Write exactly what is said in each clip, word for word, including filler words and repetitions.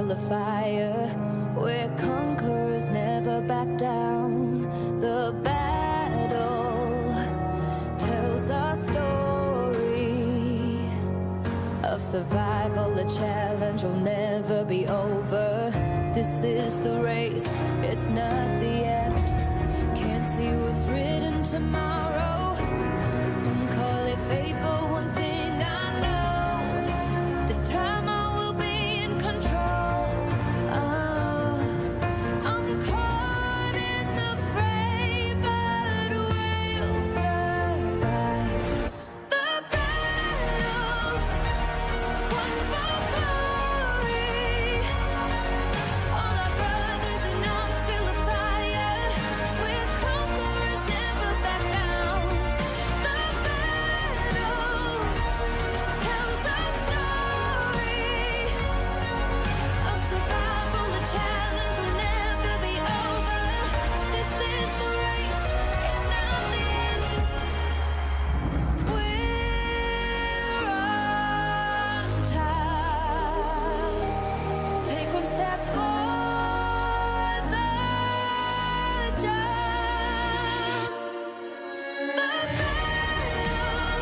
the fire, we're conquerors, never back down. The battle tells our story of survival, the challenge will never be over. This is the race, it's not the end. Can't see what's written tomorrow. Some call it fate, but one thing I know, this time I will be in control. Oh, I'm caught in the fray, but we'll survive. The battle, won for glory. All our brothers in arms, feel the fire. We're conquerors, never back down. The battle tells our story of survival. The challenge will never be over. This is the race, it's not the end. We're on top. Take one step for the jump. The battle,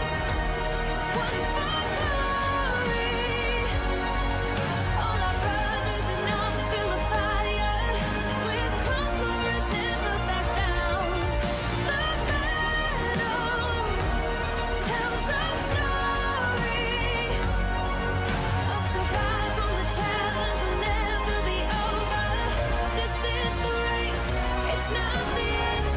won for glory. All our brothers in arms, feel the fire. We're conquerors, never back down. The battle tells our story of survival. The challenge will never be over. This is the race, it's not the end.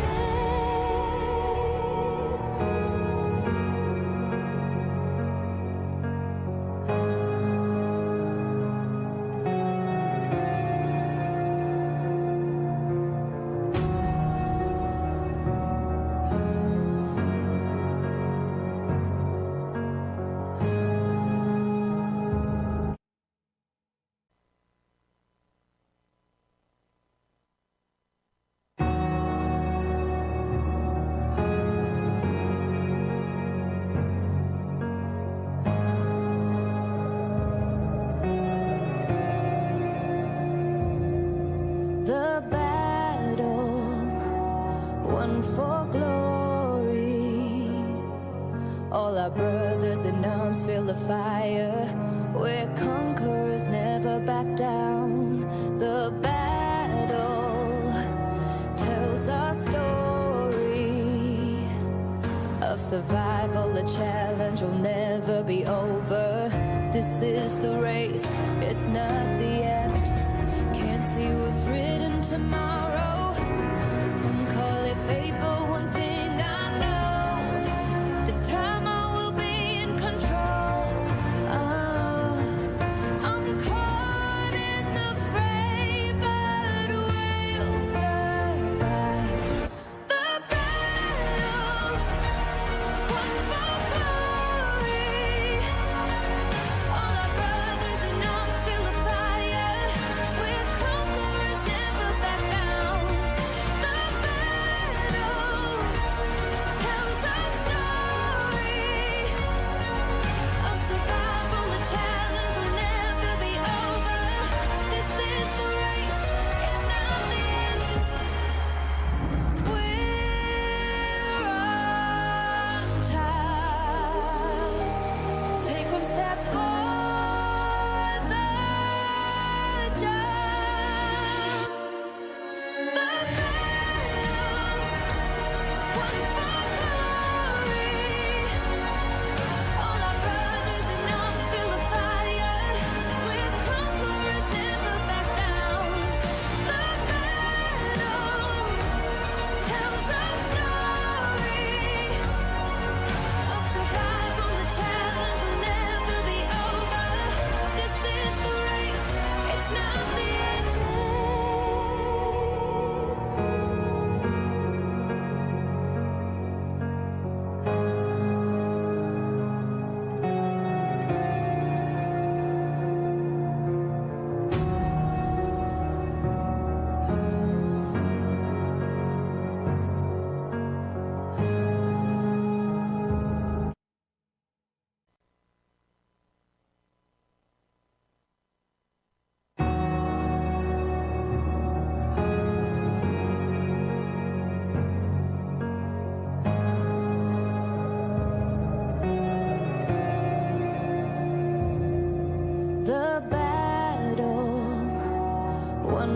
The battle, won for glory. All our brothers in arms, feel the fire. We're conquerors, never back down. The battle tells our story of survival. The challenge will never be over. This is the race, it's not the end. Can't see what's written tomorrow. Some call it fate, but one thing I know, this time I will be in control. Oh, I'm caught in the fray, but we'll survive. The battle, won for glory. All our brothers in arms, feel the fire. We're conquerors, never back down.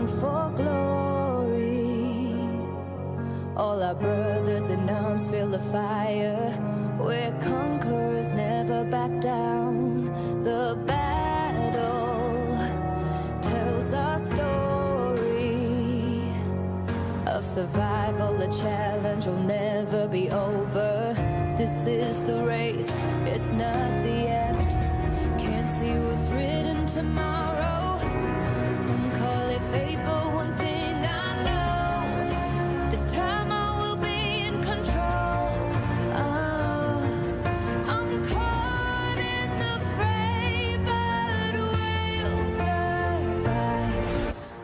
for glory. All our brothers in arms feel the fire. We're conquerors, never back down. The battle tells our story of survival, a challenge will never be over. This is the race, it's not the end. Can't see what's written tomorrow. Some call it fate, but one thing I know, this time I will be in control. Oh, I'm caught in the fray, but we'll survive.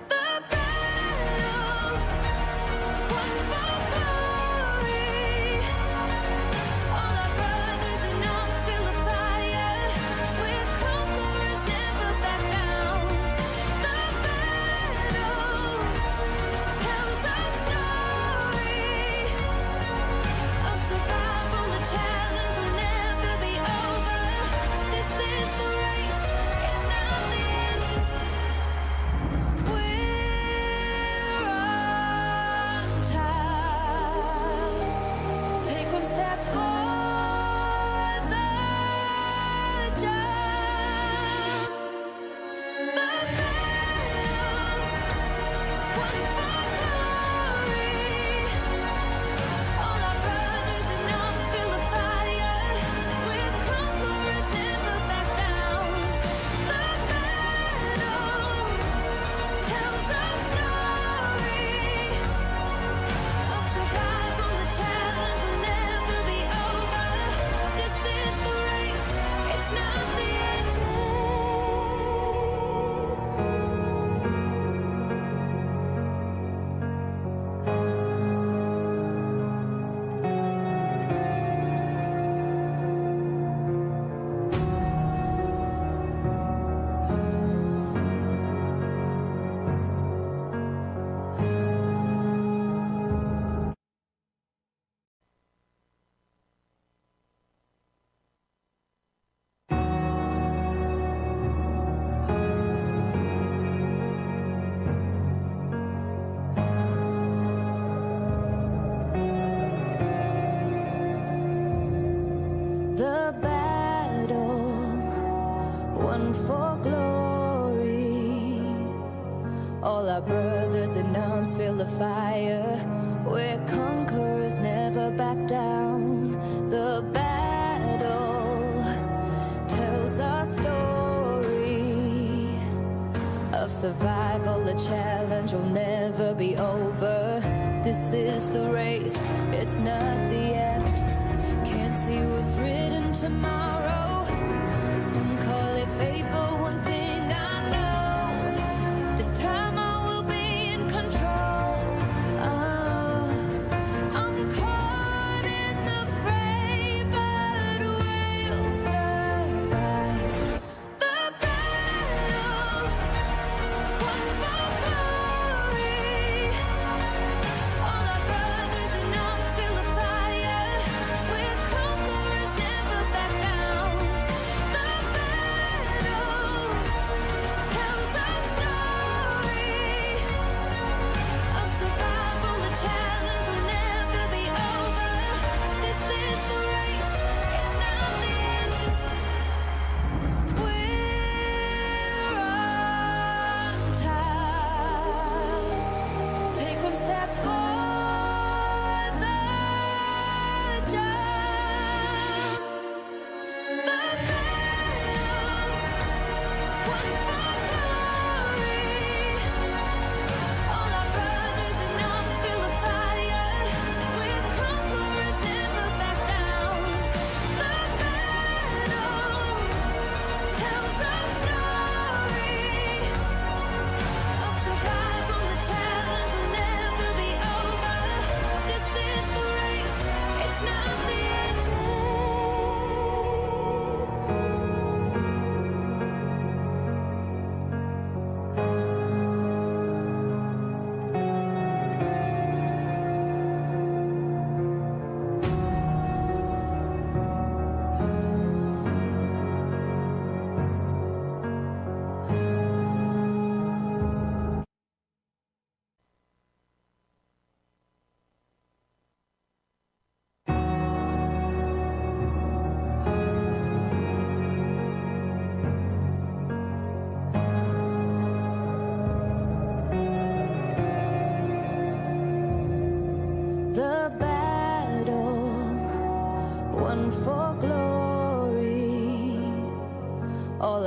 The battle, won for glory. All our brothers in arms feel the fire. We're conquerors, never back down. The battle tells our story of survival, a challenge will never be over. This is the race, it's not the end. We're on top. Take one step for the jump. The battle, won for glory. All our brothers in arms feel the fire. We're conquerors, never back down. The battle tells our story of survival, a challenge will never be over. This is the race, it's not the end. The battle won for glory. All our brothers in arms feel the fire. We're conquerors, never back down. The battle tells our story of survival, a challenge will never be over. This is the race, it's not the end. Can't see what's written tomorrow. Some call it fate, but one thing I know, this time I will be in control. Oh, I'm caught in the fray, but we'll survive. The battle, won for glory. All our brothers in arms feel the fire. We're conquerors, never back down. The battle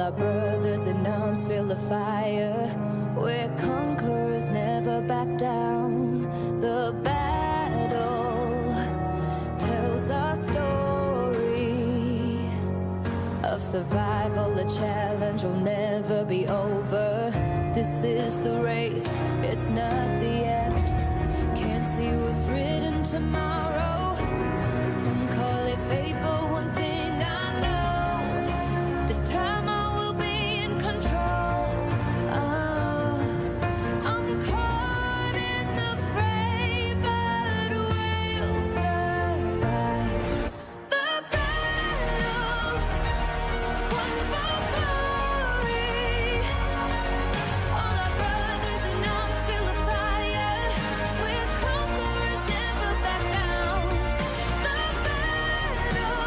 Our brothers in arms feel the fire. We're conquerors, never back down. The battle tells our story of survival, the challenge will never be over. This is the race, it's not the end. Can't see what's written tomorrow. Some call it fate, but one thing I know, this time I will be in control. Oh, I'm caught in the fray, but we'll survive. The battle, won for glory. All our brothers in arms feel the fire. We're conquerors, never back down. The battle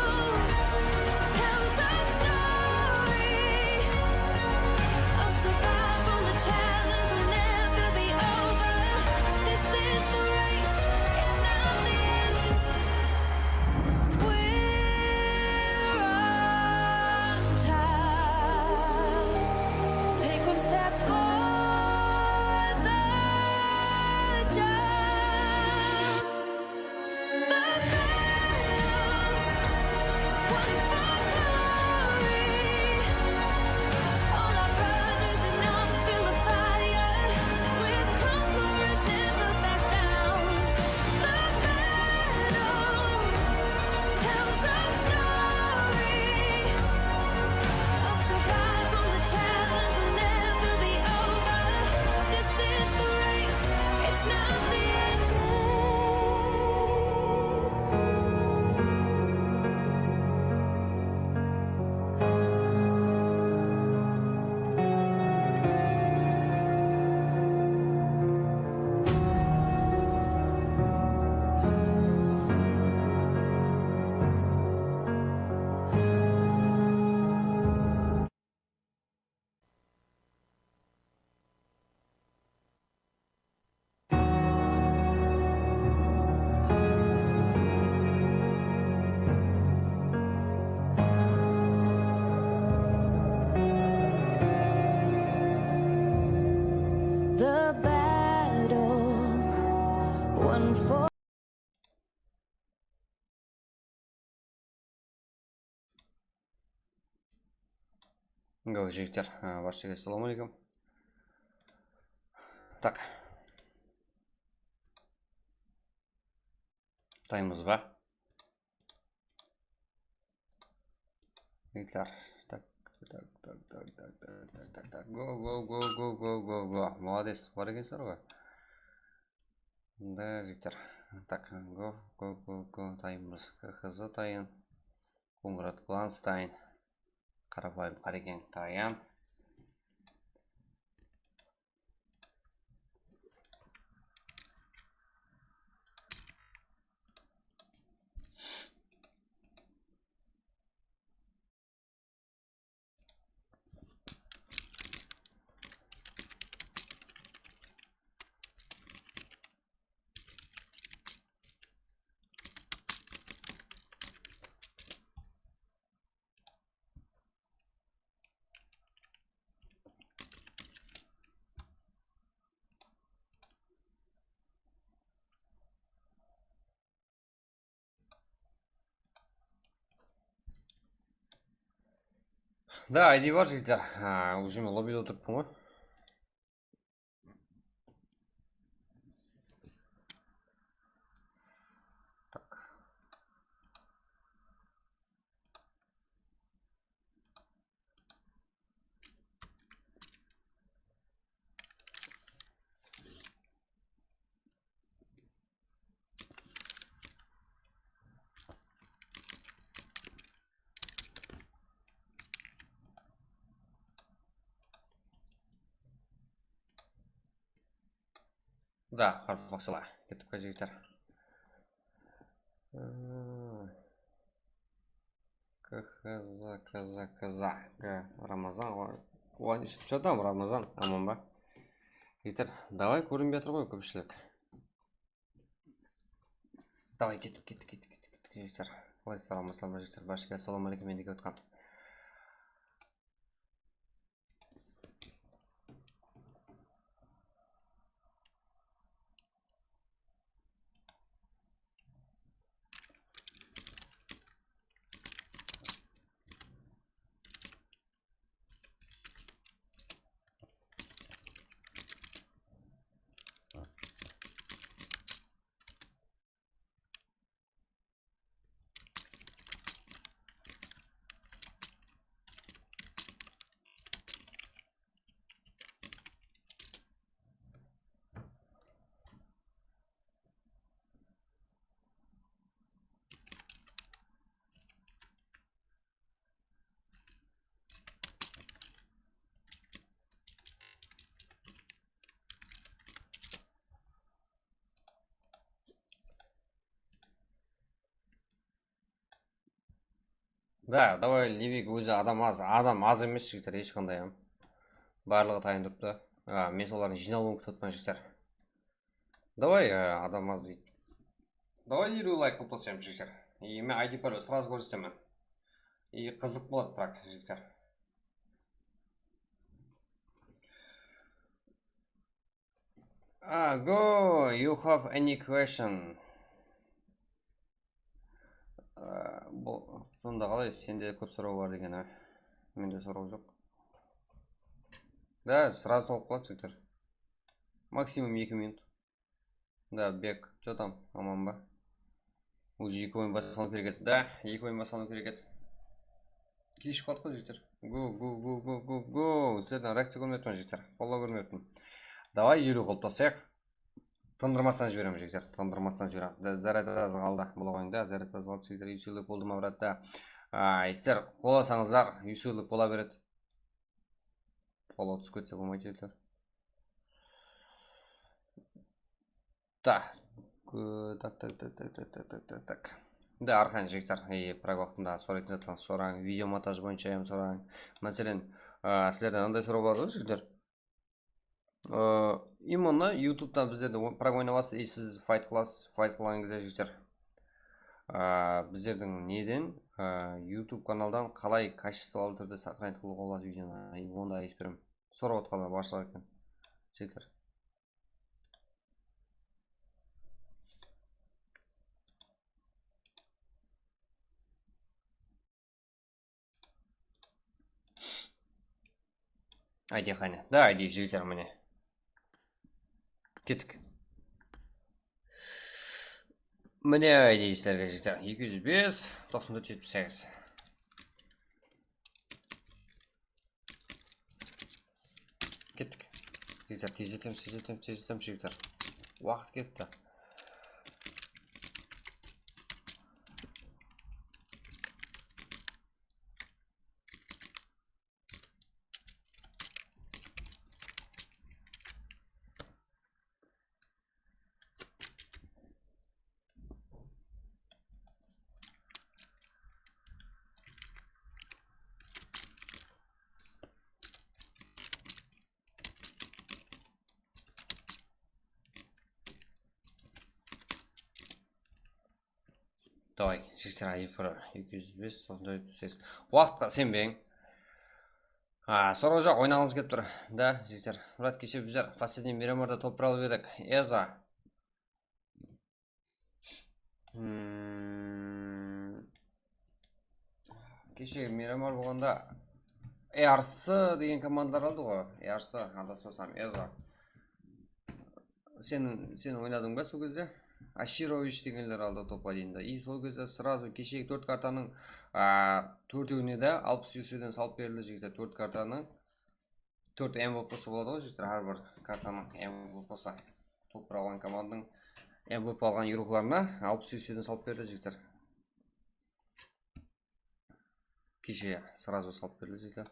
tells our story of survival. The challenge will never be over. This is the race, it's not the end. We're on top. Take one step for the jump. The battle, won for glory. All our brothers in arms feel the fire. We're conquerors, never back down. The battle tells our story of survival. The challenge will never be over. This is the race, it's not the end. The battle won for Go, jigitler, a, barshege assalawma aleykum. Tak. Taymız ba? Jigitler. Tak, tak, tak. Go, go, go. Молодец, bar ekensizler ǵoy. Mında jigitler. Tak, go, go, go, go. Taymız. K H Z tayın. Kongrad Klanstein. Qarapayım Qarekeń tayan. Da, I D bar, jigitler. Ha, уже men lobbide otırıppın ǵoy. Tak. Da, harf basıla. Kettik pe, jigitler? Hmm. K H Z, K Z, K Z. G, Ramazan, o, o, что там, Ramazan, aman ba? Jigitler, davay, kórinbey atır ǵoy kópshilik. Davay, kettik, kettik, kettik, kettik, kettik, jigitler. Qalaysızlar, amansalar ma, jigitler? Barshege assalawma aleykum, mendegi otqan. Da, davay, Livik ózi adam az, adam az emes, jigitler, hesh qanday hám. Barlıǵı tayın turıptı. A, men solardıń jıynalıwın kútip atırman, jigitler. Davay, a, adam az deydi. Davay, eliw layk qılıp taslayman, jigitler. E, men I D parol srazı kórsetemen. E, qızıq boladı, biraq, jigitler. Ah, go, you have any question? Aa, bul, sonda qalay, sende kóp soraw bar degen, a? Mende soraw joq. Da, srazı tolıp qaladı, jigitler. Maksimum eki minut. Da, Bek, что там, aman ba? Уже eki oyın baslanıw kerek edi. Da, eki oyın baslanıw kerek edi. Keshigip qaldık ǵoy, jigitler. Go, go, go, go, go, go. Sizlerden reakciya kórmeptin, jigitler. Qollaw kórmeptin. Davay, eliw qılıp taslayıq. Tındırmastan jiberemiz, jigitler. Tındırmastan jiberemiz. Da, zarad az qaldı. Bul oyında zarad az qaldı, jigitler. Ushshilik boldı ma, brat, da. Ay, sizler qolasańızlar, ushshilik bola beredi. Qolǵa túsip ketse bolmaydı, jigitler. Tak. Ee, tak, tak, tak. Da, arqayın, jigitler, e, biraq waqtında soraytın zatlarıńız sorań, video montaj boyınsha hám sorań. Máselen, a, sizlerden anday soraw boladı ǵoy, jigitler. Ee, именно YouTube'da bizlerde o-, biraq oynamasız, e, siz fayt qılasız, fayt qılǵan gezde, jigitler. A, bizlerdiń neden, a, YouTube kanaldan qalay качестволы túrde сохранить qılıwǵa boladı videonı, e, onı da aytıp beremen. Sorap atqanlar barshılıq eken, jigitler. Ayde qáne. Da, ayde, jigitler, mine. Kettik. Mine, ayde, sizlerge, jigitler. Eki júz bes, toqsan tórt, jetpis segiz. Kettik. Jigitler, tezletemiz, tezletemiz, tezletemiz, jigitler. Waqıt ketti. Davay, jigitler, ayıp bir eki júz bes, toqsan tórt, jetpis segiz. Waqıtqa isenbeń. A, soraw joq, oynaǵıńız kelip tur. Da, jigitler. Murat, keshe bizler последний Miramarda topır alıp edik. Eza. Hmm. Keshegi Miramar bolǵanda E R C degen komandalar aldı ǵoy. E R C, adaspasam, Eza. Sen, sen oynadıń ba sol gezde? Ashirovich degenler aldı topqa deyin de. И sol gezde сразу keshegi tórt kartanıń, a, tórtewine de alpıs UCden salıp berildi, jigitler, tórt kartanıń. Tórt M V P'si boladı ǵoy, jigitler, hár bir kartanıń M V P'si. Topır alǵan komandanıń M V P alǵan игрокlarına alpıs UCden salıp berdi, jigitler. Keshe сразу salıp berdi, jigitler.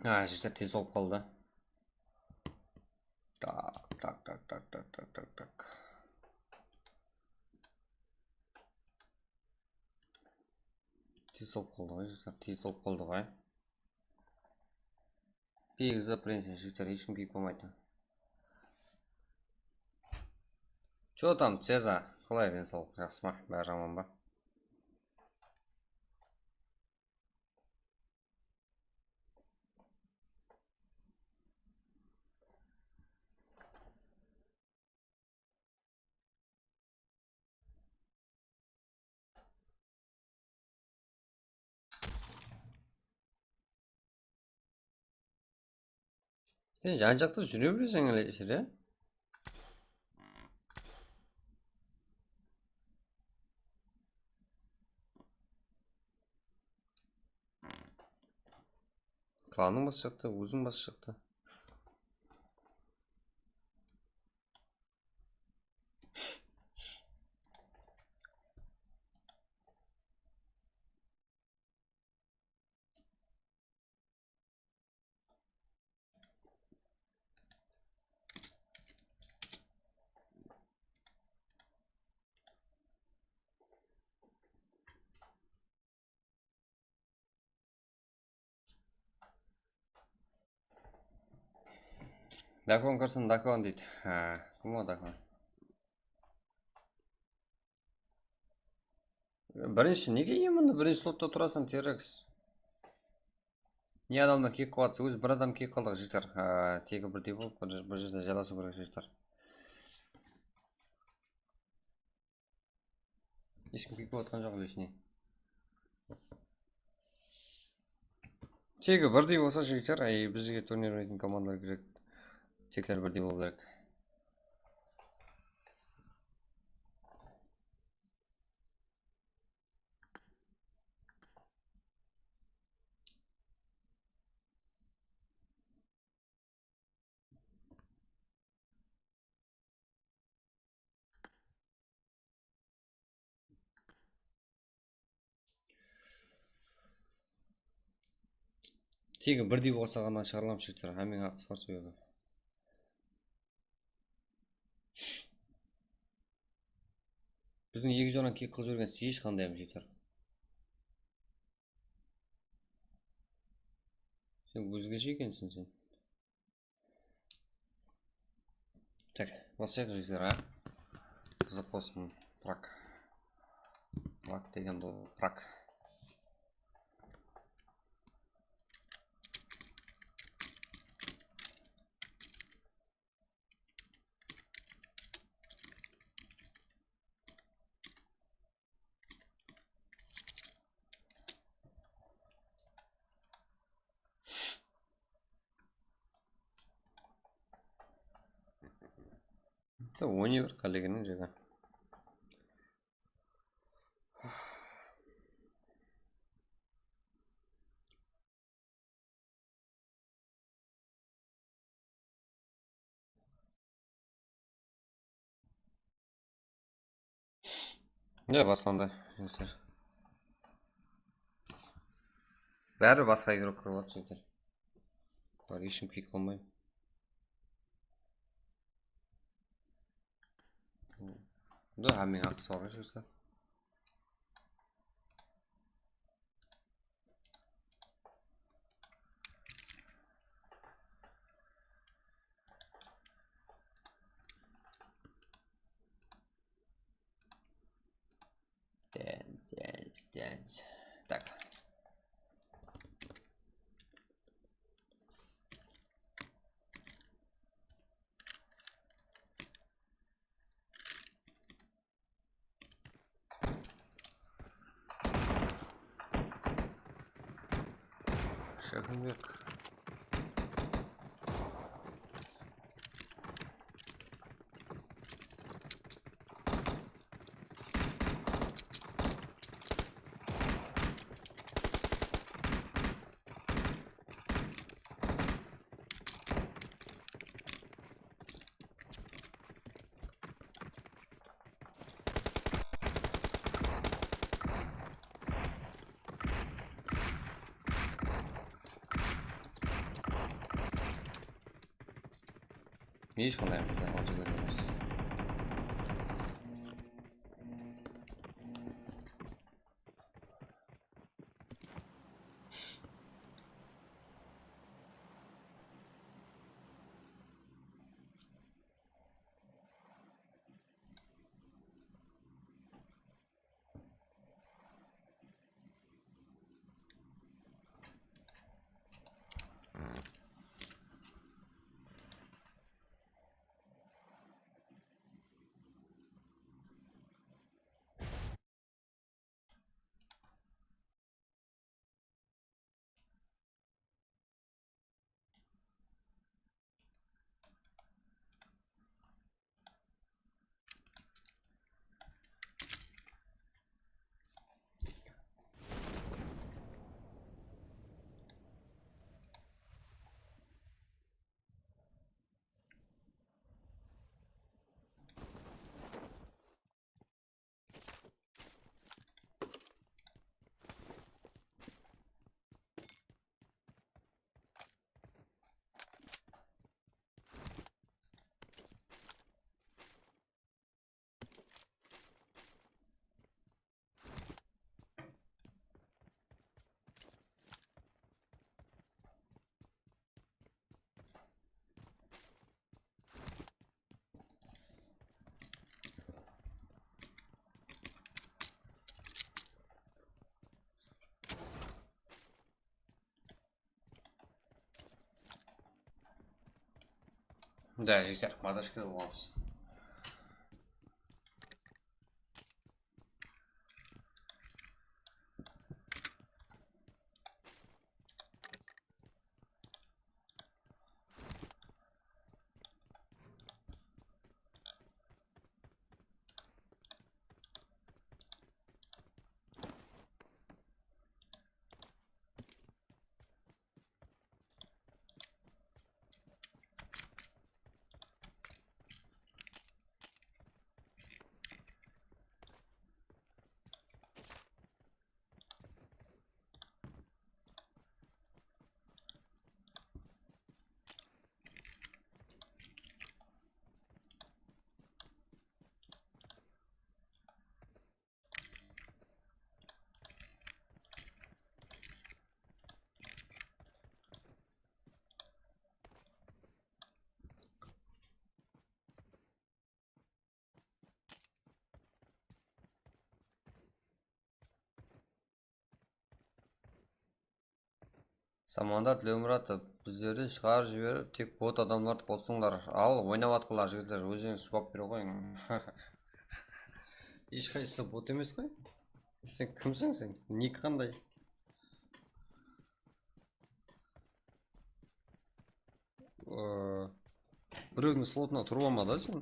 Ha, jigitler, tez bolıp qaldı. Tak, tak, tak. Tez bolıp qaldı ǵoy, jigitler, tez bolıp qaldı ǵoy. Kiygiz, в принципе, jigitler, hesh kim kiyip bolmaydı. Чё там, Ceza? Qalay, densawlıq, jaqsı ma? Bári jaman ba? Sen jan-jaqta júre bereseń ele, Esir, ya? Klannıń bası jaqta, óziń bası jaqta. Dakon kirsin, Dakon deydi. Ha, kim o Dakon? Birinshi, nege именно birinshi slotta turasań, T-Rex? Ne adamlar kiyik qıladı, ózi bir adam kiyik qıldıq, jigitler. Ha, tegi birdey bolıp, bir, bir jerde jalasıw kerek, jigitler. Hesh kim kiyik bolıp atqan joq, лишний. Tegi birdey bolsa, jigitler, ay, bizge turnir oynaytuǵın komandalar kerek. Tekler birdey bolıw kerek. Tegi birdey bolsa ǵana shıǵarılamız, jigitler. Hámmeniń haqısı bar, sebebi biziń eki joran kiyik qılıp jibergen hesh qanday hám, jigitler. Sen ózgeshe ekensiń sen. Tak, baslayıq, jigitler, a? Qızıq bolsın, prak. Prak degen bul prak. Bitta on bir qálegeniń jegi. Mine, baslandı, jigitler. Bári basqa igrók kirip atır, jigitler. Bular hesh kim kiyik qılmay. Bunda hámmeniń haqısı bar ǵoy, jigitler. Dance, dance, dance. Tak. Shayxınbek. Hesh qanday bizden qancha kótemiz. Да, жігіттер, поддержка боламыз. Samandar Tilewmuratov, bizlerdi shıǵarıp jiberip, tek bot adamlardı qosıńlar. Al, oynap atqanlar jigitler, ózińiz juwap bere qoyıń. Hesh qaysısı bot emes qoy. Sen kimseń sen? Nik qanday? Ee, Birewdiń slotına turıp alma da sen.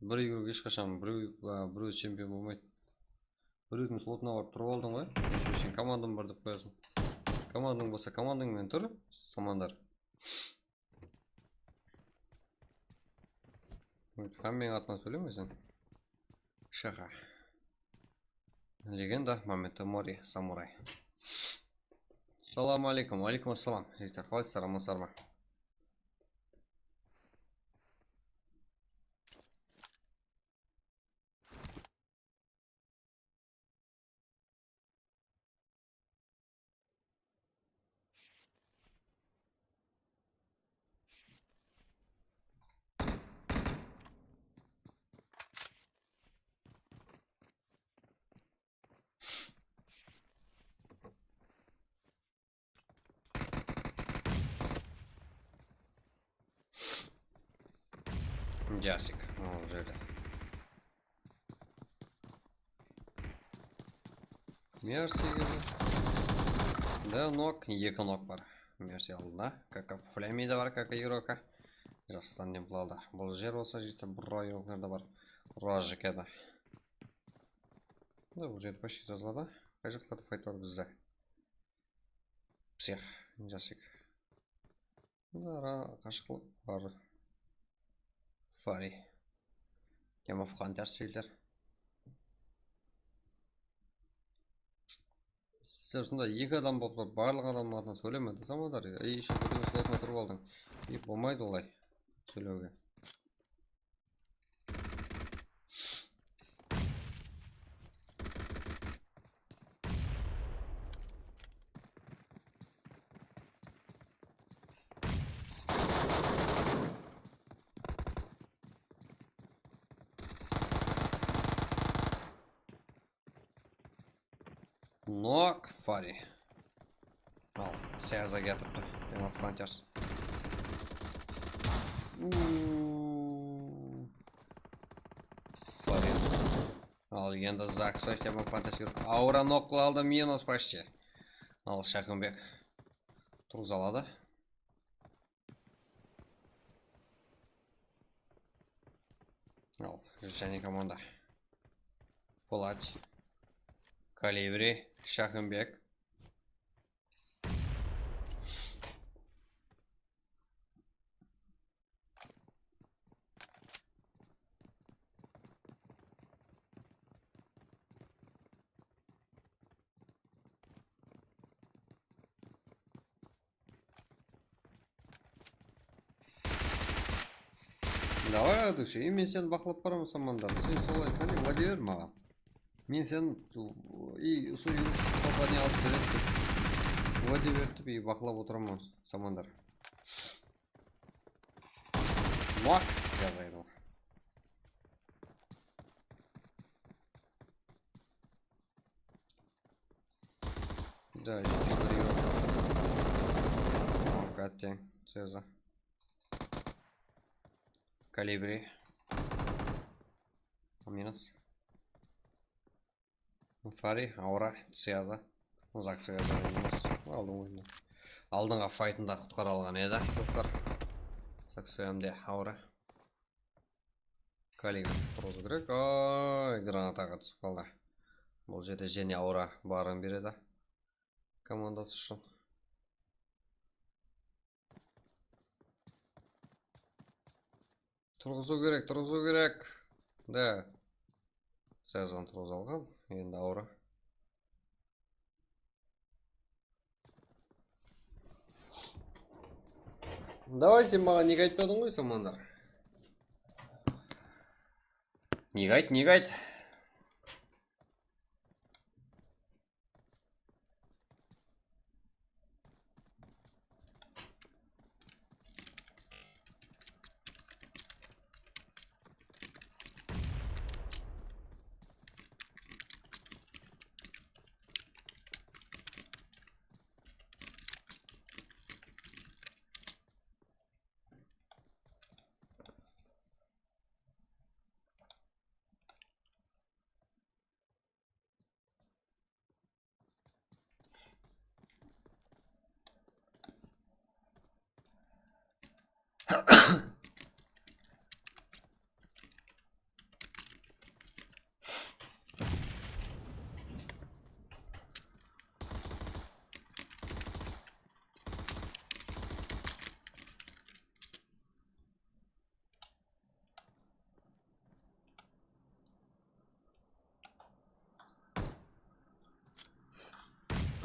Bir igrok hesh qashan birew, a, birew chempion bolmaydı. Birewdiń slotına barıp turıp aldıń ǵoy. Sen komandań bar dep qoyasıń. Komandań bolsa komandań menen tur, Samandar. Hámmeniń atınan sóyleme sen. Shaha. Legenda, Memento Mori, samuray. Salam aleykum, aleykum assalam. Jigitler, qalaysızlar, amansızlar ma? Jasik, o jerde. Mersi keldi. Da, nok, eki nok bar. Mersi aldında. Kaka Flemi de bar, kaka Yuroka. Jastan ne buladı. Bul jer bolsa jigitler, bura Yuroklar da bar. Rajike de. Da, bul jerde почти jazıladı. Qay jaqlarda fayt bar bizde? Psix, Jasik. Ara qashıqlıq bar. Fari. Game of Hunters jigitler. Sizler usınday eki adam bolıp turıp, barlıq adamnıń atınan sóyleme, Samandar. Ey, еще birew slotına turıp aldıń. Ey, bolmaydı olay. Sóylewge. Nok, Fari. Al, Seaza kiyatırıptı. Demak, Panthers. Uuu. Fari. Al, endi Zaksoy, Demak, Panthers kirip. Aura nok qıla aldı, minus почти. Al, Shaqımbek. Turǵıza aladı. Al, jáne komanda. Polat. Kalibri, Shaqımbek. Davay, Adush, ey, men seni baqlap baraman, Samandar. Sen solay, qáne, wáde ber maǵan. Men sen, ey, usı júrip, topane alıp beredi dep wáde berip, ey, baqlap otıraman, Samandar. Mak, jazaydı. Да, ещё. Катя, Цеза. Калибри. Минус. Fari, Aura, Цеза. Zaksoy minus. Aldıń oyında. Aldınǵı faytında qutqara alǵan edi, doktor. Zaksoy hám de Aura. Kalibr turǵızıw kerek. Oy, granataǵa túsip qaldı. Bul jerde jáne Aura barın beredi komandası ushın. Turǵızıw kerek, turǵızıw kerek. Da. Sezon turǵıza alǵan. Endi Aura. Davay, sen maǵan nege aytpadıń ǵoy, Samandar? Nege ayt, nege ayt?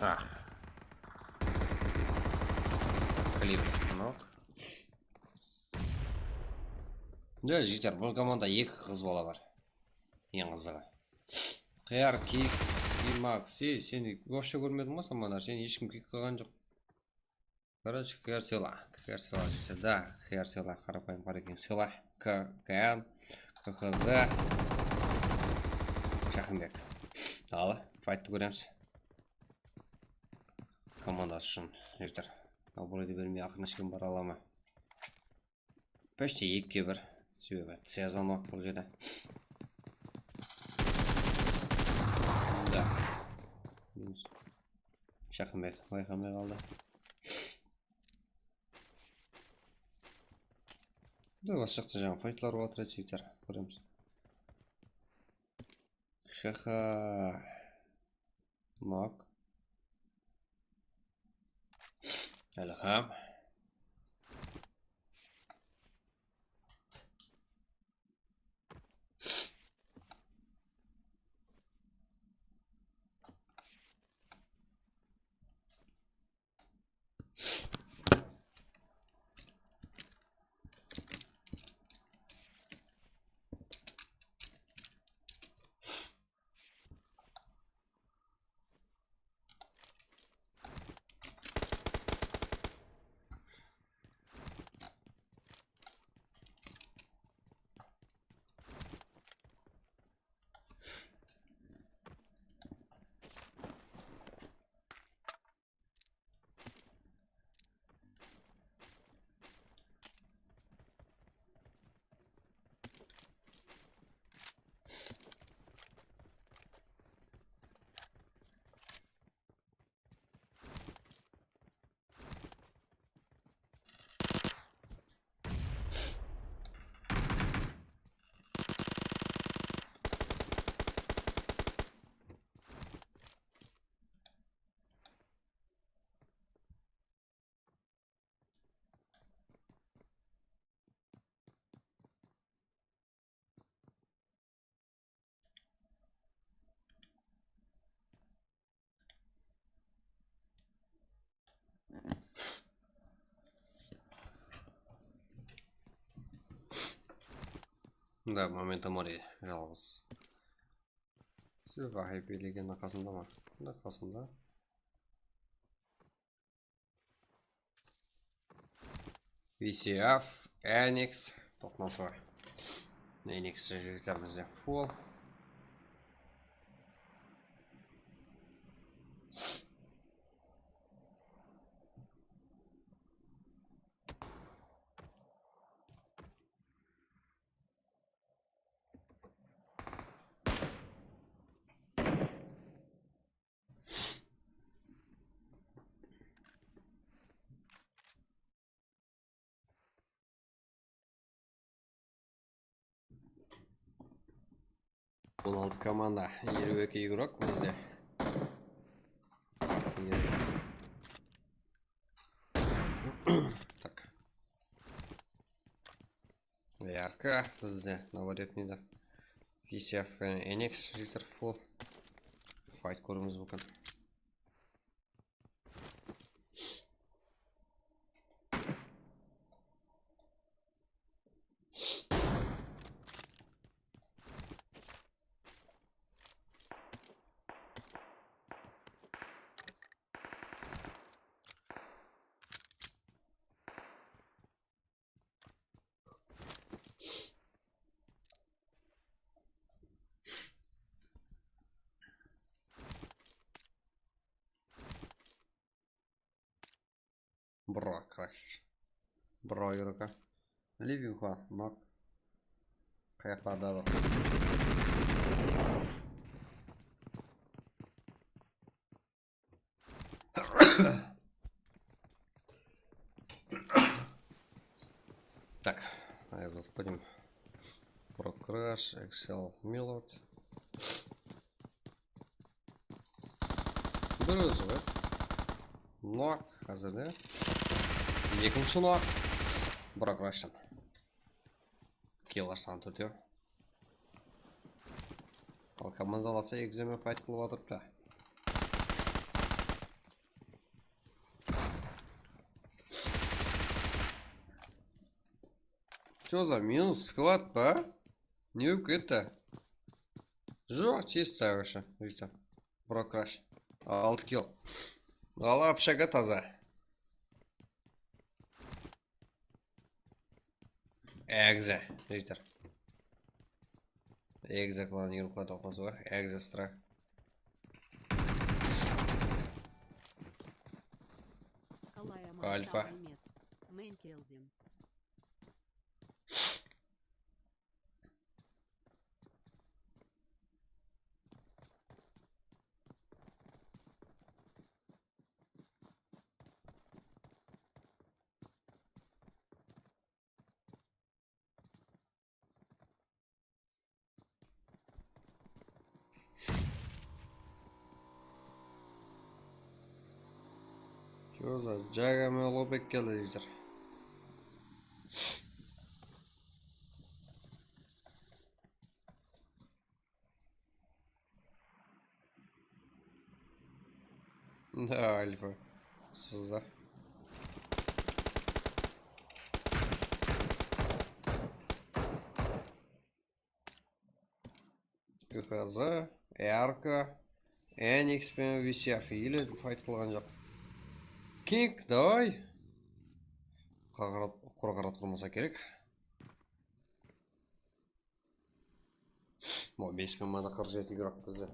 Ah. Kalibr nok. Ya, jigitler, bul komanda eki qız bala bar. Eń qızıǵı. Qıyar, kiyik, kiymak, se-, seni вообще kórmedim ǵoy, Samandar, seni hesh kim kiyik qılǵan joq. Короче, K R Sela, K R Sela jigitler, da, K R Sela, qarapayım, qara eken, Sela, K-, Kayan, K H Z, Shaqımbek. Al, fayttı kóremiz. Komandası ushın, jigitler. Abıraydı bermey, aqırına shekem bara ala ma? Почти ekige bir. Sebebi Ceza nok bul jerde. Da. Minus. Shaqımbek bayqalmay qaldı. Da, bas jaqta jańa faytlar bolıp atır, jigitler. Kóremiz. Shaqa. Nok. Ilham. Da, Memento Mori jalǵız. Sebebi Vahib Elegenniń qasında ma? Mına qasında. V C F, Enix, toqtansıǵa. Enix jigitler bizde full. On altı komanda, elli eki igrok bizde. Tak. Yarka bizde, naboretniyda. V C F penen Enix jigitler full. Fight kóriwimiz múmkin. Bro, crash. Bro, Yurka. Living Hua, nok. Qayaqlardadır? Так, а я зато пойдём. Bro Crash, Excel Milord. Bir ózi ǵoy. Nok, házir de. Ekinshi nok. Bro Crashtan. Killlar sanı tórtew. Al, komandalasa egzeme fight qılıp atırıptı. Чё за минус сквад pa? Ne bolıp ketti? Joq, чисто вообще. Видите. Bro Crash. Altı kill. Ǵala obshaga taza. Exe, Victor. Exe klanı yurıqlar toqtası bar. Exe Strike. Alfa. Men keldim. Чё за Джагаме Лобек келе жатыр. Да, Альфа. Сызды. Т Х З, Эрка, Эникс пен V C F или файт qılǵan joq. Кинг, давай. Qurǵarat, qurǵarat qurmasa kerek. Mına bes komanda qırq jeti igrok bizde.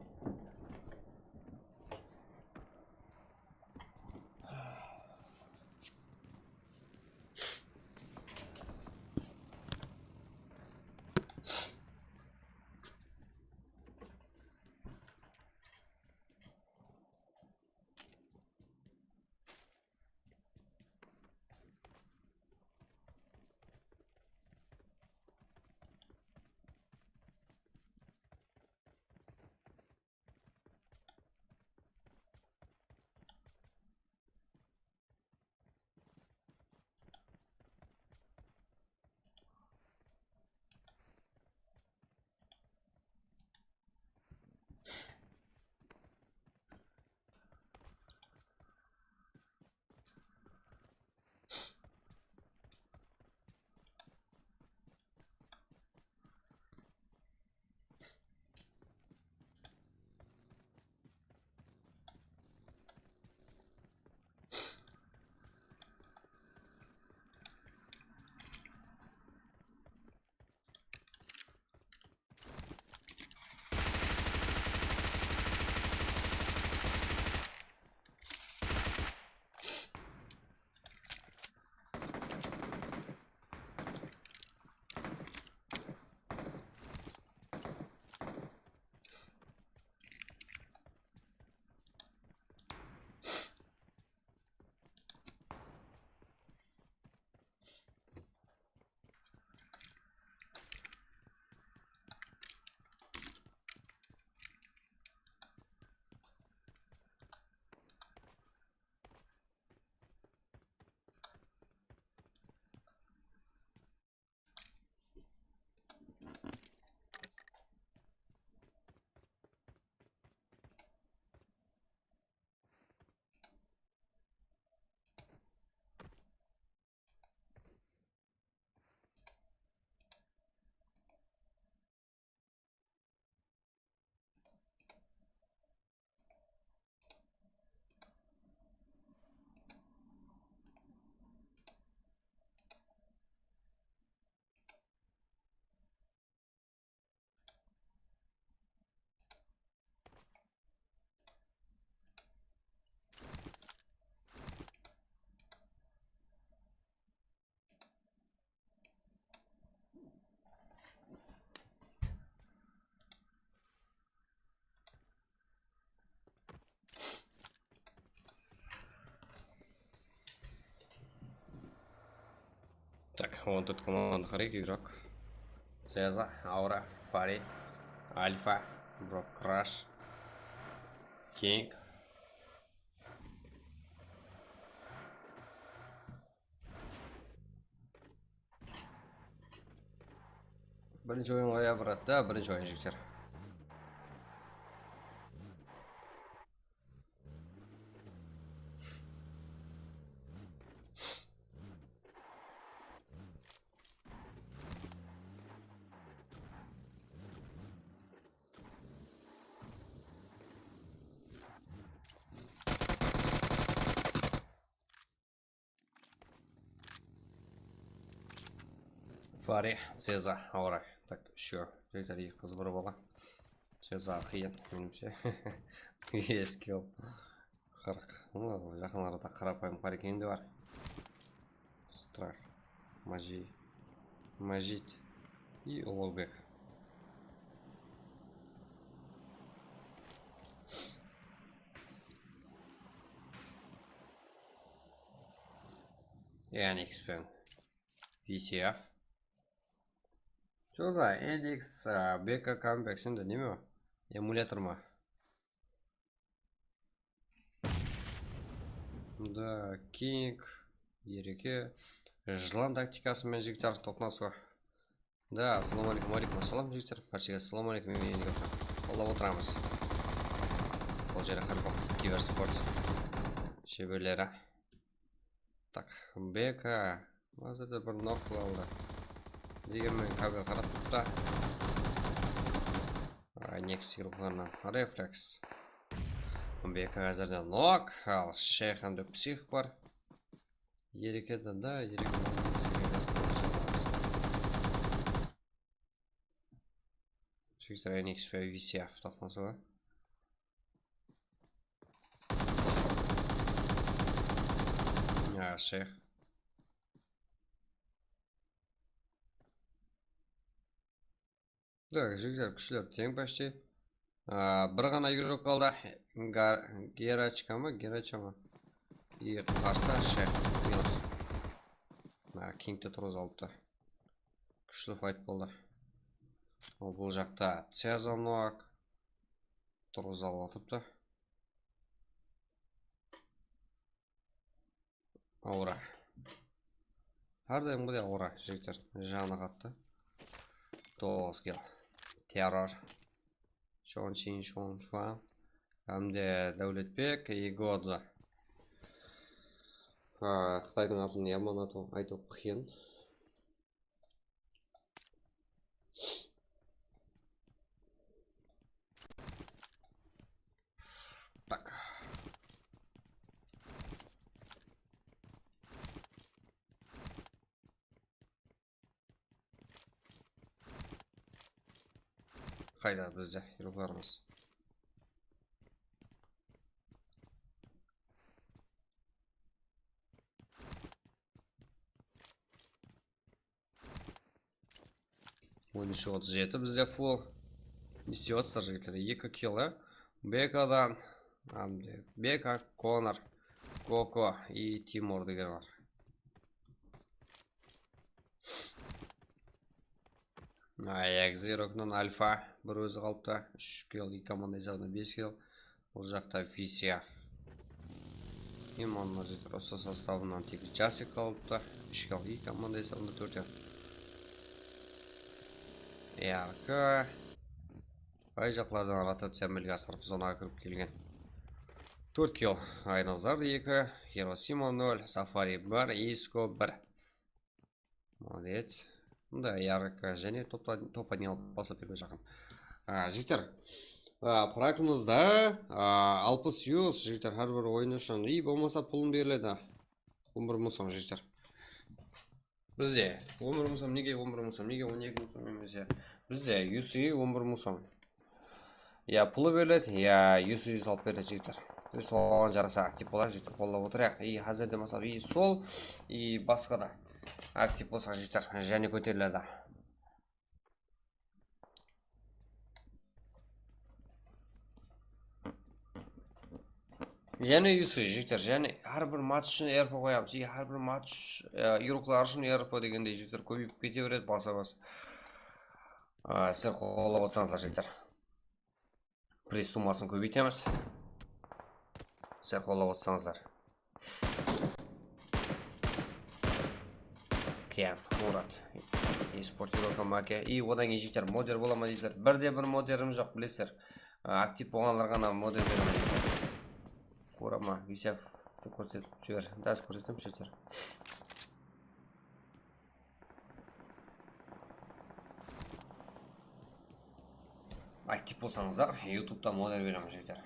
Tak, on tórt komanda qırq eki igrok. Ceza, Aura, Fari, Alfa, Brok, Crash, King. Birinshi oyınǵa ya, brat, da, birinshi oyın, jigitler. Fari, Ceza, Aura. Tak, úshew. Jigitler, eki qız, bir bala. Ceza qıyın, menimshe. Eski ol. Qırq. Jaqın arada qarapayım Qarekeń de bar. Strah. Maji. Majit. I Ulugbek. Yanix penen V C F. Joza, N X, a, B K Comeback, sende neme bar? Emulyator ma? Da, King, Ereke, Jılan taktikası menen jigitler toqnasıw. Da, assalamu aleykum, aleykum assalam, jigitler. Bárshege assalamu aleykum, men endi qollap otıramız. Bul jeri Xarkov kibersport sheberleri. Tak, B K. Házirde bir nok qıla aldı. Degen menen kabel qarap turıptı. Ay, Next ruqlarınan refleks. B K házirde nok, al Sheyx hám de psix bar. Erekeden da, Ereke. Jigitler, N X P V C F toqnası bar. Ya, Sheyx. Tak, jigitler, kúshler teń почти. A, bir ǵana igrok qaldı. Gar-, Gerachka ma, Geracha ma? I qarsı Sheyx. Minus. A, Kingti turǵızıp alıptı. Kúshli fayt boldı. Al, bul jaqta Ceza nok. Turǵızıp alıp atırıptı. Aura. Hár dayımǵıday Aura, jigitler. Janı qattı. Toǵız kill. Terror. Shon Chin, Shon Shuan. Hám de Dáwletbek, Igodza. Ha, Qıtaydıń atın yaman atıw, aytıw qıyın. Tak. Qayda bizde ruqlarımız? On úsh otız jeti bizde full. Isyotsa, jigitler, eki kill. Bekadan, hám de Beka, Konor, Koko i Timur degen bar. Ajax Zeroknan Alfa bir ózi qalıptı. Úsh kill, eki komanda esabında bes kill. Bul jaqta V C F. Endi mına jigitler usı sostavınan tek Jasik qalıptı. Úsh kill, eki komanda esabında tórteu. Yarkı. Qay jaqlardan rotaciya ámelge asırıp zonaǵa kirip kelgen. Tórt kill. Aynazar eki, Hirosima nol, Safari bir, Isko bir. Молодец. Mında Yarkı jáne topla-, topa ne alıp baslap bergen jaqın. A, jigitler. A, praykımızda, a, alpıs yus, jigitler, hár bir oyın ushın. I bolmasa pulın beriledi. On bir mıń som, jigitler. Bizde on bir mıń som, nege on bir mıń som, nege on eki mıń som emes, ya? Bizde U C on bir mıń som. Ya pulı beriledi, ya U C salıp beriledi, jigitler. Biz oǵan jarasa aktiv bolayıq, jigitler, qollap otırayıq. I házirden baslap, i sol, i basqa da aktiv bolsaq, jigitler, jáne kóteriledi. Jáne usı, jigitler, jáne hár bir match ushın R P qoyamız. I hár bir match, e, igroklar ushın R P degendey, jigitler, kóbeyip kete beredi, basa-bas. A, sizler qollap otsańızlar, jigitler. Priz summasın kóbeytemiz. Sizler qollap otsańızlar. Kiyan, Murat. Esport Europa Make. I odan keyin jigitler, moder bola ma, jigitler? Bir de bir moderimiz joq, bilesizler. A, aktiv bolǵanlarǵa ǵana moder beremen, jigitler. Kurama, Visevti kórsetip jiber. Dás kórsetem, jigitler. Aktiv bolsańızlar, YouTube'da moder beremen, jigitler.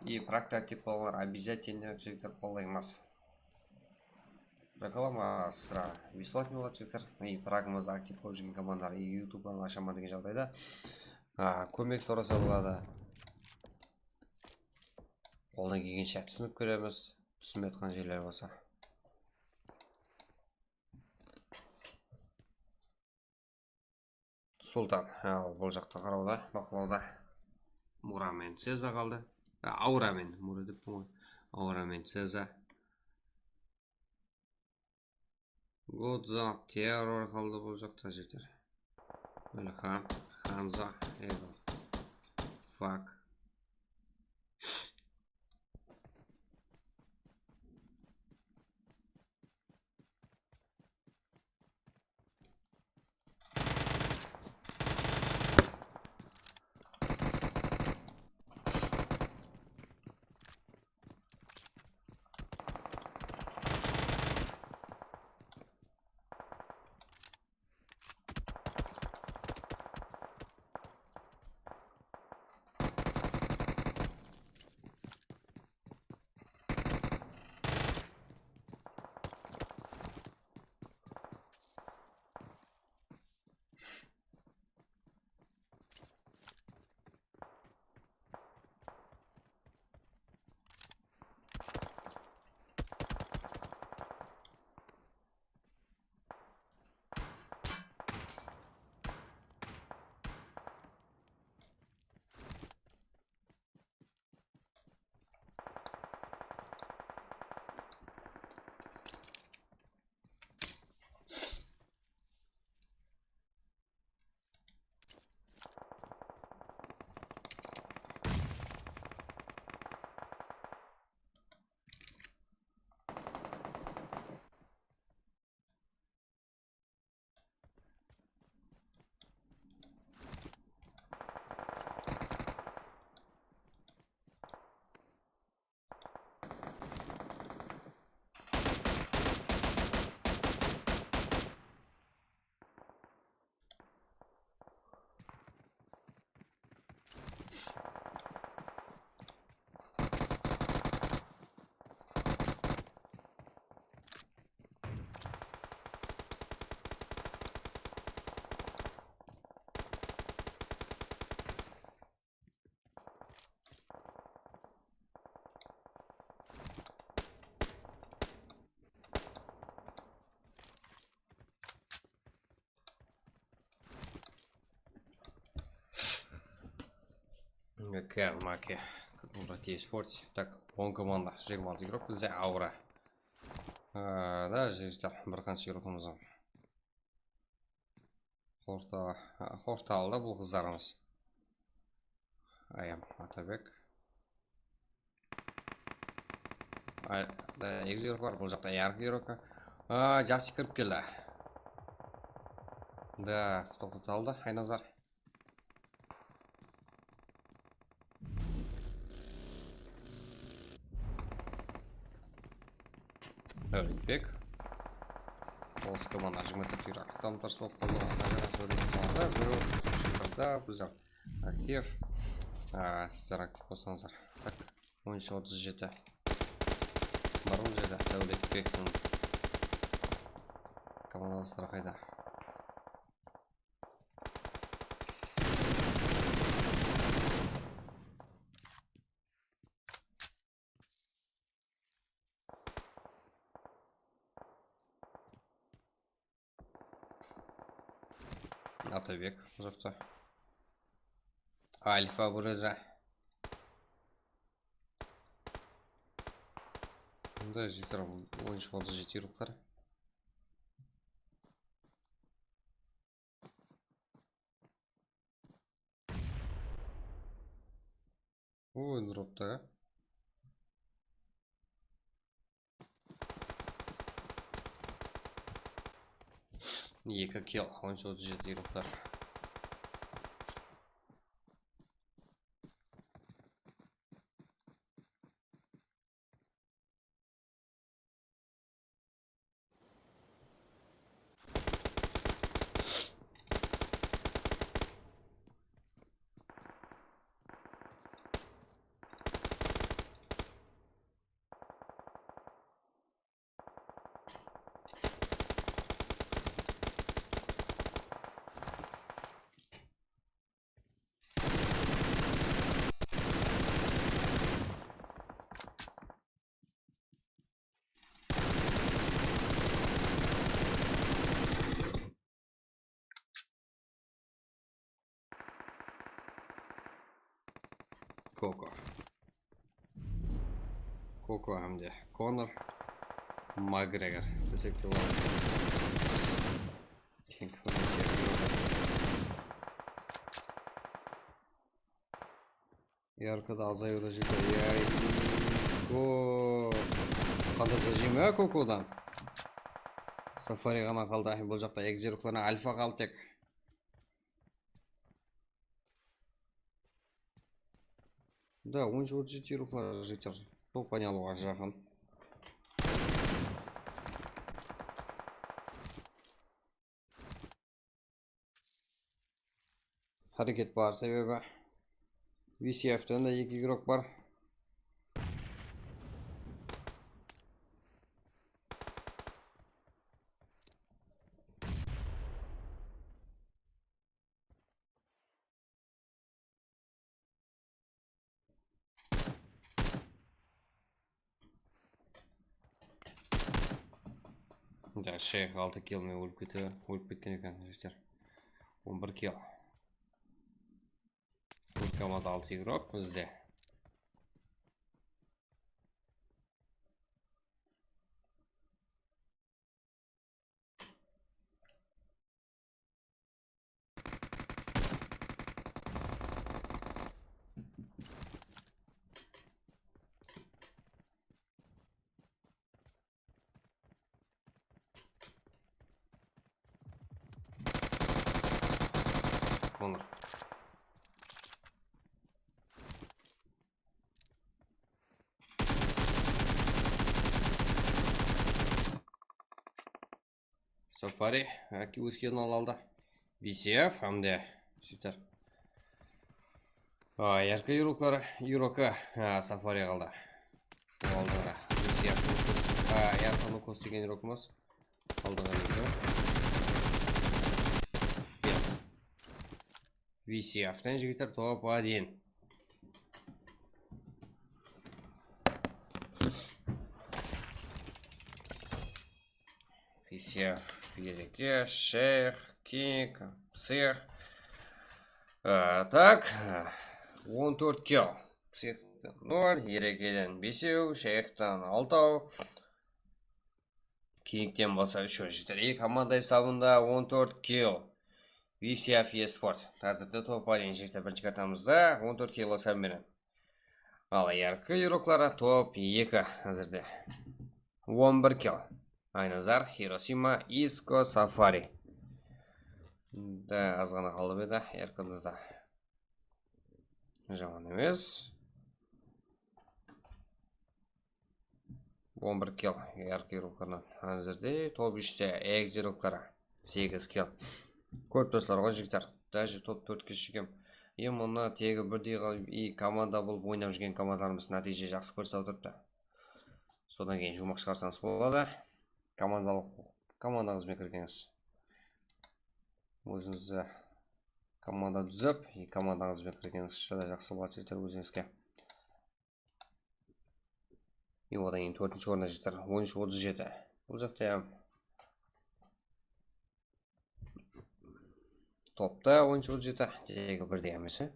I prakta aktiv bolǵanlar обязательно, jigitler, qollaymiz. Reklama sırá бесплатный boladı, jigitler. I pragımızda aktiv bolıp júrgen komandalar, i YouTube'dan ashaman degen jaǵdayda, a, kómek sorasa boladı. Qoldan kelgenshe túsinip beremiz, túsinbey atqan jerler bolsa. Sultan, al, bul jaqta qarawda, baqlawda. Mura men Seza qaldı. A, Aura men, Mura deppan ǵoy. Aura men Seza. Godza, Terror qaldı bul jaqta, jigitler. Mine, Xan, Xanza, Eagle. Fuck. Kermake. Как он, братья, испортить. Так, on komanda, jigirma altı игрок, bizde Aura. Aa, da, jigitler, bir qansha игрокımız bar. Xorta, xorta aldı bul qızlarımız. Ayam Atabek. Ay, da, eki игрок bar, bul jaqta yarıq игрок. Aa, jası kirip keldi. Da, toqtataldı, Aynazar. Dáwletbek. Bolsıkı mana jigirma tórt игрок. Tam tırıs bolıp qaldı. Bizler aktiv. Aa, sizler aktiv bolsańızlar. Tak, on úsh otız jeti. Bar ol jerde Dáwletbek. Komandalısları qayda? Atabek uzaqta. Alfa burası. Mında jigitler, on úsh otız jeti yurıqlar. O, endi urıptı. Eki kill, on úsh otız jeti yurıqlar. Koko. Koko hám de Konor Makgregor desek te boladı. Keń kórinisi. Yarkada azayıwda jigitler. Yay, isko. Qanday zajim, á, Kokodan. Safari ǵana qaldı. Bul jaqta egizeruklarına alfa qaldı tek. Da, on úsh otız jeti yurıqlar jigitler. Topani alıwǵa jaqın. Háreket bar, sebebi V C F'ten de eki igrok bar. Ya, Sheyx altı kill men ólip kete, ólip ketken eken, jigitler. On bir kill. Tórt komanda, altı igrok bizde. Konor. Safari, áke, óz kiyevin aldı. B C F hám de jigitler. A, yarkı yurokları, yuroki, a, Safari qaldı. Aldıǵı B C F, a, yarkı Lukos degen yurokımız. Aldıǵı yurok. Yes. V C F'ten jigitler, top один. V C F, Ereke, Sheyx, King, Psix. Á, tak, on tórt kill. Psixten nol, Erekeden besew, Sheyxten altaw. Kingten bolsa úsh, jigitler. Eki komanda esabında on tórt kill. V C F Esport. Házirde top один, jigitler, birinshi kartamızda on tórt kill esabı menen. Al, yarkı yurokları top eki házirde. On bir kill. Aynazar, Hiroshima, Isko, Safari. Da, azǵana qalıp edi, yarkıda da. Jaman emes. On bir kill, yarkı yuroklardan. Házirde top úshte, egizerokları. Segiz kill. Kórip tursızlar ǵoy, jigitler. Даже top tórtke shıqqan. E, mına tegi birdey qılıp, i komanda bolıp oynap júrgen komandalarımız nátiyje jaqsı kórsete otırıptı. Sodan keyin juwmaq shıǵarsańız boladı. Komandalıq, komandańız benen kirgenińiz. Ózińizdi komanda dúzip, i komandańız benen kirgenińiz júdá jaqsı boladı, jigitler, ózińizge. E, odan keyin tórtinshi orında jigitler, on úsh otız jeti. Bul jaqta hám topta on úsh otız jeti, tegi birdey hám ese.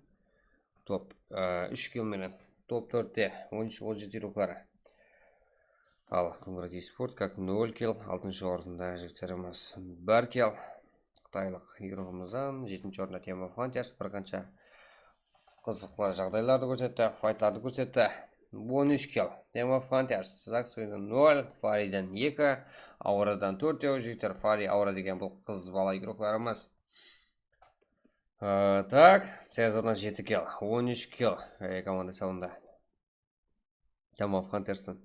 Top, e, úsh kill menen. Top tórtte on úsh otız jeti yurokları. Al Kongrad Esport, kak, nol kill, altınshı orında jigitlerimiz bir kill. Qıtaylıq igrogımızdan jetinshi orında Team of Hunters bir qansha qızıqlı jaǵdaylardı kórsetti, faytlardı kórsetti. On úsh kill, Team of Hunters, Zak Soydan nol, Fariden eki, Auradan tórtew, jigitler, Fari, Aura degen bul qız bala igroklarımız. Aa, tak, Cezardan jeti kill, on úsh kill, e, komanda esabında. Team of Hunterstan.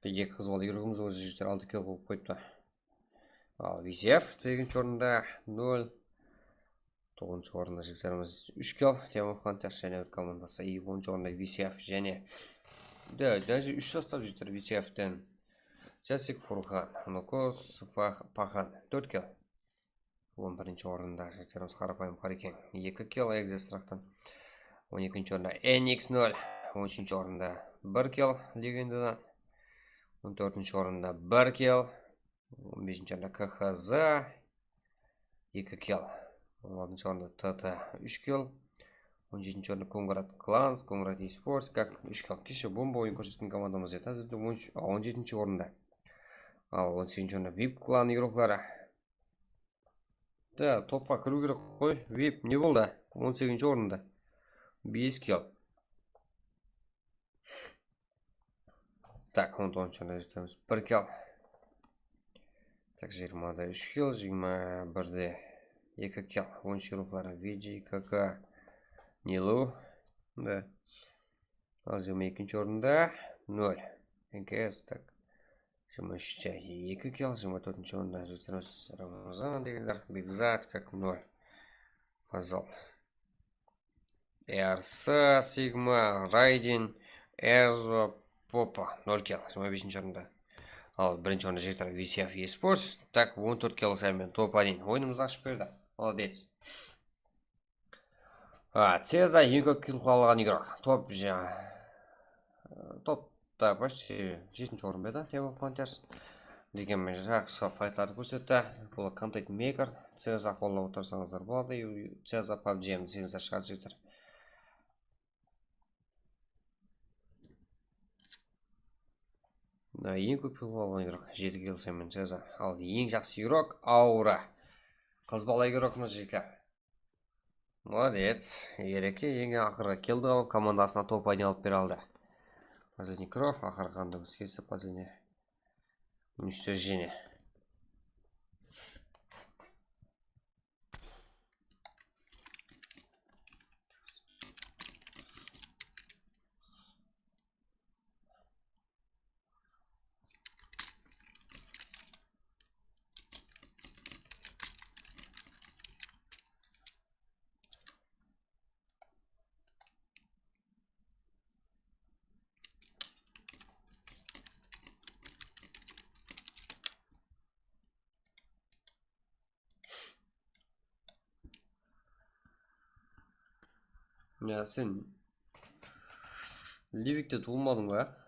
Eki qız bala igrogımız ózi jigitler altı kill qoyıp qoyıptı. Al V C F segizinshi orında nol. Toǵızınshı orında jigitlerimiz úsh kill, Team of Hunters jáne bir komandası. I onınshı orında V C F jáne. Da, даже úsh sostав jigitler V C Ften. Jasik Furxan, Nukos, Fah-, Paxan, tórt kill. On birinshi orında jigitlerimiz Qarapayım Qareken, eki kill, Exestraqtan. On ekinshi orında N X nol, on úshinshi orında bir kill, Legendadan. On tórtinshi orında bir kill, on besinshi orında K H Z, eki kill. On altınshı orında T T, úsh kill. On jetinshi orında Kongrad Clans, Kongrad Esports, kak, úsh kill. Keshe bomba oyın kórsetken komandamız edi. Házirde on úsh, on jetinshi orında. Al on segizinshi orında vip klan igrokları. Da, topqa kiriw kerek qoy. Vip ne boldı? On segizinshi orında. Bes kill. Tak, on toǵızınshı orında jetemiz. Bir kill. Tak, jigirmada úsh kill, jigirma birde eki kill. On úsh igrokları V G, K K, Nilu. Da. Al jigirma ekinshi orında nol. N K S, tak. Jigirma úshte eki kill, jigirma tórtinshi orında jigitlerimiz Ramazan degenler, Bekzat, kak, nol. Fazal. Ersa, Sigma, Raydin, Ezo, Popa, nol kill, jigirma besinshi orında. Al birinshi orında jigitler V C F Esports, tak, on tórt kill saymen top один. Oyınımızdı ashıp berdi. Молодец. Ha, Ceza eń kóp kill qıla alǵan igrok. Top ja-, topta почти jetinshi orın berdi, Team of Hunters. Degenmen, jaqsı faytlardı kórsetti. Bul Content Maker, Ceza qollap otırsańızlar boladı. Ceza pabg deseńizler shıǵadı, jigitler. Mına eń kóp kill qıla alǵan igrok, jeti kill saymen Ceza. Al eń jaqsı igrok Aura. Qız bala igrokımız, jigitler. Молодец. Ereke, eń aqırǵı killdi alıp, komandasına top один alıp bere aldı. Последний кровь, aqırǵı qandı biz kesip, последний уничтожение. Ya sen Livikte tuwılmadıń ba?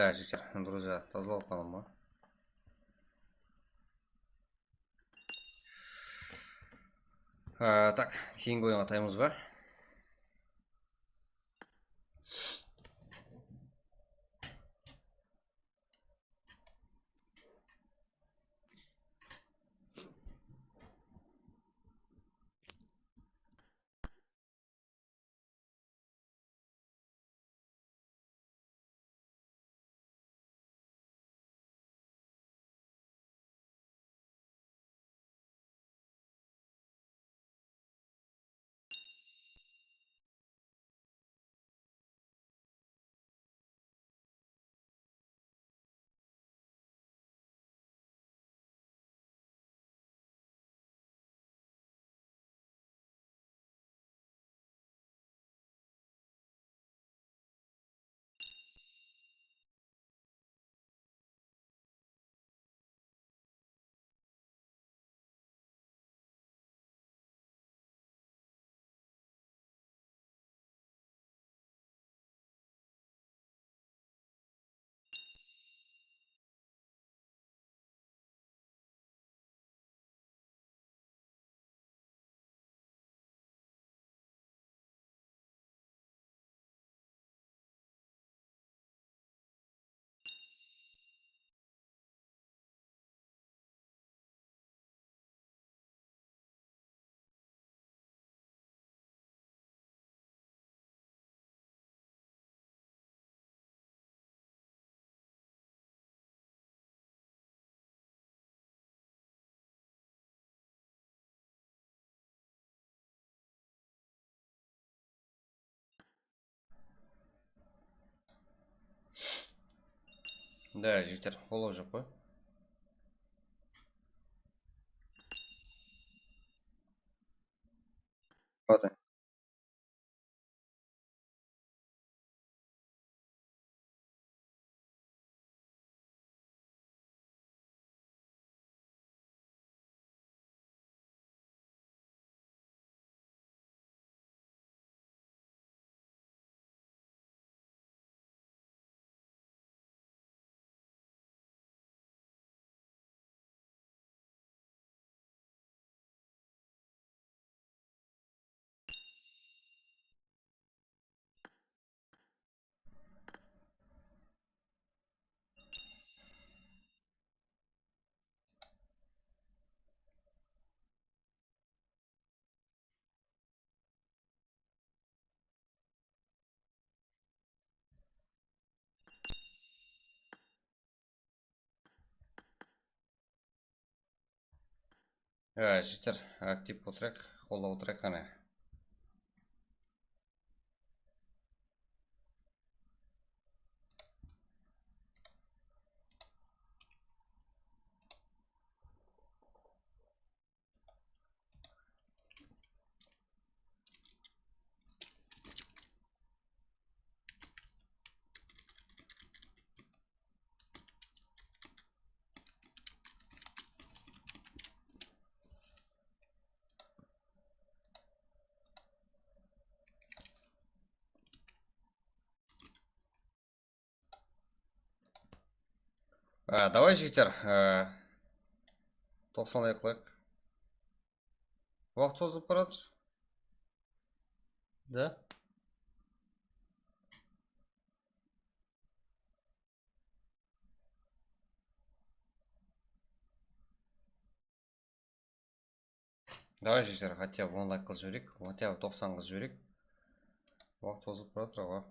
Há, jigitler, друзья, tazalap atqanım ba? Há, tak, keyingi oyınǵa ataymız ba? Da, jigitler, qollap joq pa? Boladı. Ya, jigitler, aktiv otırayıq, qollap otırayıq qáne. Á, davay, jigitler, á, toqsanday qılayıq. Waqıt sozılıp baratır. Da? Davay, jigitler, хотя бы on layk qılıp jibereyik, хотя бы toqsan qılıp jibereyik. Waqıt sozılıp baratır ǵoy.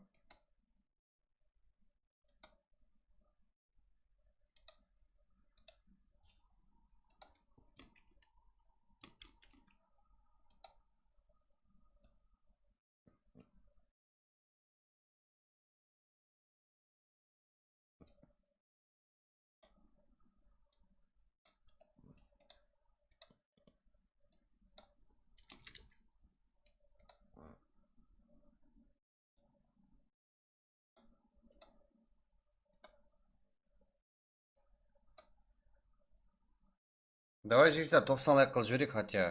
Davay, jigitler, toqsan layk qılıp jibereyik, хотя.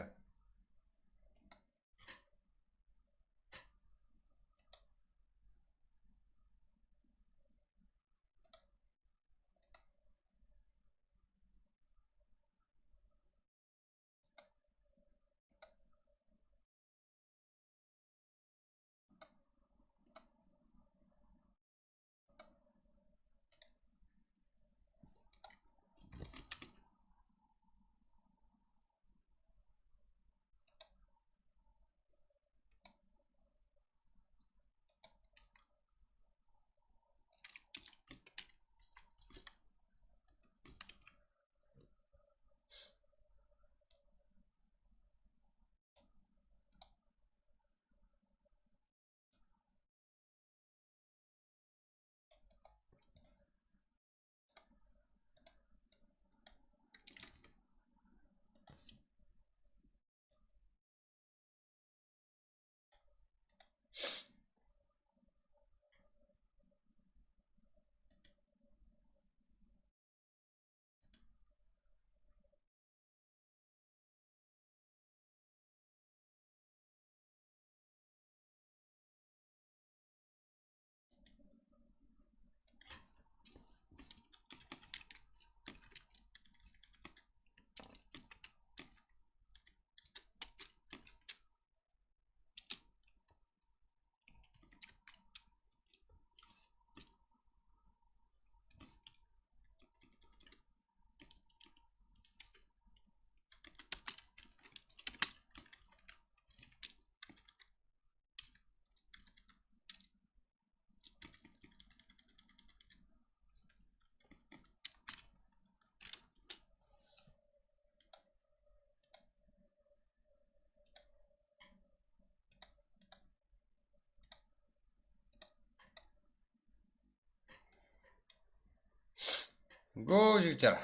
Go, jigitler.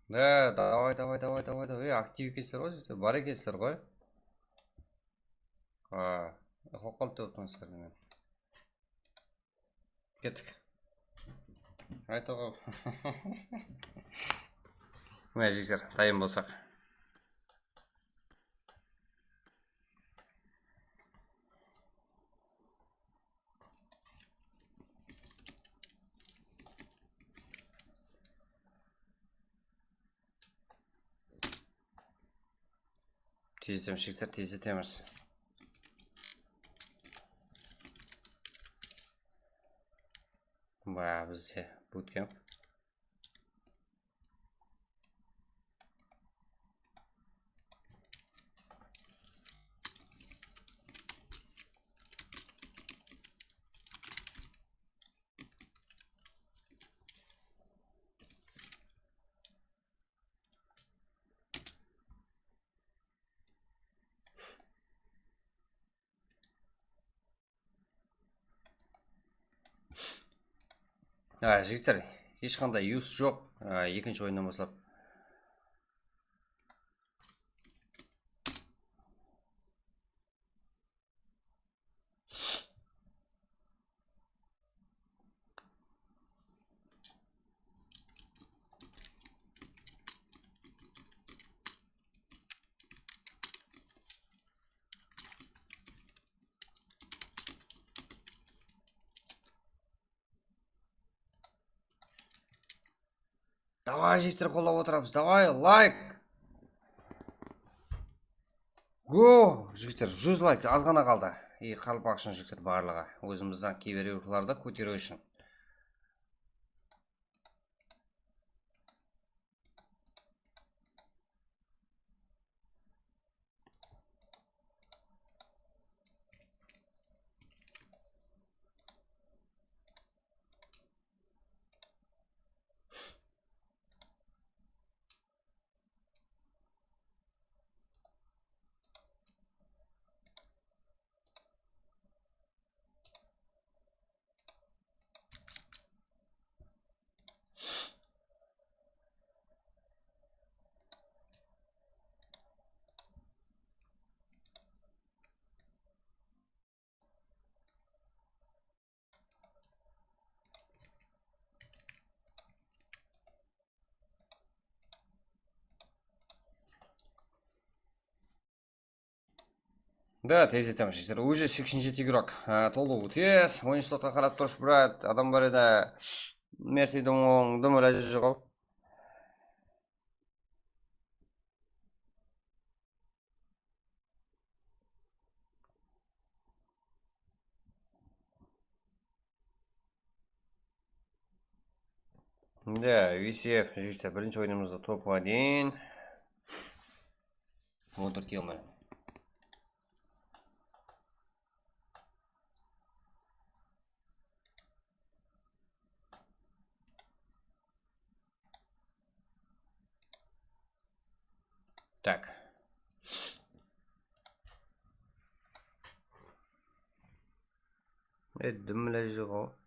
Da, davay, davay, davay, davay, davay. Ey, aktiv ekensizler ǵoy, jigitler, bar ekensizler ǵoy. Ha, uxlap qalıptı, otırıńızlar, men. Kettik. Aytıǵım. Mine, jigitler, tayın bolsaq. Tezletemiz, jigitler, tezletemiz. Ba, bizde bootcamp. Ha, jigitler, hesh qanday yus joq. Ha, ekinshi oyınnan baslap. Davay, jigitler, qollap otıramız. Davay, layk. Go, jigitler, júz layk, az ǵana qaldı. Ey, qaraqalpaq ushın, jigitler, barlıǵı. Ózimizdiń kiberiwlardı kóteriw ushın. Da, tez etemiz, jigitler. Уже seksen jeti игрок. Ha, tolıwı tez. Oyınshılarǵa qarap turıp, brat, adam bar edi. Mersidiń oń, dım ilajı joq-aw. Mine, V C F, jigitler, birinshi oyınımızda top один. On tórt kill mine. Так. E, dım ilajı joq-aw.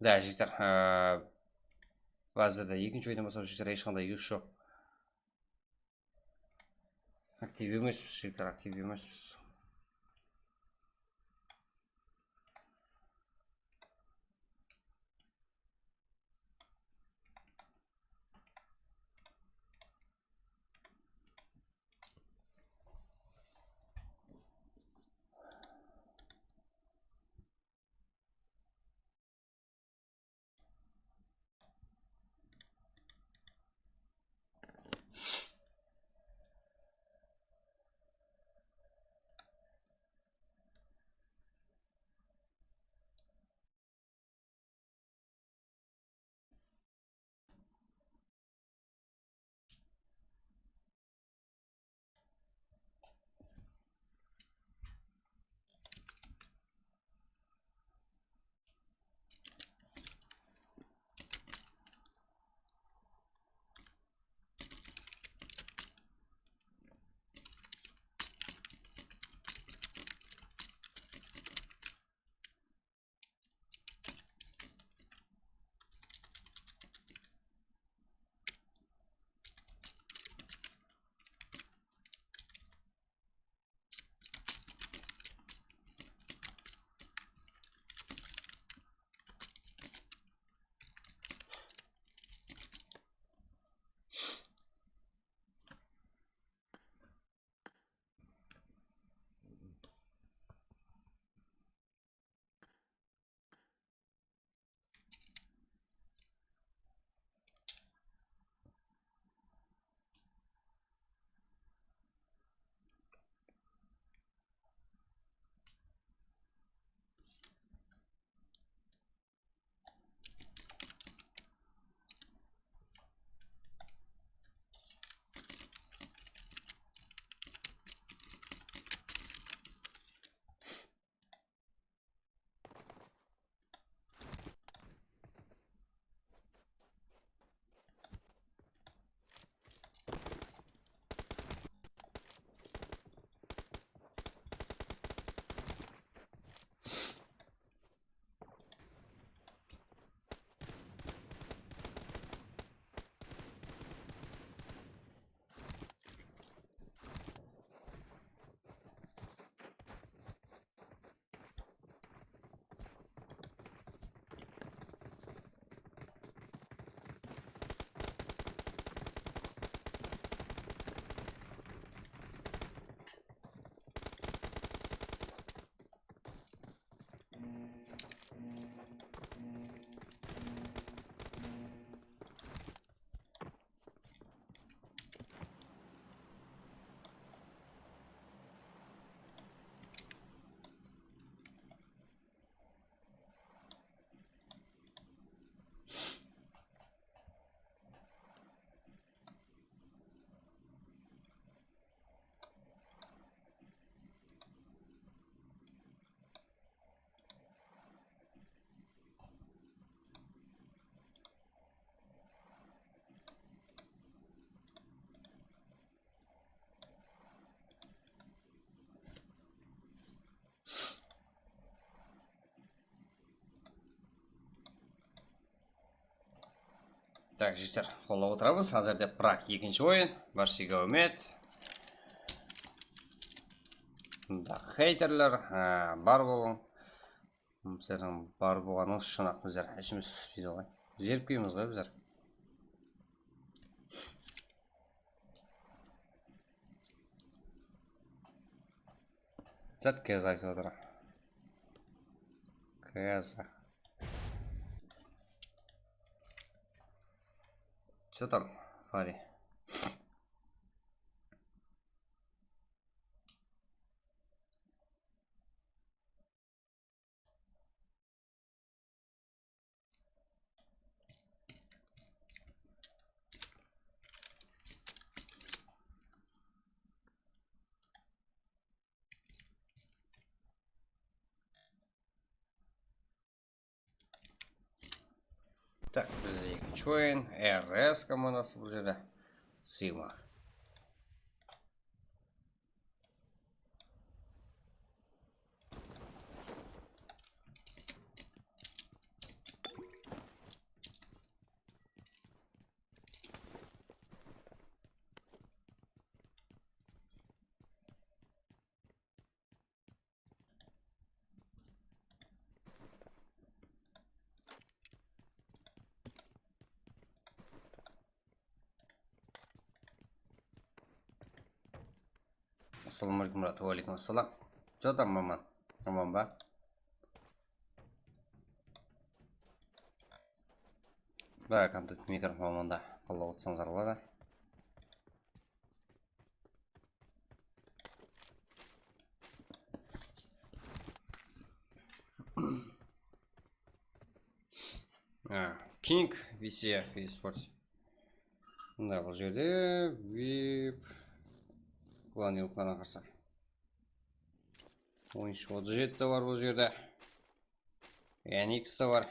Da, jigitler, e, házirde ekinshi oyınnan baslap, jigitler, hesh qanday yus joq. Aktiv emespiz, jigitler, aktiv emespiz. Tak, jigitler, qollap otıramız. Házirde Prag ekinshi oyın. Bárshege áwmet. Mında heyterler, há, bar bolıń. Bizlerdiń bar bolǵanımız ushın-aq bizler ishimiz pıspeydi ǵoy. Zerikpeymiz ǵoy bizler. Zat Keza aytıp atır. Keza. Что там, Фари? Tak, bizde ekinshi oyın, R S komandası bul jerde. Sıyma. Assalamu aleykum, Murat. Wa aleykum assalam. Что там, маман? Aman ba? Bá, kontent meyker mamanda qollap otırsańız boladı. Á, King V C F eSports. Mında bul jerde vip Ulan yılqılarına qarsı. Oyınshı otız jeti de bar bul jerde. N X te bar.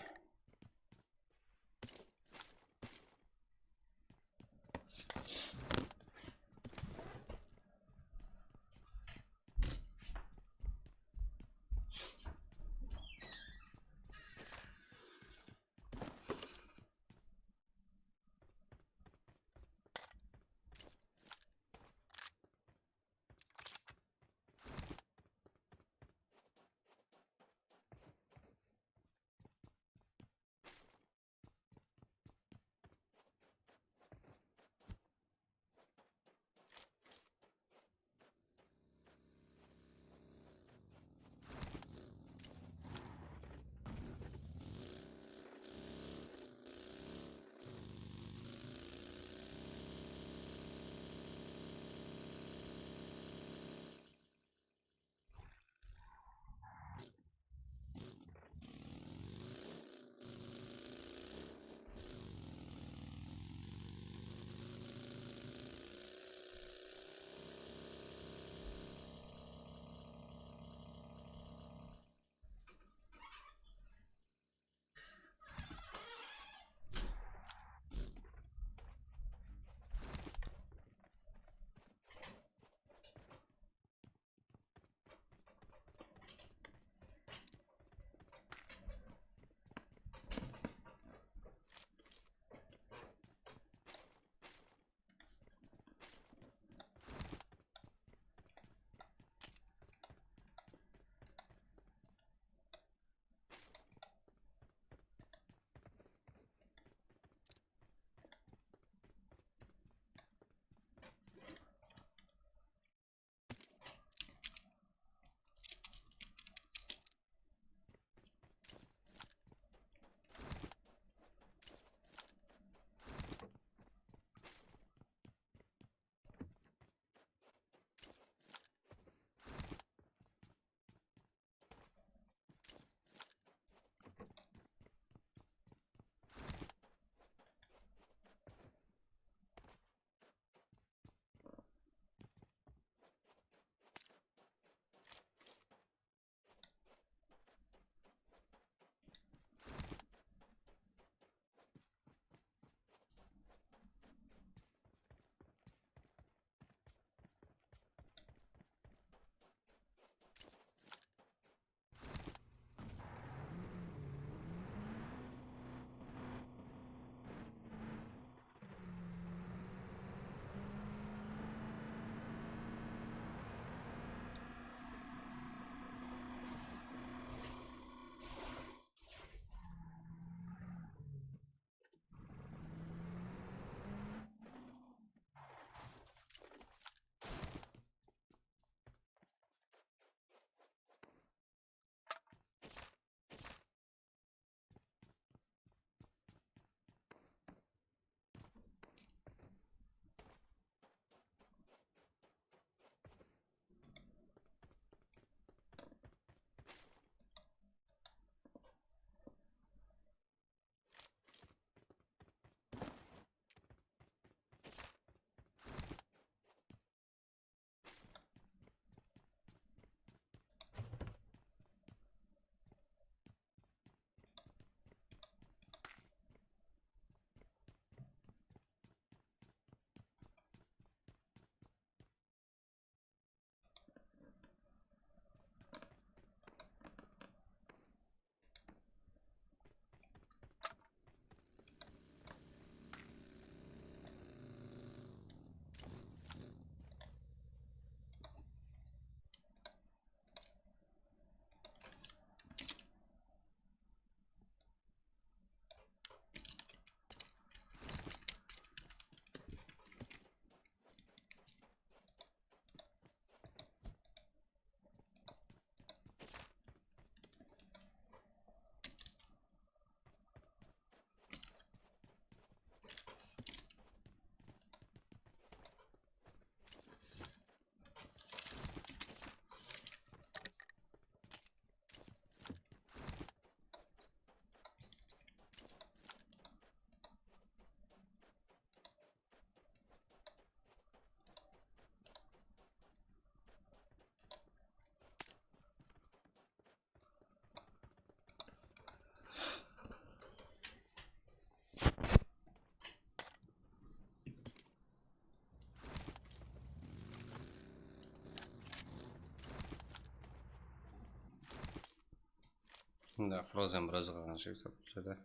Mında Frozen biraz qalǵan shıǵıp bul jerde.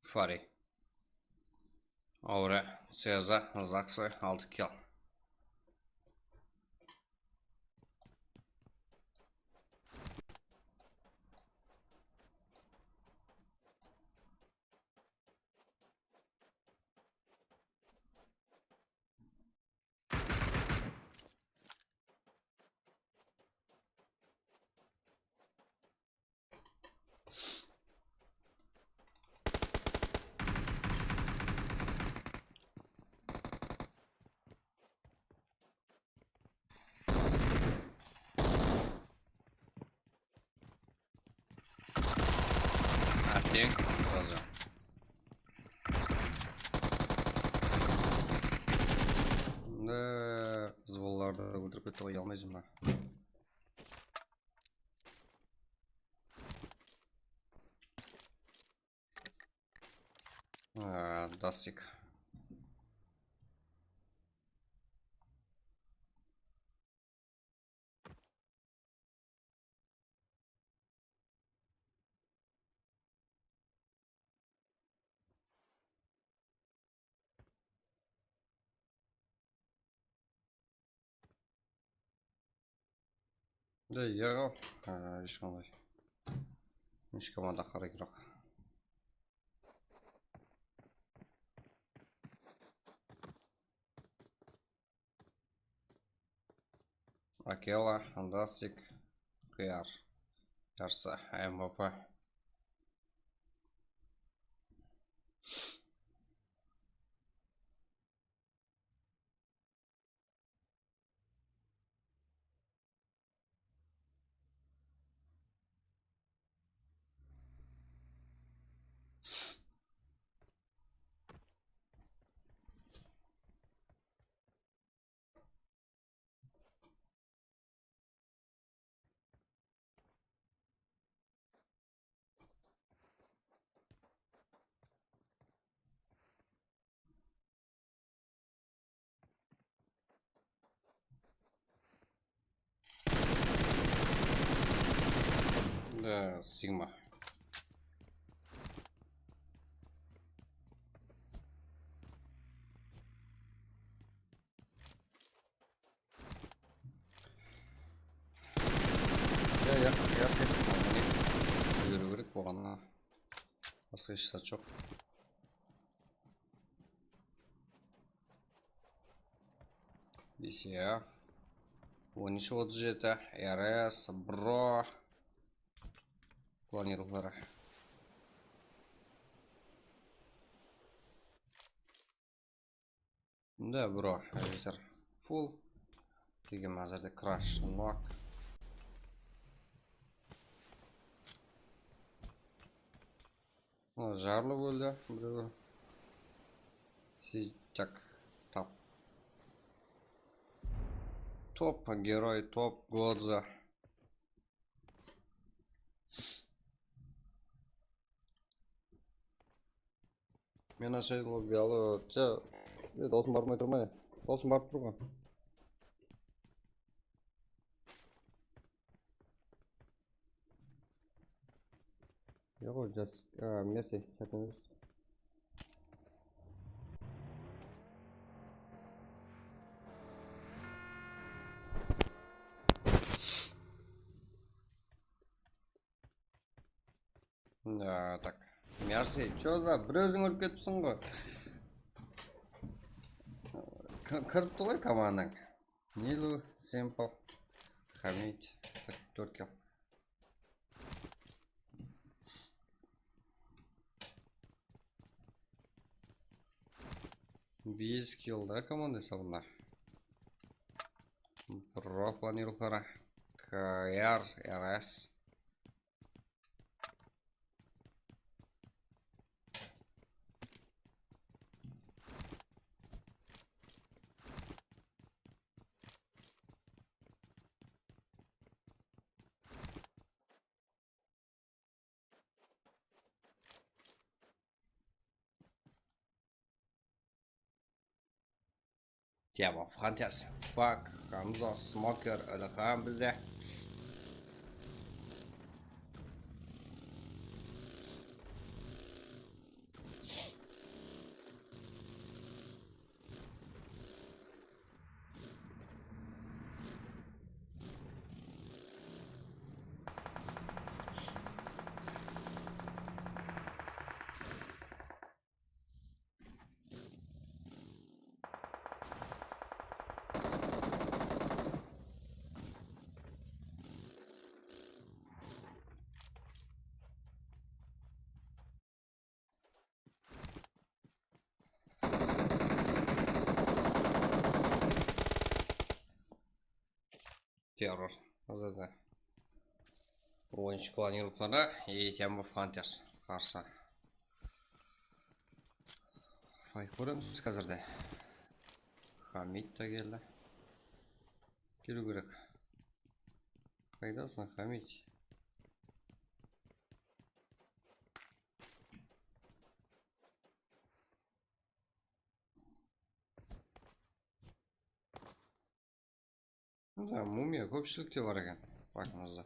Fari. Aura, Seza, Zaksı, altı kill. Ateń. Mında qız balalardı óltirip ketti ǵoy, uyalmaysań ba? Aa, Dastik. Да, я, а, hesh qanday. Hesh komanda qara kirok. Akela, Andasik, Qıyar. Yarsı, M V P. Да, Сигма. Ya, ya, ya, sen, mine, úlgeriw kerek bolǵanına. Basqa hesh zat joq. Bes F. On úsh otız jeti, R S, Bro. Planirovkaları. Mında, Bro, jeter. Full. Kelgen házirde Crash, Nok. Mına jarlı bóldi birewi. Siytak tap. Top geroy, top Godza. Men ashayın lobby alıp, ja, e, dawsım barmay tur ma? Dawsım barıp tur ǵoy. Yoq, ol jas, a, Mersi, Chattaners. Ya, tak. Mersi, chё za, bir óziń ólip ketipsiń ǵoy. K-, kiripti ǵoy komandań. Nilu, Simple, Hamid, tak, tórt kill. Bes kill da komanda esabında. Bro, planirovkaları. K R, R S. Demo Hunters, Fak, Hamza, Smoker, Ilham bizde. Terror. Házirde oyınshı klan yurıqları, Demo Hunters qarsı. Fayt kóremiz házirde. Hamid ta keldi. Keliw kerek. Qaydasıń, Hamid? Da, mumiya kópshilikte bar eken, farkımızda.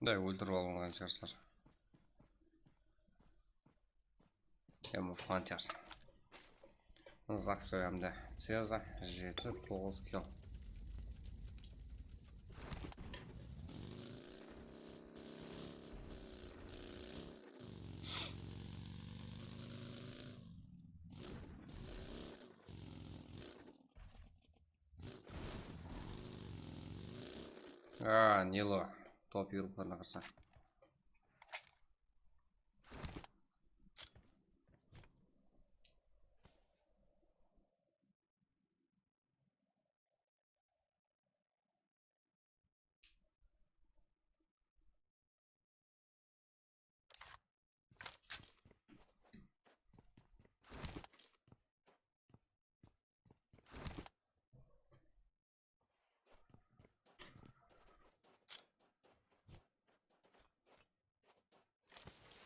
Da, óltirip alınǵan shıǵarsızlar. Demo Hunters. Zaksoy hám de Ceza, jeti, toǵız kill. A, Nilo. Top yurıplarına qarsa.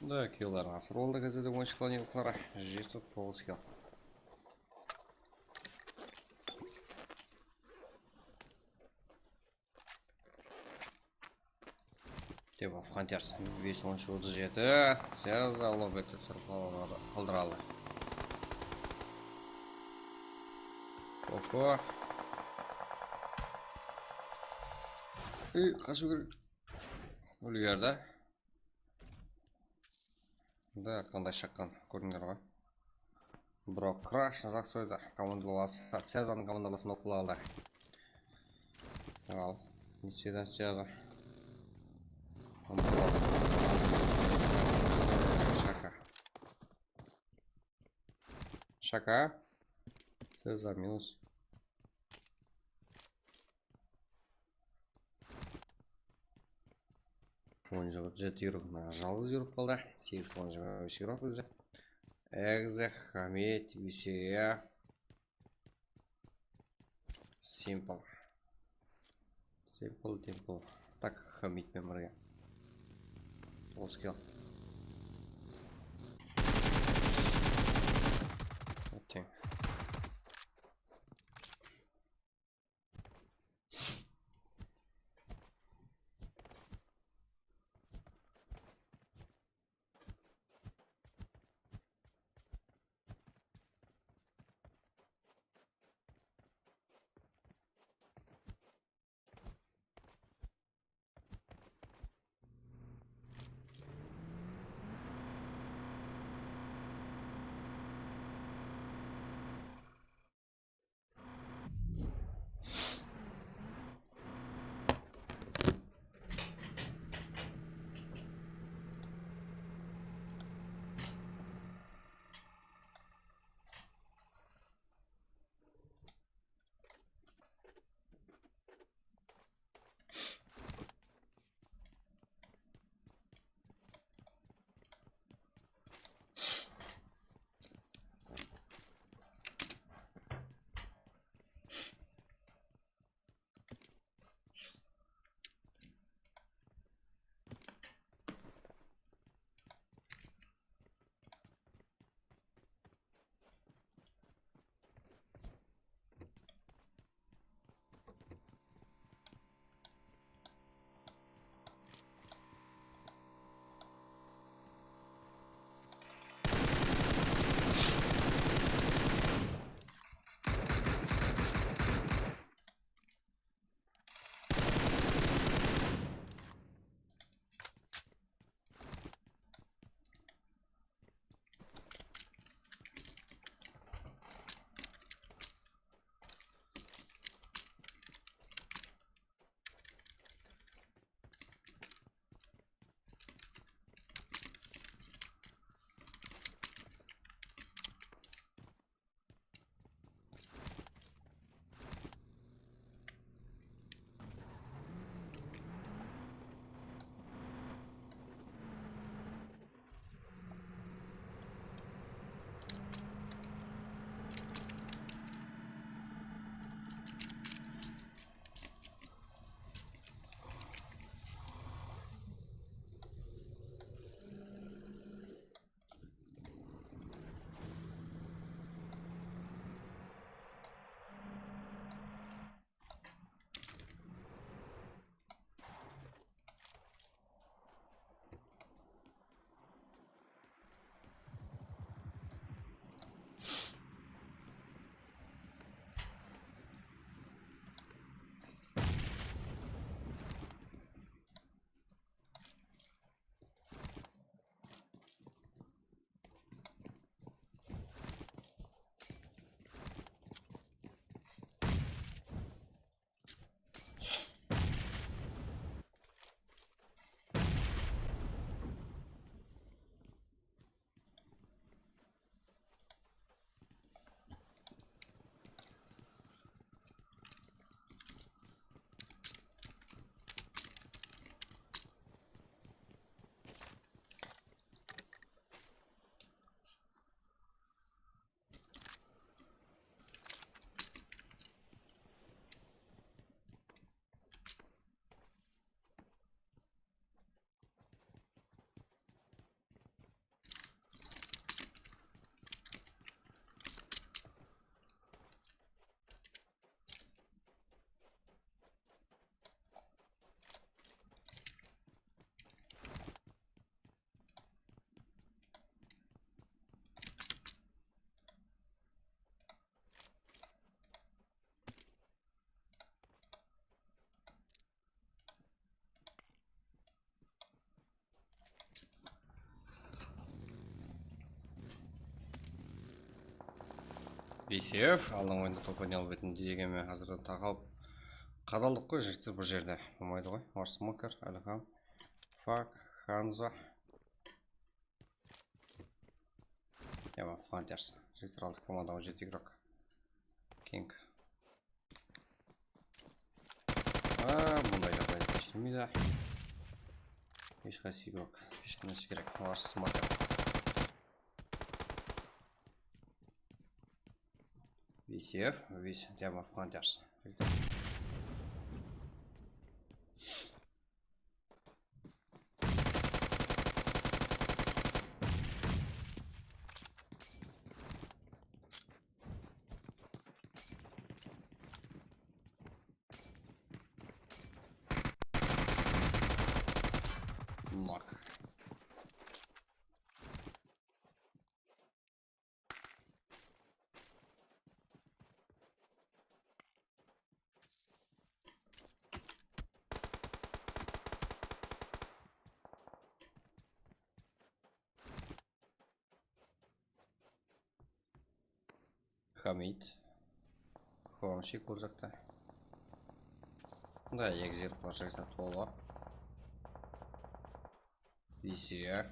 Da, killlerdi asırıp aldı házirde oyınshı klan yurıqları. Jeti, toǵız kill. Demo Hunters, bes, on úsh, otız jeti. Ceza ulaq bette túsirip qaldıra aldı. Oko. Ey, qashıw kerek. Úlgerdi. Da, qanday shaqqan, kórdińler ǵoy. Bro, Crash, Zaksoydı komandalası, Cezanıń komandalası nok qıla aldı. Al, ne istedi Ceza? Shaka. Shaka. Ceza minus. On jeti yurıp, mına jalǵız yurıp qaldı. Segiz on jigirma bes yurıp bizde. Egze, Hamid, Visiev. Simple. Simple, simple. Tak, Hamid penen birge. Toǵız kill. Ótken. B C F, aldın oyında top oynay albaytın degeme házir taqalıp qadalıp qoy, jigitler, bul jerde bolmaydı ǵoy. Var Smoker, Alham, Fak, Hanzo. Yama, Fanters. Jigitler, aldıq komanda on jeti igrok. King. Aa, bunday jaǵdayda keshirmeydi. Hesh qaysı igrok keshirmesi kerek. Olar Smoker. V C F, V C F, Diamond Hunters. Knock. Hamid. Homshik bul jaqta. Da, eki zerikler jaqta tolıq. V C F.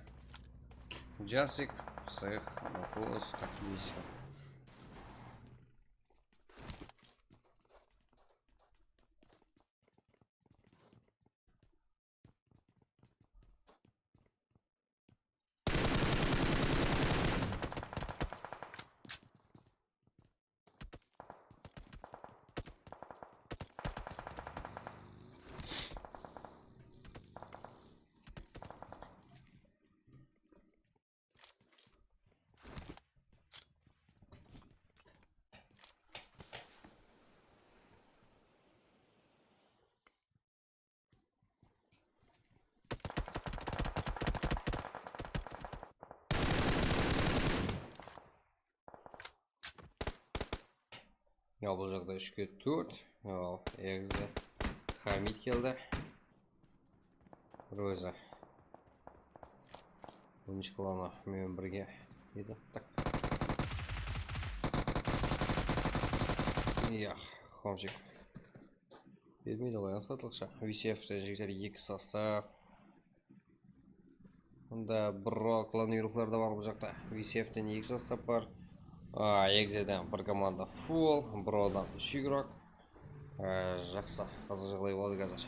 Jasik, Psix, Nukul, Stak, V C F. Ya, bul jaqda úshke tórt. Al, Egzi, Hamid keldi. Bir ózi. Bunıshkalanı menen birge edi. Tak. Ya, Homshik. Bermeydi ǵoy, asqatlıqsha. V C F-ten jigitler eki sostav. Bunda Bro klan uyruqları da bar bul jaqta. V C F-ten eki sostav bar. A, Egzeden bir komanda full, Brodan úsh igrok. A, jaqsı, qızıq jaǵday boldı házir.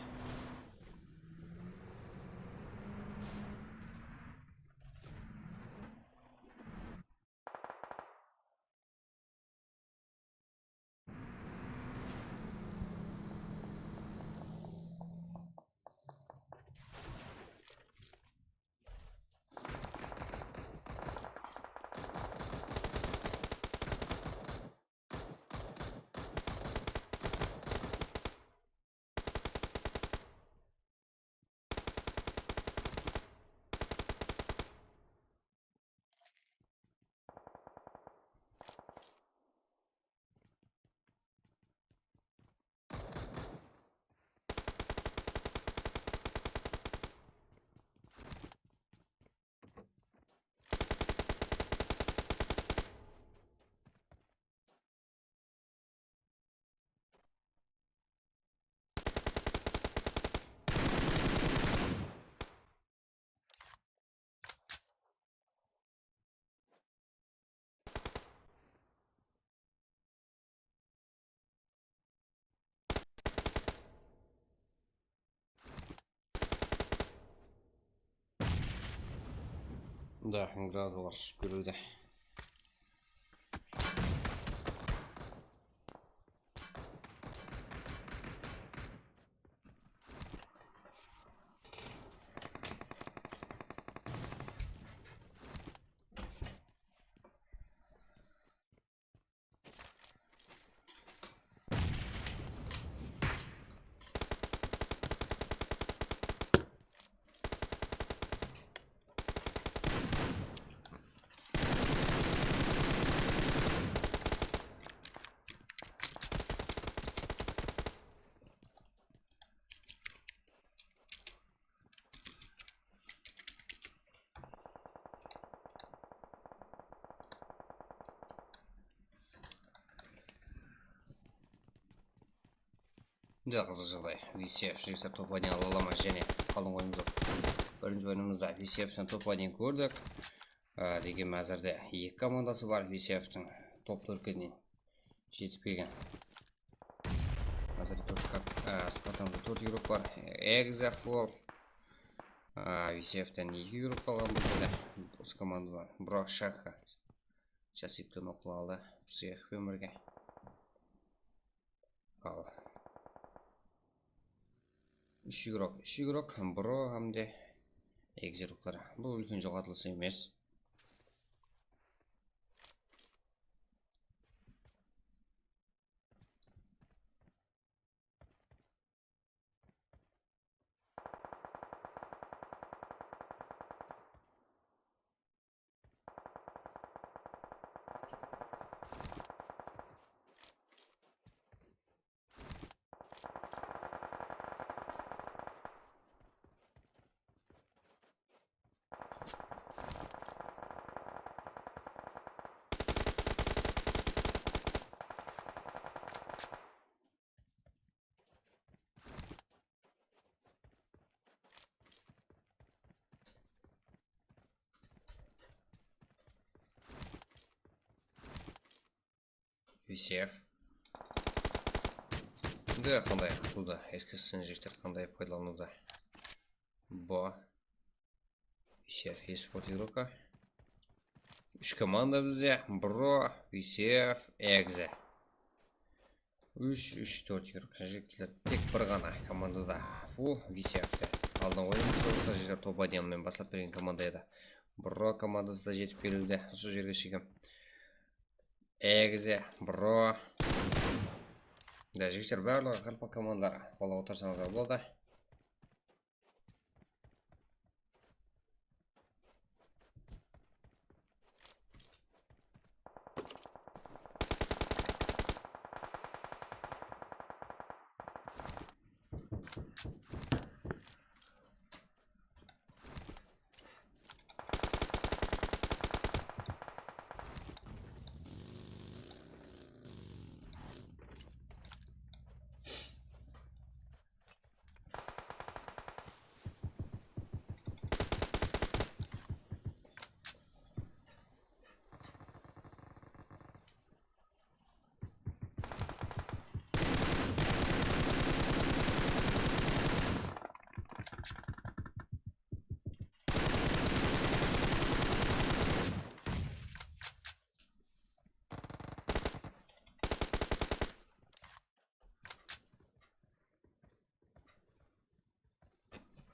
Da, granatalar ushıp keliwde. Júdá qızıq jaǵday. V C F jigitler top один ala ma? Jáne aldın oyınımızda, birinshi oyınımızda V C F-ten top один kórdik. Á, degen házirde eki komandası bar V C F-tiń top tórtke deyin jetip kelgen. Házir tórt kap-, á, skvadında tórt igrok bar. Exe, Full. Á, V C F-ten eki igrok qalǵan bul jerde. Usı komandadan Bro, Shaka. Jasipten oqıl aldı. Sıyaq penen birge. Al. Úsh igrok, úsh igrok, Bro hám de Exe igrokları. Bul úlken joǵaltılıs emes. V C F. Endi qanday qutıldı? Eski sinjikler qanday paydalanıwda? Bu V C F esport igroka. Úsh komanda bizde. Bro, V C F, Exe. Úsh, úsh, tórt igrok. Jigitler tek bir ǵana komandada. Fu, V C F-te. Aldın oyınımız bolsa, jigitler top один menen baslap bergen komanda edi. Bro komandası da jetip keliwde usı jerge shekem. Exe, Bro. Da, jigitler, barlıǵı qaraqalpaq komandaları qollap otırsańızlar boladı.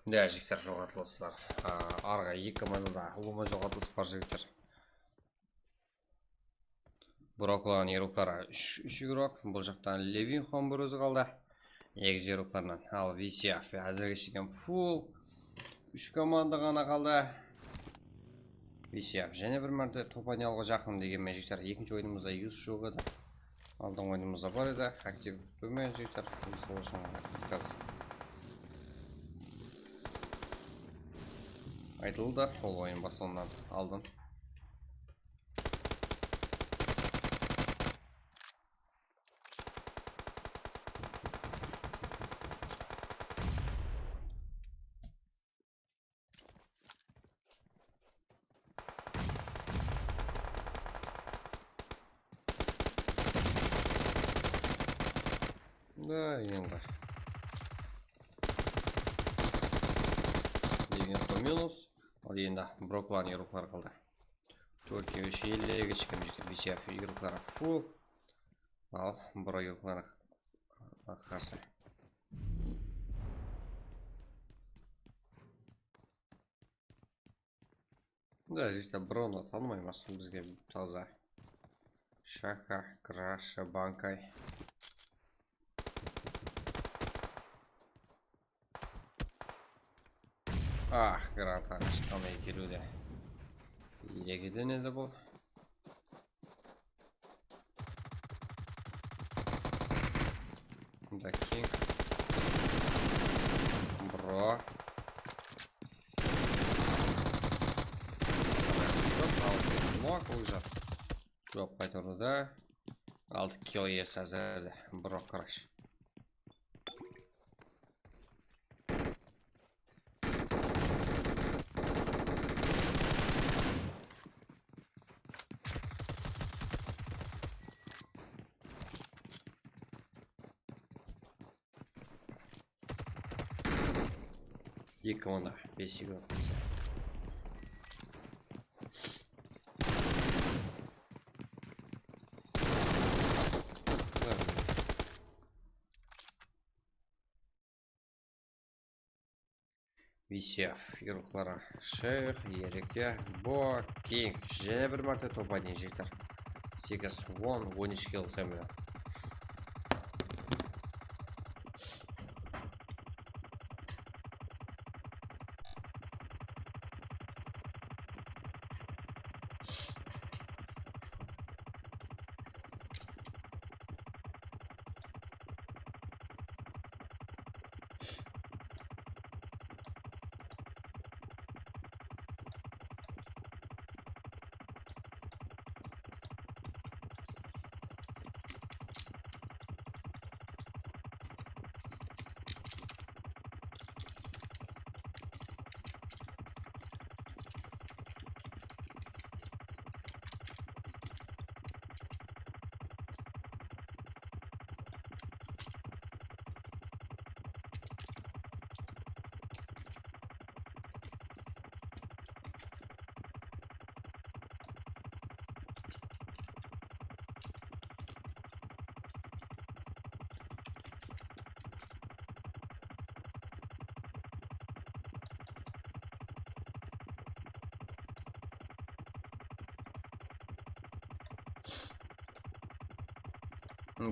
Ya, jigitler, joǵaltılıslar. A, arǵa eki komandada ulıwma joǵaltılıs bar, jigitler. Broklan igrokları úsh, úsh igrok. Bul jaqtan Levin hám bir ózi qaldı. Exe igroklarınan. Al, V C F házirge shekem full. Úsh komanda ǵana qaldı. V C F jáne bir márte top aynalıwǵa jaqın degen menen, jigitler, ekinshi oyınımızda yus joq edi. Aldın oyınımızda bar edi. Aktiv túmen, jigitler. Sol ushın biraz aytıldı ol oyın baslanıwınan aldın. Da, endi. Degen soń minus. Al, endi Broklan igrokları qaldı. Tórtke úsh ele geçken, jigitler, V C F igrokları full. Al, Bro igrokları qarsı. Da, jigitler, Bronı tanımayman, bizge taza. Shaka, Krasha, Bankay. Ah, granataǵa shıqqanday keliwde. Ekiden edi bul. The King. Bro. Nok уже. Juwap qaytarıwda. Altı kill iyesi házirde. Bro, qarash. Eki onda bes eki. Visef, yurıqları shıq, ereke, bo, keng. Jáne bir márte topa deyin jigitler. Segiz, on, on úsh kill sómedi.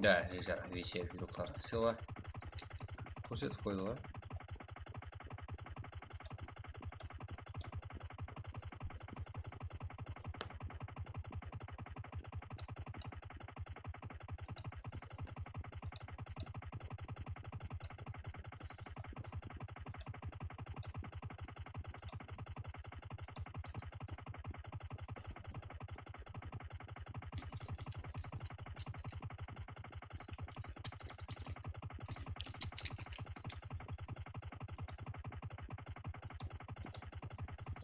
Da, jigitler, Visef yurıqları sıyla. Kórsetip qoydı ǵoy.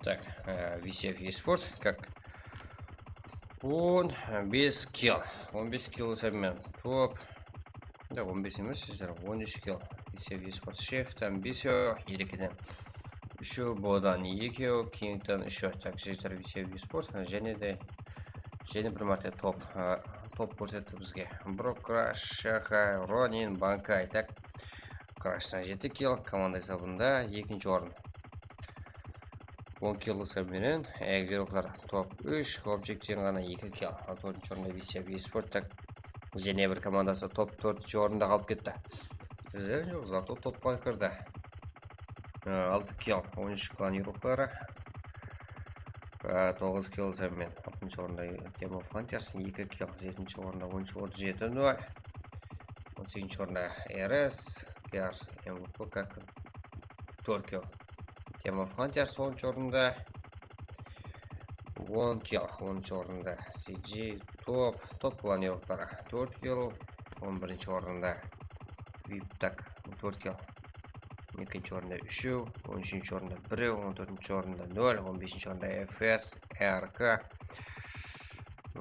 Так, э, Visef eSports, как on bes kill, on bes kill sómedi. Top. Da, on bes emes, sizler, on úsh kill. Visef eSports sheftan, bes, erekeden úshew, bodan ekew, kengten úshew. Tak, jigitler, Visef eSports, jáne de, jáne bir márte top, a, top kórsetti bizge. Brok, Crash, Shaka, Ronin, Bankay. Tak, Crashtan jeti kill, komanda esabında ekinshi orın. On kill sómedi. Egiroklar top úsh, Hopjekten ǵana eki kill. Al, tórtinshi orında Visef eSports, tak, jáne bir komandası top tórtinshi orında qalıp ketti. Bizler joq, zato topqa kirdi. Altı kill, on úsh klan yurıqları. Toǵız kill sómedi. Altınshı orında Team of Hunters, eki kill, jetinshi orında, onınshı orın, jeti nol. On segizinshi orında R S, P R, M V P, kak, tórt kill. Team of Hunters onınshı orında. On kill, onınshı orında C G, top, top klan yurıqları, tórt kill, on birinshi orında. Vip, tak, tórt kill. Ekinshi orında úshew, on úshinshi orında birew, on tórtinshi orında nol, on besinshi orında F S, R K,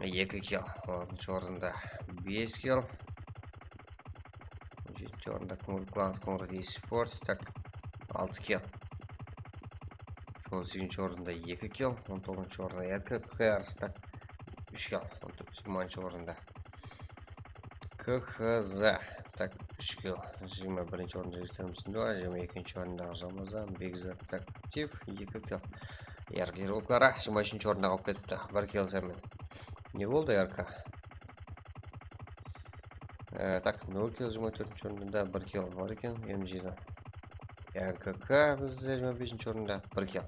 eki kill, on altınshı orında bes kill. Jetinshi orında Kungr Clans, Kungr eSports, tak, altı kill. On segizinshi orında eki kill, on toǵızınshı orında R K P R, tak, úsh kill, on jigirmanshı orında. K H Z, tak, úsh kill. Jigirma birinshi orında Jigitlerimizdiń, jigirma ekinshi orındaǵı Ramazan Bekzat, tak, aktiv, eki kill. R K yurıqları jigirma úshinshi orında qalıp ketipti, bir kill sómedi. Ne boldı R K? E, tak, nol kill jigirma tórtinshi orında, bir kill bar eken, M G-de. R K K bizde jigirma besinshi orında, bir kill.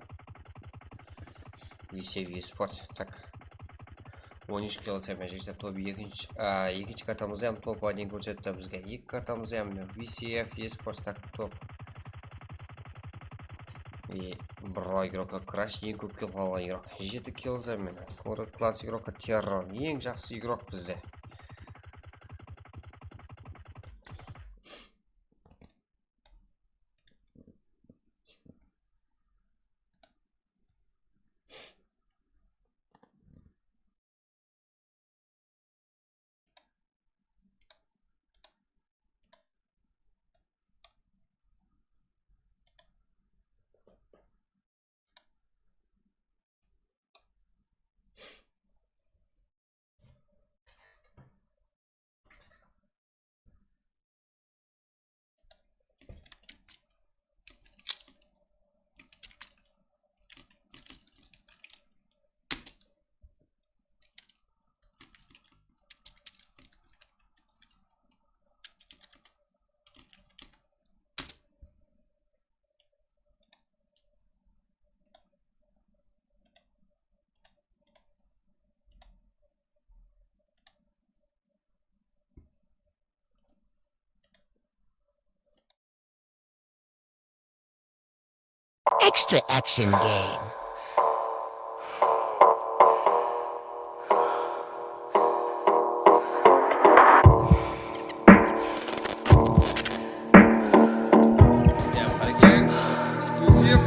Visef eSports, tak. On úsh kill sómedi, jigitler, top ekinshi, a, ekinshi kartamızda hám top один kórsetti bizge. Eki kartamızda hám Visef eSports, tak, top. E, bir igrokka Crash, eń kóp kill alǵan igrok. Jeti kill sómedi. Kungr Clans igrokka Terror, eń jaqsı igrok bizde. Extra action game. Exclusive.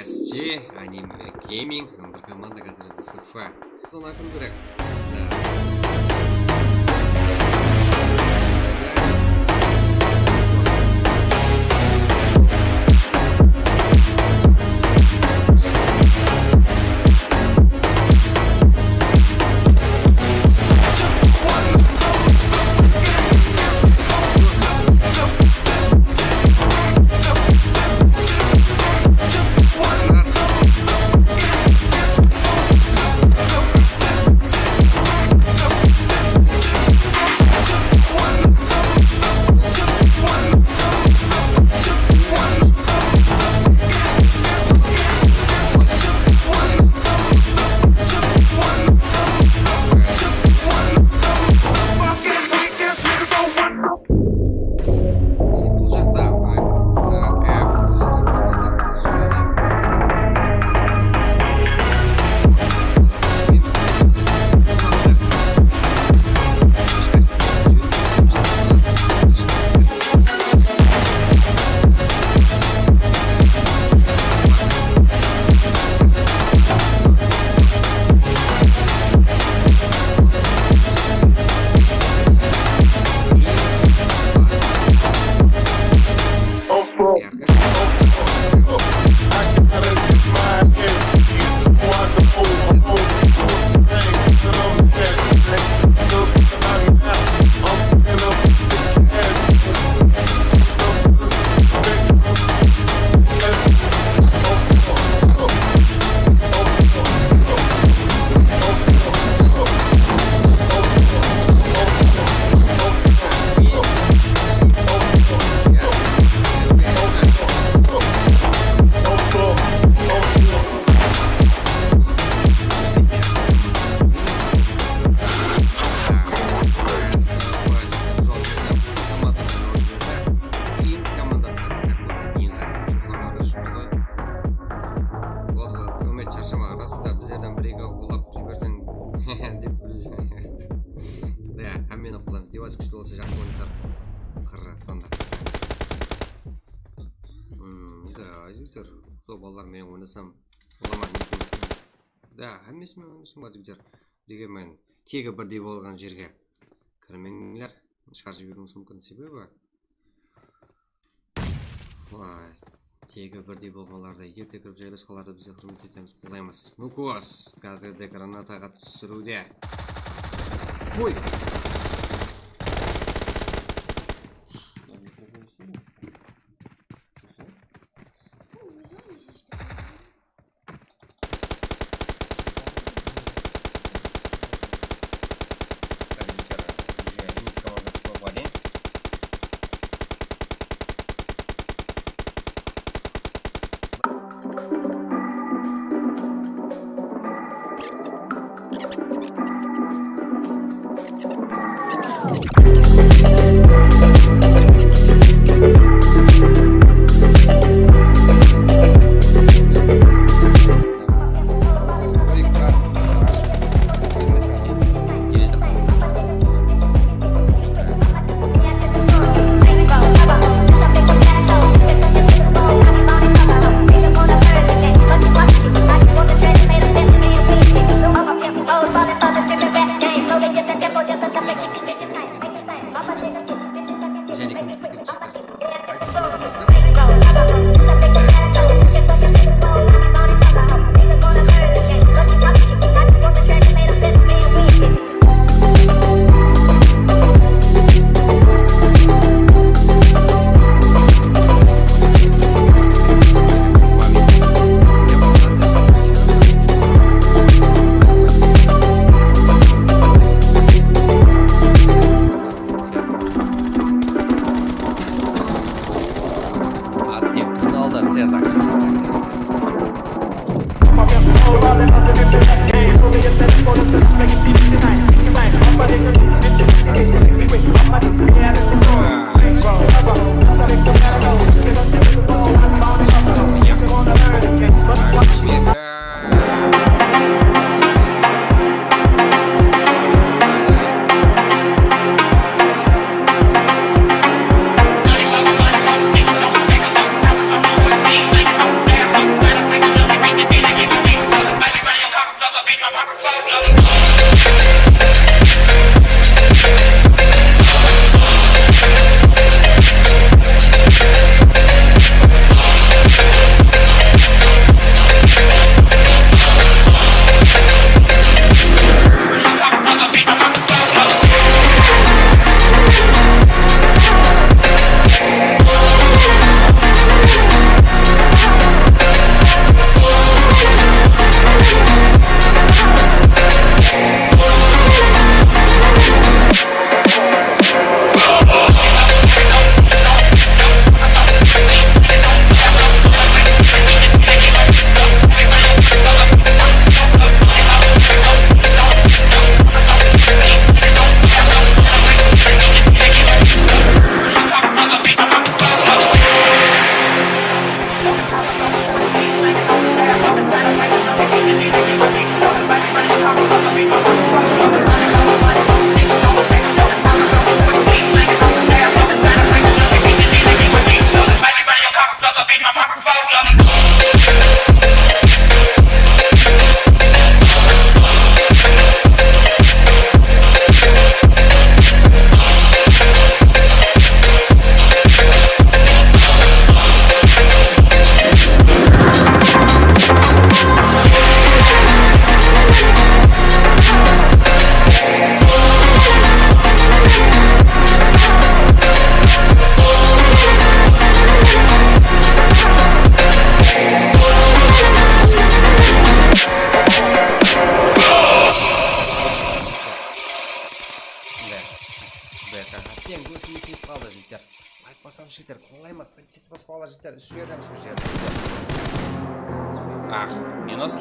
S G, Anime Gaming, hám bir komanda házir S F. Sonı akın kerek. Desem, olaman, ne qılıp. Da, hámmesine, hámmesine bar, jigitler. Degenmen, tegi birdey bolǵan jerge kirmeńler. Shıǵarıp jiberiwimiz múmkin, sebebi Vay, tegi birdey bolǵanlarda erte kirip jaylasqanlardı biz de húrmet etemiz, qollaymız. Nukos, gazerde granataǵa túsiriwde. Qoy! Так, ребята, уже минус команда снова один. Attı, finalda Cezar. Beta, teń kórsiniw islep qaldı, jigitler. Aytpasam, jigitler, qolaymas, biz tez basıp alar, jigitler, ústineremiz biz jerde. Ah, minus.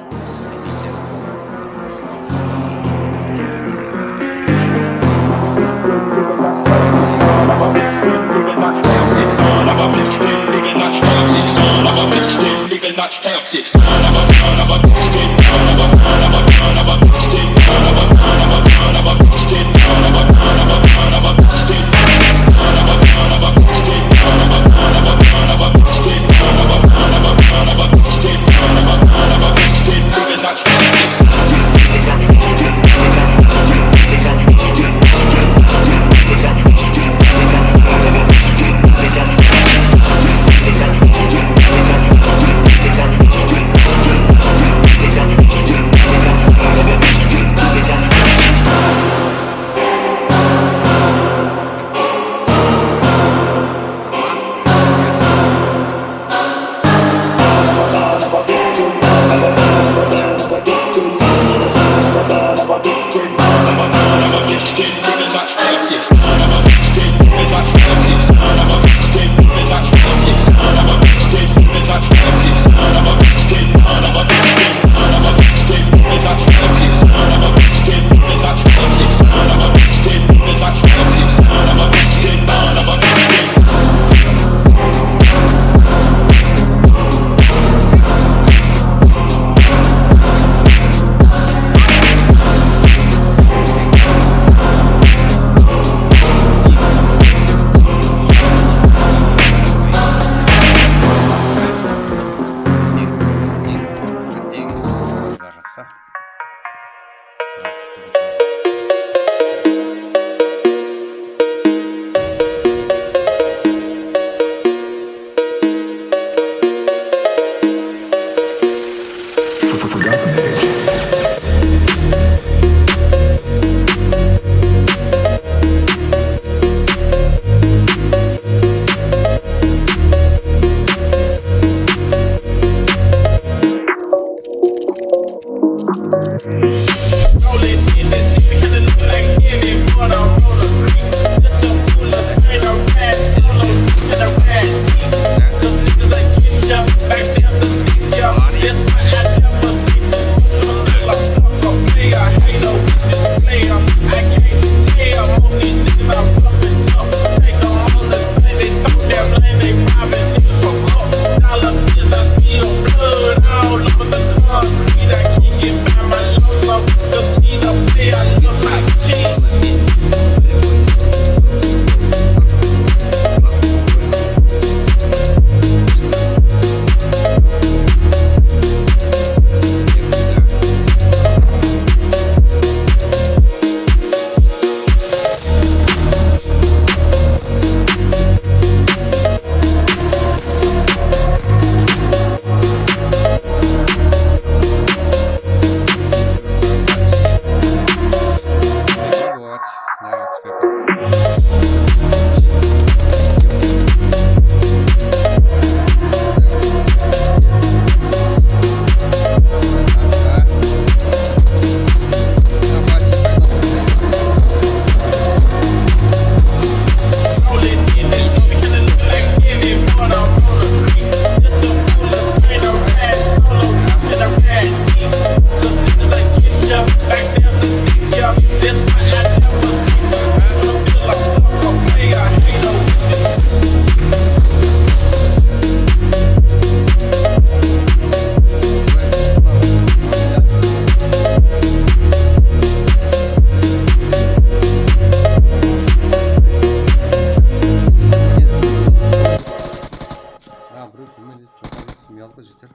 Ha, birew túlmedi, joqarıda túsirmey aldı ǵoy, jeter.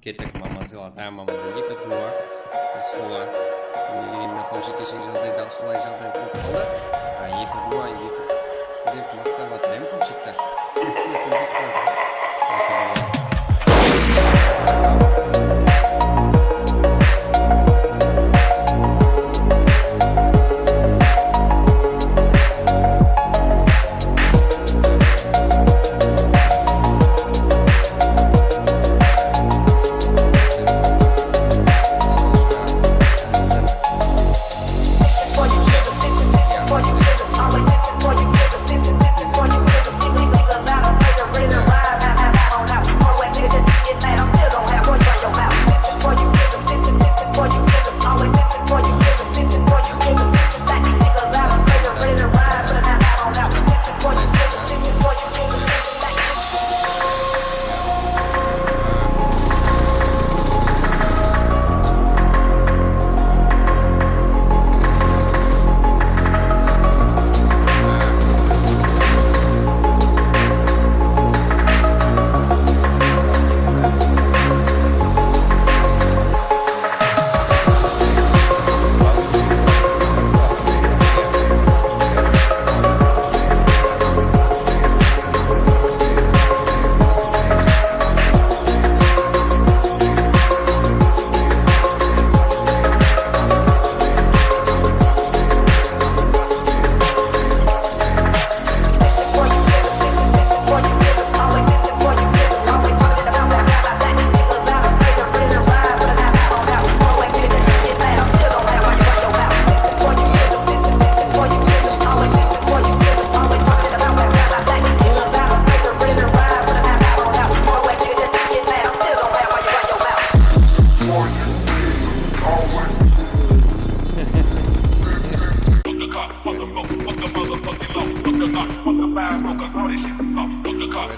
Kettik, Mamazıla, da, Mamazıla, eki duwa, Rusula. Endi Xomshekte shek jaǵdayda usılay jaǵday bolıp qaldı. Ha, eki duwa, eki. Kettik, maqtap atır, em, Xomshekti.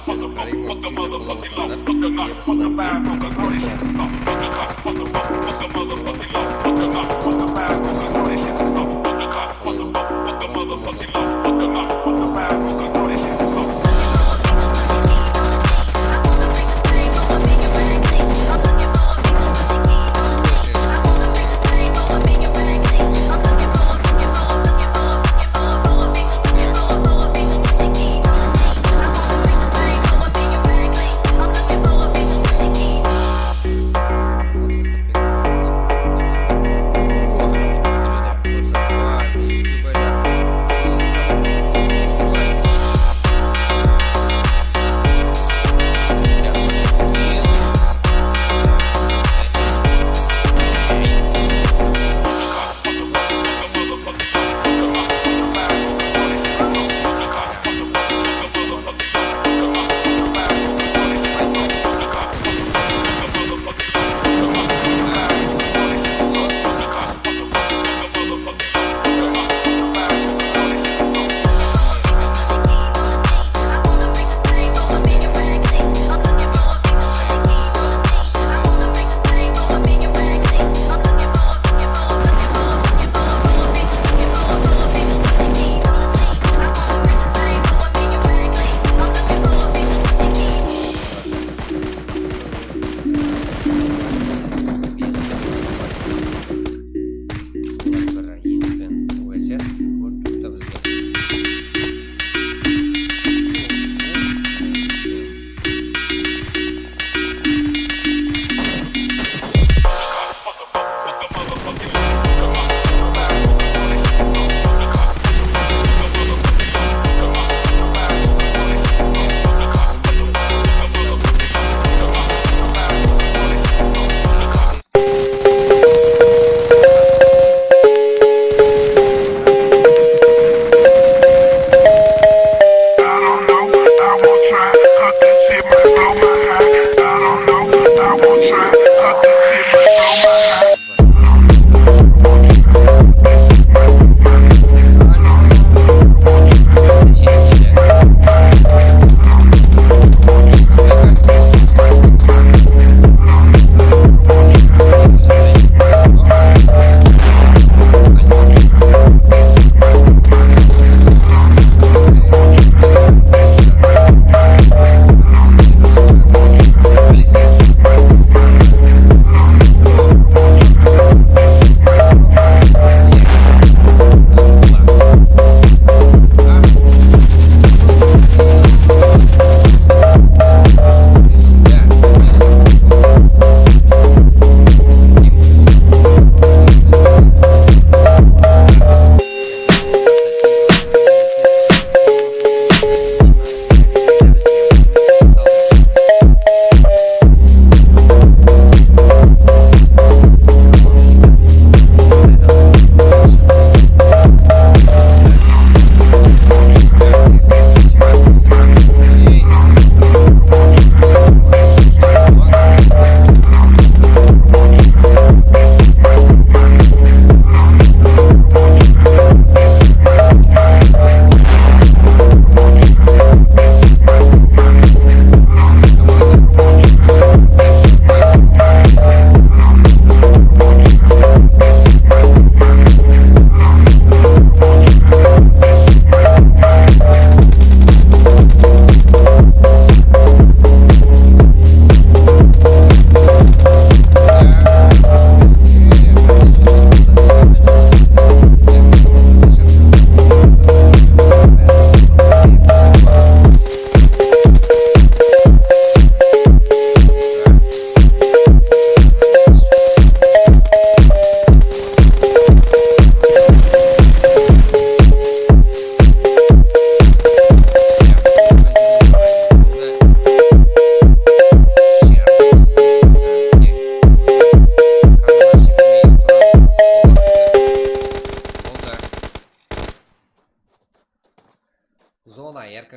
Ses, qarayın, oǵan jerde qola bolsańızlar.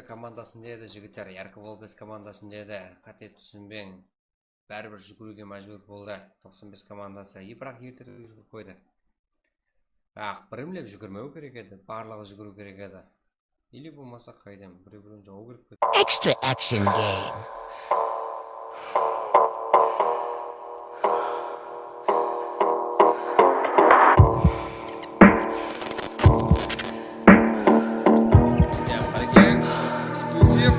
komandasında edi, jigitler, Yarko Volpes komandasında edi. Qáte túsinbeń. Báribir júgiriwge májbúr boldı toqsan bes komandası. E, biraq erterek júgirip qoydı. Aq, birimlep júgirmew kerek edi, barlıǵı júgiriw kerek edi. Ili bolmasa, qaydam, birew-birew jawıw kerek pedi. Extra action game. Ya, qarekeń, eksklyuziv.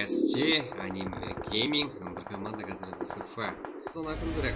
S G, Anime Gaming, bir komanda házir S F. Sonı kim kerek?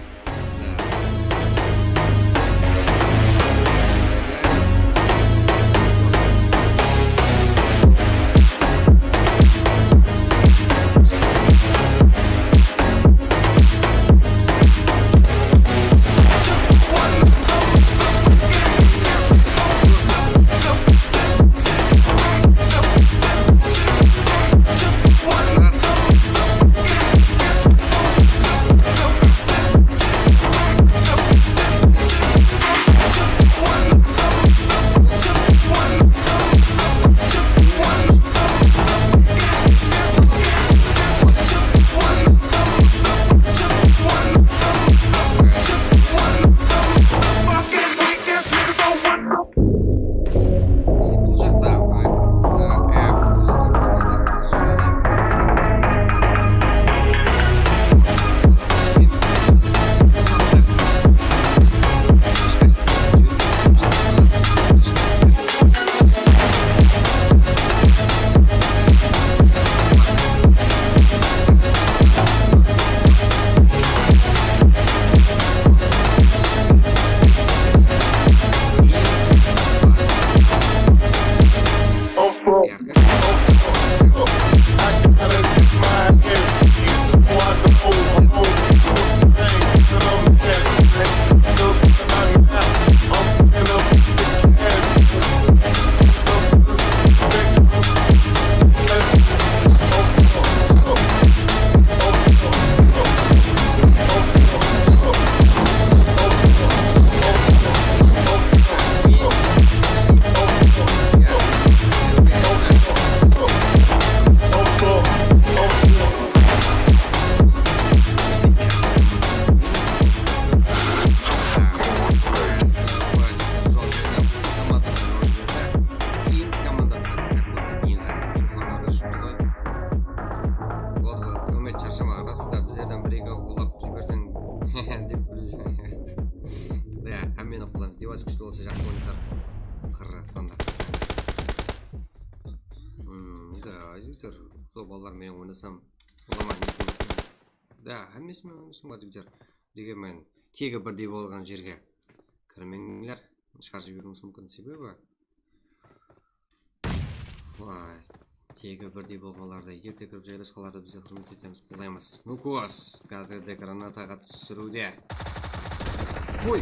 Jigitler, sol balalar menen oynasam, olaman. Da, hámmesi menen oynasam bar, jigitler. Degenmen, tegi birdey bolǵan jerge kirmeńler. Shıǵarıp jiberiwimiz múmkin, sebebi, vay, tegi birdey bolǵanlarda, erte kirip jaylasqanlarda biz húrmet etemiz, qollaymız. Nukos, gazirdi granataǵa túsiriwde. Qoy!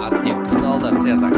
Attı, aldı, Cezar.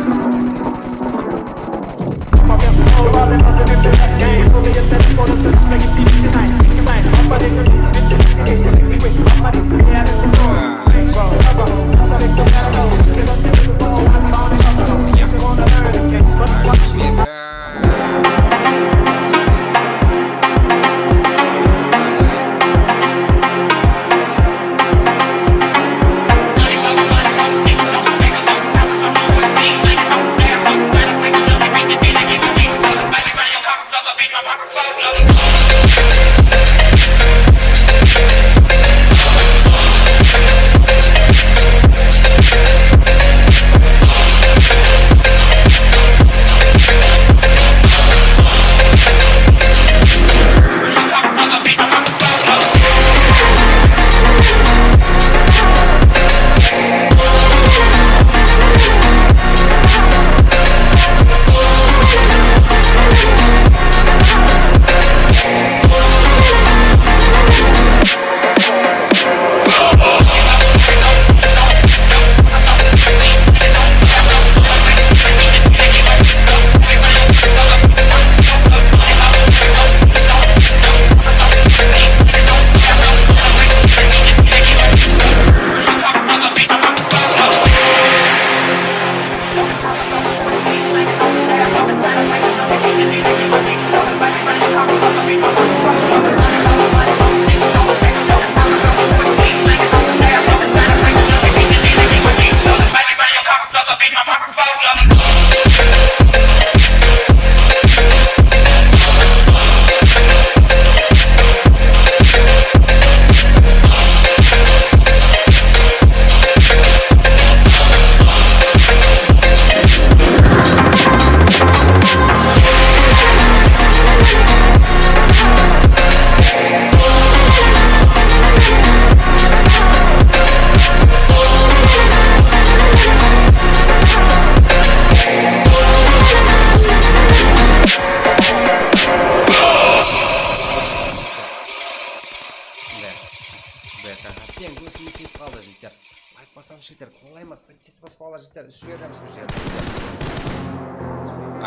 Betaǵa teń kórsiniw sıyıp qaldı, jigitler. Aytpasam, jigitler, qollaymız. Tez basıp alar, jigitler. Úsh jerdemiz, úsh jerde.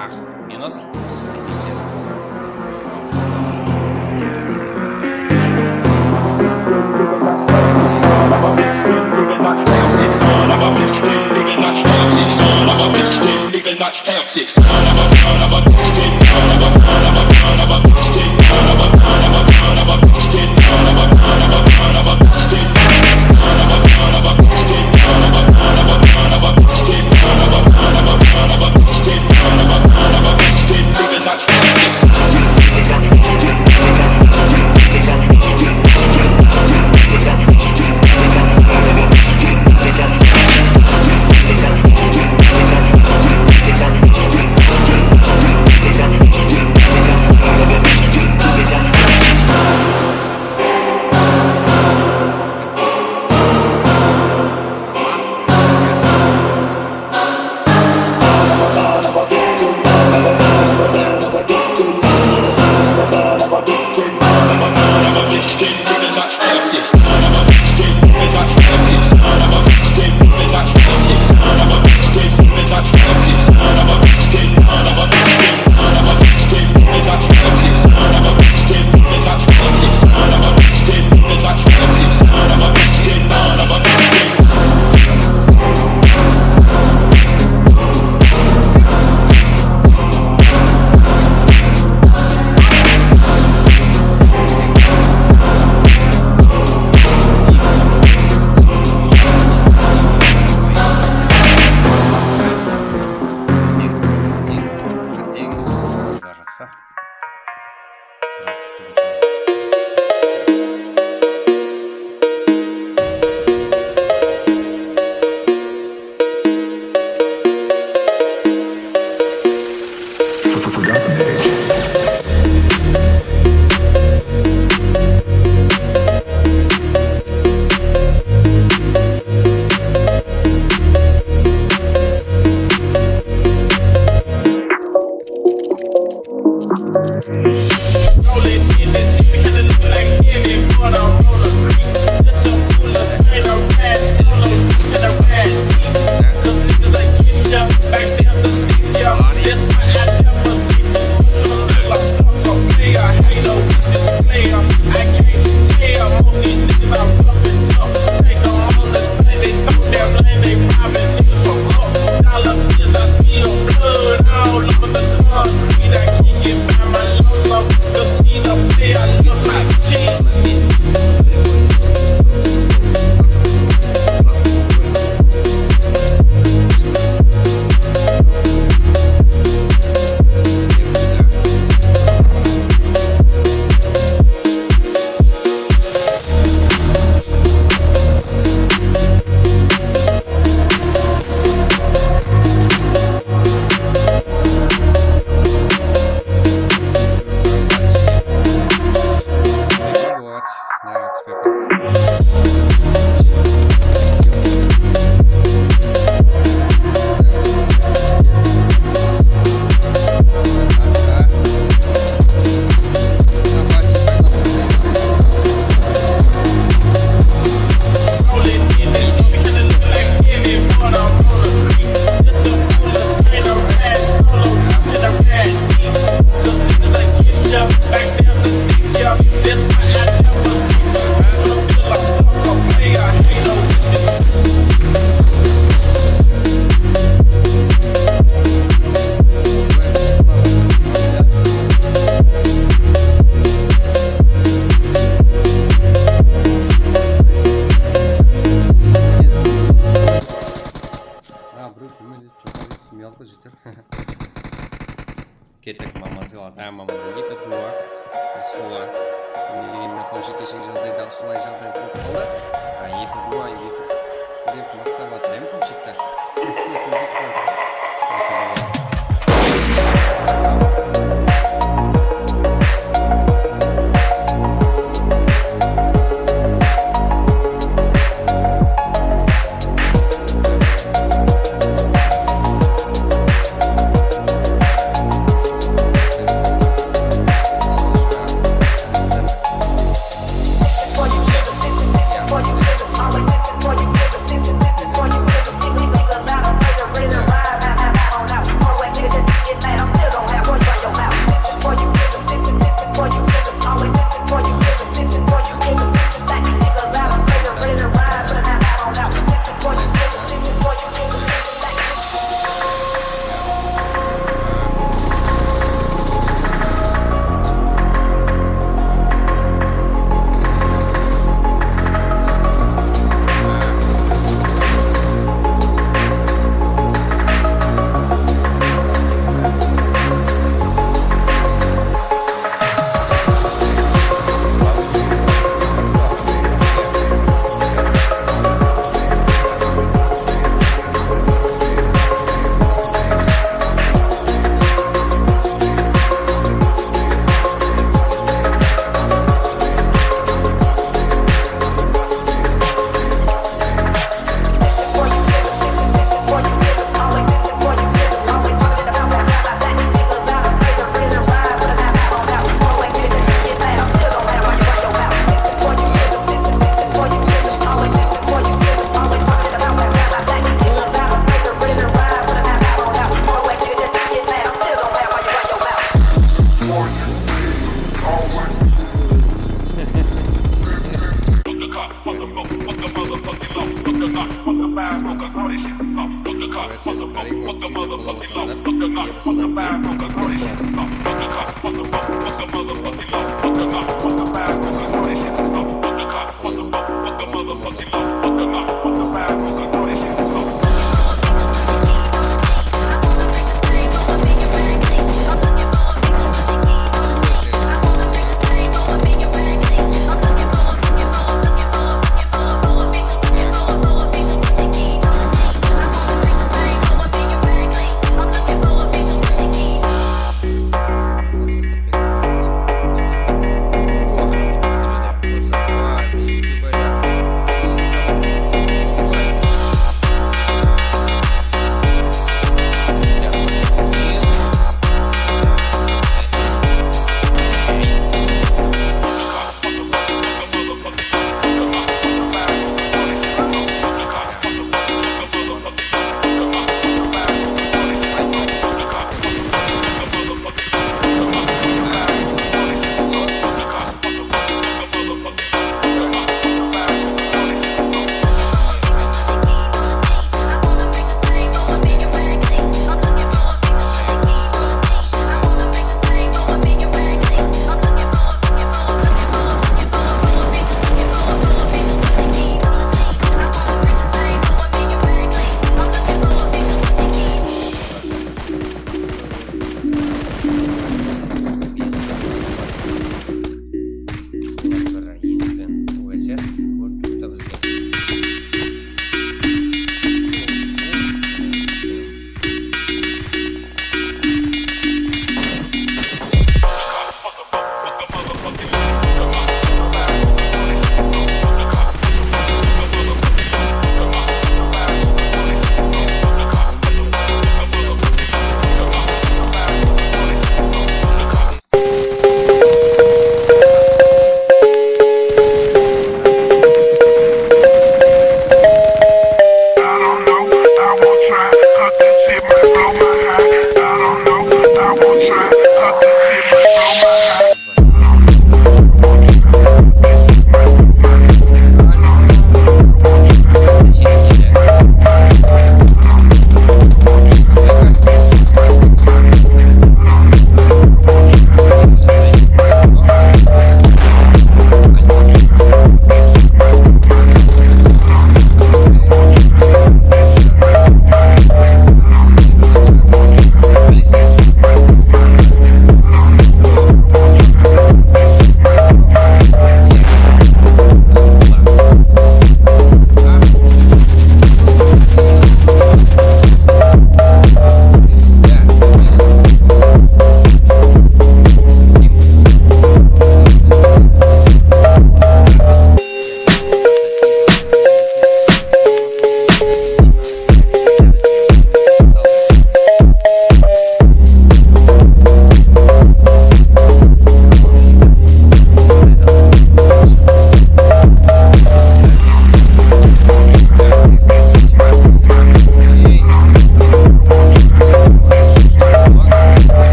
Ah, minus. Kózjeter. Kettik, Mamanzil ata, Mamanzil eki, dua. Sula. Endi Xonshı keshegi jaǵdayda usılay jaǵday bolıp qaldı. A, eki, dua, eki. Dep maqtap atır em Xonshıdı. Ese qarań, waqıt jete qollap atsańlar, yigısınlar.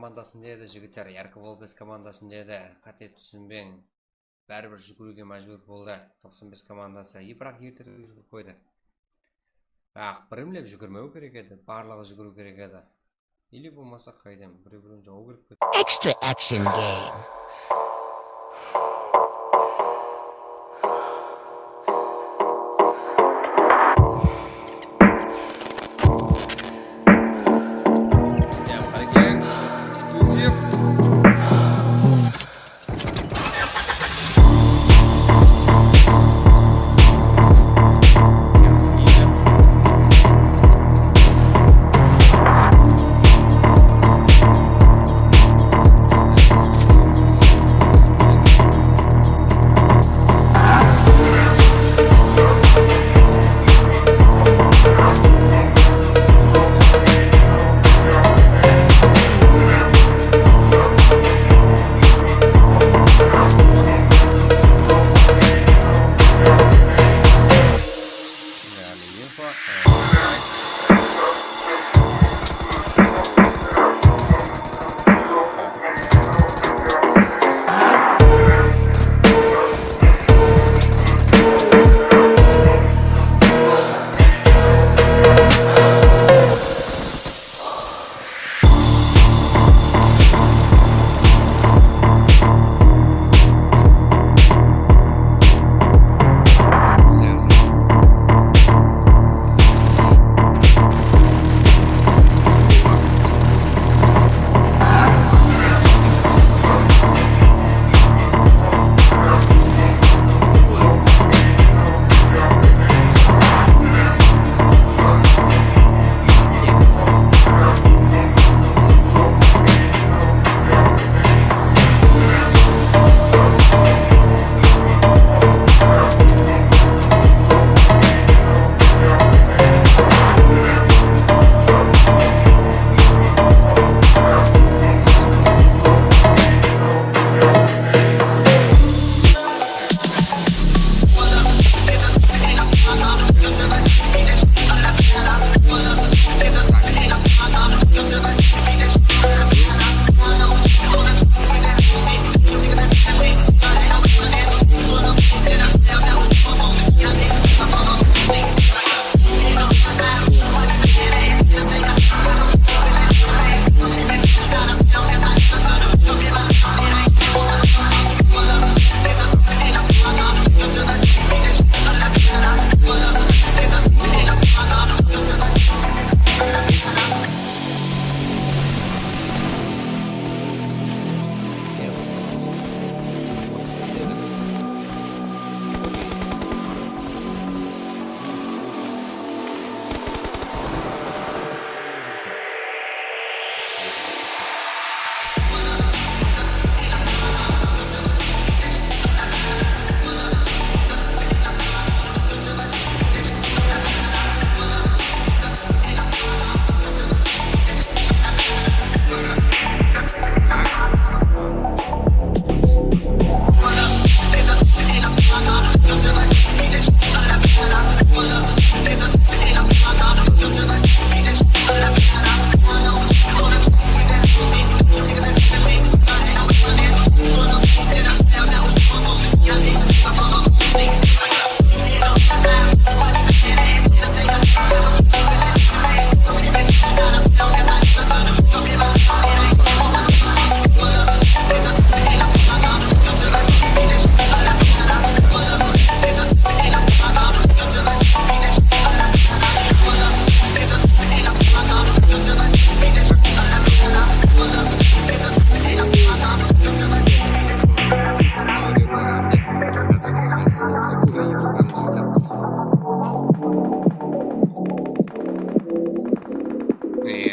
Komandasında edi, jigitler, Yarko Volpes komandasında edi. Qáte túsinbeń. Báribir júgiriwge májbúr boldı. Toqsan bes komandası. E, biraq erterek júgirip qoydı. Biraq birimlep júgirmew kerek edi. Barlıǵı júgiriw kerek edi. Или bolmasa, qáydem, birew-birew jawıw kerek pedi. Extra action game. Dep, qárekeń, eksklyuziv.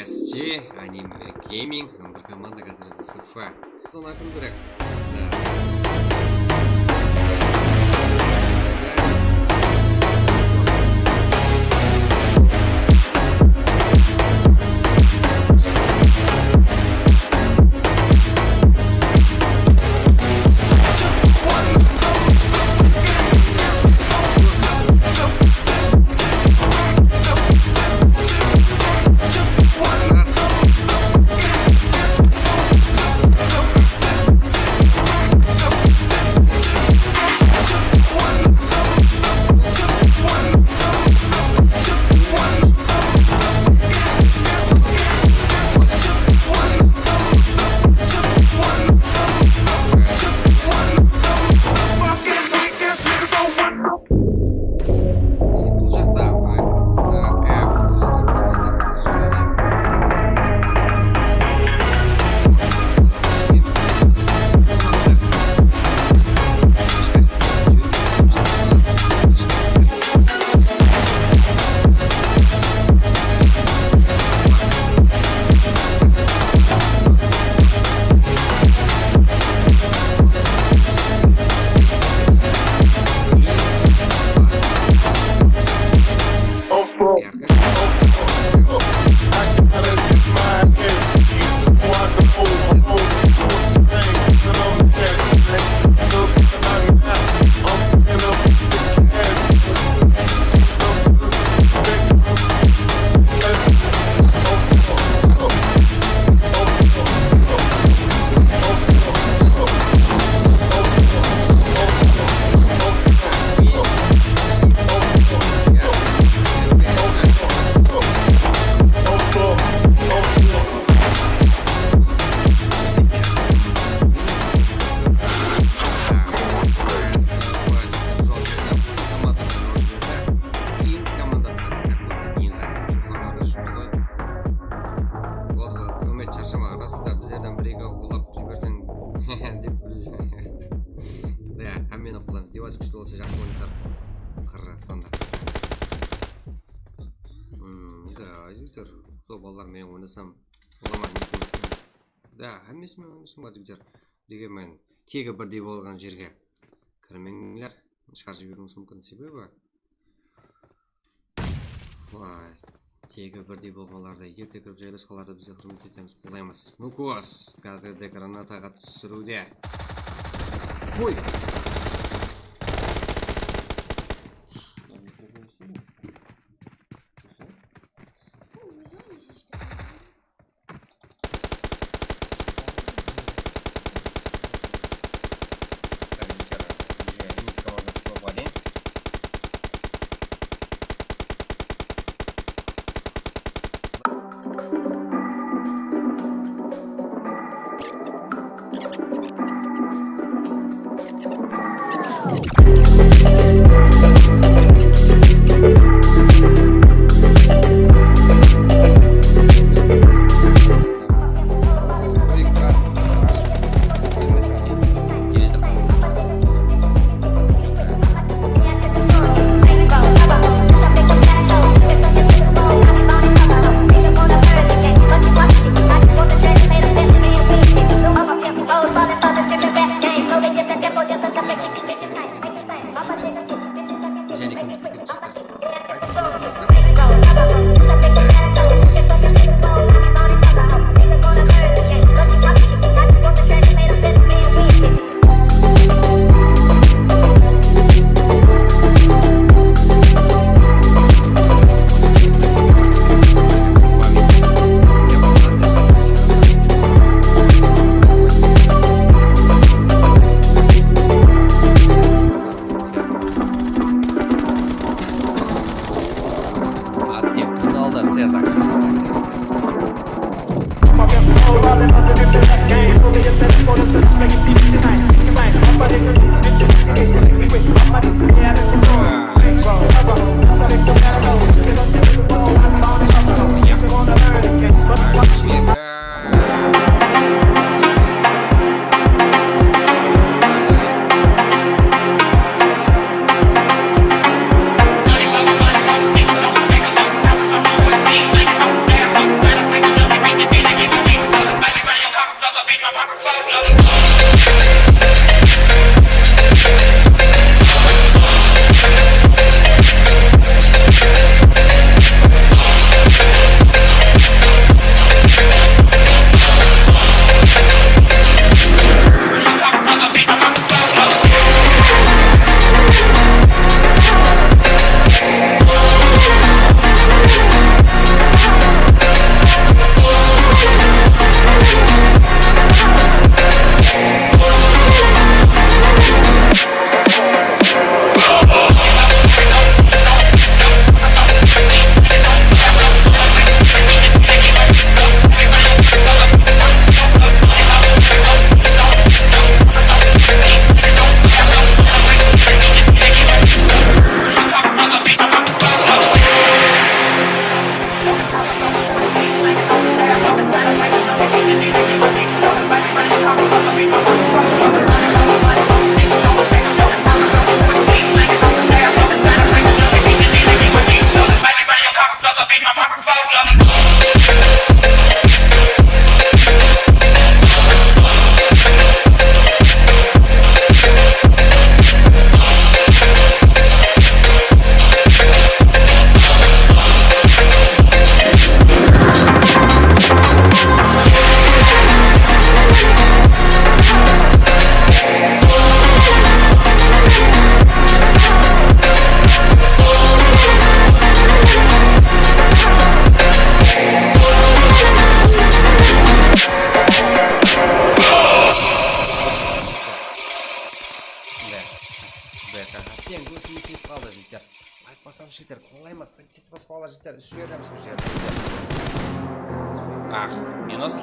S G, Anime Gaming, bir komanda házir S F. Sonı akın kerek. bir-eki qolap jiberseń dep. Da, hámmeni qollayman. Девайс kúshli bolsa jaqsı oynatqar. Qırraqtan da. Hmm, da, jigitler, sol balalar menen oynasam bola ma? Da, hámmesi menen oynasam bolar, jigitler. Degenmen, tegi birdey bolǵan jerge kirmeńler. Shıǵarıp jiberiwimiz múmkin, sebebi, vay, tegi birdey bolǵanlardı, erte kirip jaylasqanlardı biz de húrmet etemiz, qollaymız. Nukos gazerde granataǵa túsiriwde. Qoy! Attemptini aldı Cezar. Beta. Teń kórsiniw islep qaldı, jigitler. Layk basam, jigitler, qollaymas. Tez basıp ala, jigitler, úsh jerdemiz, úsh jerde. Ah, minus.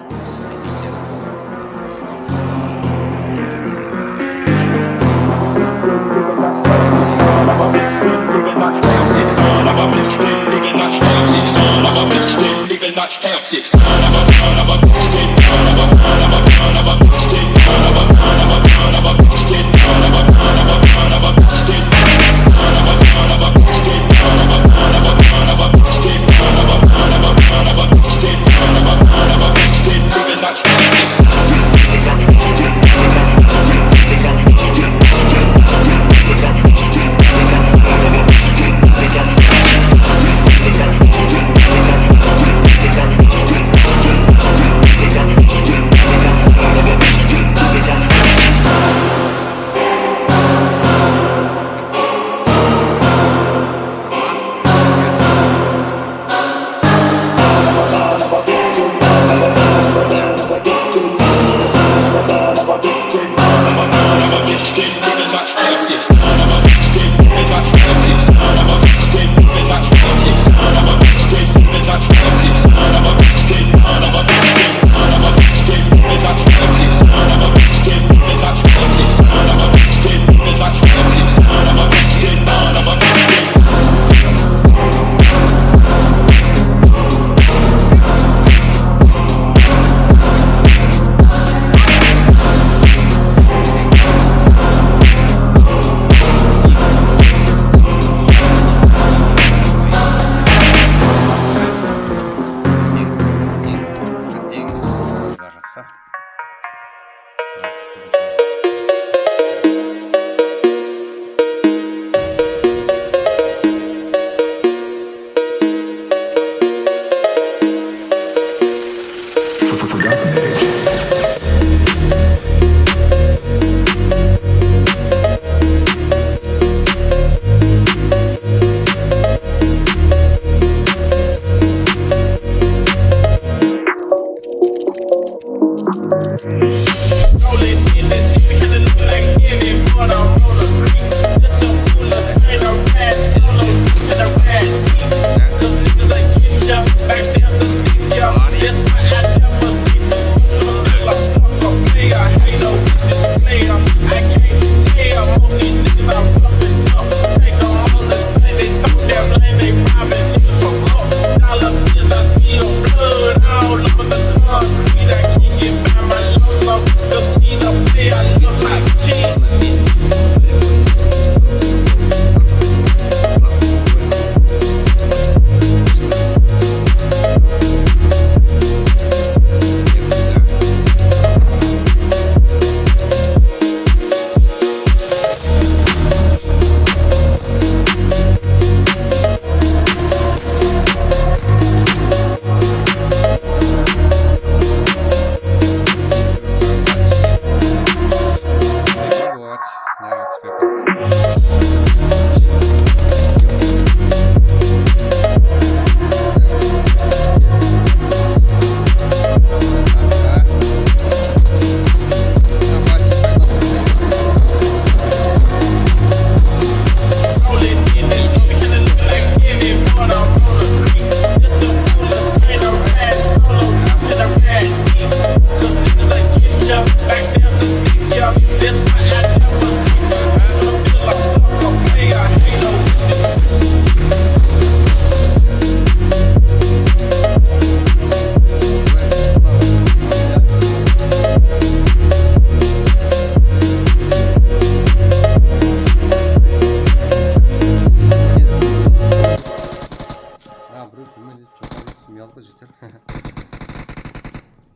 A, birew túlmedi, joqarı túsmey aldı, jeter.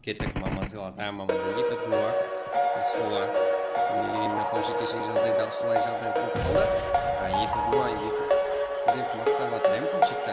Kettik, mamazel, ata, mamazel, eki, dua, sola. Endi, qawshı keshegi jaǵdayda usılay jaǵday bolıp qaldı. A, eki, dua, eki. Dep maqtap atır, em, qawshıqtı.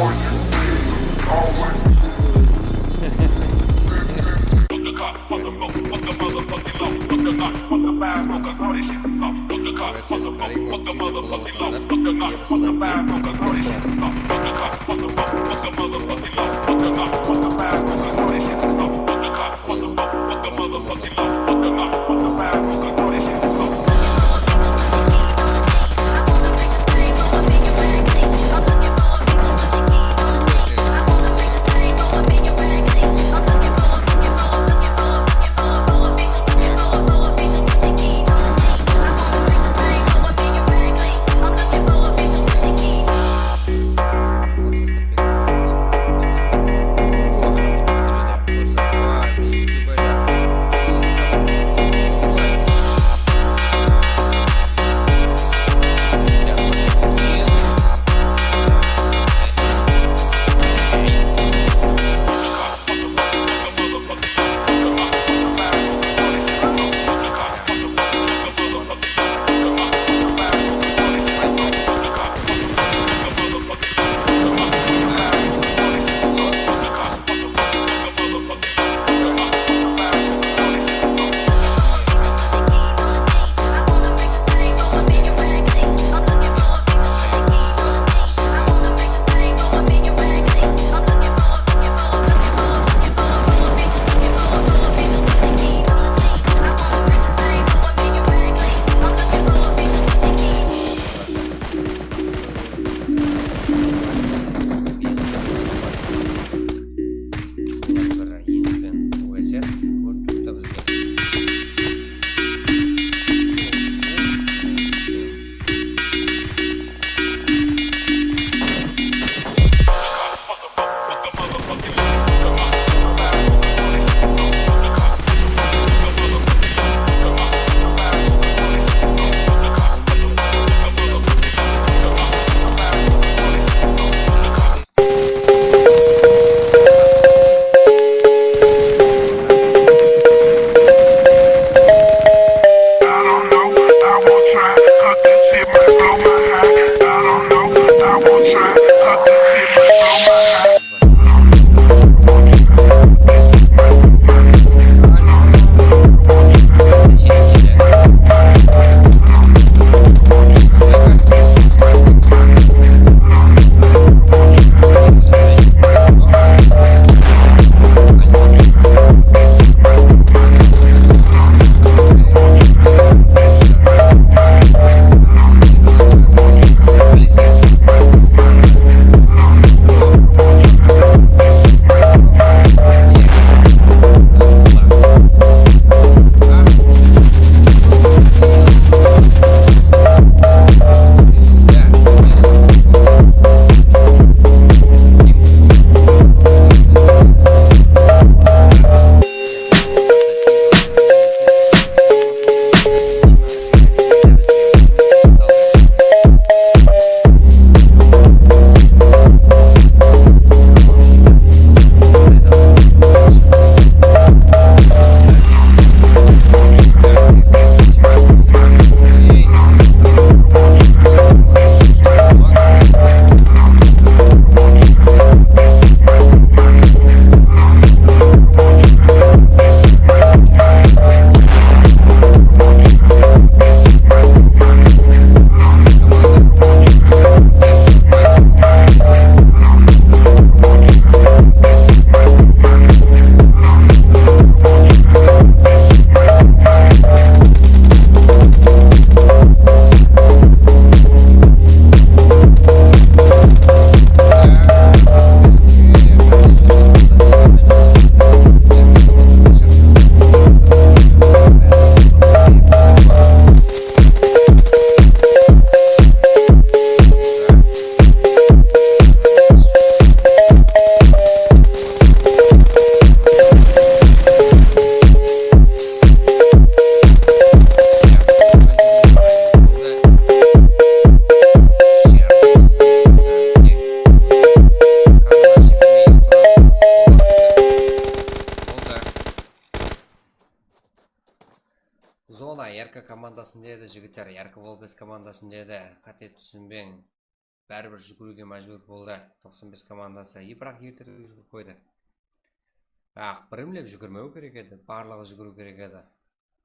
Ой, сес, qarayın, uaqıt júdá qollap atsańızlar. Yigısınlar. Komandasında edi, jigitler, Yarko Volpes komandasında edi. Qáte túsinbeń. Báribir júgiriwge májbúr boldı toqsan bes komandası. E, biraq erterek júgirip qoydı. Biraq birimlep júgirmew kerek edi, barlıǵı júgiriw kerek edi.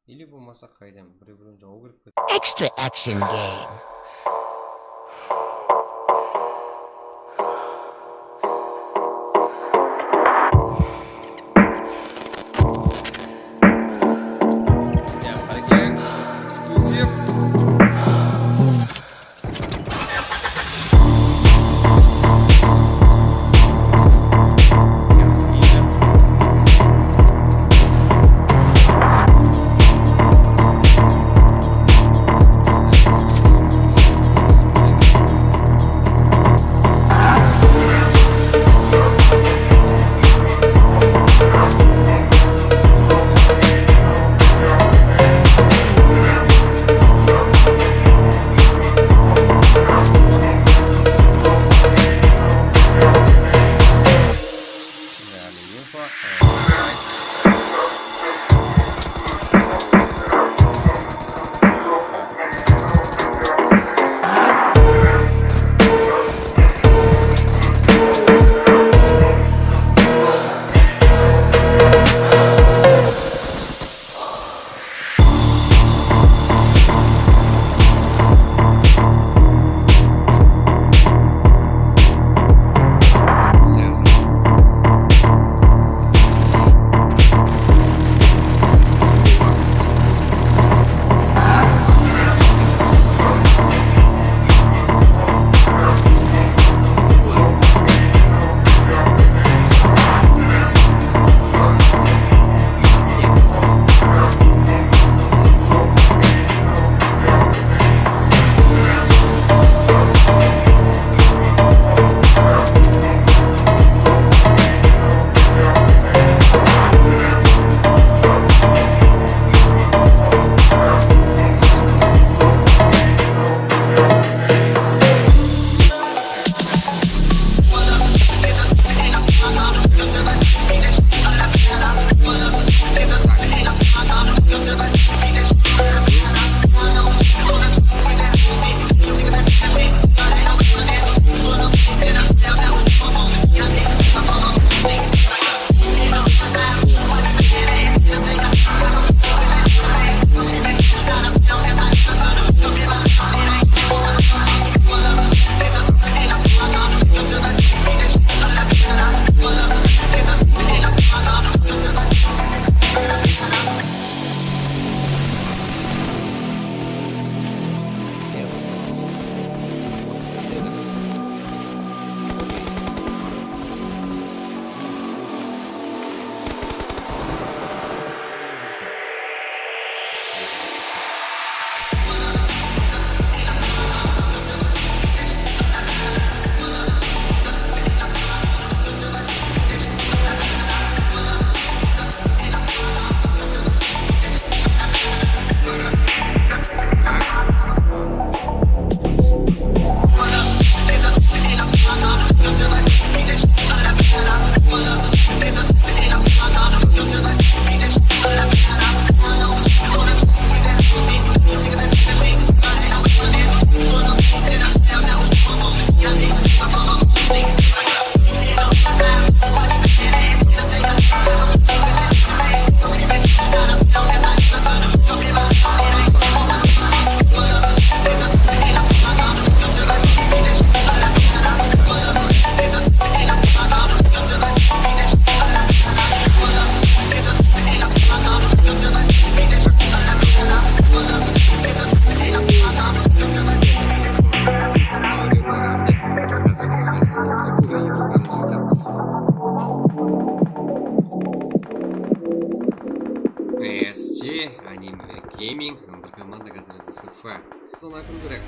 Или bolmasa qaydan birew-birew jawıw kerek pedi. Extra action game. Ya, qáne, eksklyuziv. S G, Anime Gaming, bir komanda házir S F. Sonı akırıw kerek.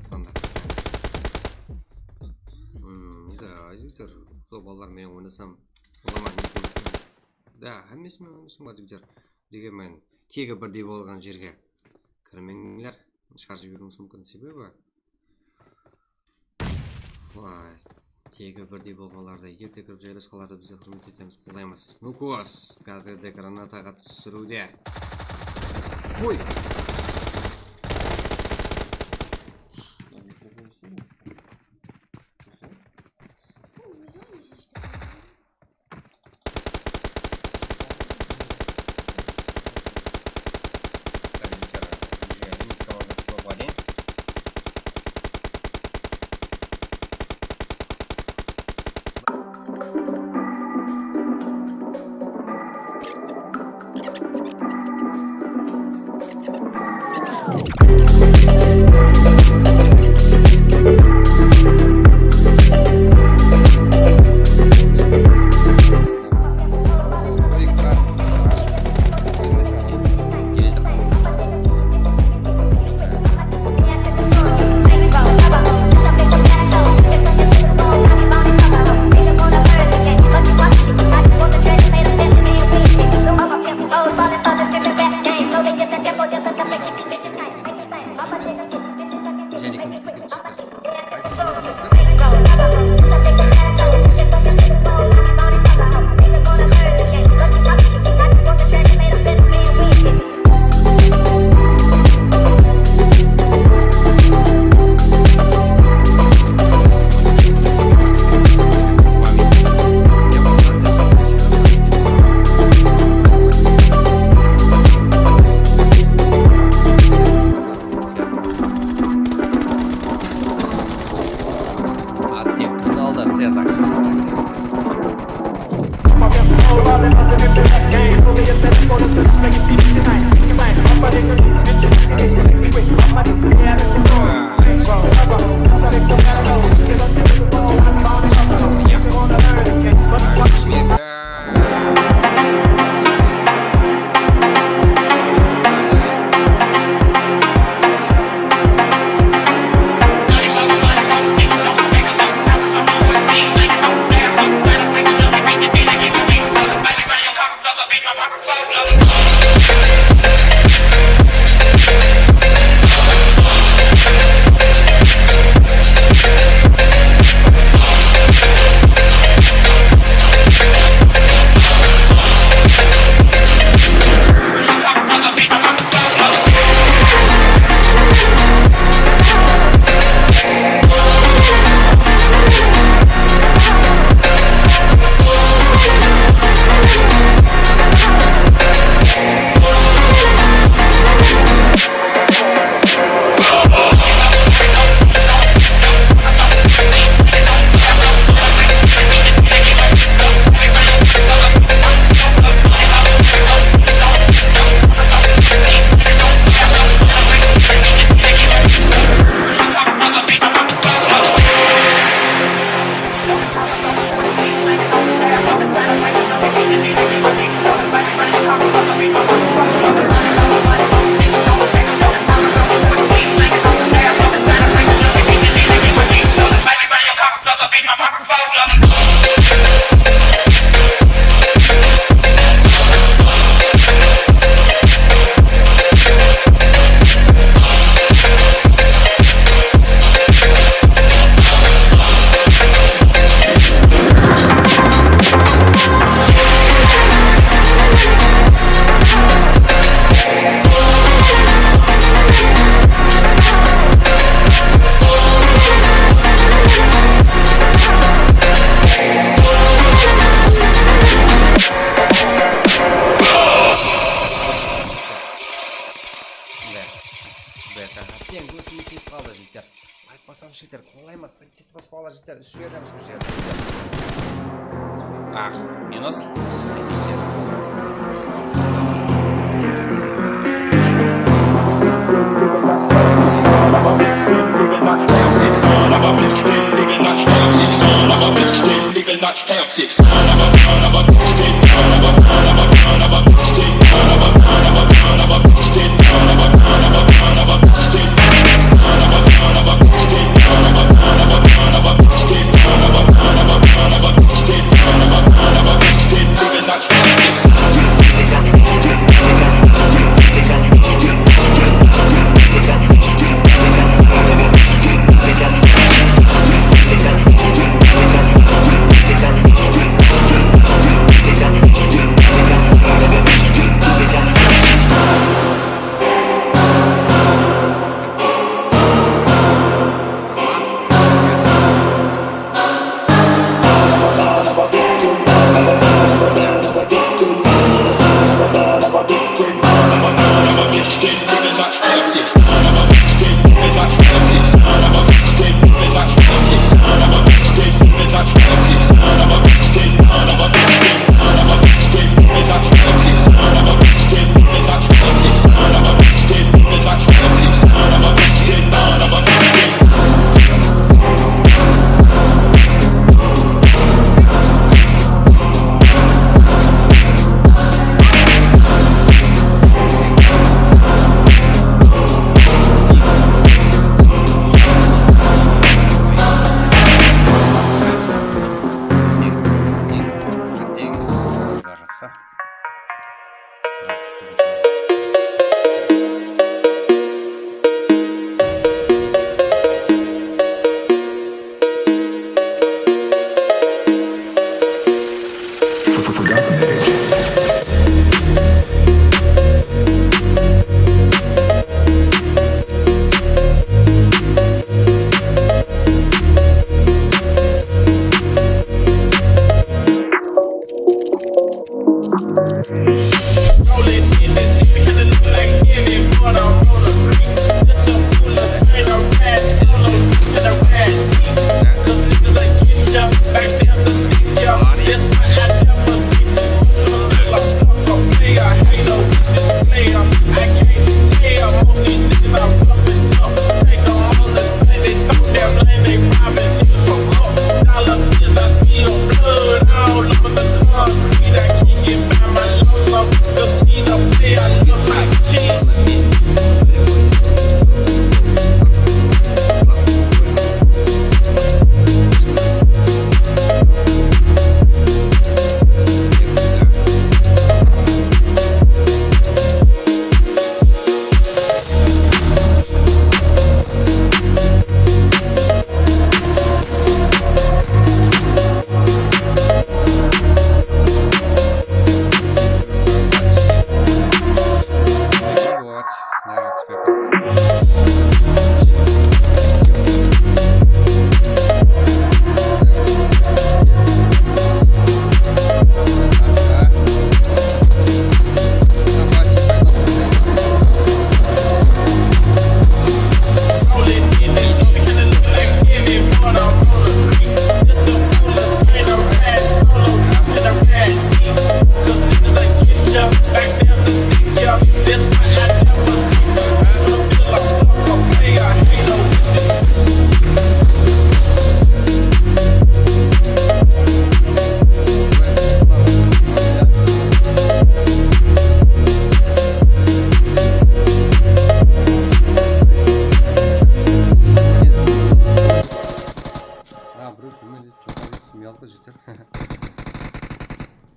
Tamam. Hmm, da, jigitler, sol balalar menen oynasam, olaman. Da, hámmesi menen oynasam bar, jigitler. Degenmen, tegi birdey bolǵan jerge kirmeńler. Shıǵarıp jiberiwimiz múmkin, sebebi Vay, tegi birdey bolǵanlardı erte kirip jaylasqanlardı biz húrmet etemiz, qollaymız. Nukos, gazerde granataǵa túsiriwde. Qoy! Attemptini aldı Cezar. Beta, teń kórsiniw sıyıp qaldı, jigitler. Aytpasam, jigitler, qolaymas. Tez basıp alar, jigitler, úsh jerdemiz, úsh jerde. Ah, minus.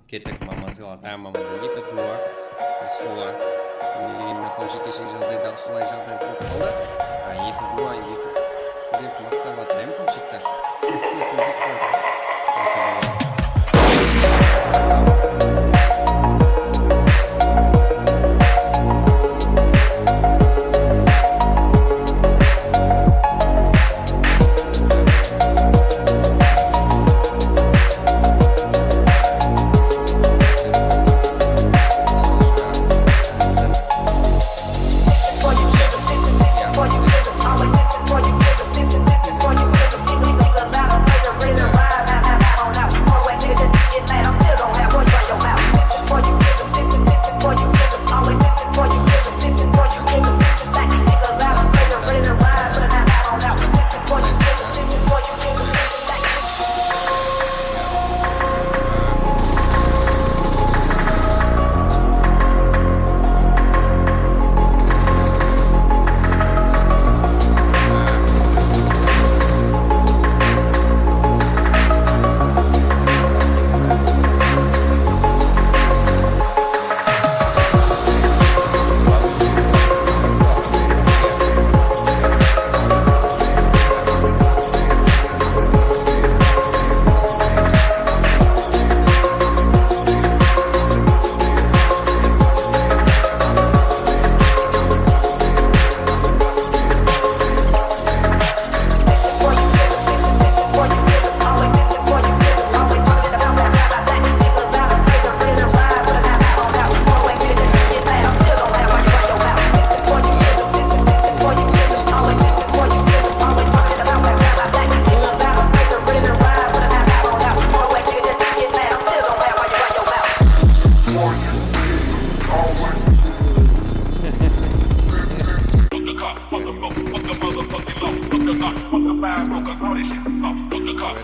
Kettik, Mamanzil ata, Mamanzil eki, dua, usıla. Endi, qoyshı, keshegi jaǵdayda usılay jaǵday bolıp qaldı. A, eki, dua, eki. Dep maqtap atpayman, qoyshıqta.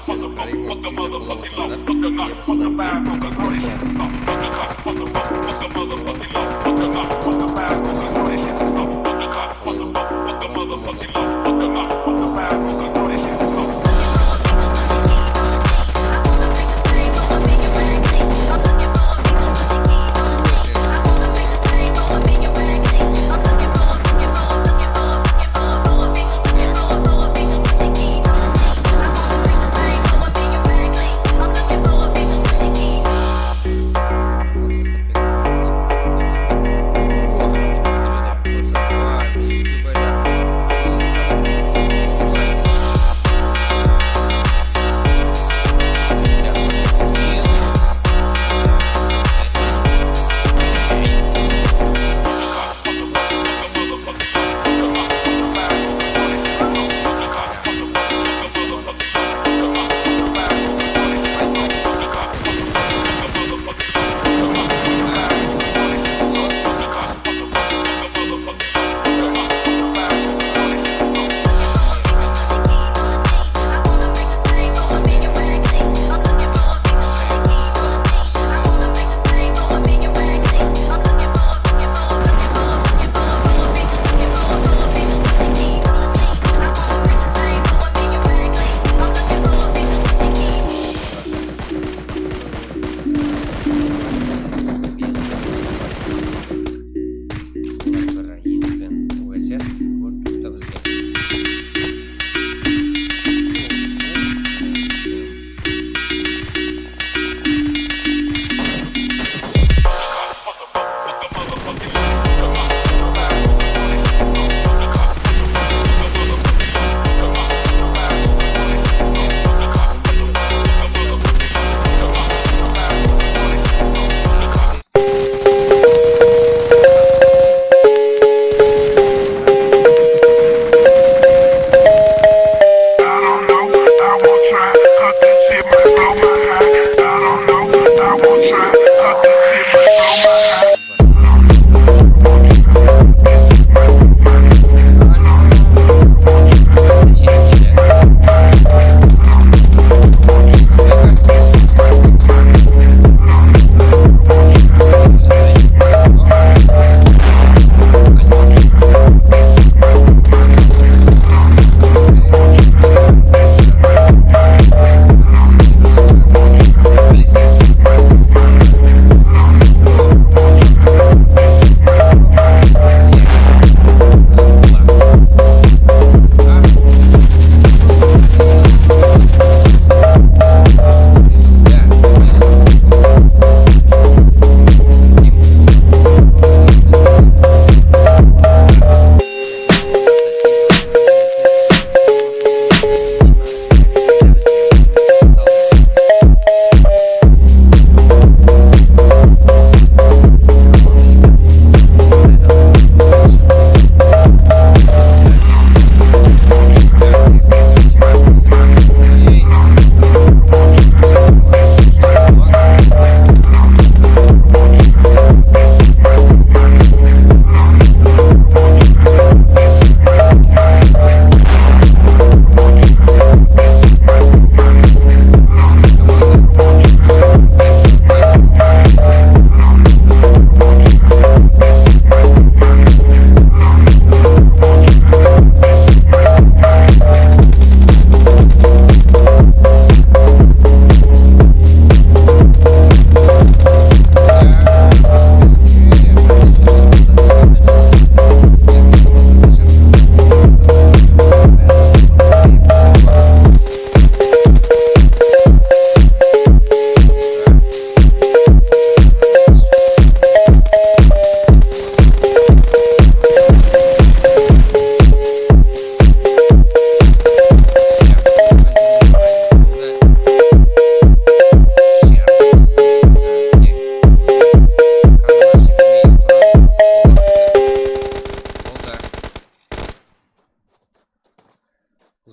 Siz qarayman, júdá qolap atsańızlar, yig'ishlar bilan.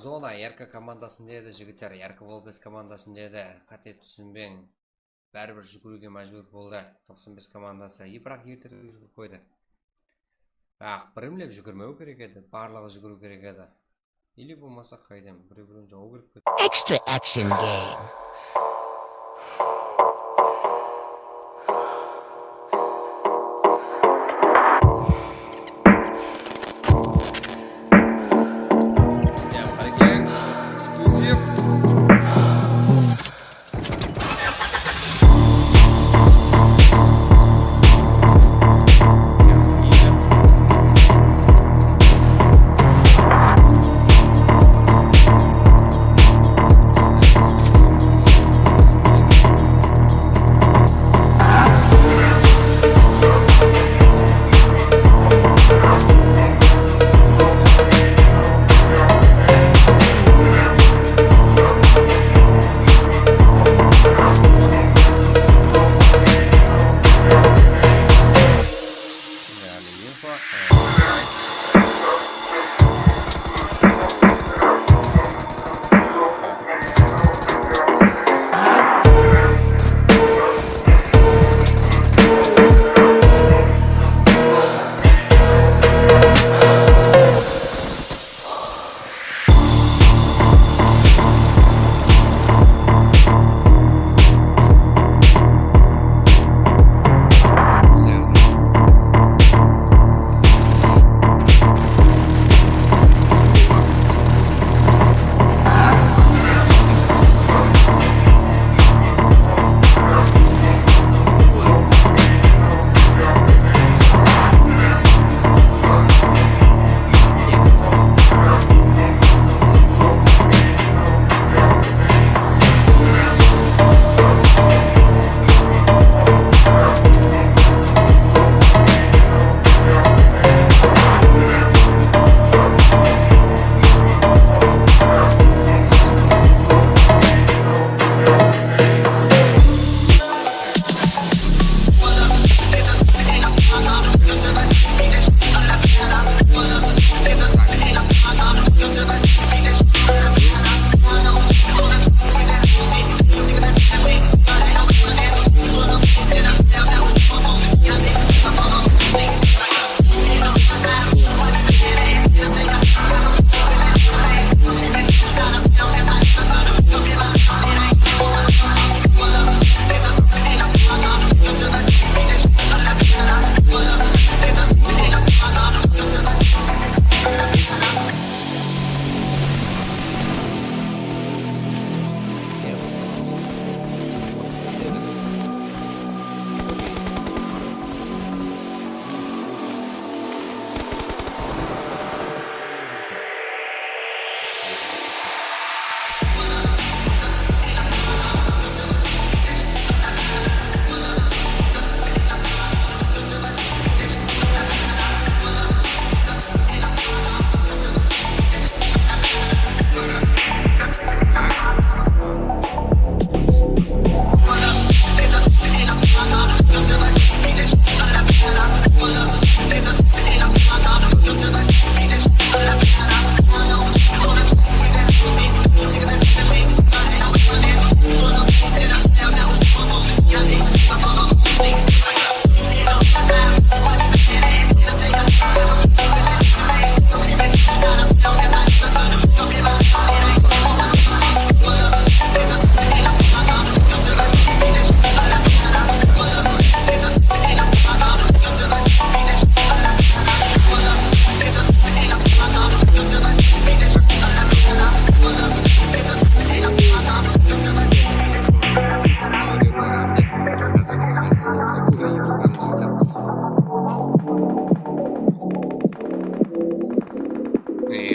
Soda, R K komandasında edi, jigitler, R K Volbes komandasında edi. Qáte túsinbeń. Báribir júgiriwge májbúr boldı. Toqsan bes komandası. E, biraq erterek júgirip qoydı. Biraq birimlep júgirmew kerek edi. Barlıǵı júgiriw kerek edi. Или bolmasa qaydam, birew-birew jawıw kerek pedi. Extra action game. Dep, qáne, eksklyuziv.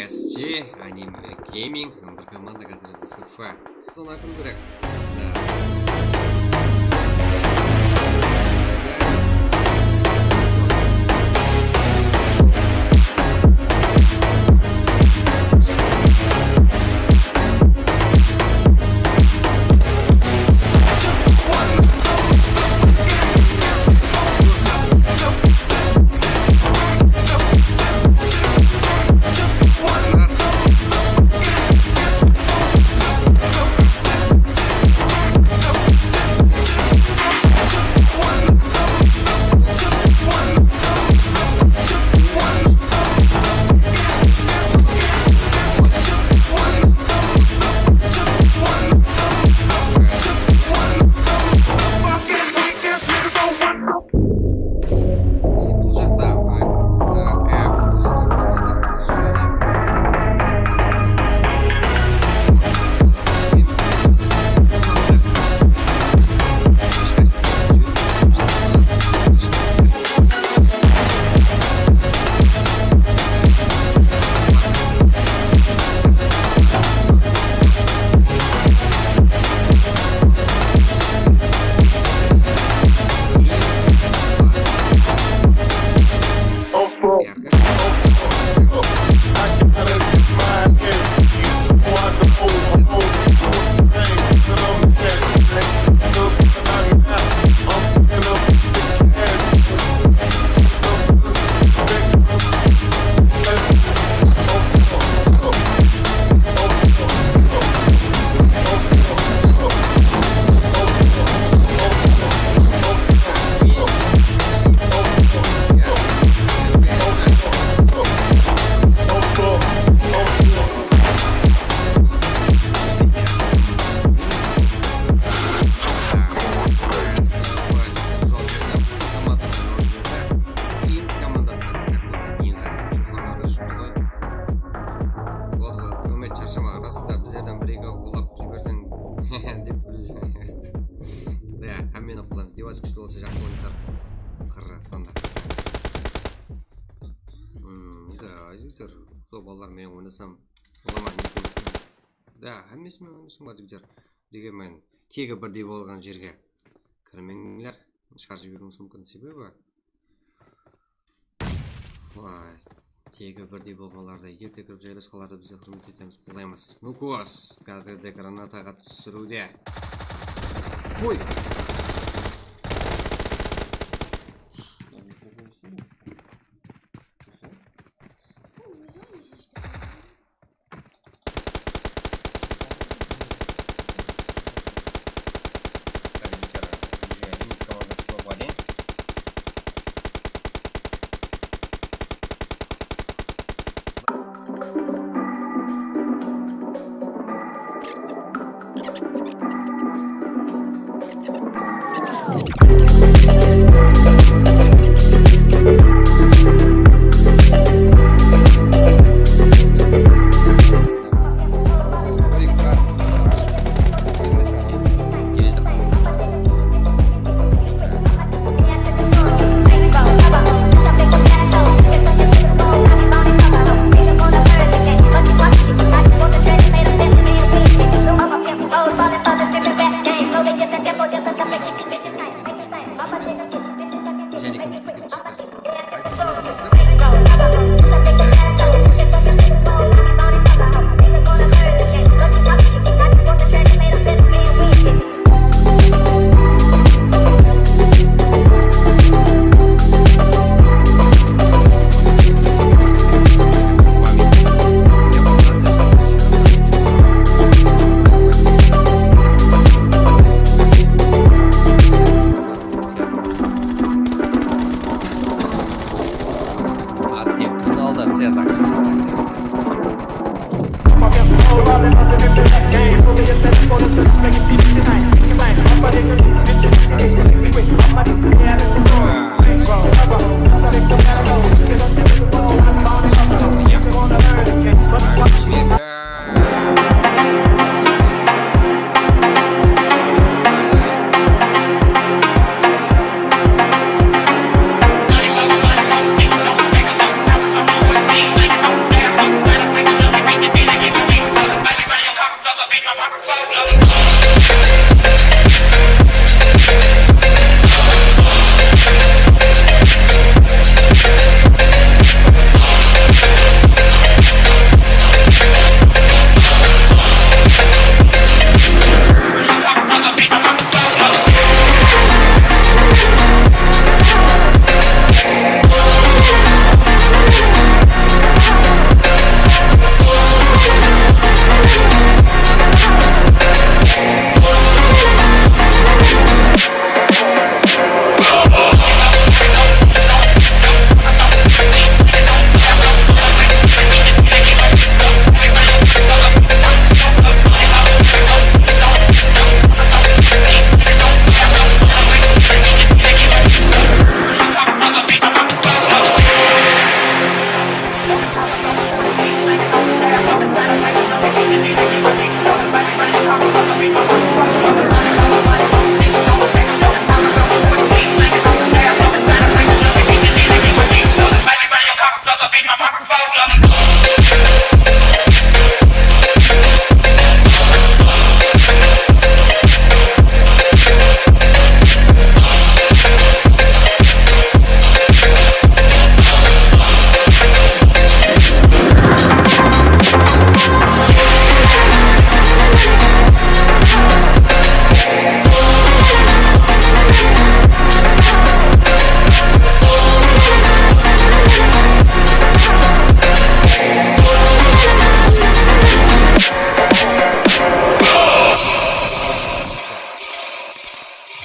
S G Anime Gaming, bir komanda házir S F. Sonı akın kerek. Ega qollap jiberseń dep. Da, hámmeni qollayman. Devayes kúshli bolsa, jaqsı oynar. Qırraqtan da. Hmm, da, jigitler, sol balalar menen oynasam bola ma? Da, hámmesi menen oynasam bolar, jigitler. Degenmen, tegi birdey bolǵan jerge kirmeńler. Shıǵarıp jiberiwimiz múmkin, sebebi Vay, tegi birdey bolǵanlardı, erte kirip jaylasqanlardı biz de húrmet etemiz, qollaymız. Nukos, gazerde granataǵa túsiriwde. Qoy! Attı, bunı aldı, Cezar.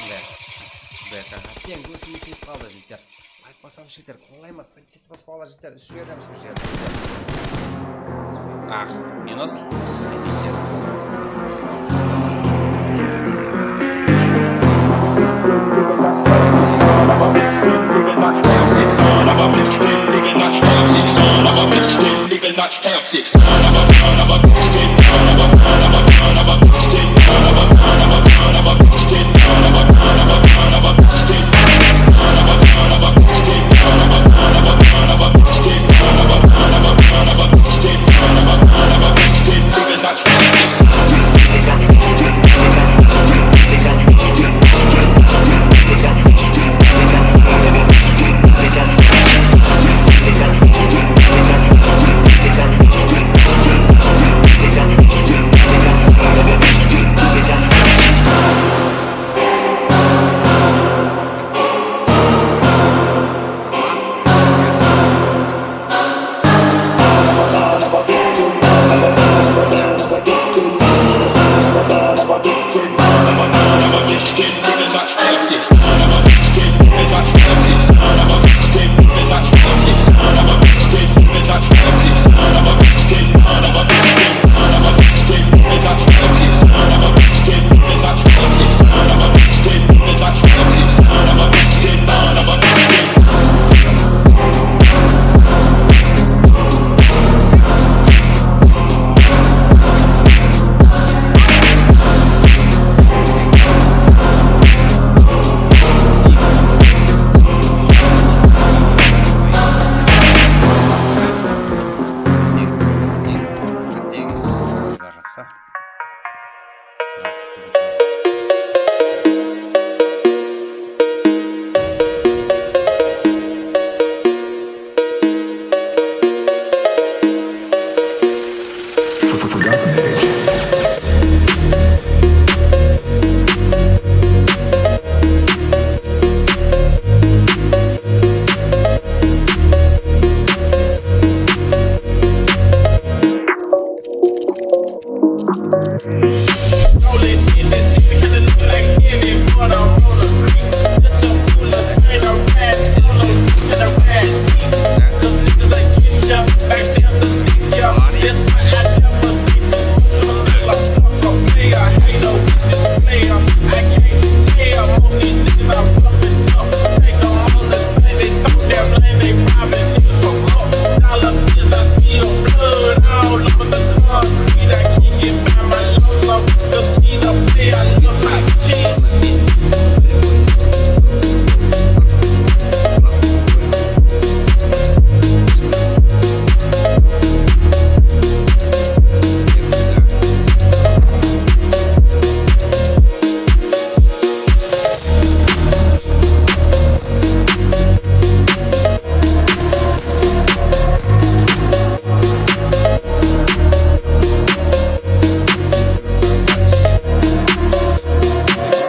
Bek, bek, aha, teń kórsem eseyip qaldı, jigitler. Layk basam, jigitler, qollaymız. Tez basıp alar, jigitler, úsh jerdemiz, bir jerde. Ah, minus.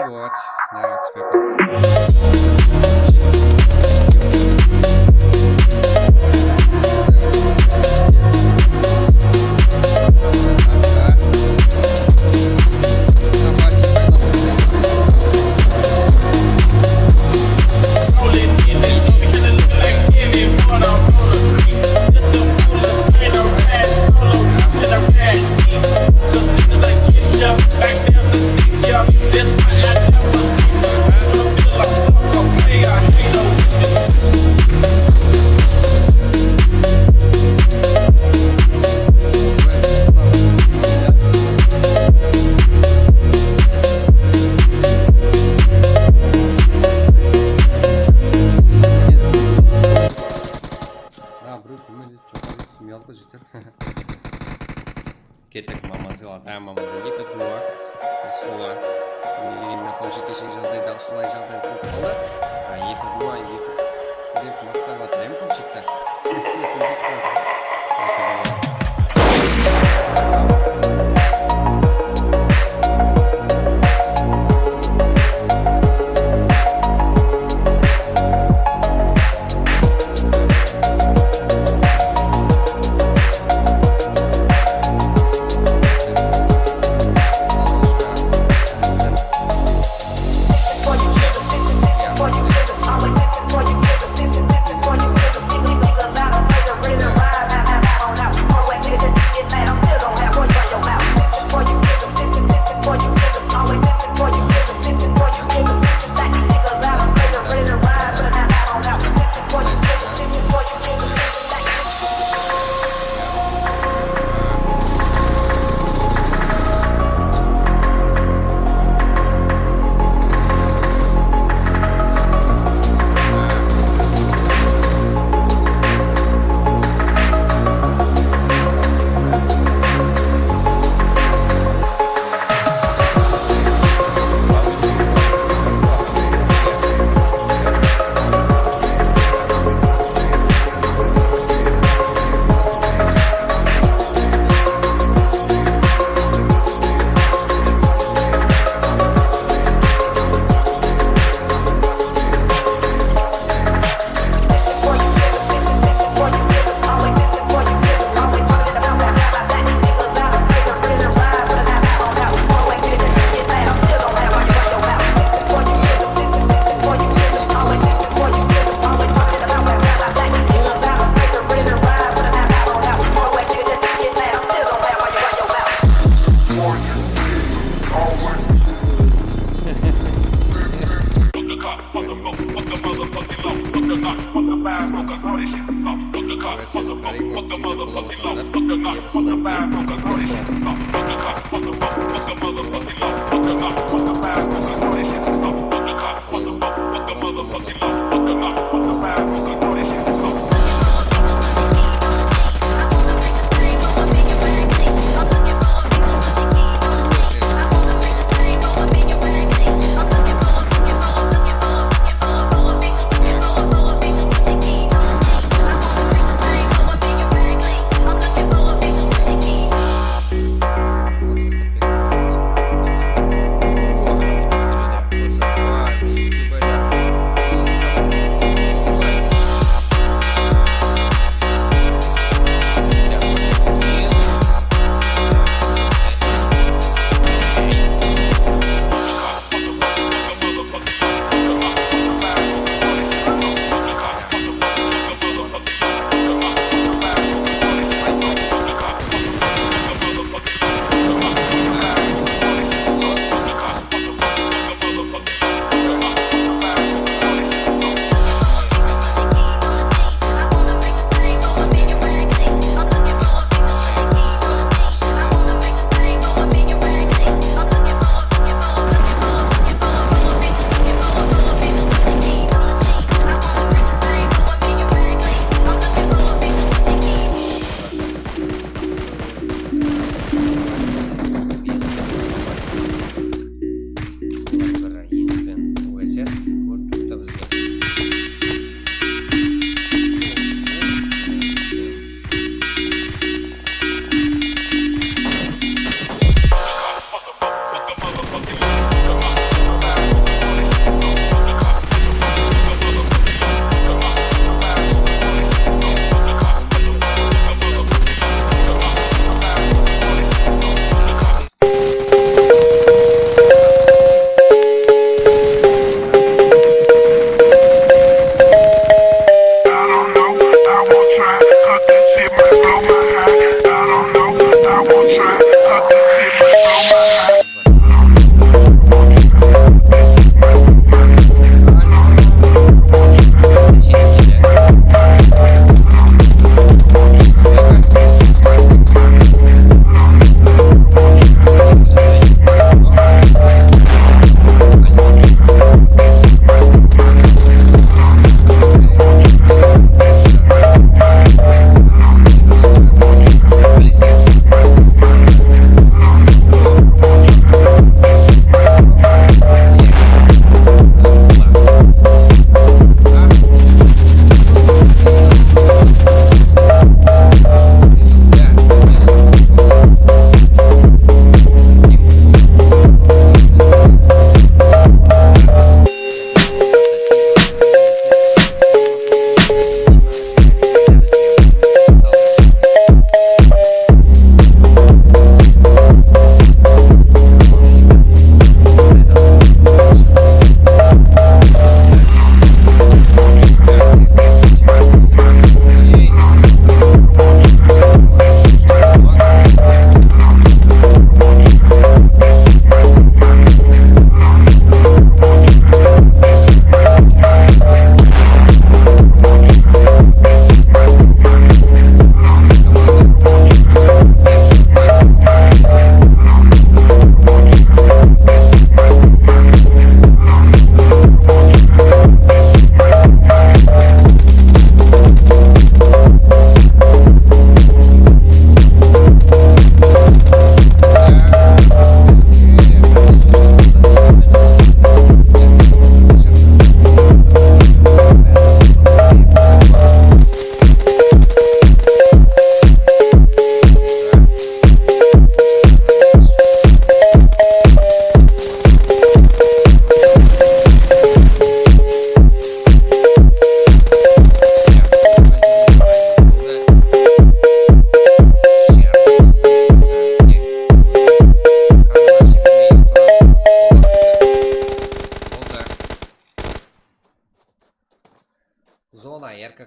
Вот, да, экспертиз. Mına birew tómende joqarıda túsip uyaldı, jigitler. Kettik, Maman sıyladı. Há, Mamandan eki duwa. Sola. Endi Qamshı keshegi jaǵdayda usılay jaǵday bolıp qaldı. Há, eki duwa, eki. Maqtap atır, em, Qamshıdı. Ses, qarayın,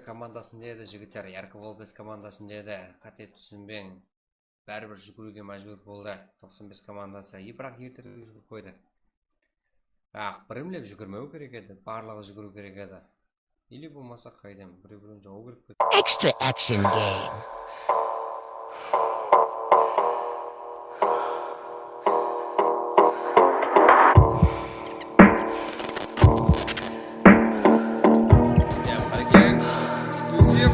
Komandasında edi jigitler, Yarko Volbes komandasında edi. Qáte túsinbeń. Báribir júgiriwge májbúr boldı. Toqsan bes komandası. E, biraq erterek júgirip qoydı. Biraq birimlep júgirmew kerek edi. Barlıǵı júgiriw kerek edi. Или bolmasa qaydan birew-birew jawıw kerek pedi. Extra action game. Эксклюзив.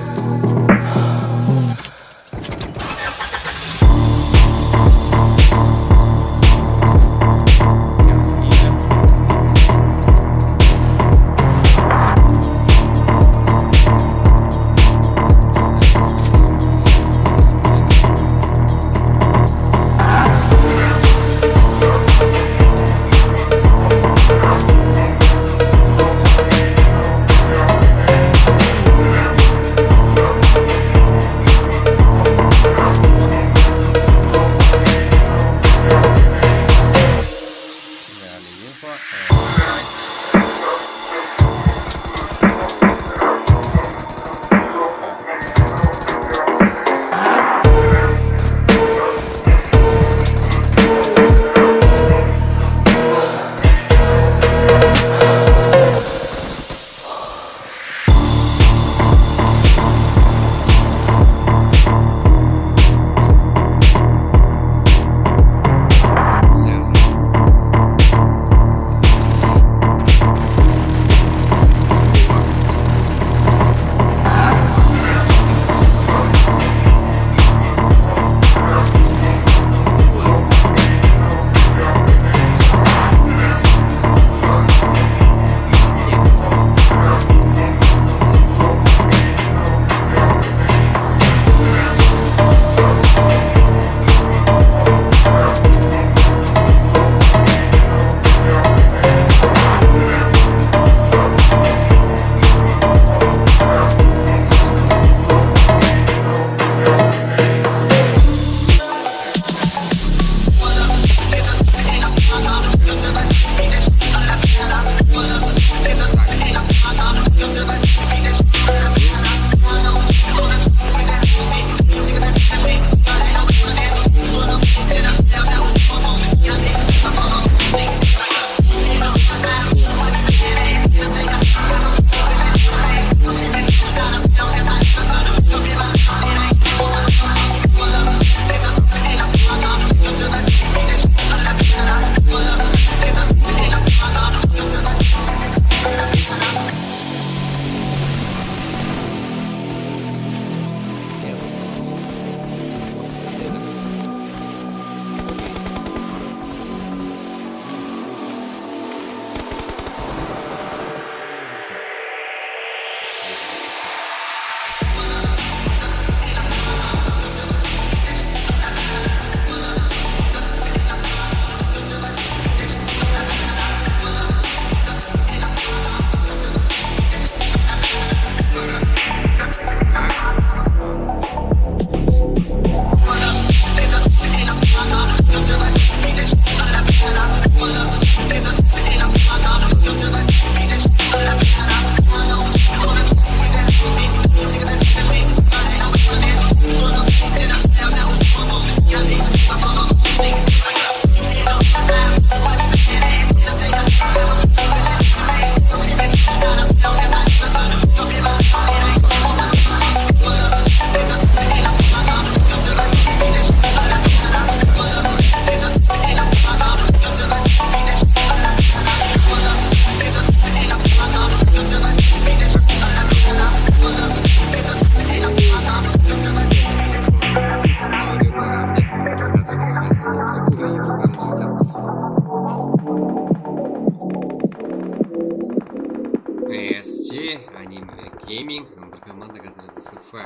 S G Anime Gaming, bir komanda házir S F.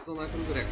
Sonı akın kerek.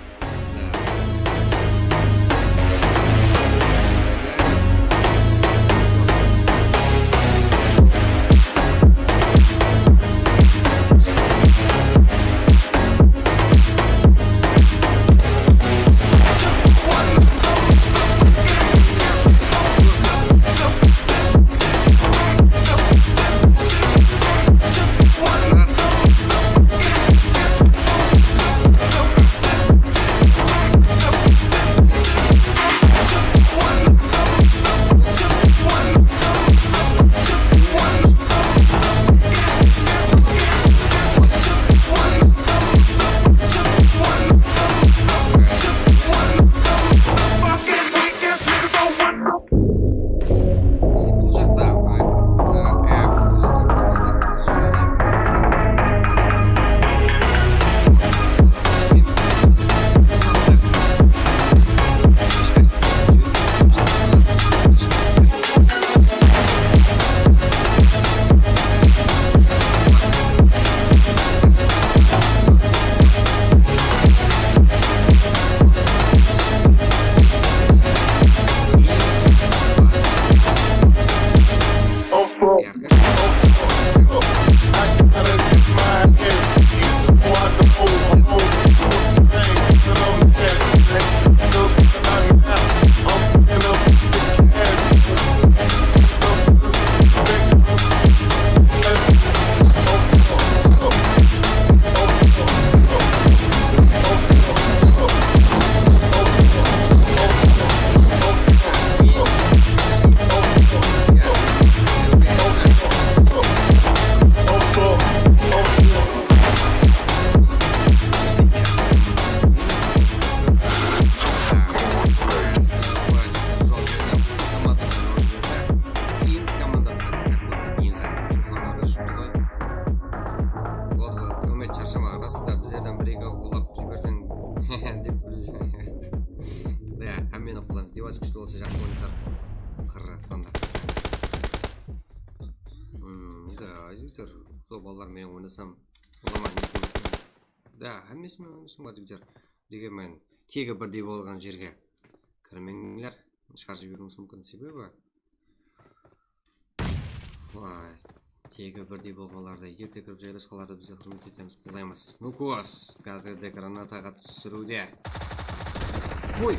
Hmm, da, jigitler, sol balalar menen oynasam, bolaman eken. Da, hámmesi menen oynasam, jigitler. Degen men tegi birdey bolǵan jerge kirmeńler. Shıǵarıp jiberiwimiz múmkin, sebebi, ay, tegi birdey bolǵanlardı erte kirip jaylasqanlardı bizler húrmet etemiz, qollaymiz. Nukos gazerde granataǵa túsiriwde. Oy!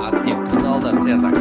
Attemptini aldı Cezar.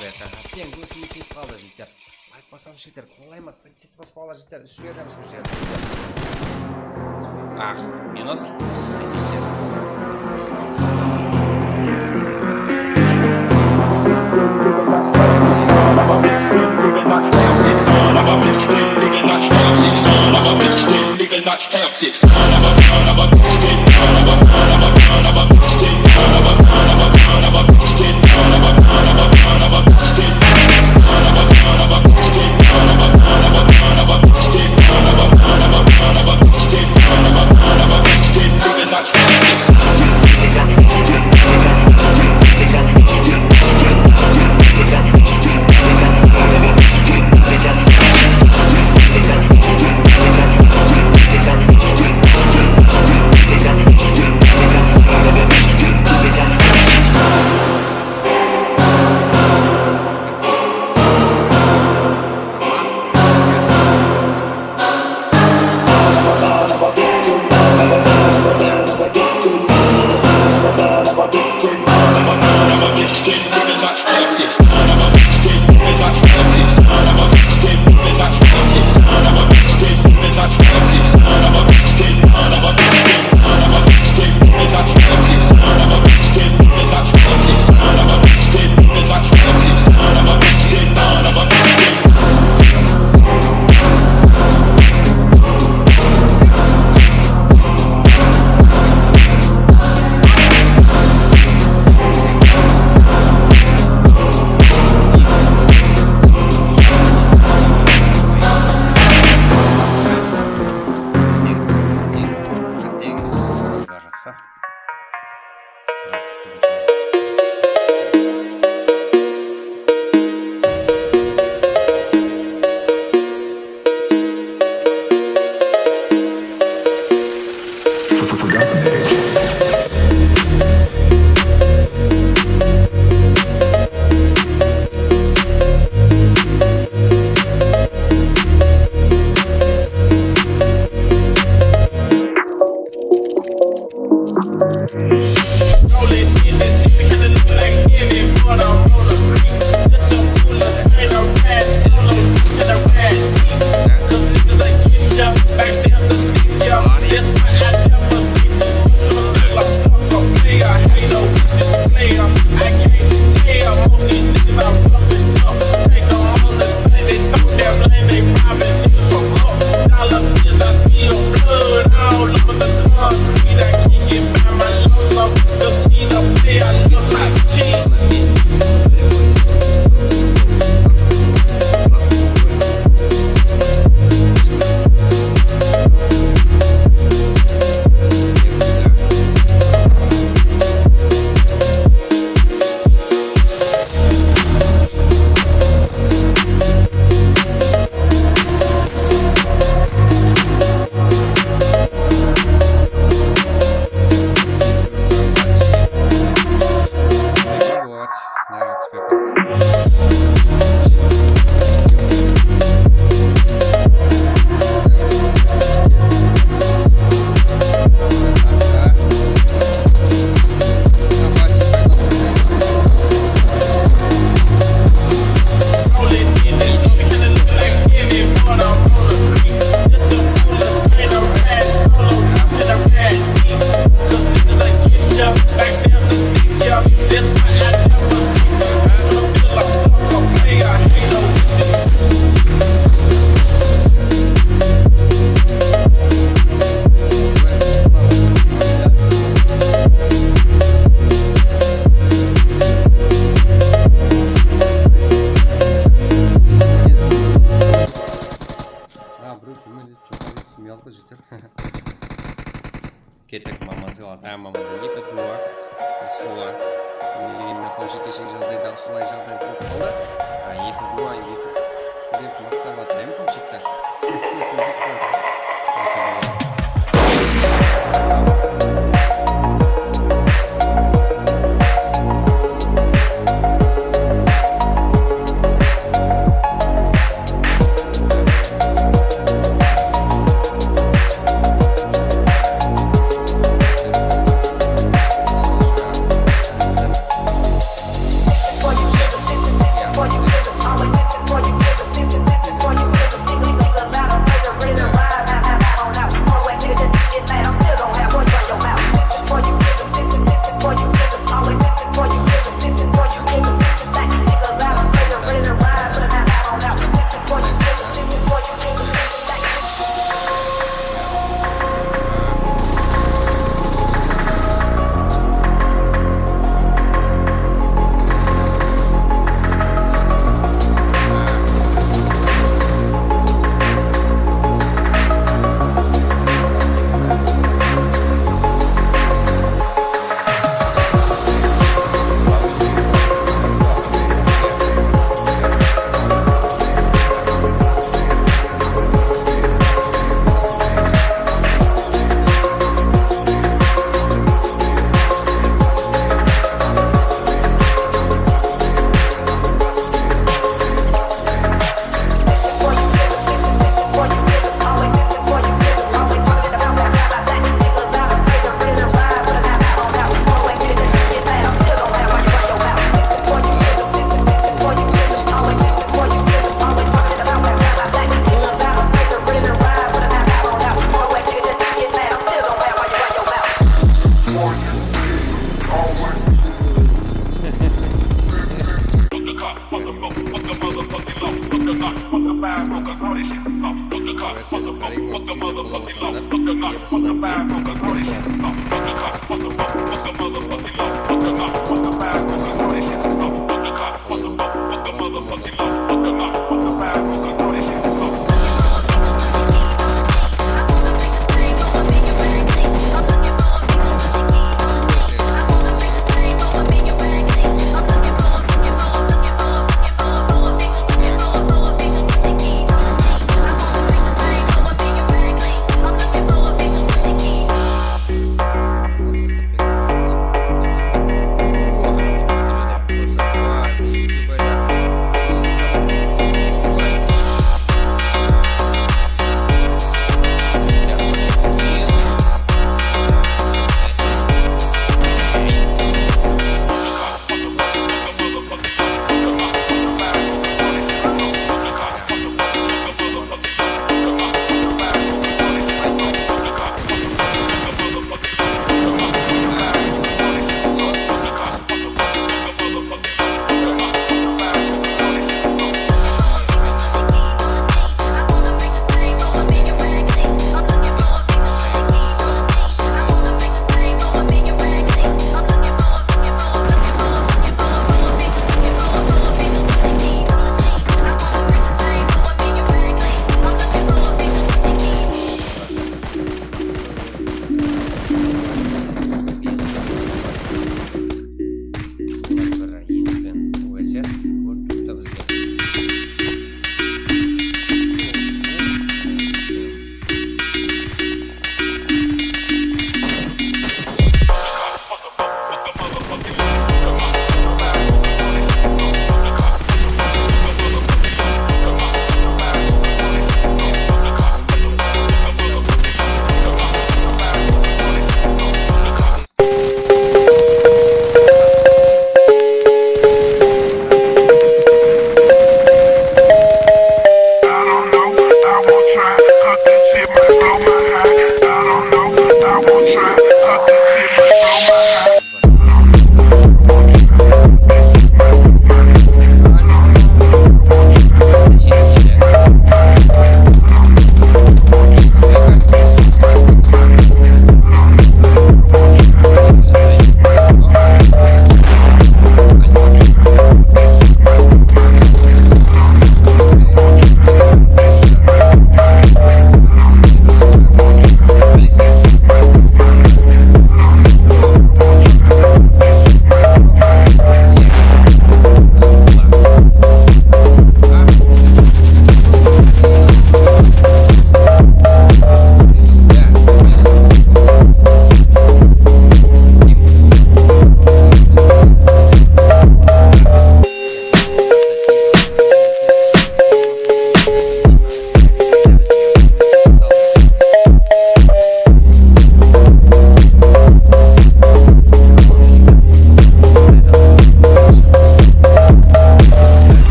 Beta. Teń, ózimiz yetip qaldı, jigitler. Aytpasam, jigitler, qollaymız. Tez basıp alar, jigitler. Úsh jerdemiz, bir jerde. Ah, minus. Kettik, Mamanzil ata, Mamanda eki dua. Sula. Endi maqtam jetkenshe jaǵdayda usılay jaǵday bolıp qaldı. A, eki dua, eki. Dep maqtap atır, em, Qamshitta. Ses qarayıq, jerde qola bolsańızlar, jaqsıdan bir.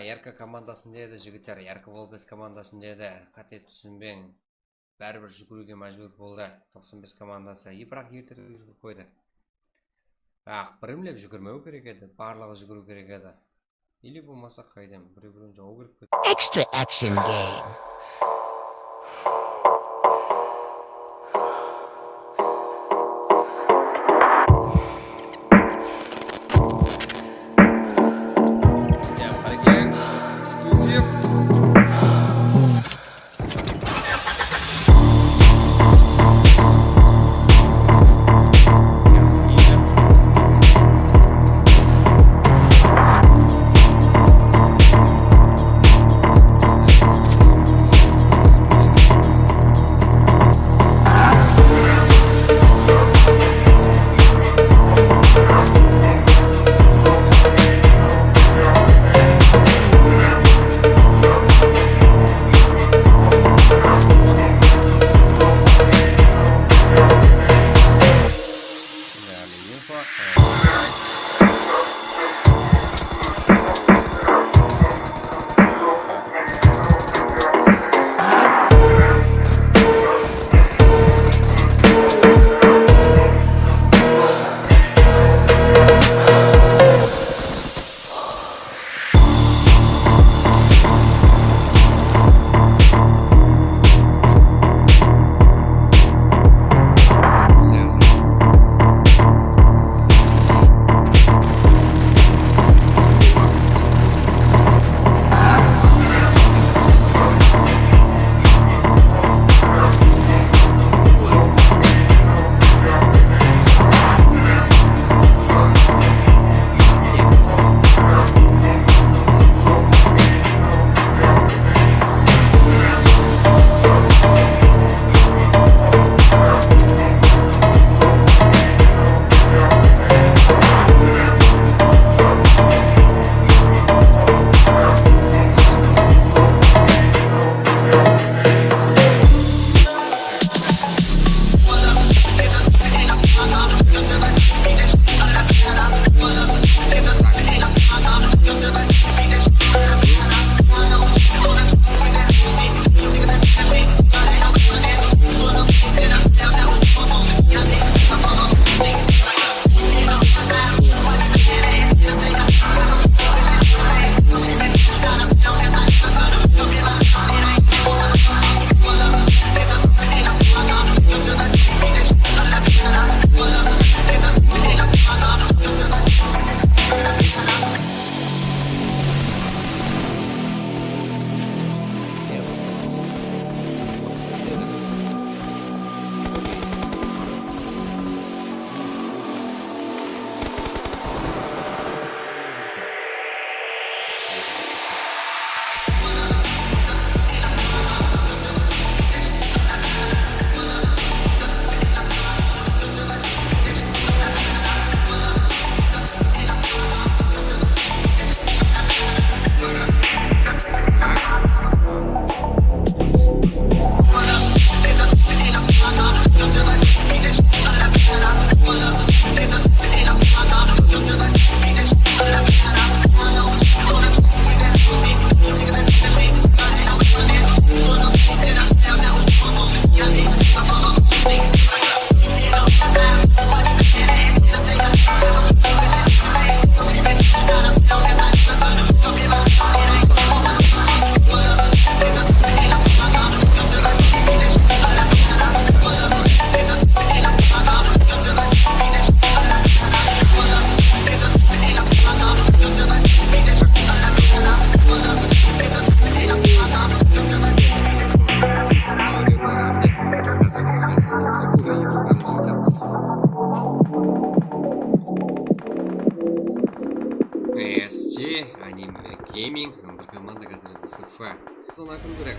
Yarka komandasında edi, jigitler, Yarka Wolbes komandasında edi. Qáte túsinbeń. Báribir júgiriwge májbúr boldı. Toqsan bes komandası. E, biraq erterek júgirip qoydı. Biraq birimlep júgirmew kerek edi. Barlıǵı júgiriw kerek edi. Или bolmasa qaydam, birew-birew jawıw kerek pedi. Extra action game. Эксклюзив. S G Anime Gaming, bir komanda házir S F. Sonı akırıw kerek.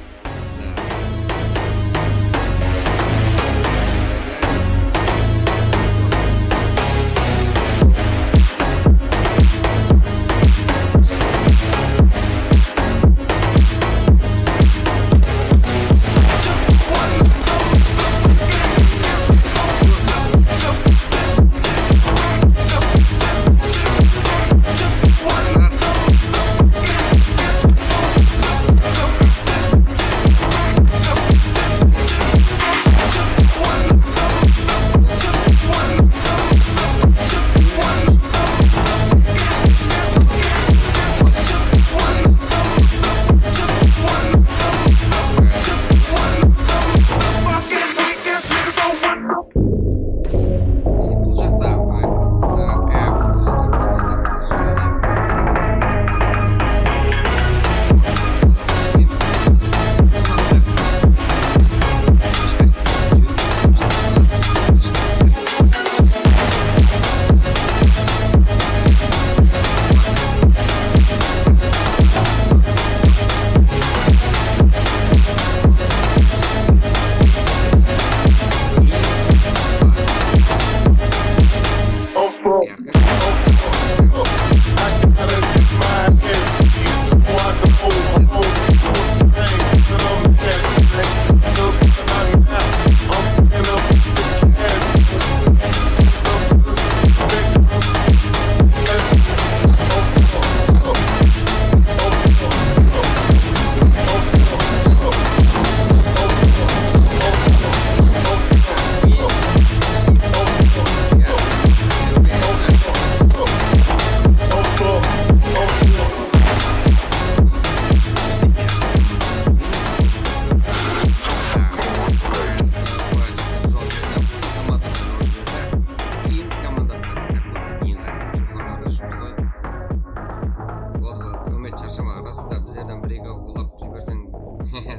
Da, bizlerden bir-eki qollap jiberseń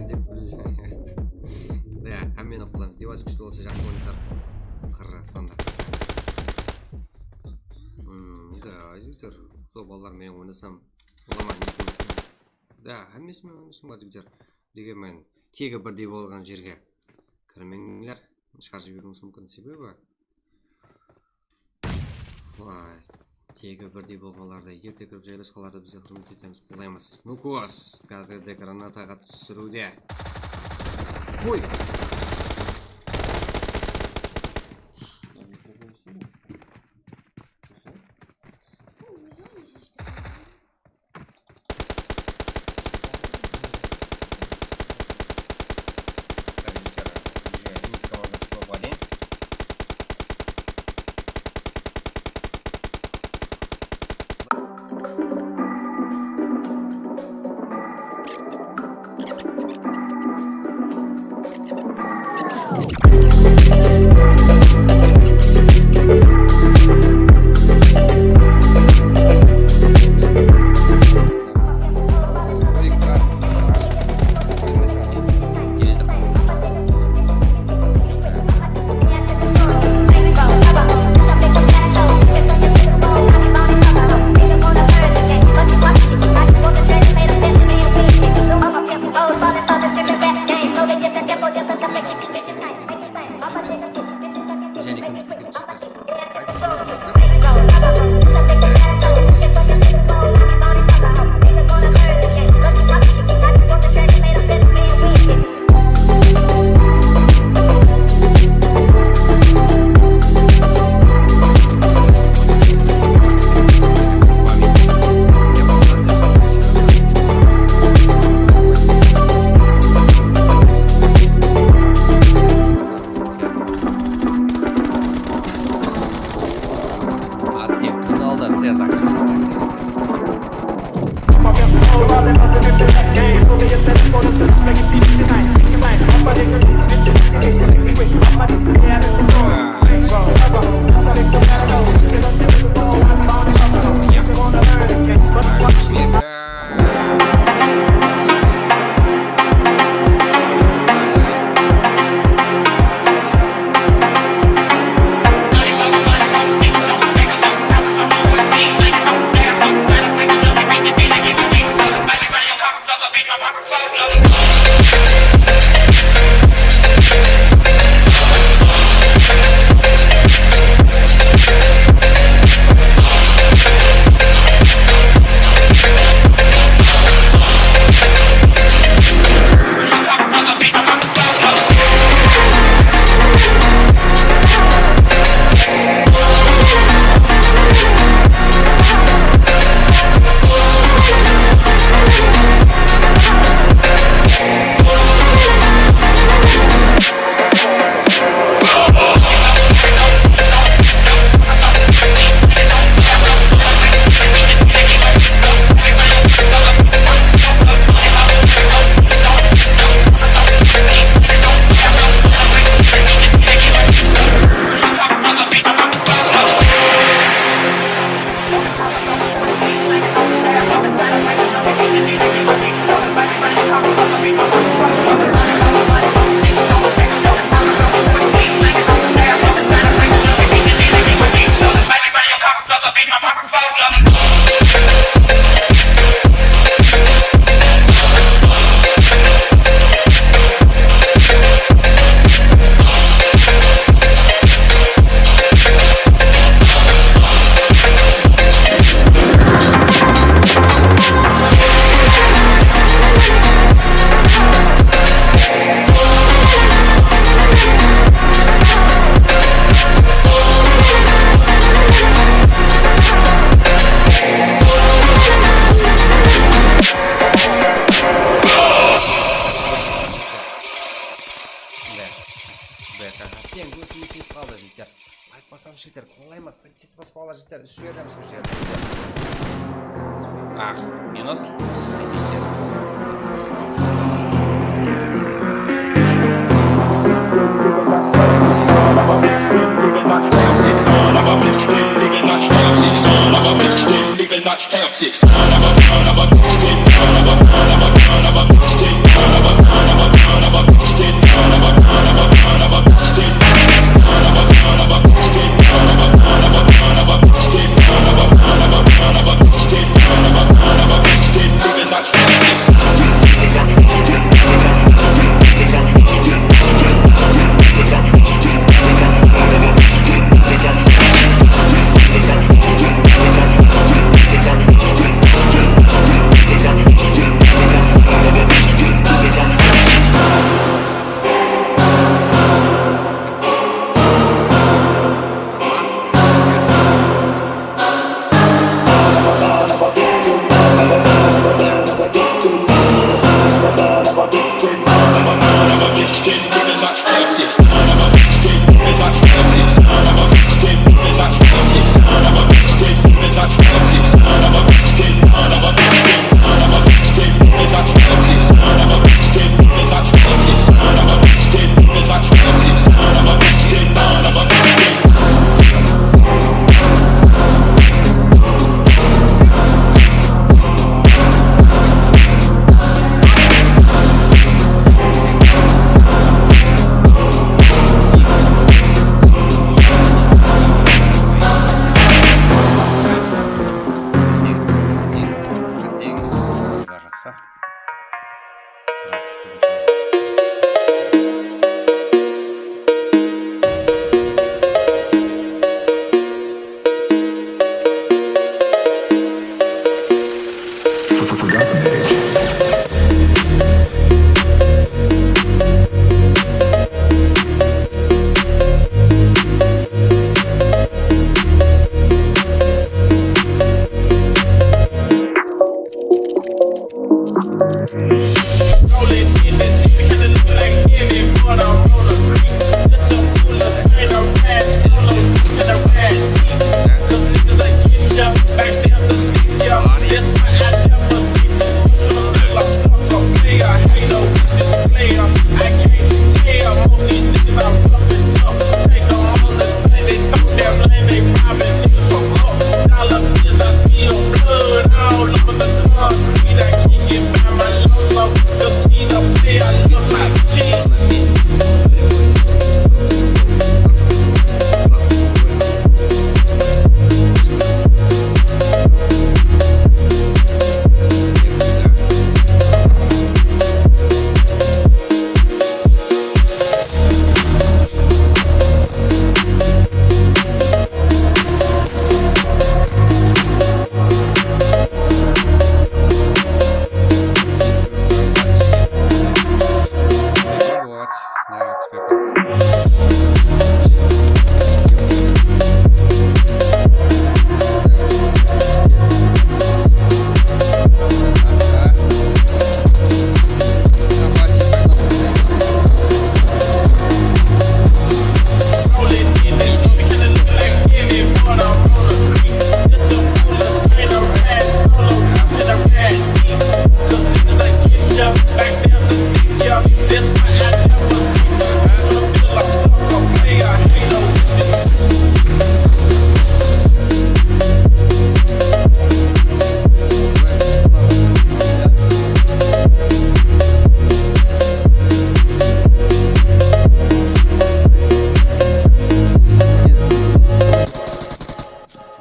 dep. Da, hámmeni qollaymız. Devayes kúshli bolsa, jaqsı oynaydı. Qırrattan da. Hmm, da, jigitler, sol balalar menen oynasam, olar ma, ne koyıp. Da, hámmesi menen oynasam bar, jigitler. Degen men tegi birdey bolǵan jerge kirmeńler. Shıǵarıp jiberiwimiz múmkin. Sebebi, vay, tegi birdey bolǵanlardı, erte kirip jaylasqanlardı bizler húrmet etemiz, qollaymız. Nukos házirde granataǵa túsiriwde. Qoy! Attıń finalda Cezar. Beta teń kórsiniw islep qaldı, jigitler. Layk basam, jigitler, qolaymas, tez basıp alar, jigitler, ústiń jardamı, ústiń jardamı. Ah, minus.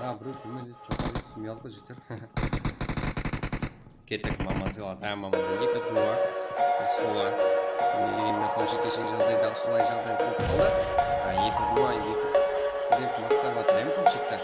Ha, birew túlmedi, joqarı túsmey aldı, jeter. Kettik, Mamanzila, da, Mamanda eki duwa. Sola. Endi Xomshek keshegi jaǵdayda, solay jaǵday bolıp qaldı. Ha, eki duwa, eki. Dep maqtap atır, em, Xomshekti.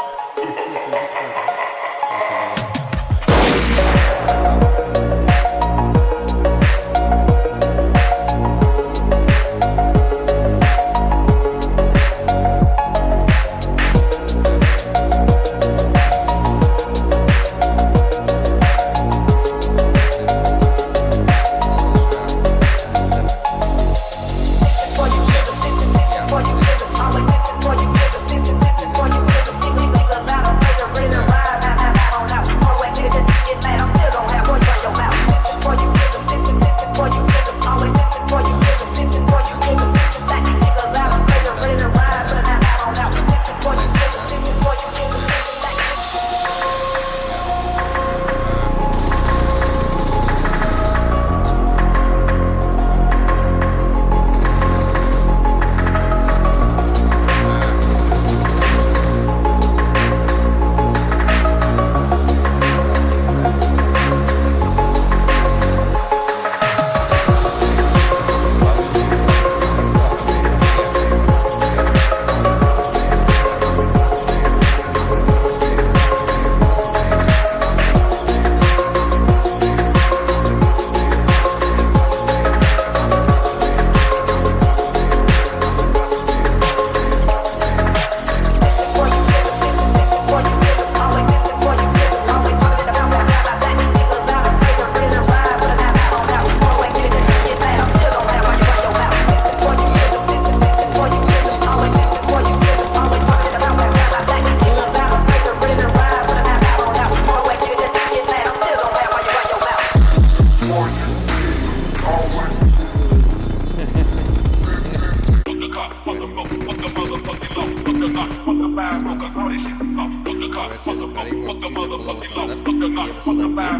Ses, qarayman, júrip qala alsańızlar.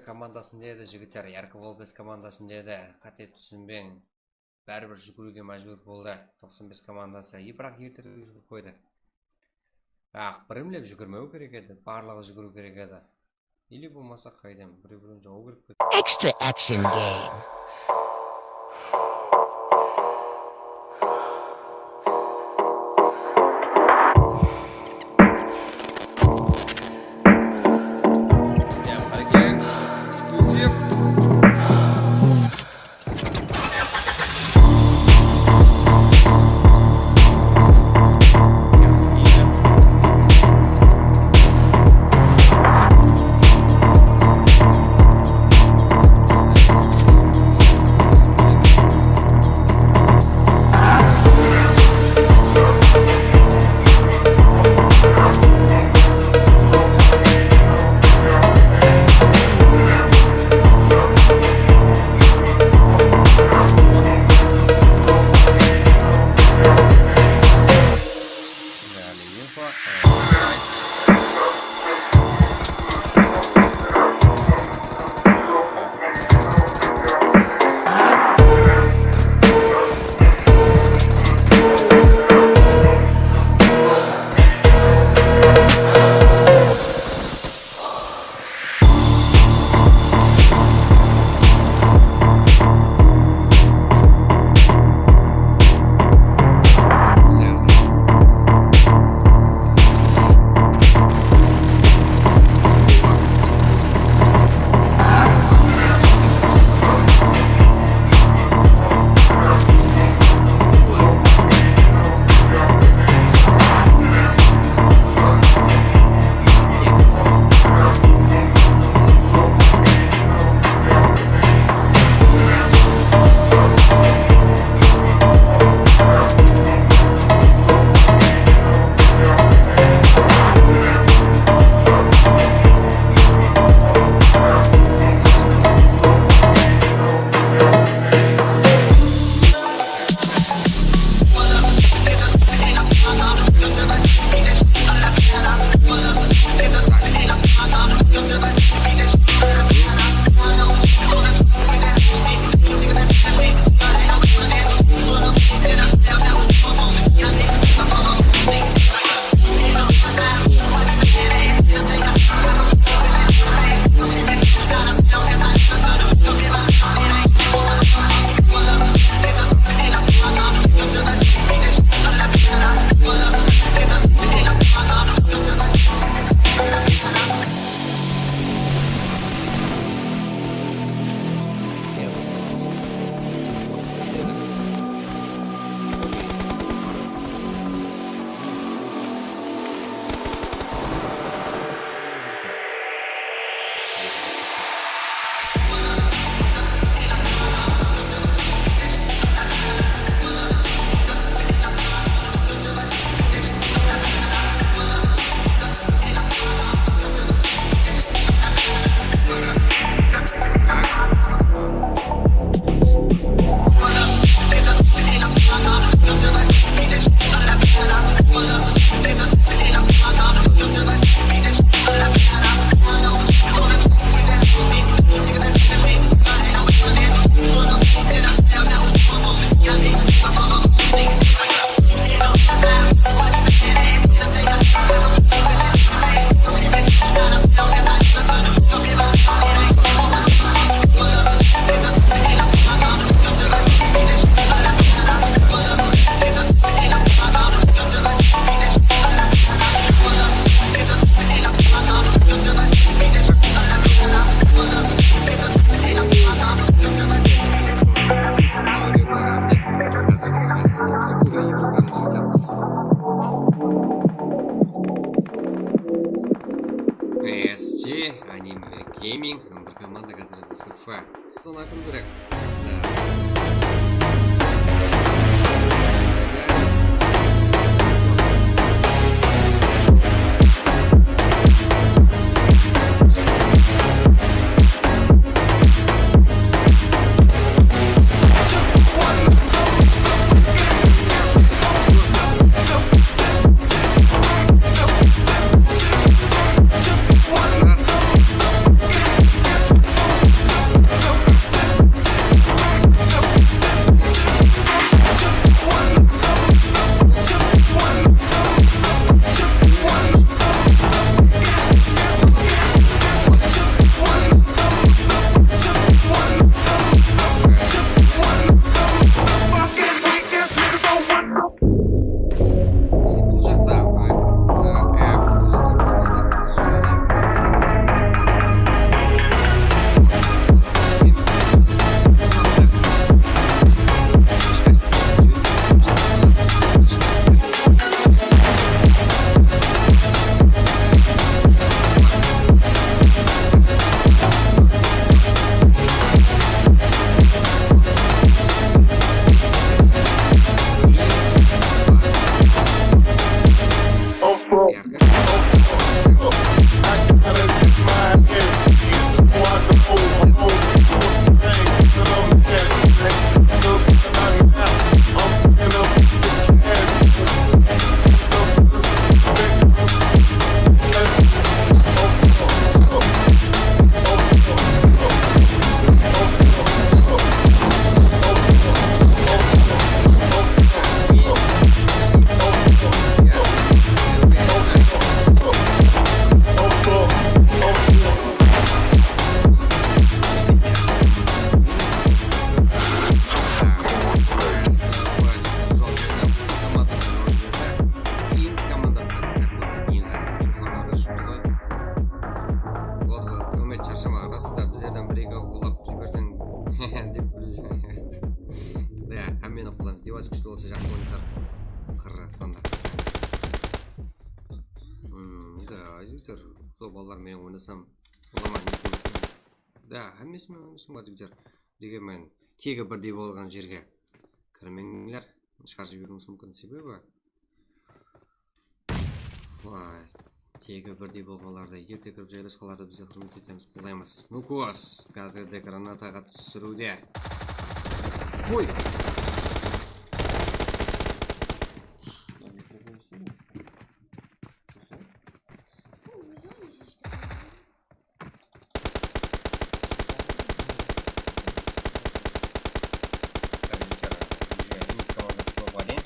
komandasında edi, jigitler, Yarko Volpes komandasında edi. Qáte túsinbeń. Báribir júgiriwge májbúr boldı toqsan bes komandası. E, biraq erterek júgirip qoydı. Biraq birimlep júgirmew kerek edi, barlıǵı júgiriw kerek edi. Или bolmasa qaydan, birew-birew jawıw kerek pedi. Extra action game. Эксклюзив. S G Anime Gaming, bir komanda házir S F. Sonı akırıw kerek. Hmm, da, jigitler, sol balalar menen oynasam, olaman eken. Da, hámmesi menen oynasam bar, jigitler. Degen men tegi birdey bolǵan jerge kirmeńler. Shıǵarıp jiberiwimiz múmkin, sebebi Vay, tegi birdey bolǵanlarda erte kirip jaylasqanlarda bizler húrmet etemiz, qollaymız. Nukos, gazerde granataǵa túsiriwde. Qoy! Так, жігіттер, уже немец командасы топ один.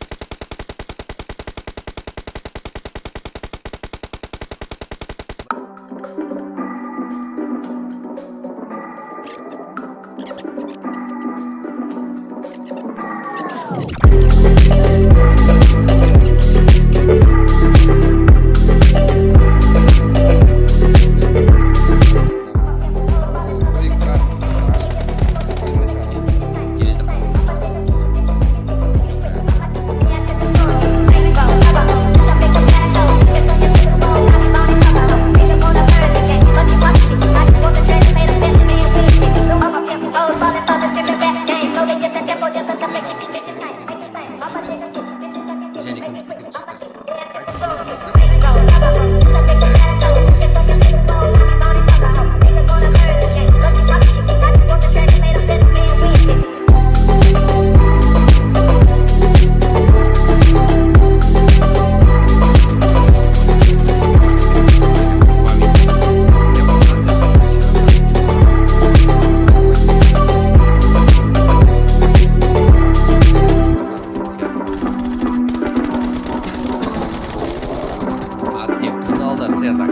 Attı finalda Cezar.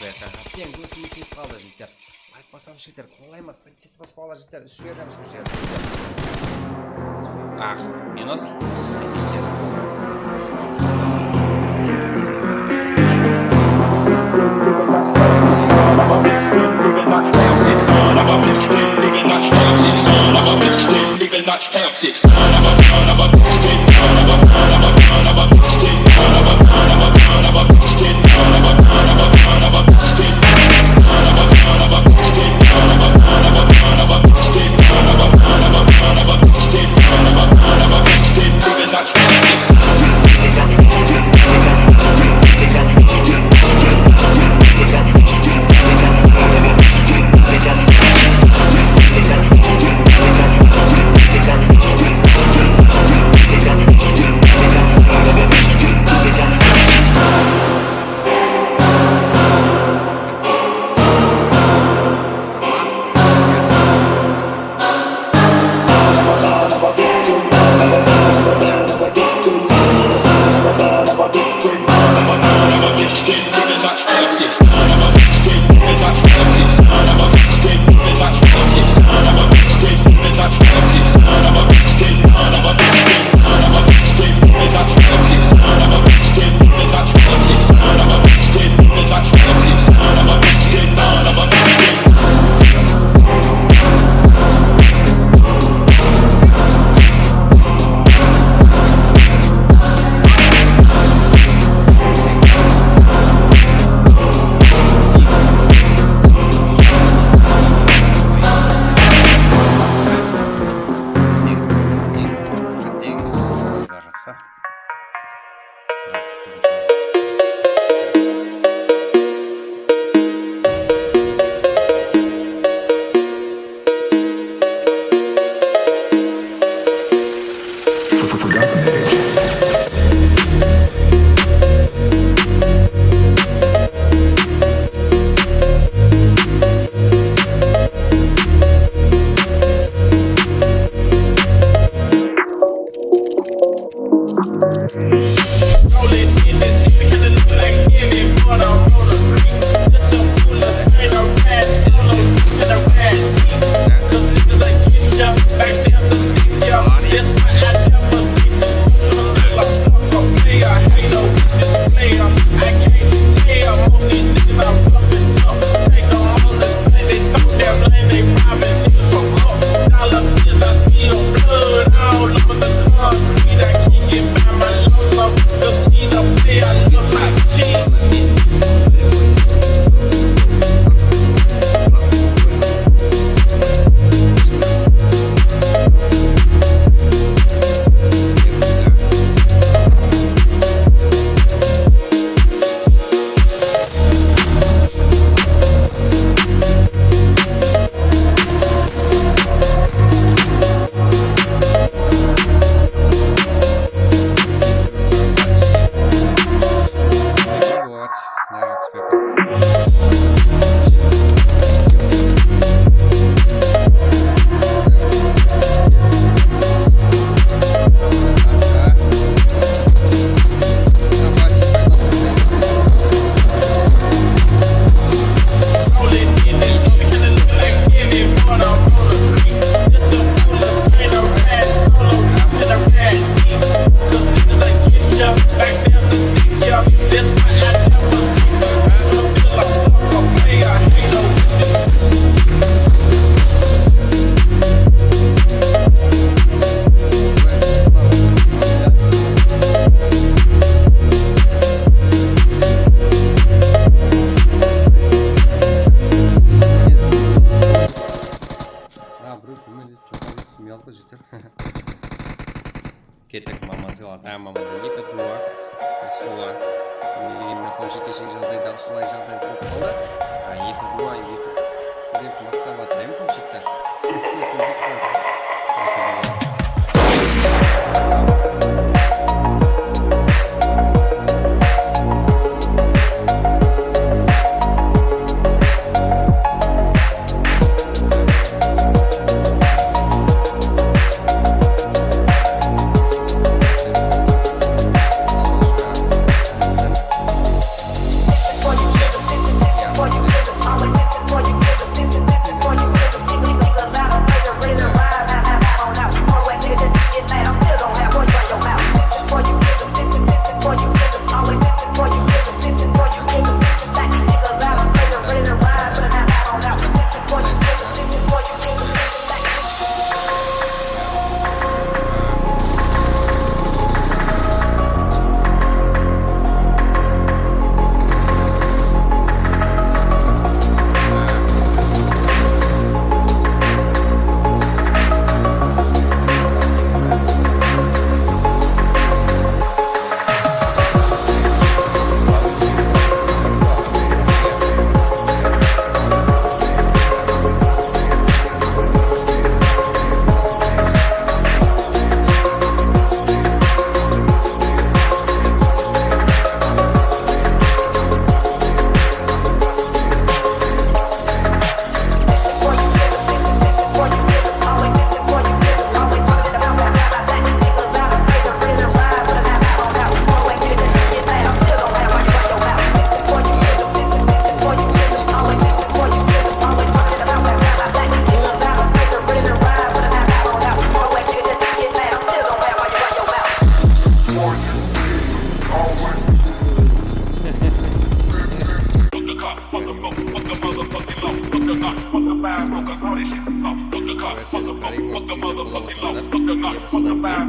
Betaǵa teń gósimiz yetip qaldı, jigitler. Aytpasam, jigitler, qollaymız. Tez basıp alar, jigitler, úsh jerdemiz, úsh jerde. Ah, minus. Aldı jigitler. Kettik, mama sıyladı, há, mama da eki dua. Usıla. Endi mine, qoshe keshegi jaǵdayda usılay jaǵday bolıp qaldı. A, eki dua, eki. Dep maqtap atır, em, qoshetti. Ese Skywalker jerde bola bolsańızlar, yigısınlar.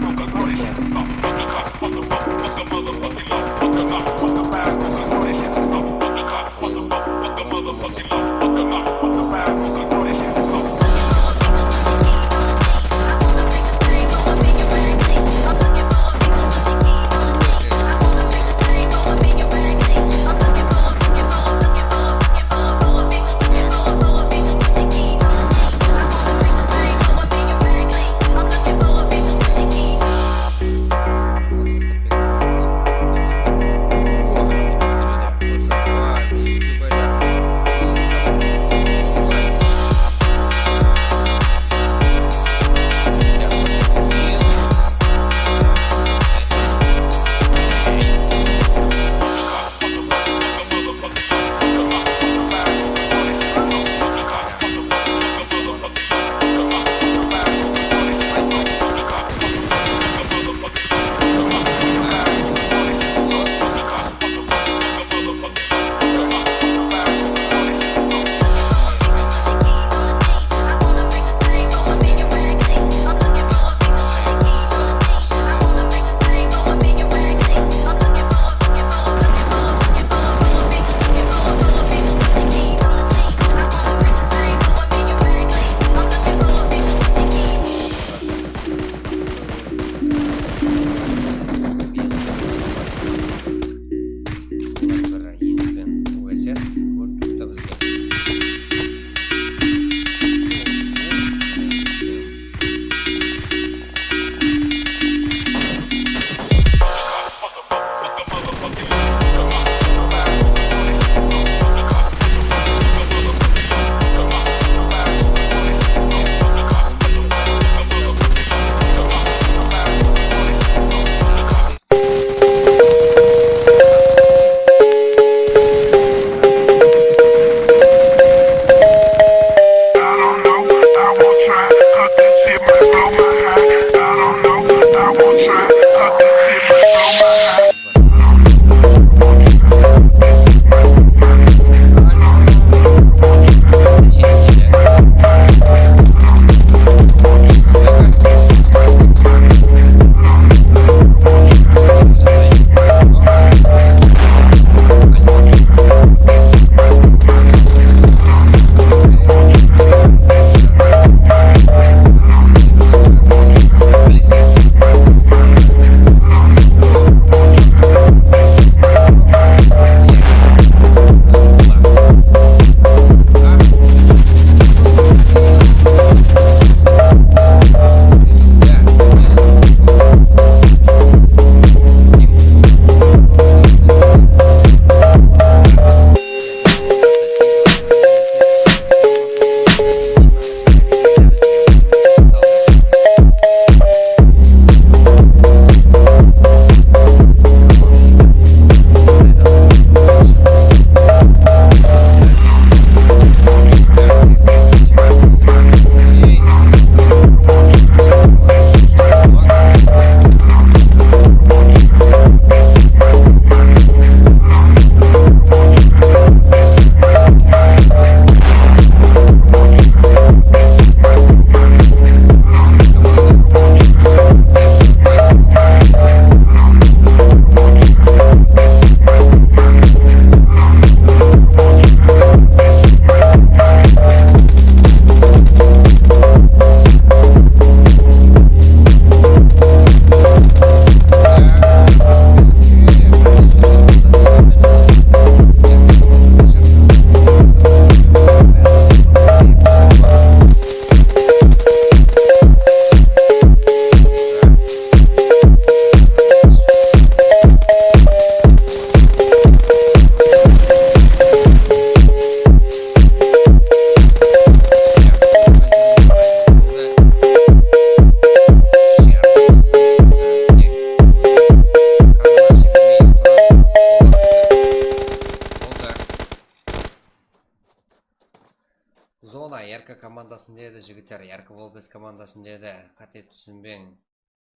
komandasında edi, jigitler, Yarko Volpes komandasında edi, qáte túsinbeń.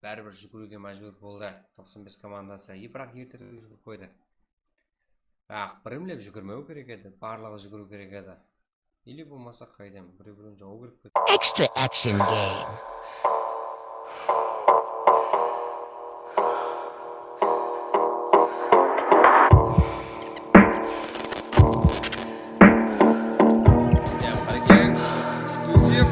Báribir júgiriwge májbúr boldı toqsan bes komandası. E, biraq erterek júgirip qoydı. Biraq birimlep júgirmew kerek edi, barlıǵı júgiriw kerek edi. Или bolmasa, qáydem, birew-birew jawıw kerek pedi. Extra action game. Эксклюзив.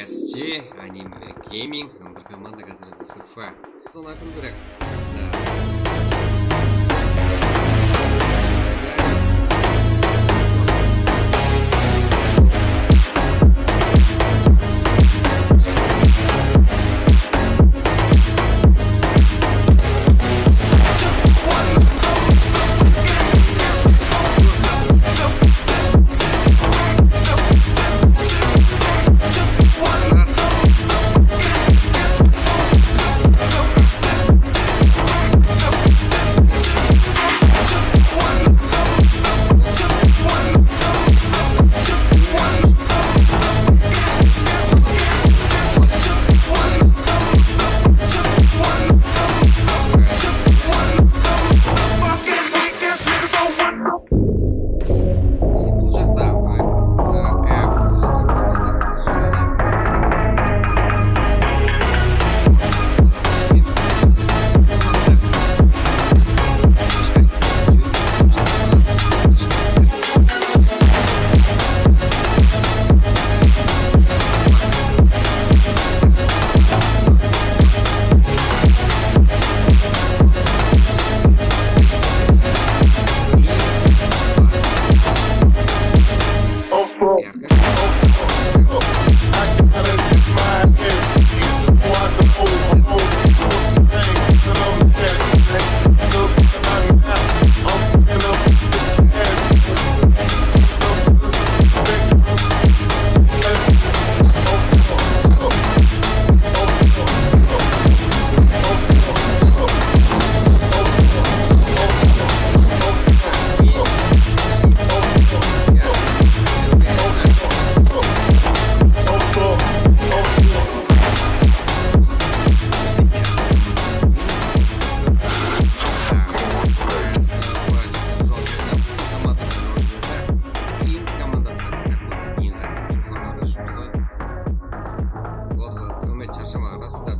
S G Anime Gaming, bir komanda házir S F. Sonı aytıw kerek.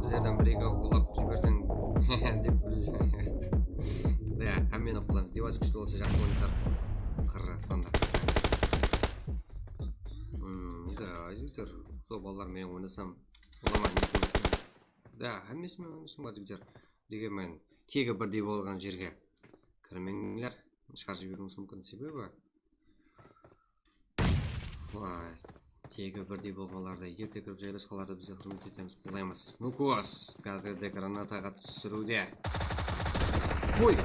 Bizlerden bir-eki qolap jiberseń dep. Da, hámmeni qolaymız. Devayes kúshli bolsa jaqsı oynar. Qırrattan da. Hmm, da, jigitler, sol balalar menen oynasam bola ma? Da, hámmesi menen oynasam bar, jigitler. Degenmen, tegi birdey bolǵan jerge kirmeńler. Shıǵarıp jiberiwimiz múmkin, sebebi, vay, tegi birdey bolǵanlardı, erte kirip jaylasqanlardı biz húrmet etemiz, qollaymız. Nukos, gazerde granataǵa túsiriwde. Qoy!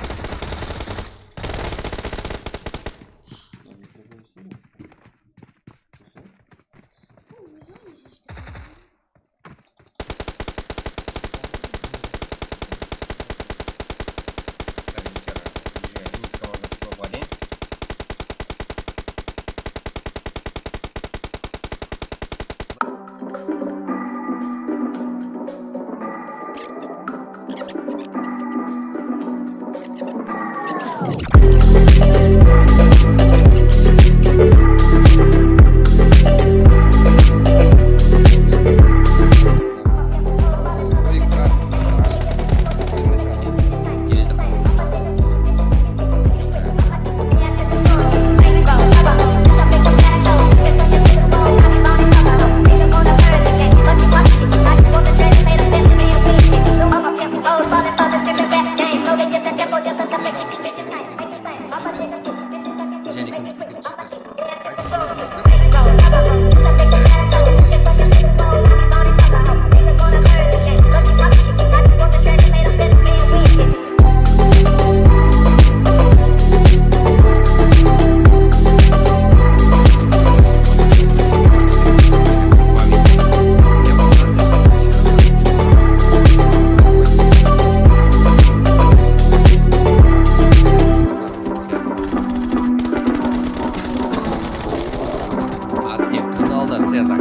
Atlet, finalda Cezar.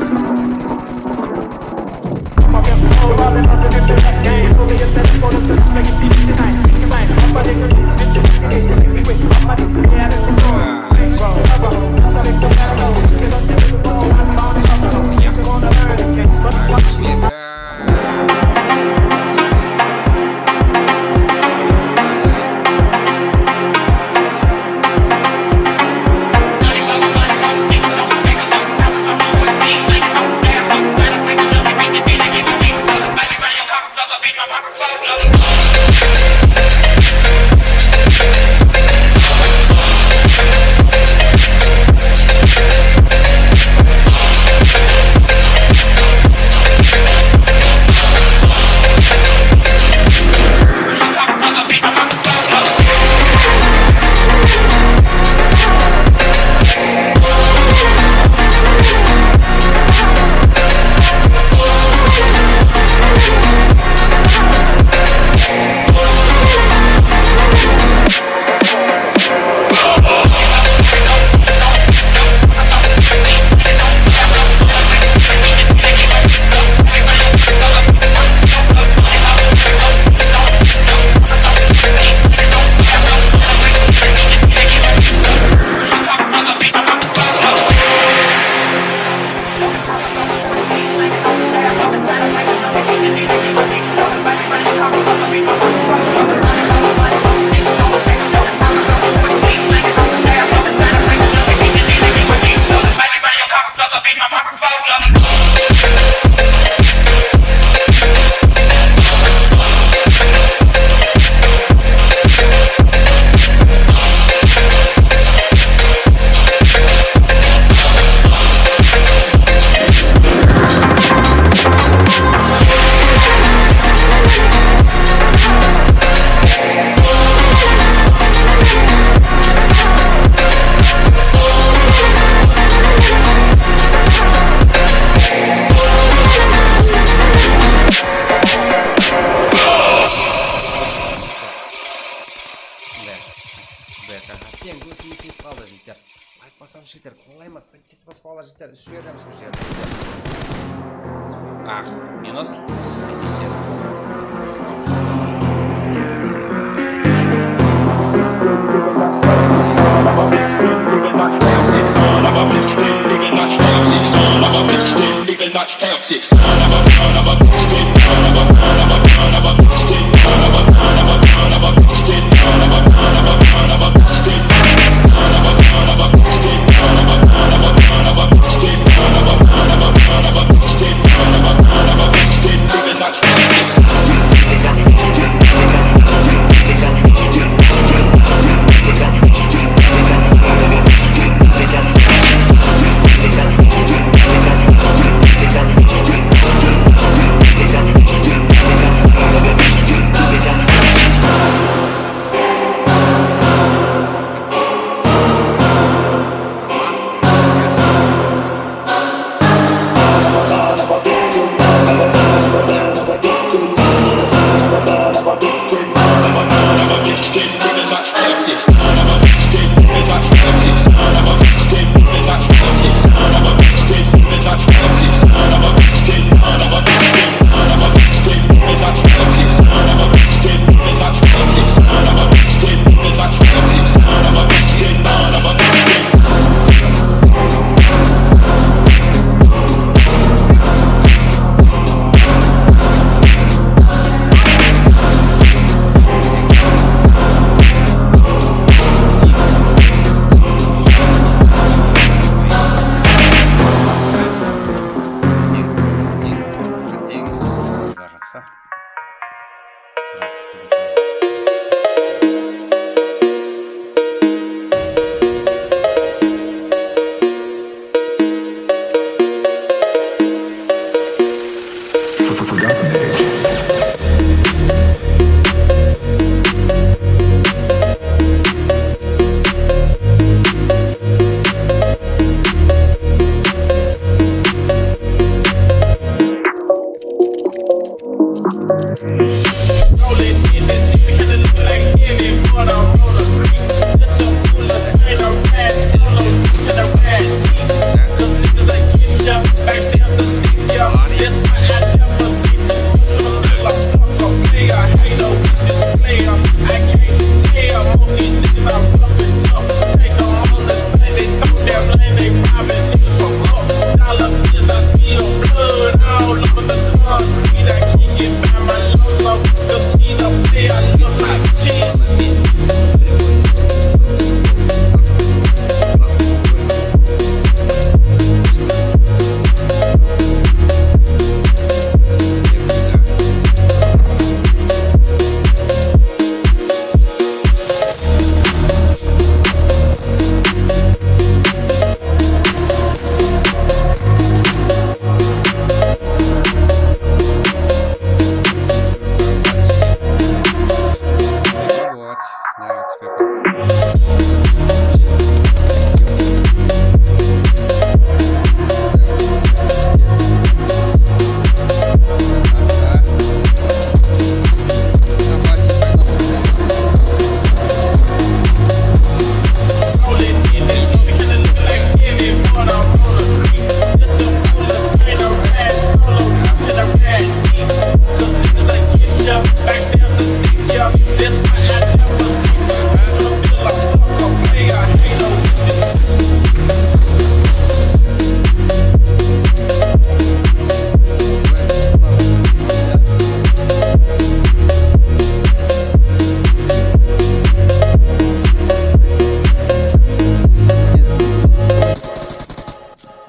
Beta, beta, hátten kózim isip qaldı, jigitler. Aytpasam, jigitler, qolaymas, tez basıp ala, jigitler, úsh jerdemiz, úsh jerde. Ah, minus.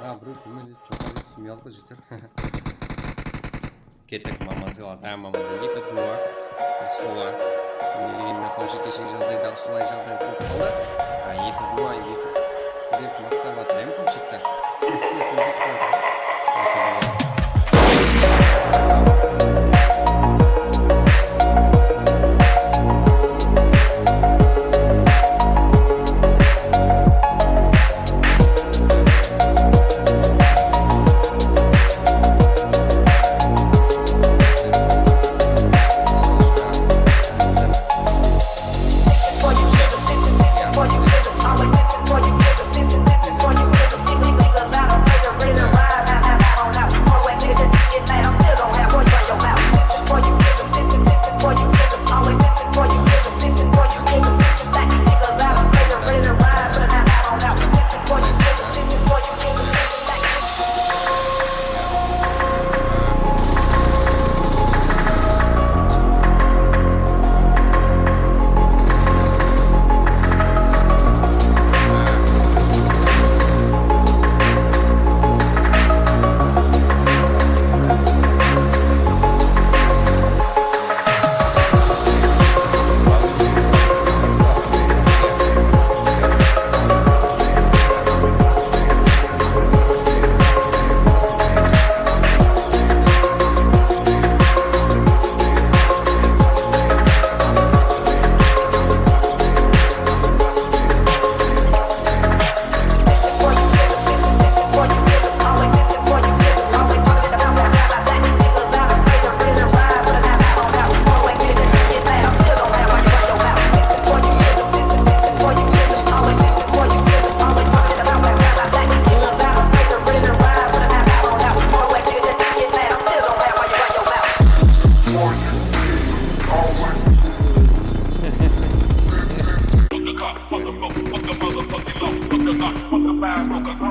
Mına birew kómedi, joqarı túsmey aldı, jigitler. Kettik, Mamanzil ata, Mamanzil eki, dua. Sola. Endi, Qamshı, keshegi jaǵdayda usılay jaǵday bolıp qaldı. A, eki, dua, eki. Dep maqtap atır, em, Qamshıdı.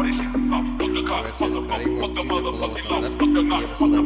Ой, сес, qarayın, uaqıt jete qollap atsańlar. Yigısınlar.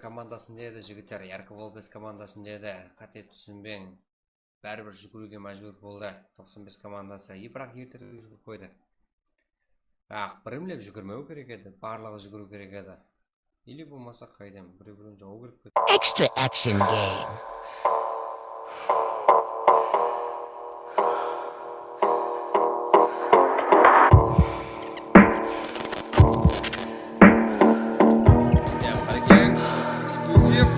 Komandasında edi, jigitler, Yarko Volpes komandasında edi. Qáte túsinbeń. Báribir júgiriwge májbúr boldı. Toqsan bes komandası. E, biraq erterek júgirip qoydı. Aq, birimlep júgirmew kerek edi. Barlıǵı júgiriw kerek edi. Ili bolmasa, qáydem, birew-birew jawıw kerek pedi. Extra action game. Ya, qárekeń, eksklyuziv.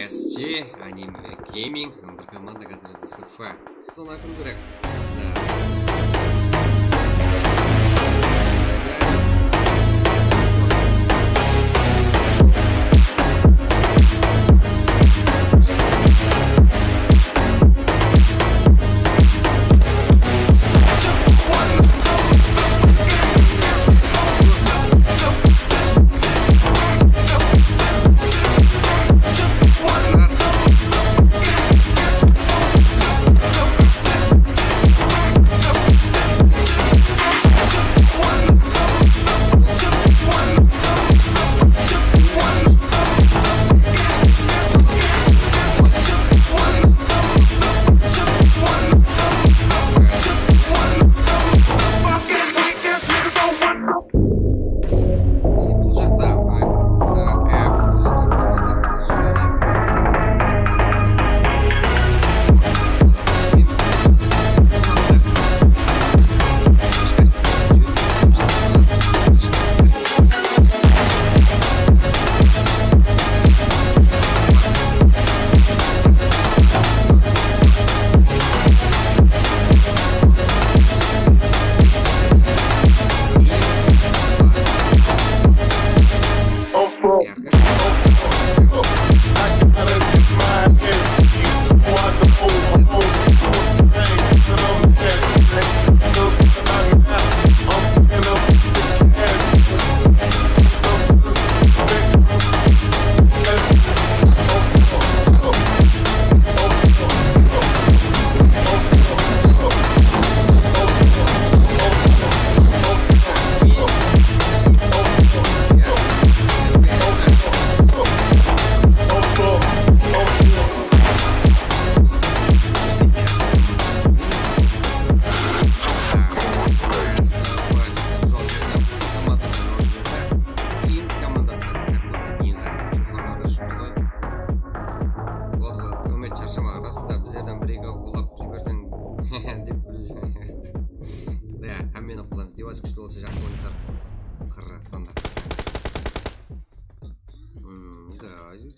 S G Anime Gaming, bir komanda házir S F. Sonı akın kerek.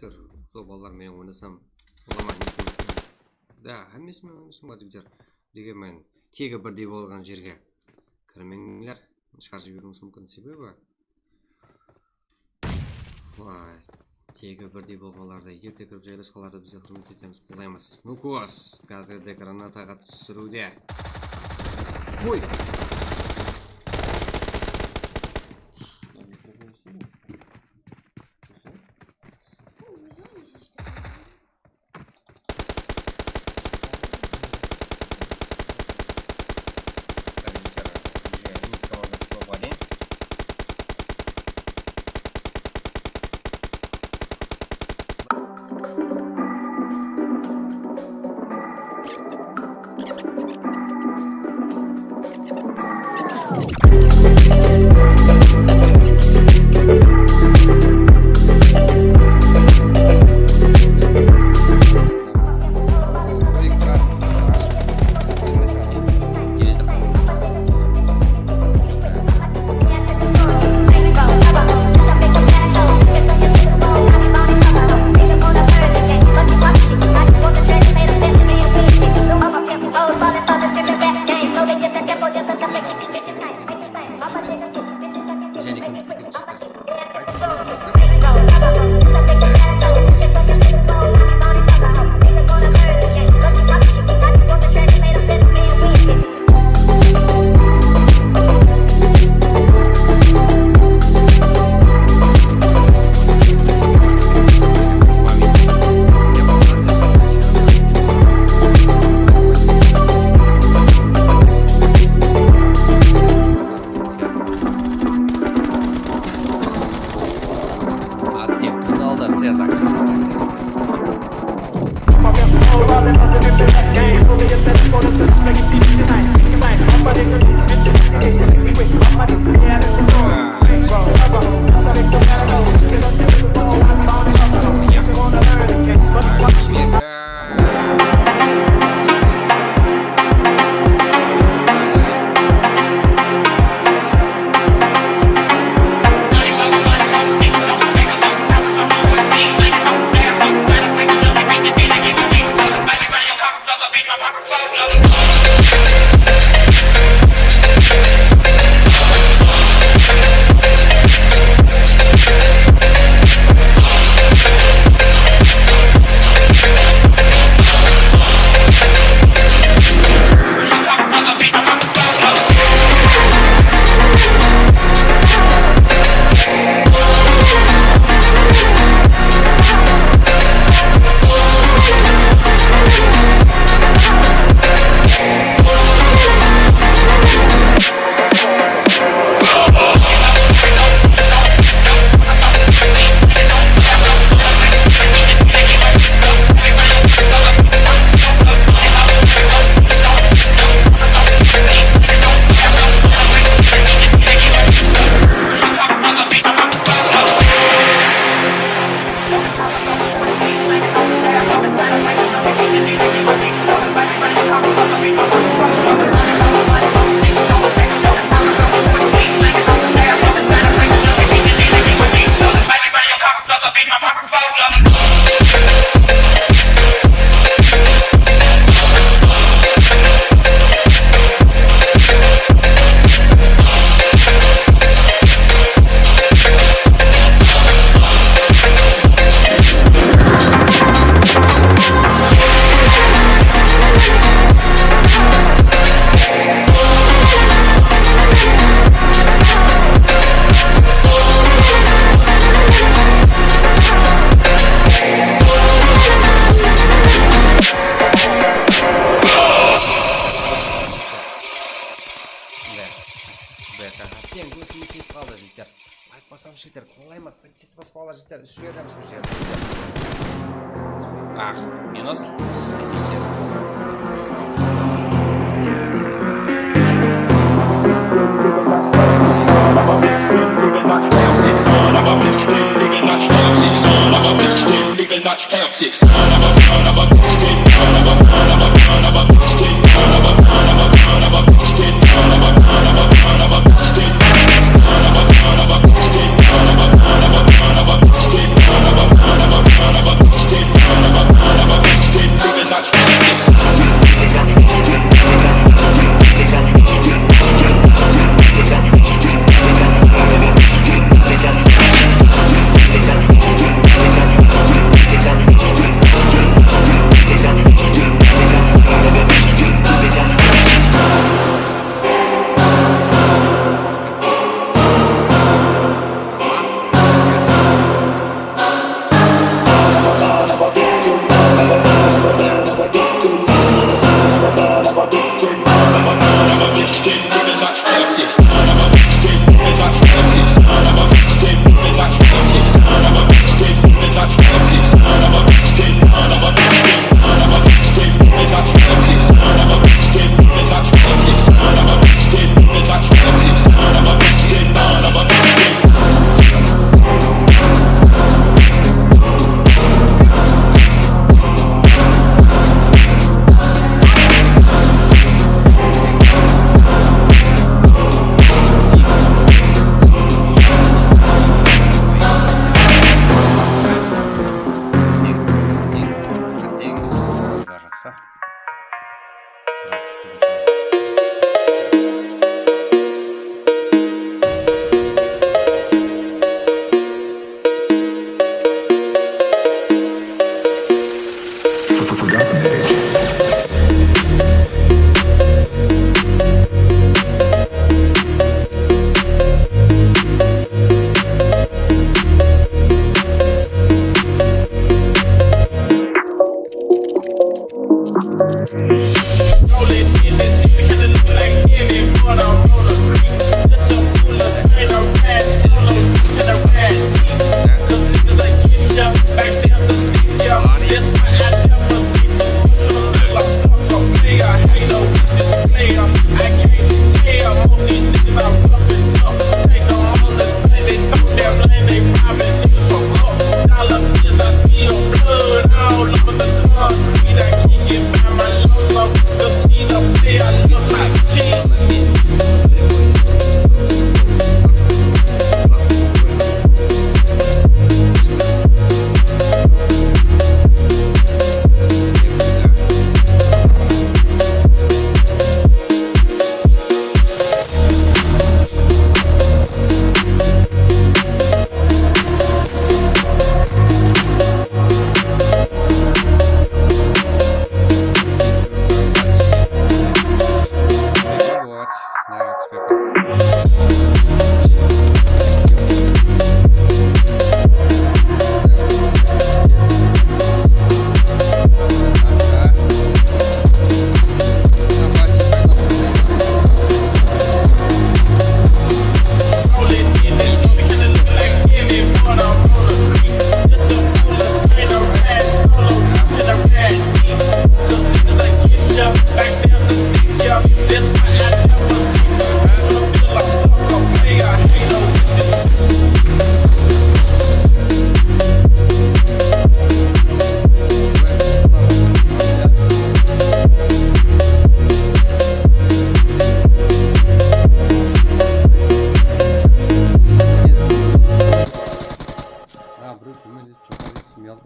Sol balalar menen oynasam bola ma? Da, hámmesi menen oynasam bola, jigitler. Degenmen, tegi birdey bolǵan jerge kirmeńler, shıǵarıp jiberiwińiz múmkin, sebebi, vay, tegi birdey bolǵanlardı, erte kirip jaylasqanlardı biz de húrmet etemiz, qollaymız. Nukos, gazerde granataǵa túsiriwde. Qoy! Attemptini aldı Cezar. Beta. Teń ósip qaldı, jigitler. Layk basamız, jigitler, qollaymız. Tez basıp alar, jigitler, úsh jerdemiz, bir jerde. Ah, minus.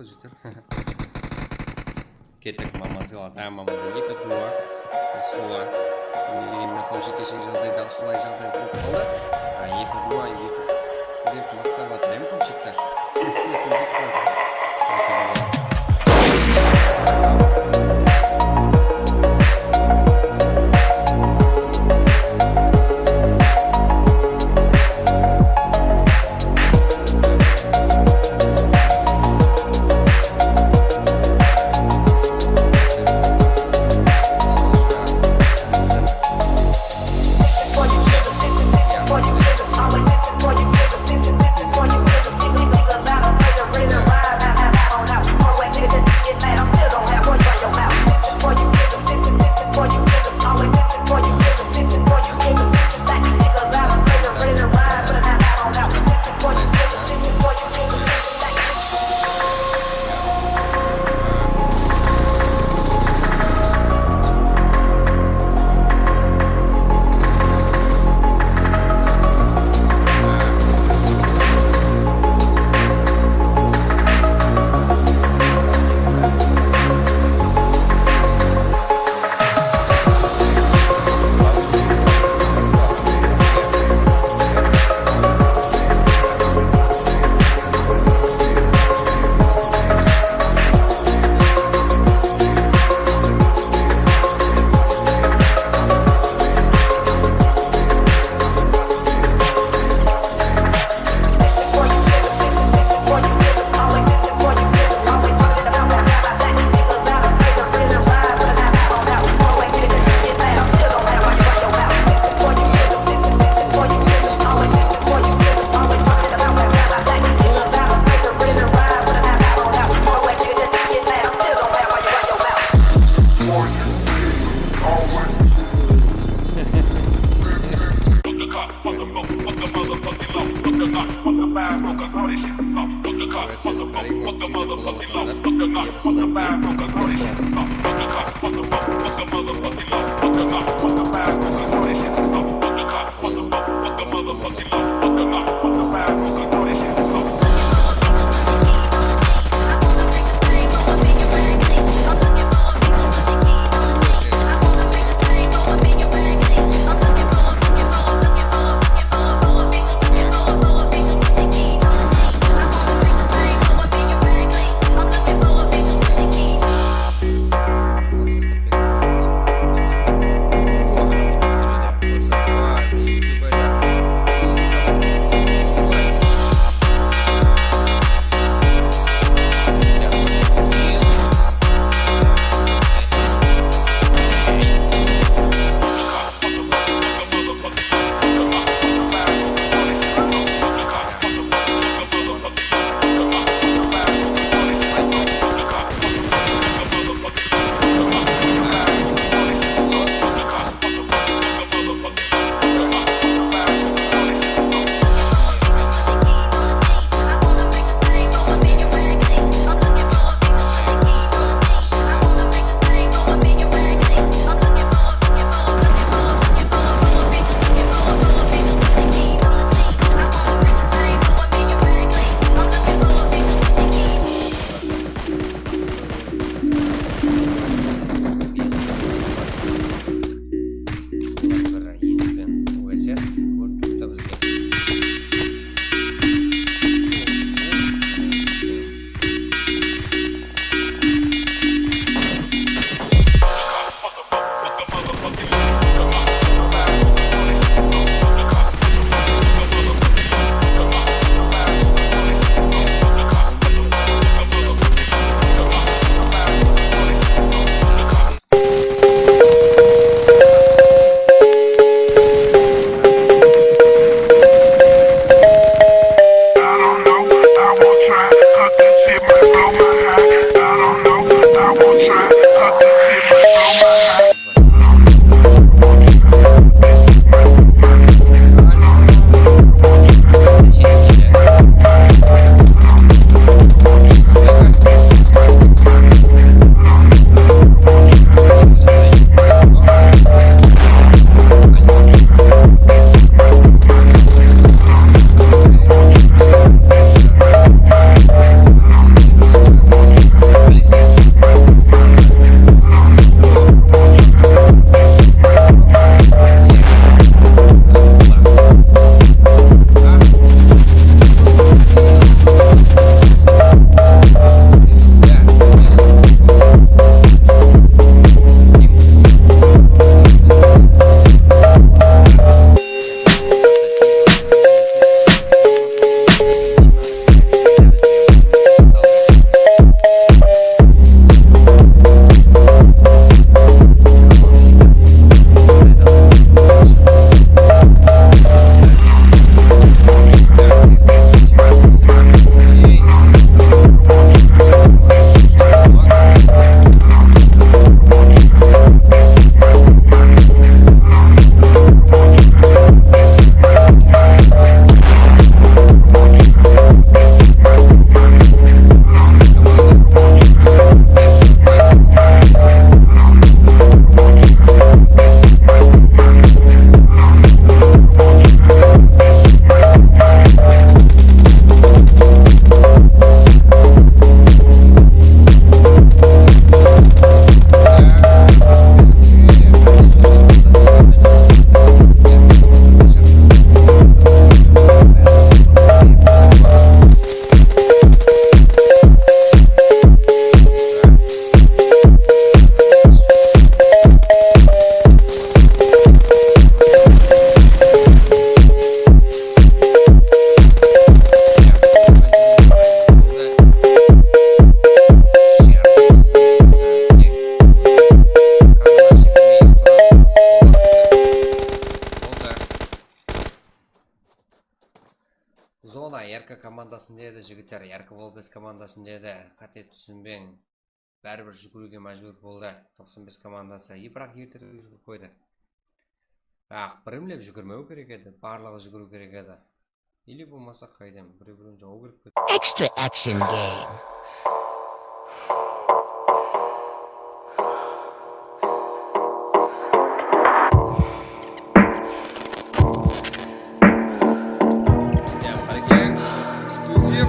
Jeter. Kettik, Maman sıyladı. Há, Mamanda eki dua. Usıla. Endi qol jetkeshek jaǵdayda usılay jaǵday bolıp qaldı. Há, eki dua, eki. Dep maqtap atırman qol jetti. Siz qarayın, uaqıt júdá qolap atsańızlar, ne qılsın? Komandasında edi, jigitler, Yarko Volpes komandasında edi. Qáte túsinbeń. Báribir júgiriwge májbúr boldı. Toqsan bes komandası. E, biraq erterek júgirip qoydı. Biraq birimlep júgirmew kerek edi. Barlıǵı júgiriw kerek edi. Или bolmasa qaydan birew-birew jawıw kerek pedi. Extra action game. Эксклюзив.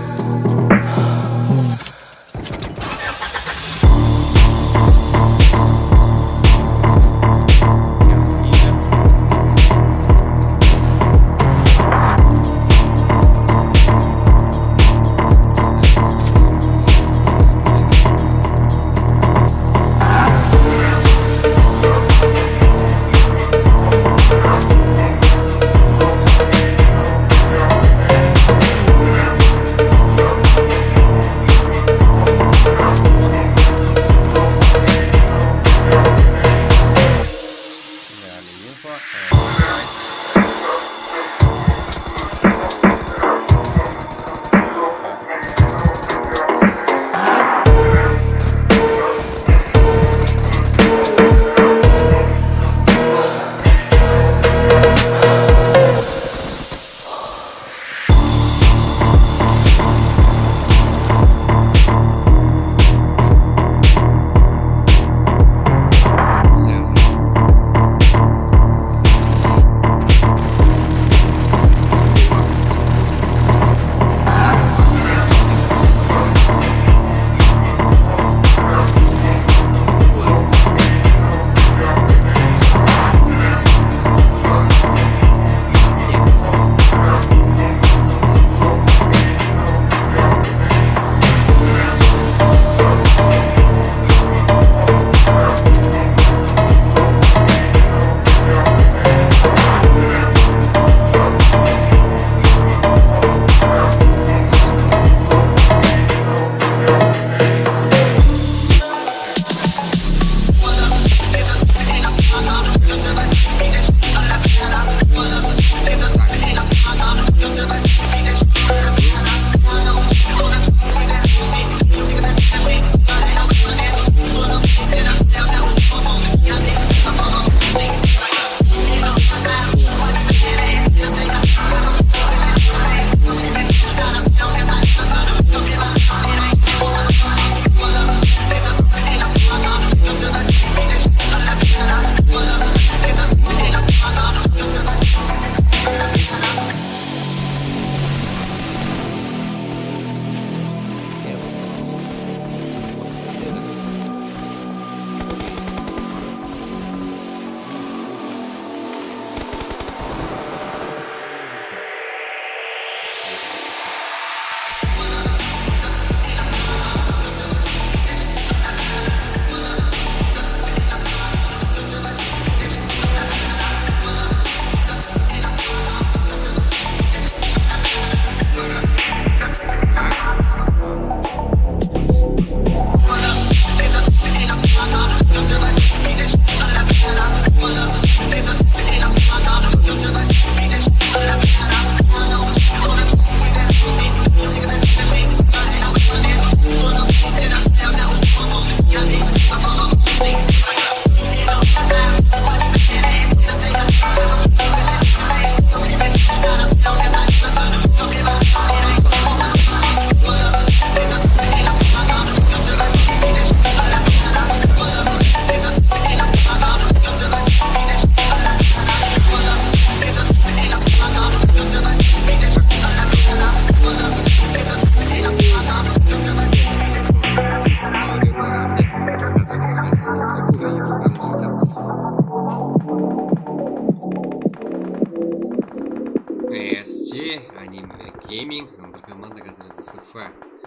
S G, Anime Gaming, bir komanda házir S F.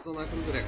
Sonı akın kerek.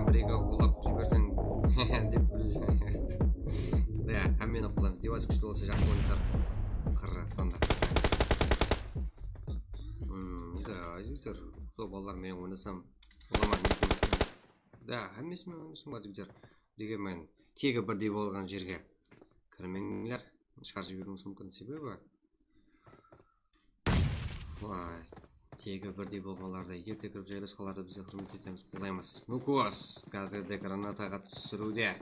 Bir-eki qollap jiberseń dep. Da, hámmeni qollaymız. Devayes kúshli bolsa jaqsı oynar. Qırraqtan da. Hmm, da, jigitler, sol balalar menen oynasam bola ma? Da, hámmesi menen oynasam bolar, jigitler. Degenmen, tegi birdey bolǵan jerge kirmeńler. Shıǵarıp jiberiwimiz múmkin, sebebi, vay, tegi birdey bolǵanlardı, erte kirip jaylasqanlardı biz húrmet etemiz, qollaymız. Nukos, gazerde granataǵa túsiriwde.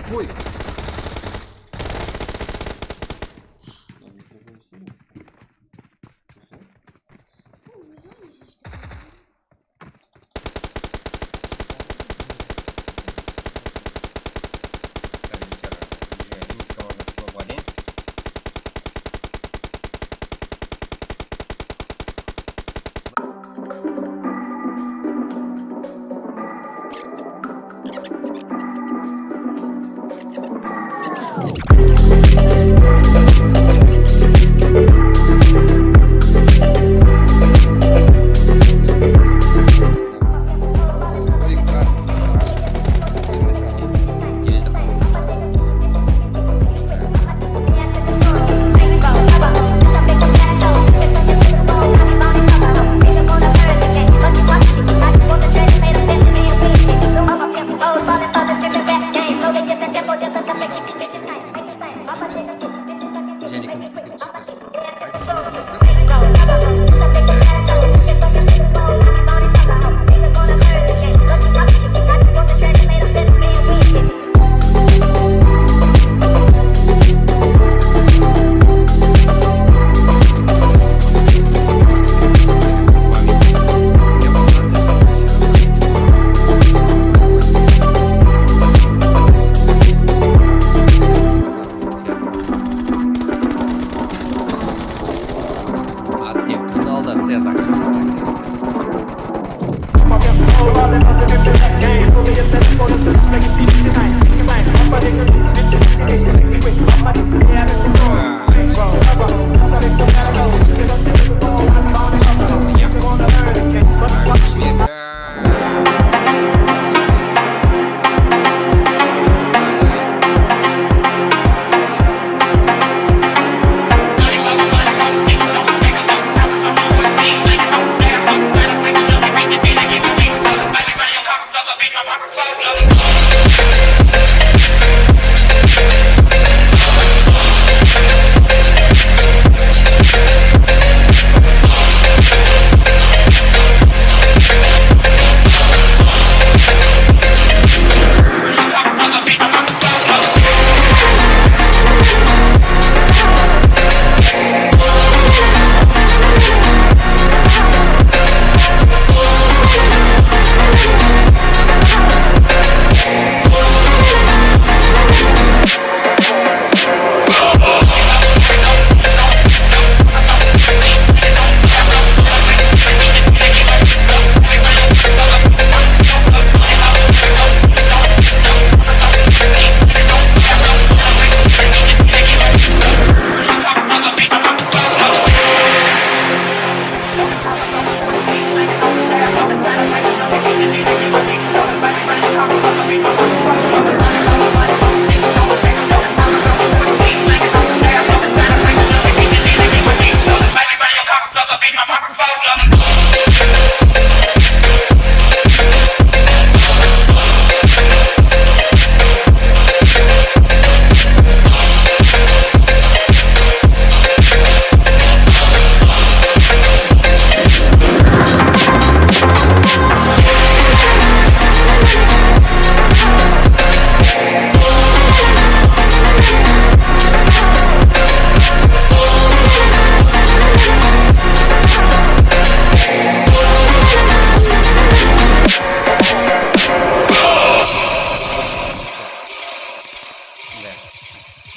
Qoy! Attı, bunı aldı, Cezar.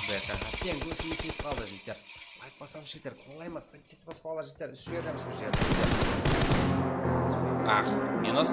Beta, beta. Teń, ózimiz jep qaldı, jigitler. Aytpasam, jigitler, qollaymız. Tez basıp ala, jigitler, úsh jerdemiz, bir jerde. Ah, minus.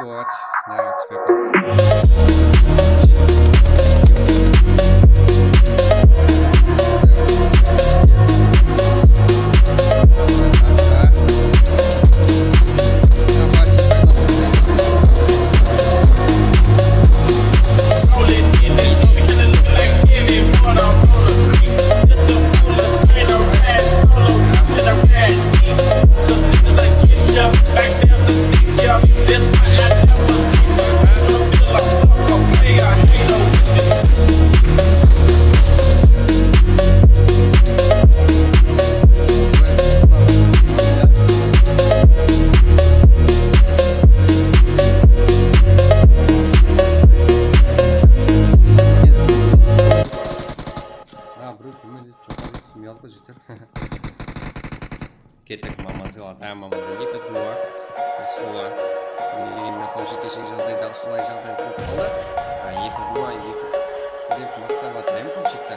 Вот, да, экспертный. Kettik, mama sıyladı, há, mamada eki duwa, bir sula. Endi, qawshı keshegi jaǵdayda usılay jaǵday bolıp qaldı. Há, eki duwa, eki. Bir maqtap atır, em, qawshıqtı.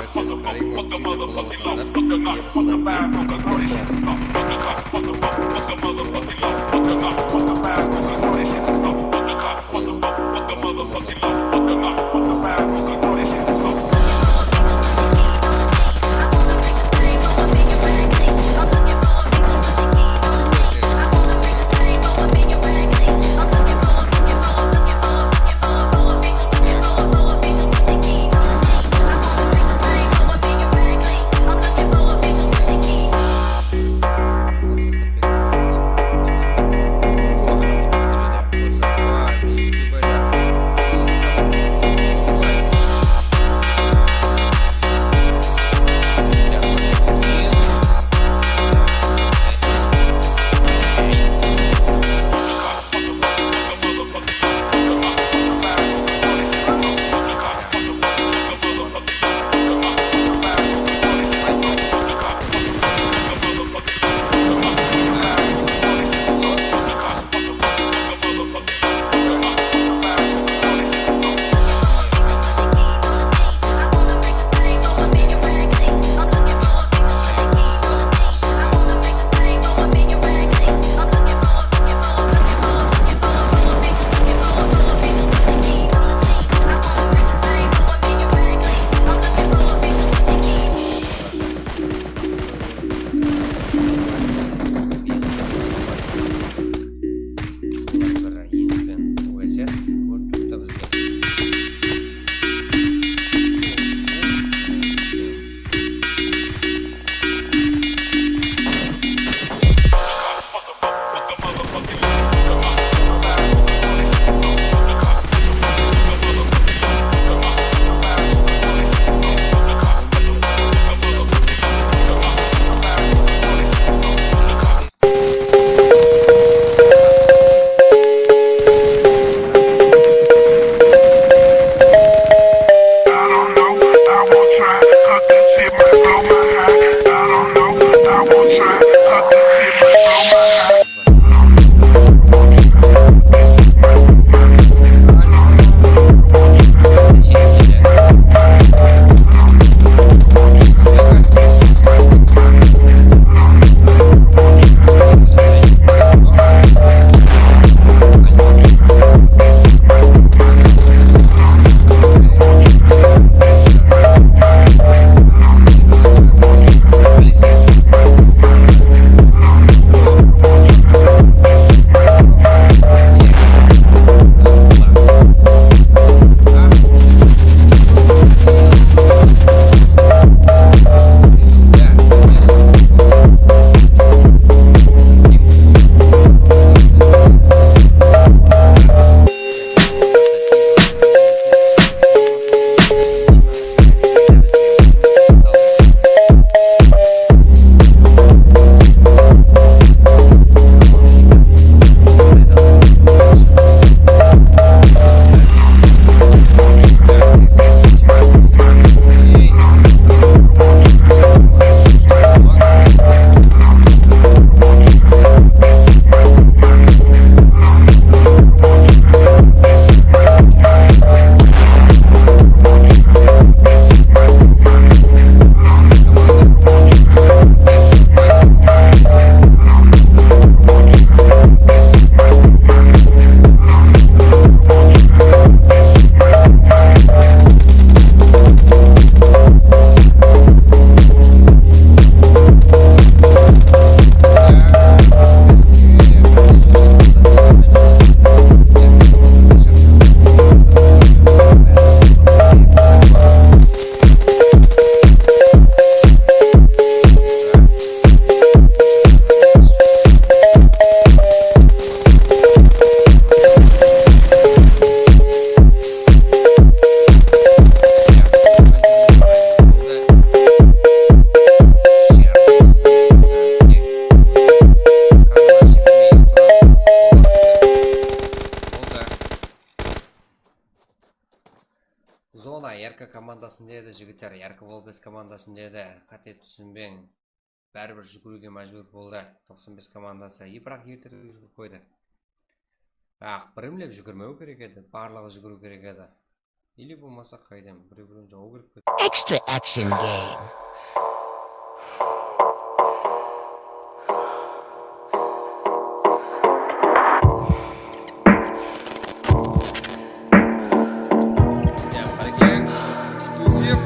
Ses qarayman, júdá qollap atsańızlar. Komandasında edi jigitler, Yarko Volpes komandasında edi. Qáte túsinbeń. Báribir júgiriwge májbúr boldı. Toqsan bes komandası. E, biraq erterek júgirip qoydı. Biraq birimlep júgirmew kerek edi. Barlıǵı júgiriw kerek edi. Или bolmasa qaydan birew-birew jawıw kerek pedi. Extra action game. Эксклюзив.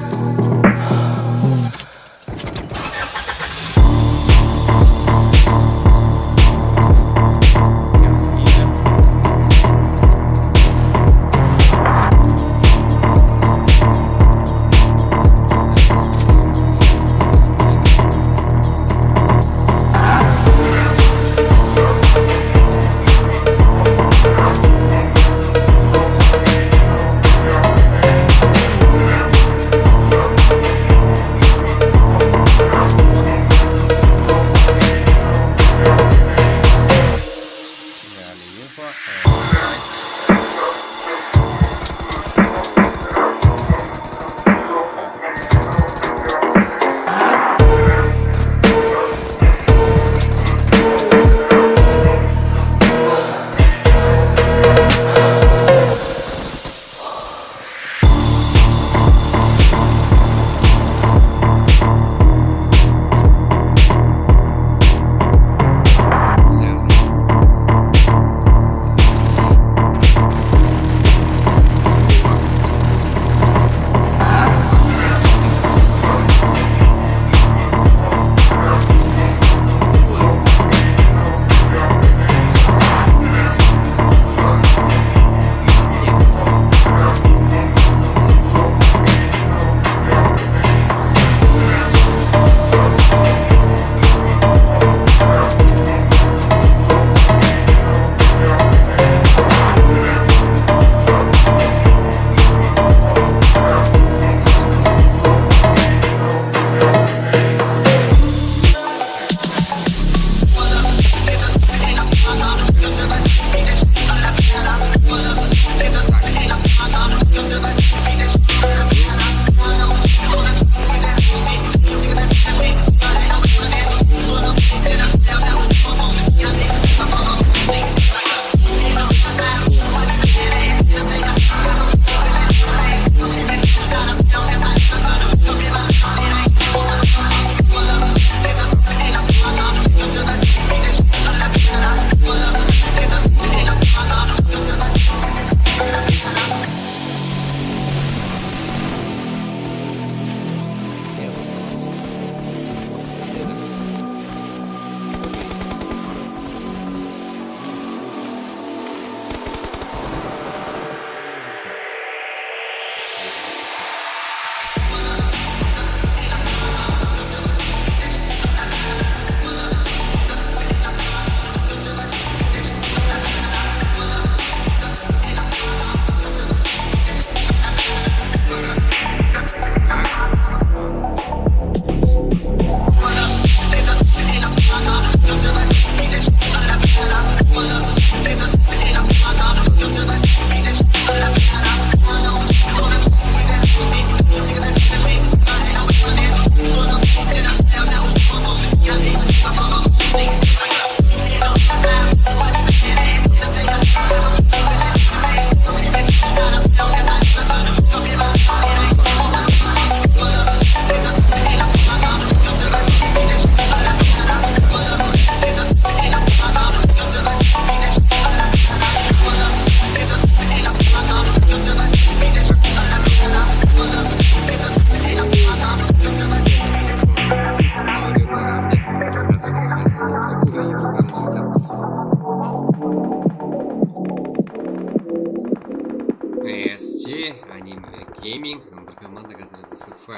S G Anime Gaming, bir komanda házir S F.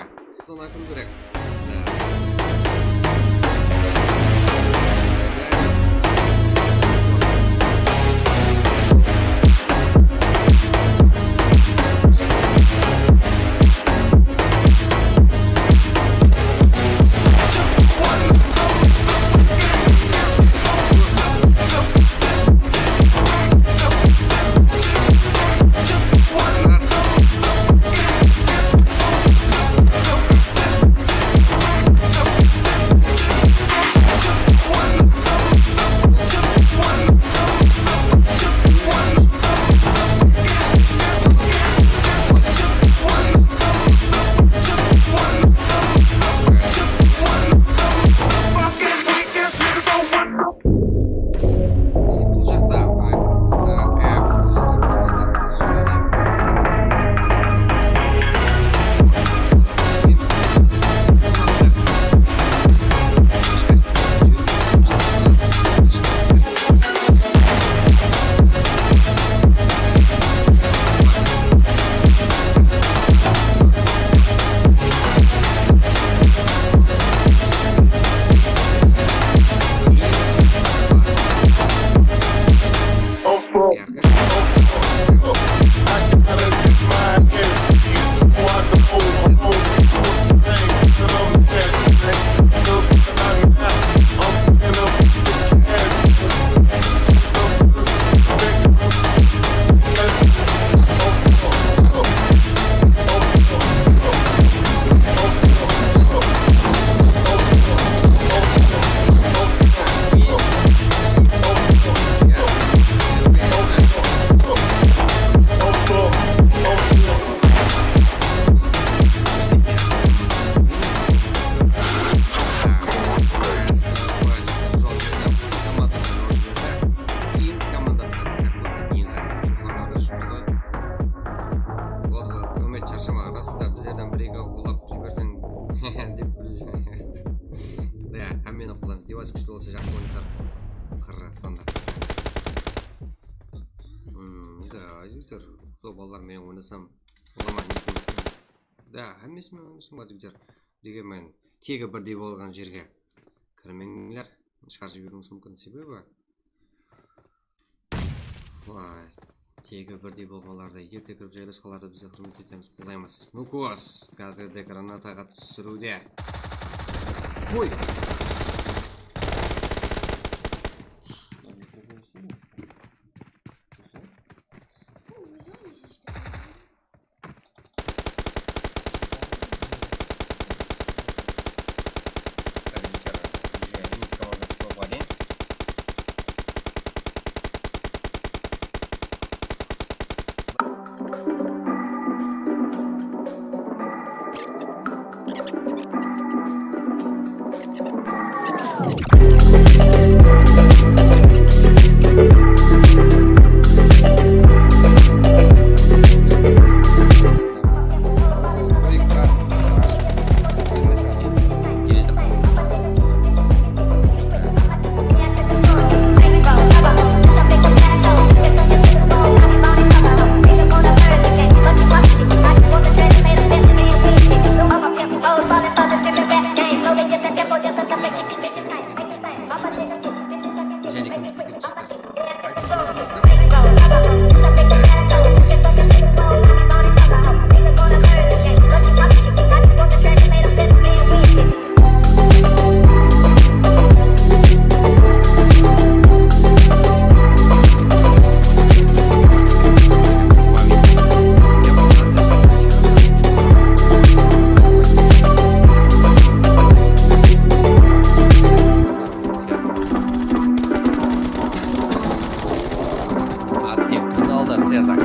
Sonı kúndirik. Qanda. Hmm, da, jigitler, sol balalar menen oynasam, olaman ekew. Da, hámmesi menen oynasam, jigitler. Degenmen, tegi birdey bolǵan jerge kirmeńler. Shıǵarıp jiberiwimiz múmkin, sebebi Vay, tegi birdey bolǵanlardı erte kirip jaylasqanlardı bizler húrmet etemiz, qollaymiz. Nukos, gazerde granataǵa túsiriwde. Oy! Attempting aldı Cezar.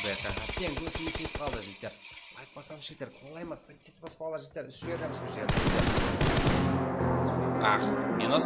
Beta. Teń, ósip qaldı, jigitler. Aytpasam, jigitler, qollaymas. Tez basıp alar, jigitler, úsh jerdemiz, úsh jerdemiz. Ah, minus.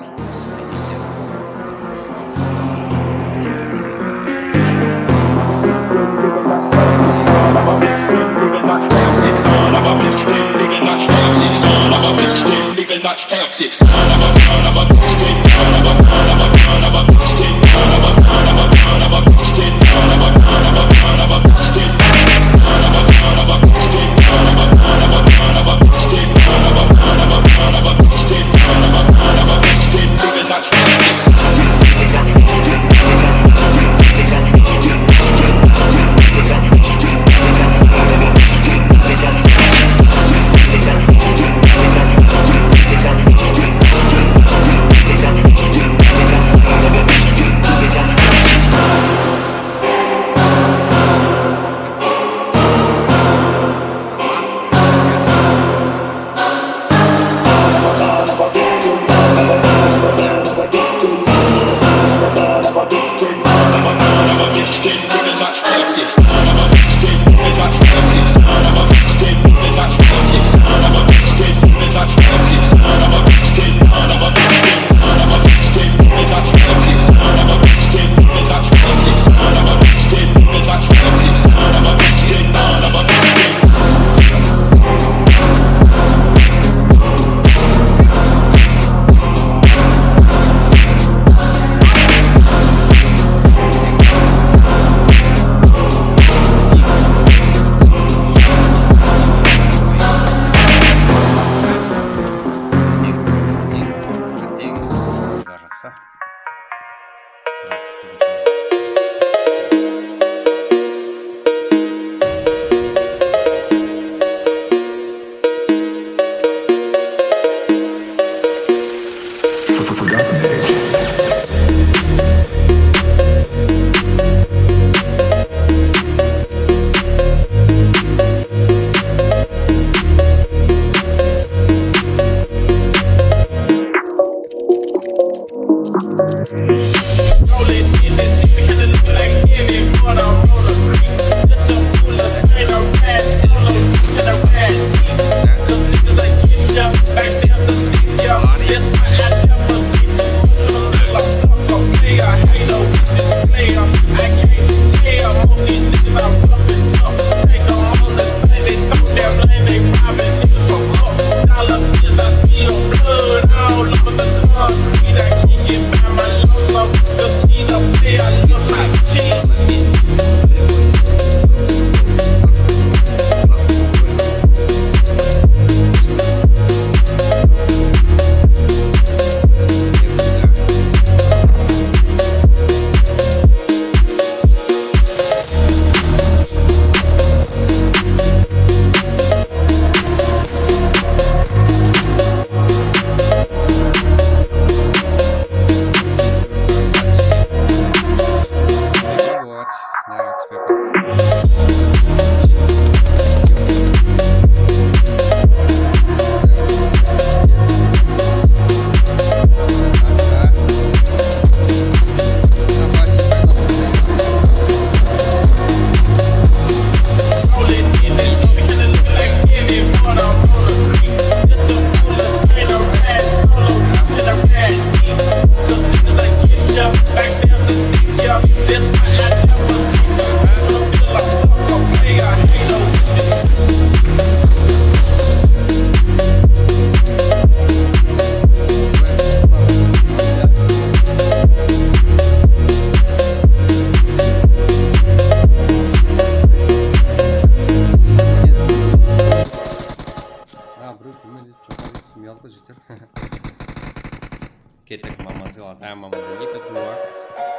Kettik, Mamanzıla, da, Mamanda eki duwa,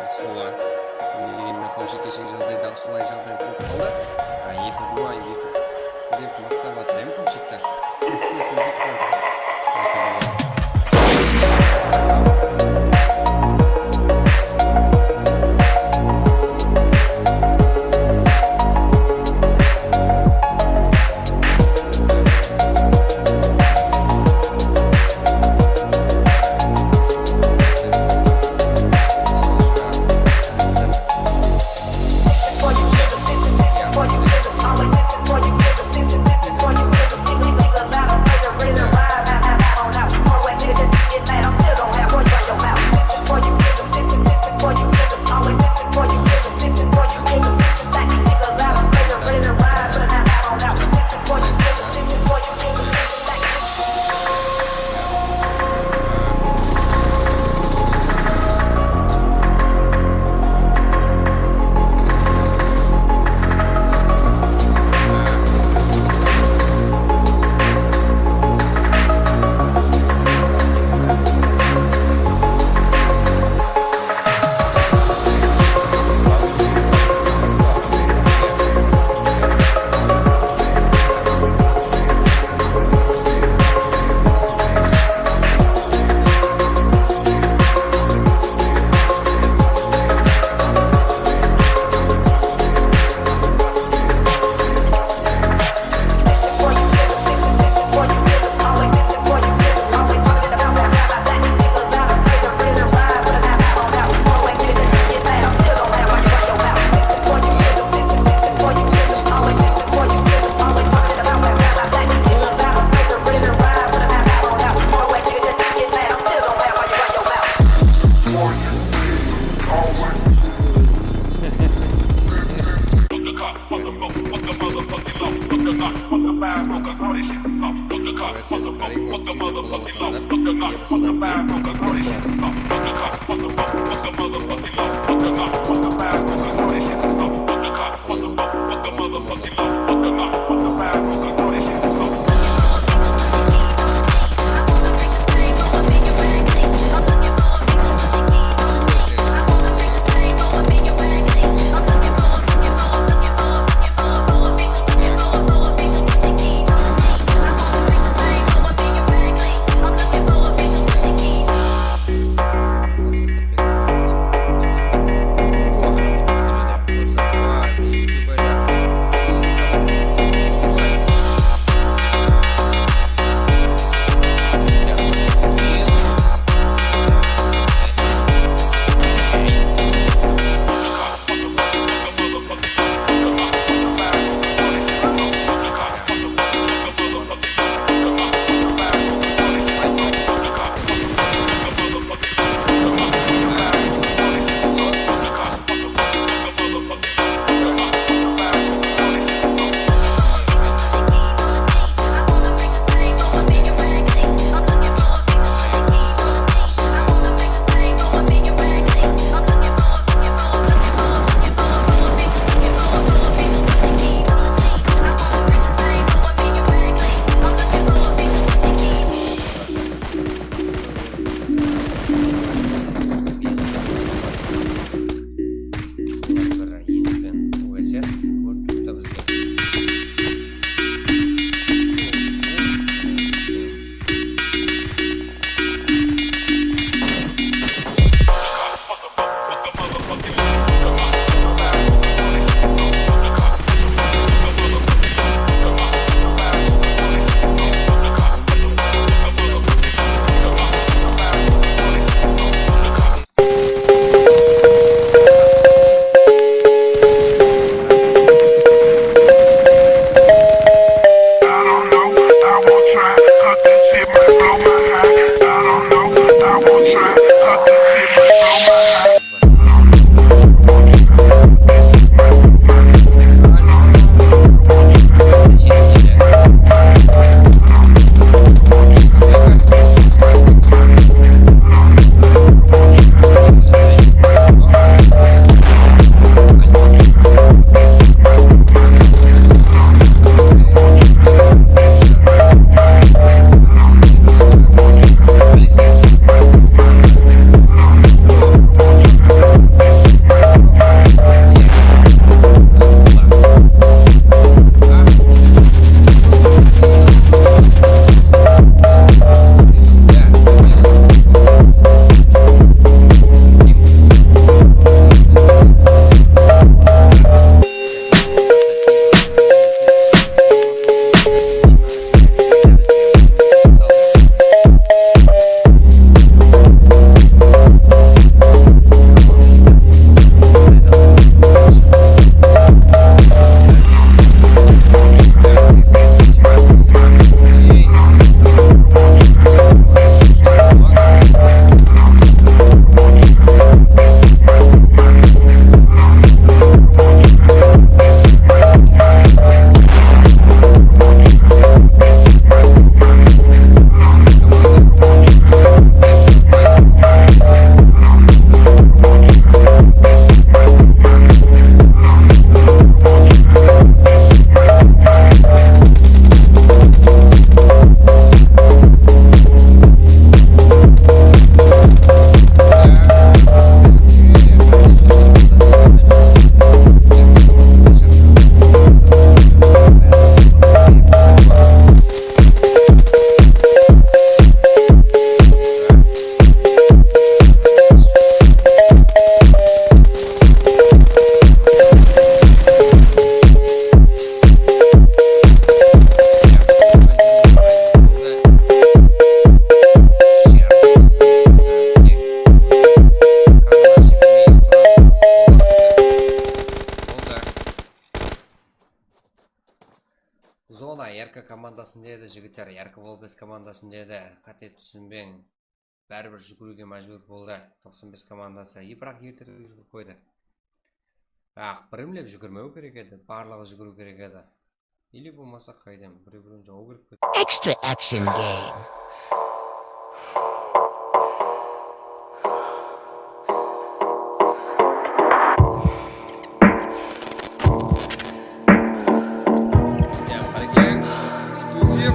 bir suwa. Endi maqamshı keshegi jaǵdayda usılay jaǵday bolıp qaldı. A, eki duwa, eki. Dep maqtap atır, em, Qamshıttı. Ses qarayıq, uaqıt jerde qollap atsańızlar. Yaqshıdan Mına, R K komandasın dedi, jigitler, R K Volbes komandasın dedi. Qáte túsinbeń. Báribir júgiriwge májbúr boldı. Toqsan bes komandası. E, biraq erterek júgirip qoydı. Biraq birimlep júgirmew kerek edi. Barlıǵı júgiriw kerek edi. Или bolmasa qaydam, birew-birew jawıw kerek pedi. Extra action game. Эксклюзив.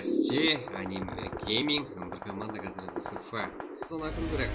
S G Anime Gaming, bir komanda házir S F. Sonakın durek.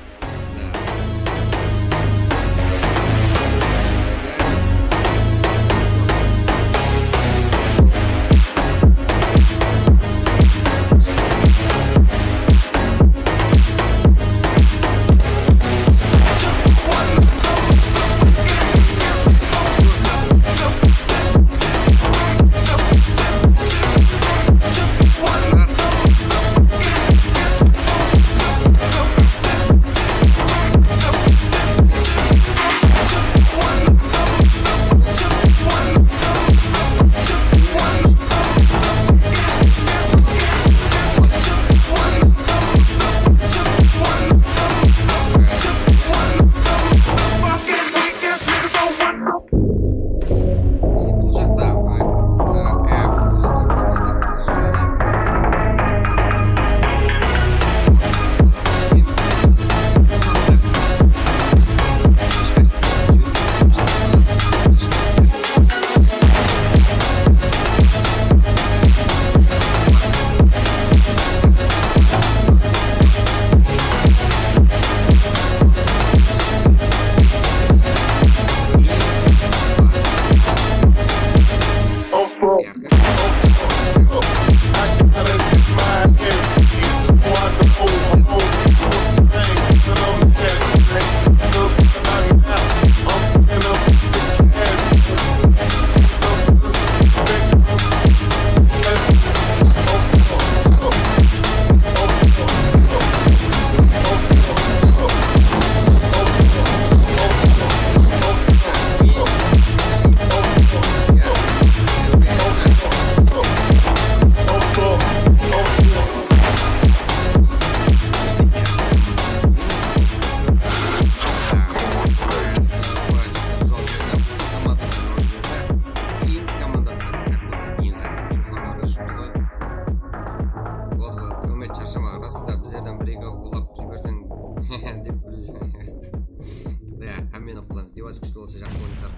Bolsa jaqsı oynar.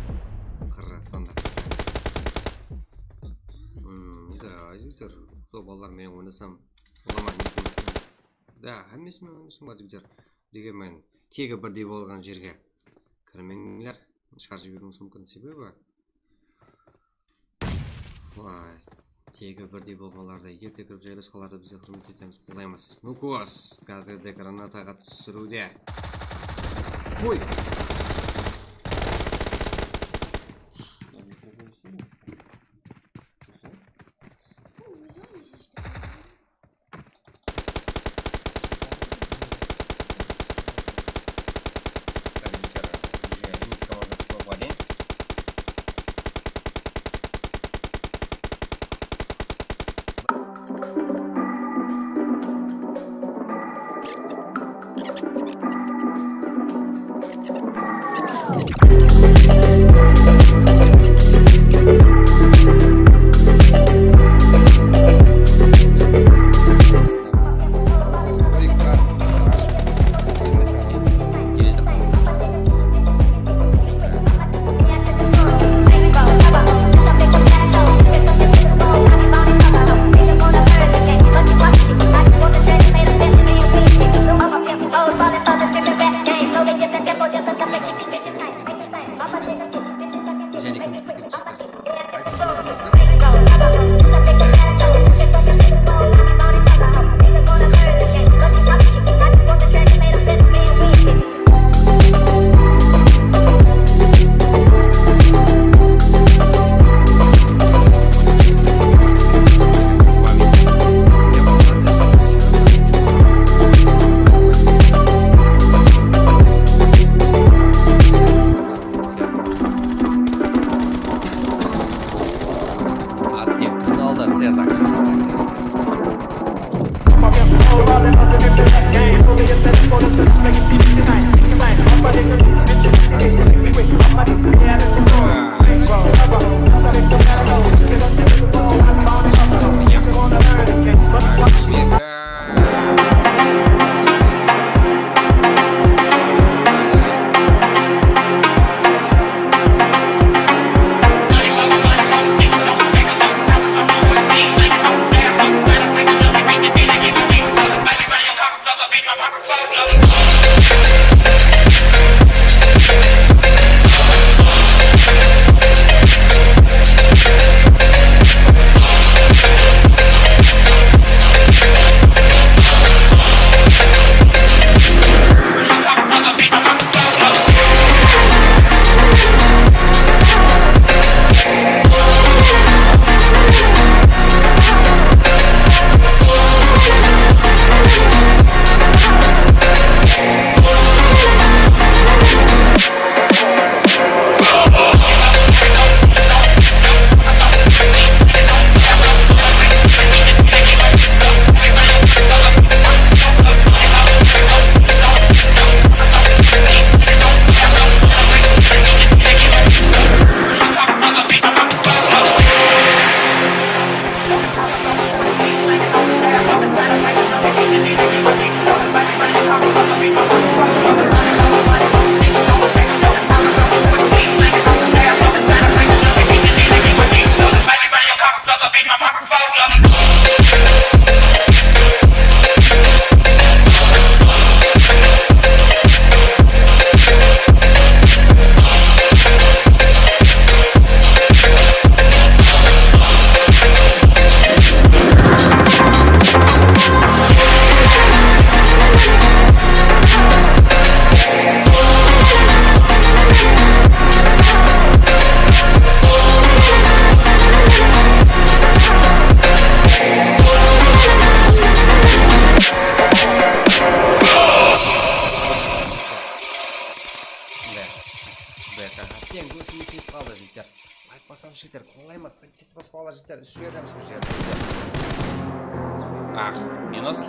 Qırrattan da. Hmm, da, jigitler, sol balalar menen oynasam, olaman, ne boldı? Da, hámmesi menen oynasam bar, jigitler. Degenmen, tegi birdey bolǵan jerge kirmeńler. Shıǵarıp jiberiwimiz múmkin, sebebi Vay, tegi birdey bolǵanlarda erte kirip jaylasqanlarda bizler húrmet etemiz, qollaymiz. Nukos, gazerde granataǵa túsiriwde. Oy! Так, жігіттер, уже неміс командасы топ один. Attıń qıynaldı, Cezar. Teń, kózim isip qaldı, jigitler. Layk basamız, jigitler, qollaymiz. Tez basıp alar, jigitler, úsh jerdemiz, bir jerde. Ah, minus.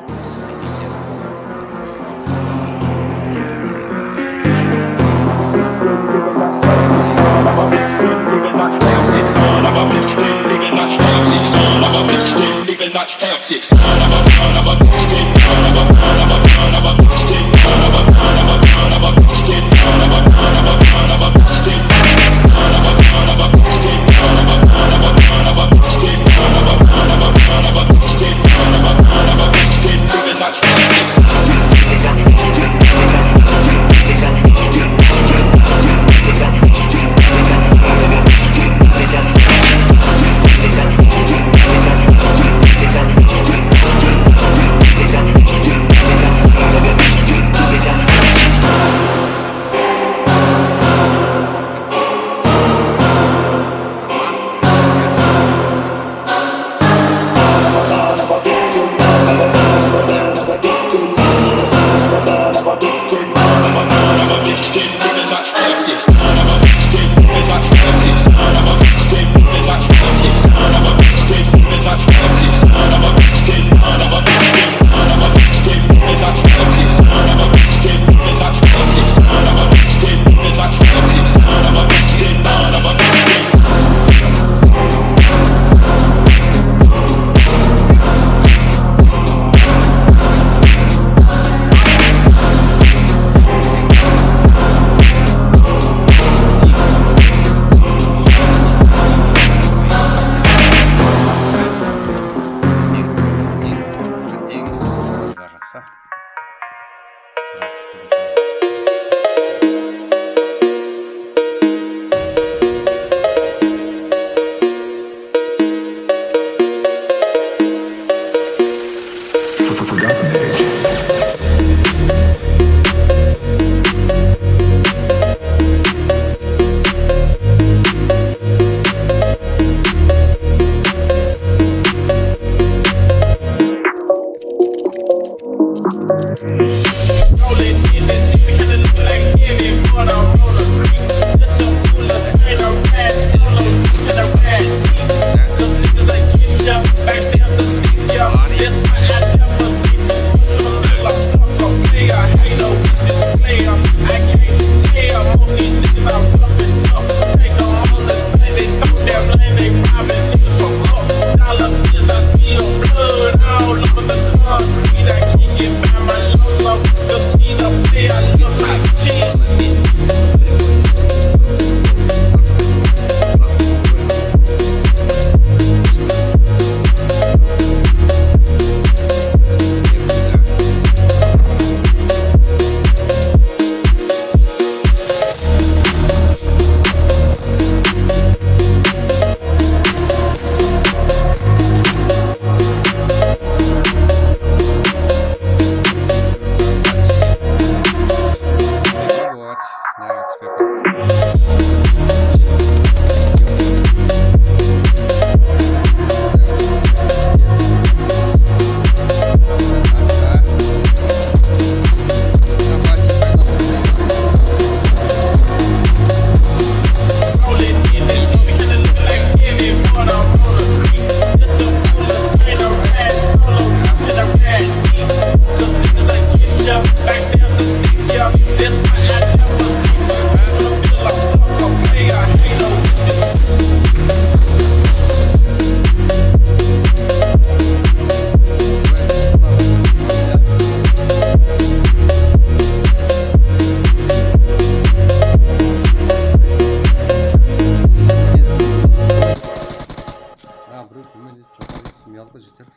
Ha, birew túlmedi, joqarı túsmey aldı, jeter.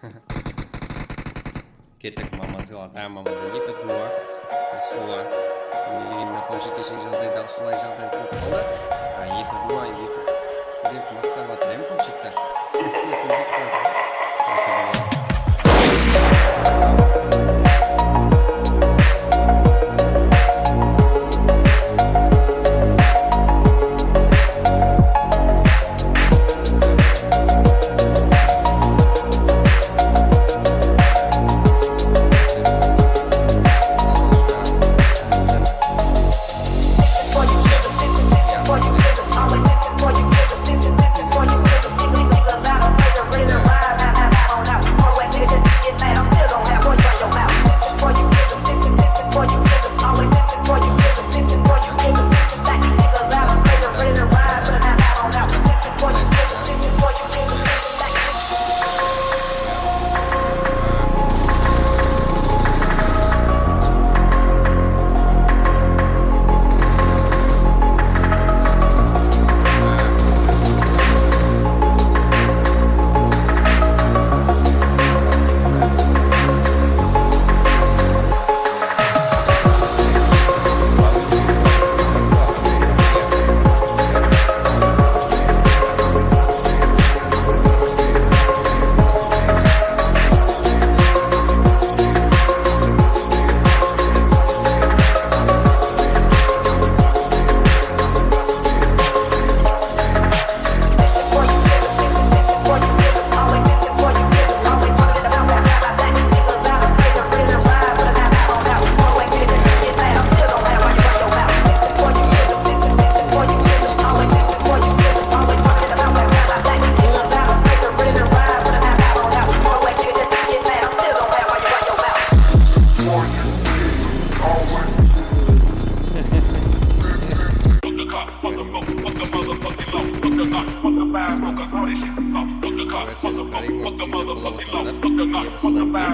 Kettik, mama sıyladı, há, mamada eki duwa, bir sula. Endi, endi, qanshı keshegi jaǵdayda usılay jaǵday bolıp qaldı. Ha, eki duwa, eki. Bir eki maqtap atır, em, qanshıqta. Ses, qarayıq, videoda qollap atsańızlar. Videoǵa shıdamay.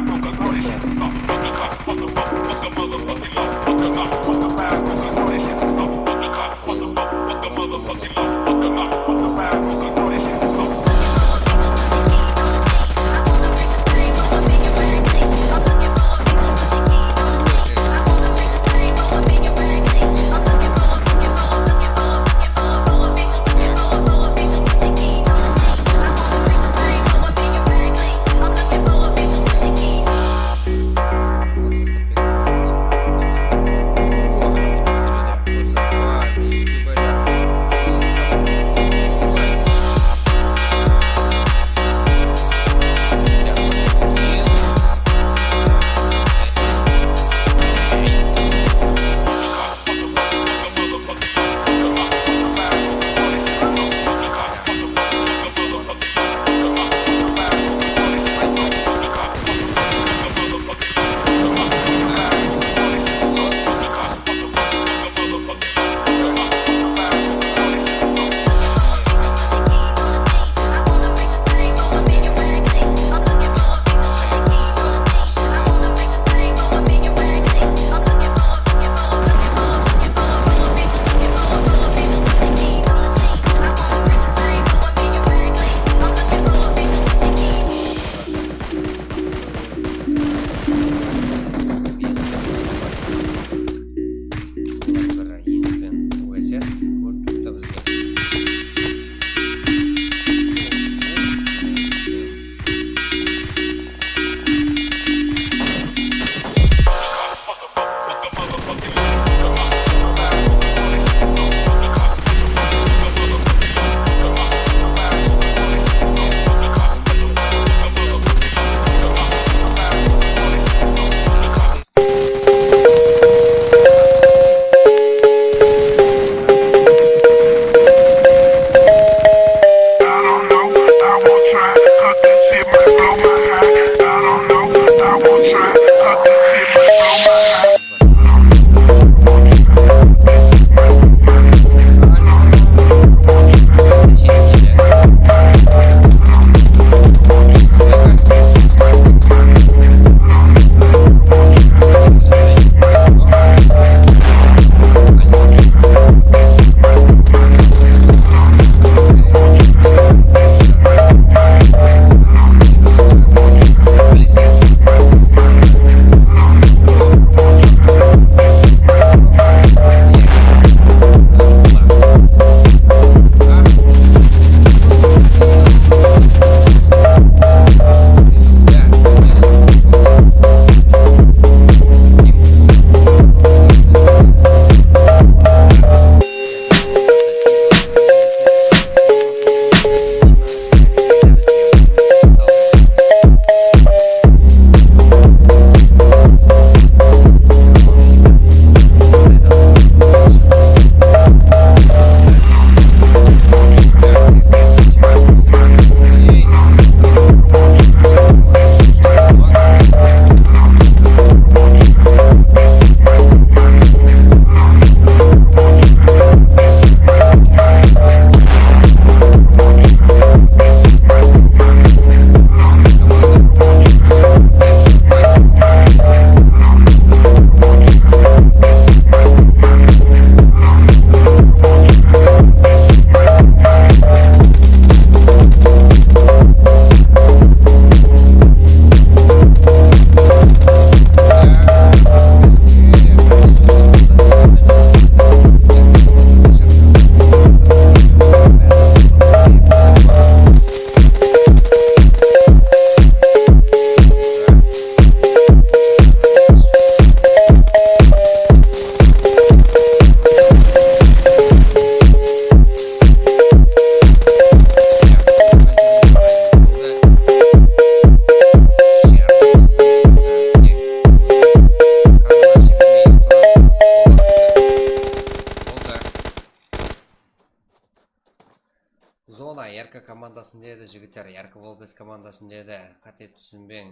komandasında edi, jigitler, Yarko Volpes komandasında edi. Qáte túsinbeń.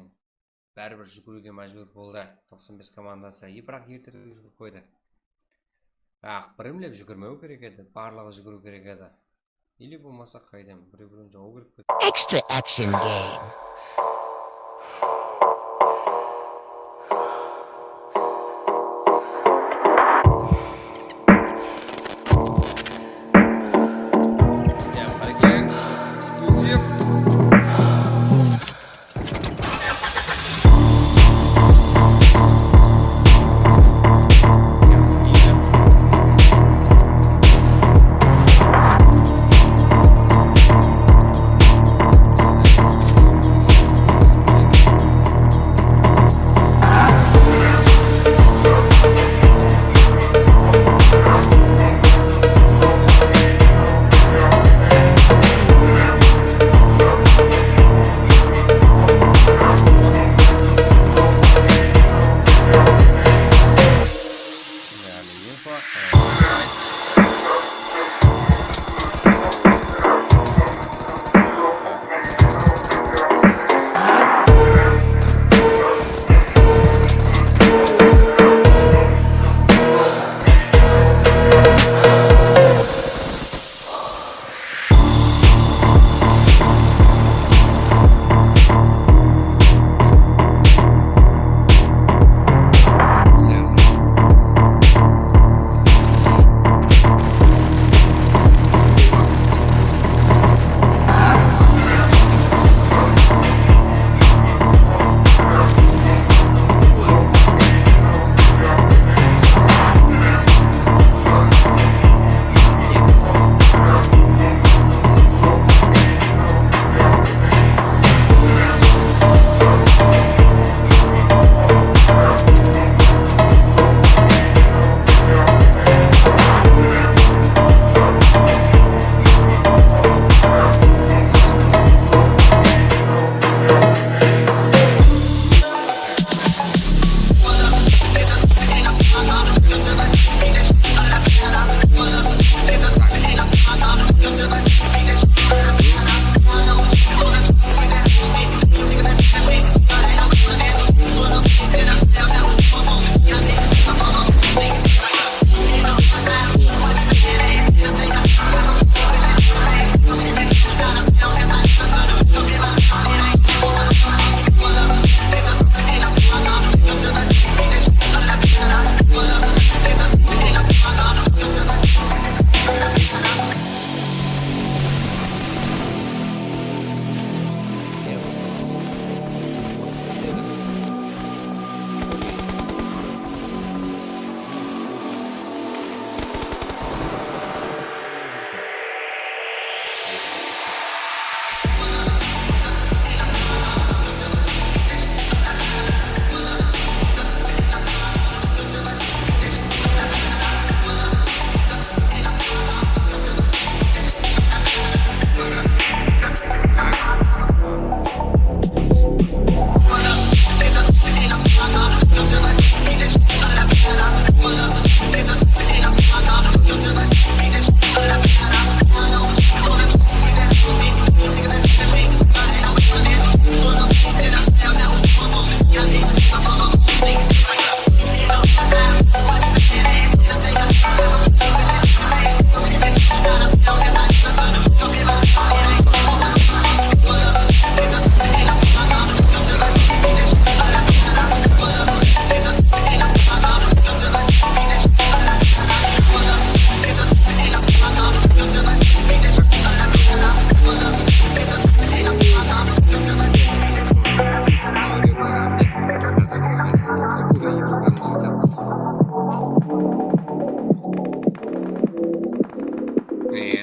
Báribir júgiriwge májbúr boldı toqsan bes komandası. E, biraq erterek júgirip qoydı. Biraq birimlep júgirmew kerek edi, barlıǵı júgiriw kerek edi. Или bolmasa qaydan birew-birew jawıw kerek pedi. Extra action game. Ya, Barekella, eksklyuziv.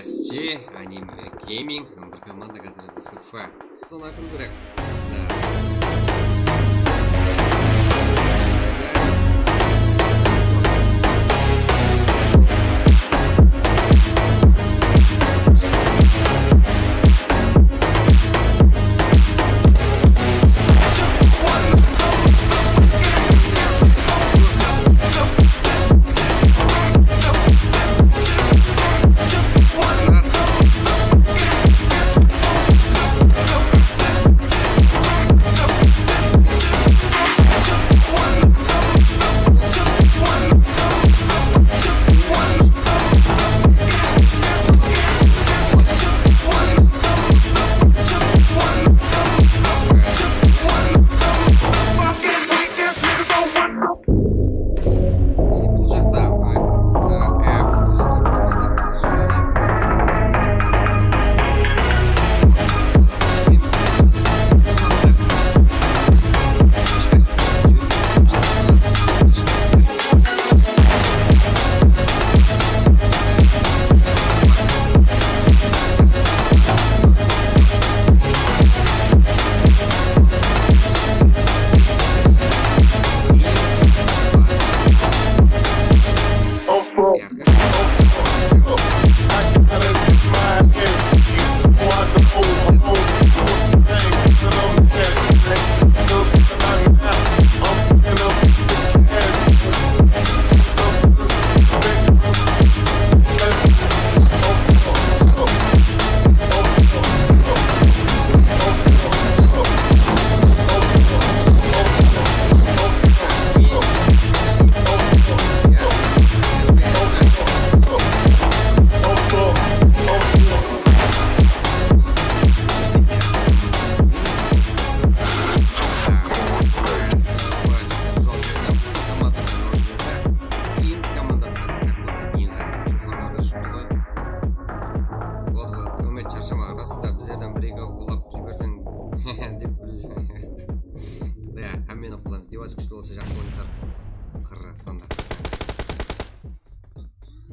S G, Anime Gaming, bir komanda házir S F. Sonı akın kerek.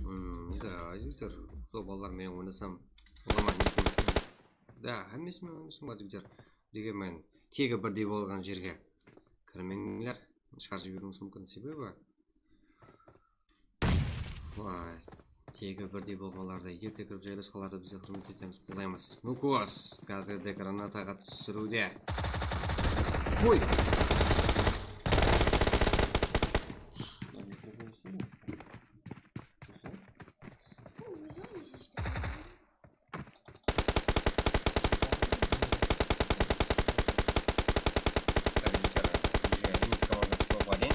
Hmm, da, jigitler, sol balalar menen oynasam, olaman eken. Da, hámmesi menen oynasam bar, jigitler. Degen men tegi birdey bolǵan jerge kirmeńler. Shıǵarıp jiberiwimiz múmkin, sebebi, vay, tegi birdey bolǵanlarda erte kirip jaylasqanlardı bizler húrmet etemiz, qollaymız. Nukos, gazerde granataǵa túsiriwde. Qoy! Так, жігіттер, уже Инес командасы топ один.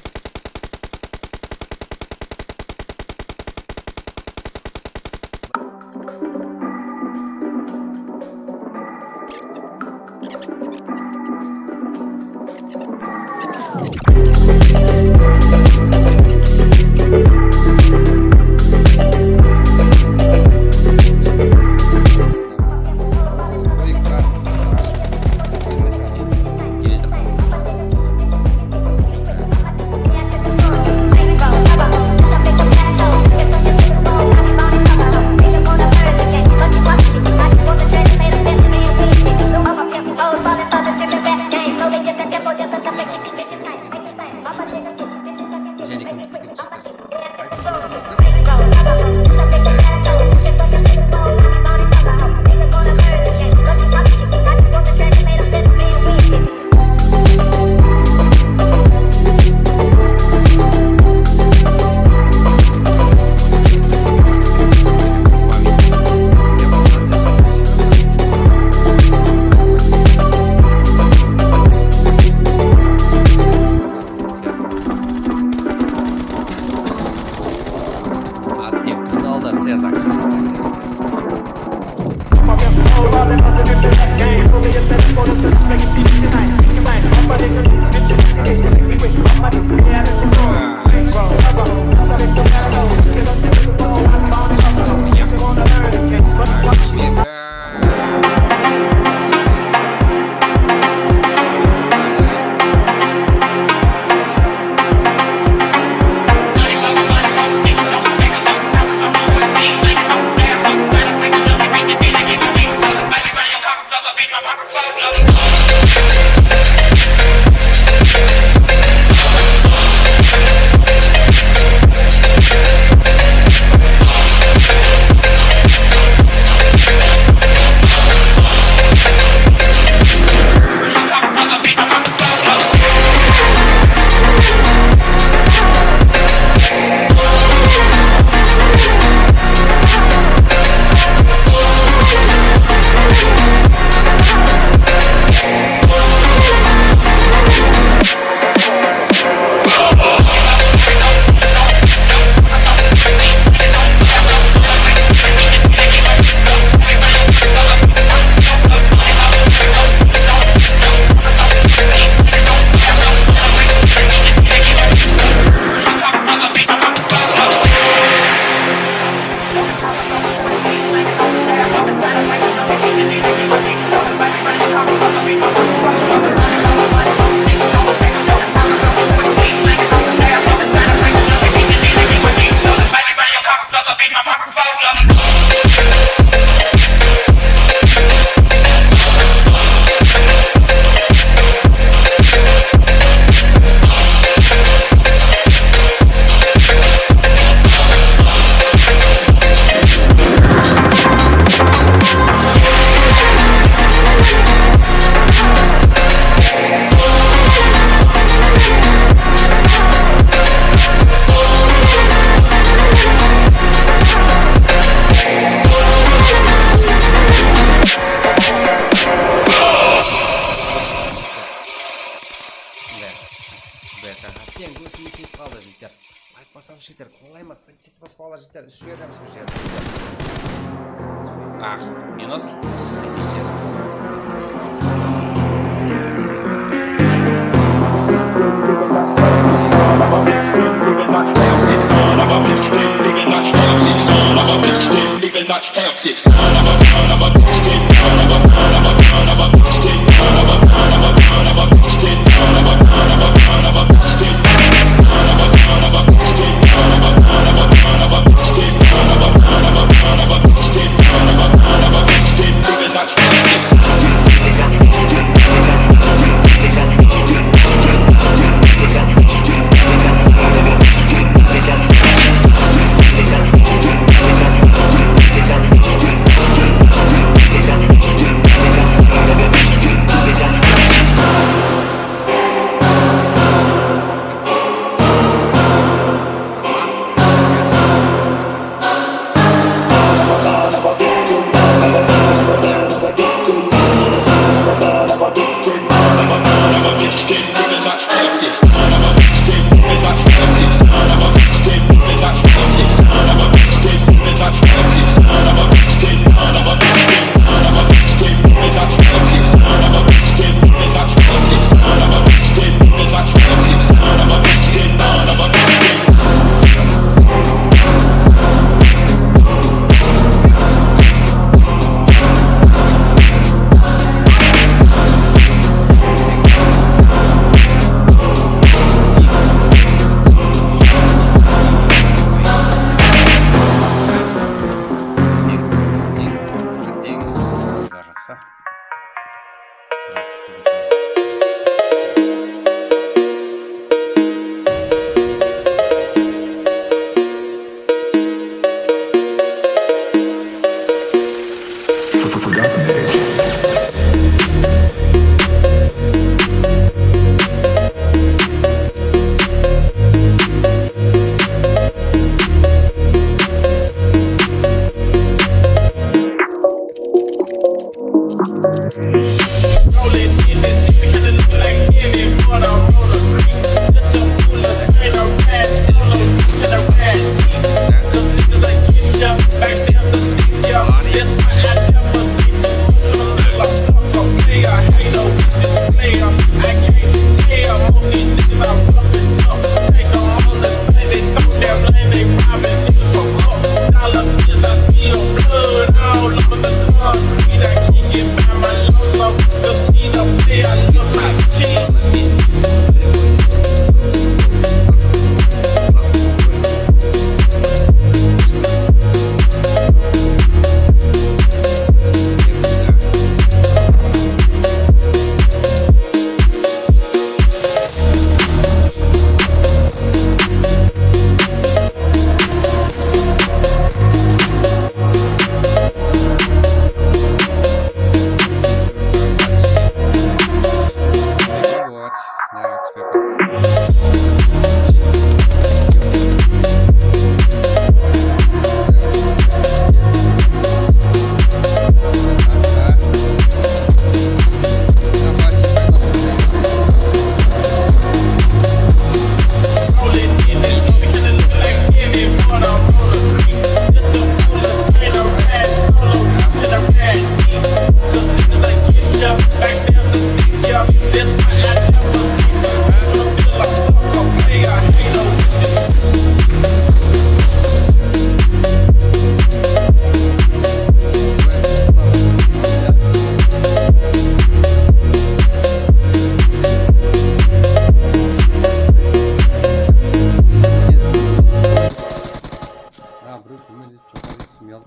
Attık, finalda Cezar. Beta, beta. Teń kórsiniw sıyıp qaldı, jigitler. Aytpasam, jigitler, qolaymas. Tez basıp alar, jigitler, ústińe jerdemiz, ústińe jerdemiz. Ah, minus.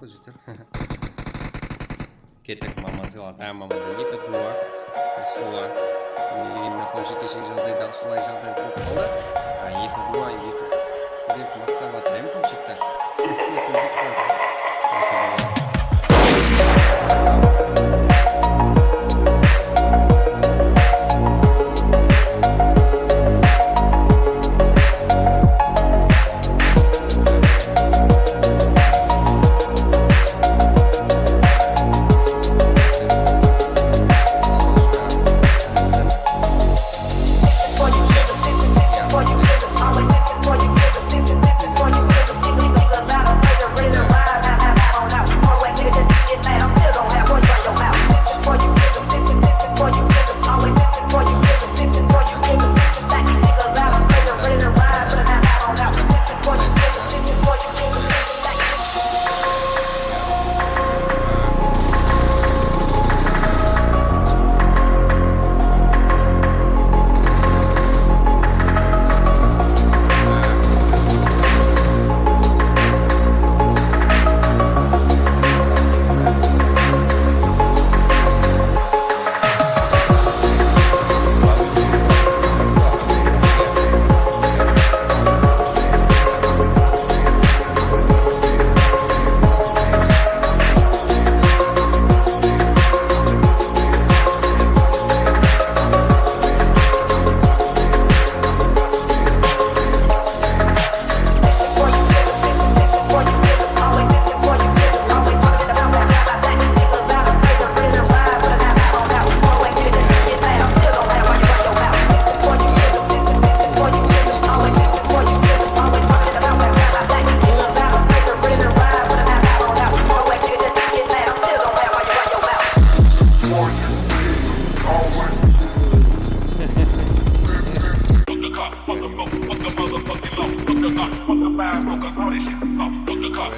Jigitler. Kettik, Maman sıyladı, há, Maman da eki duwa. Usıla. Endi maqtam shekeshegi jaǵdayda usılay jaǵday bolıp qaldı. A, eki duwa, eki. Dep maqtap atır, em, Qılshıqtı.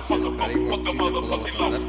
Ses qarayman, júrdi qola basıńlar.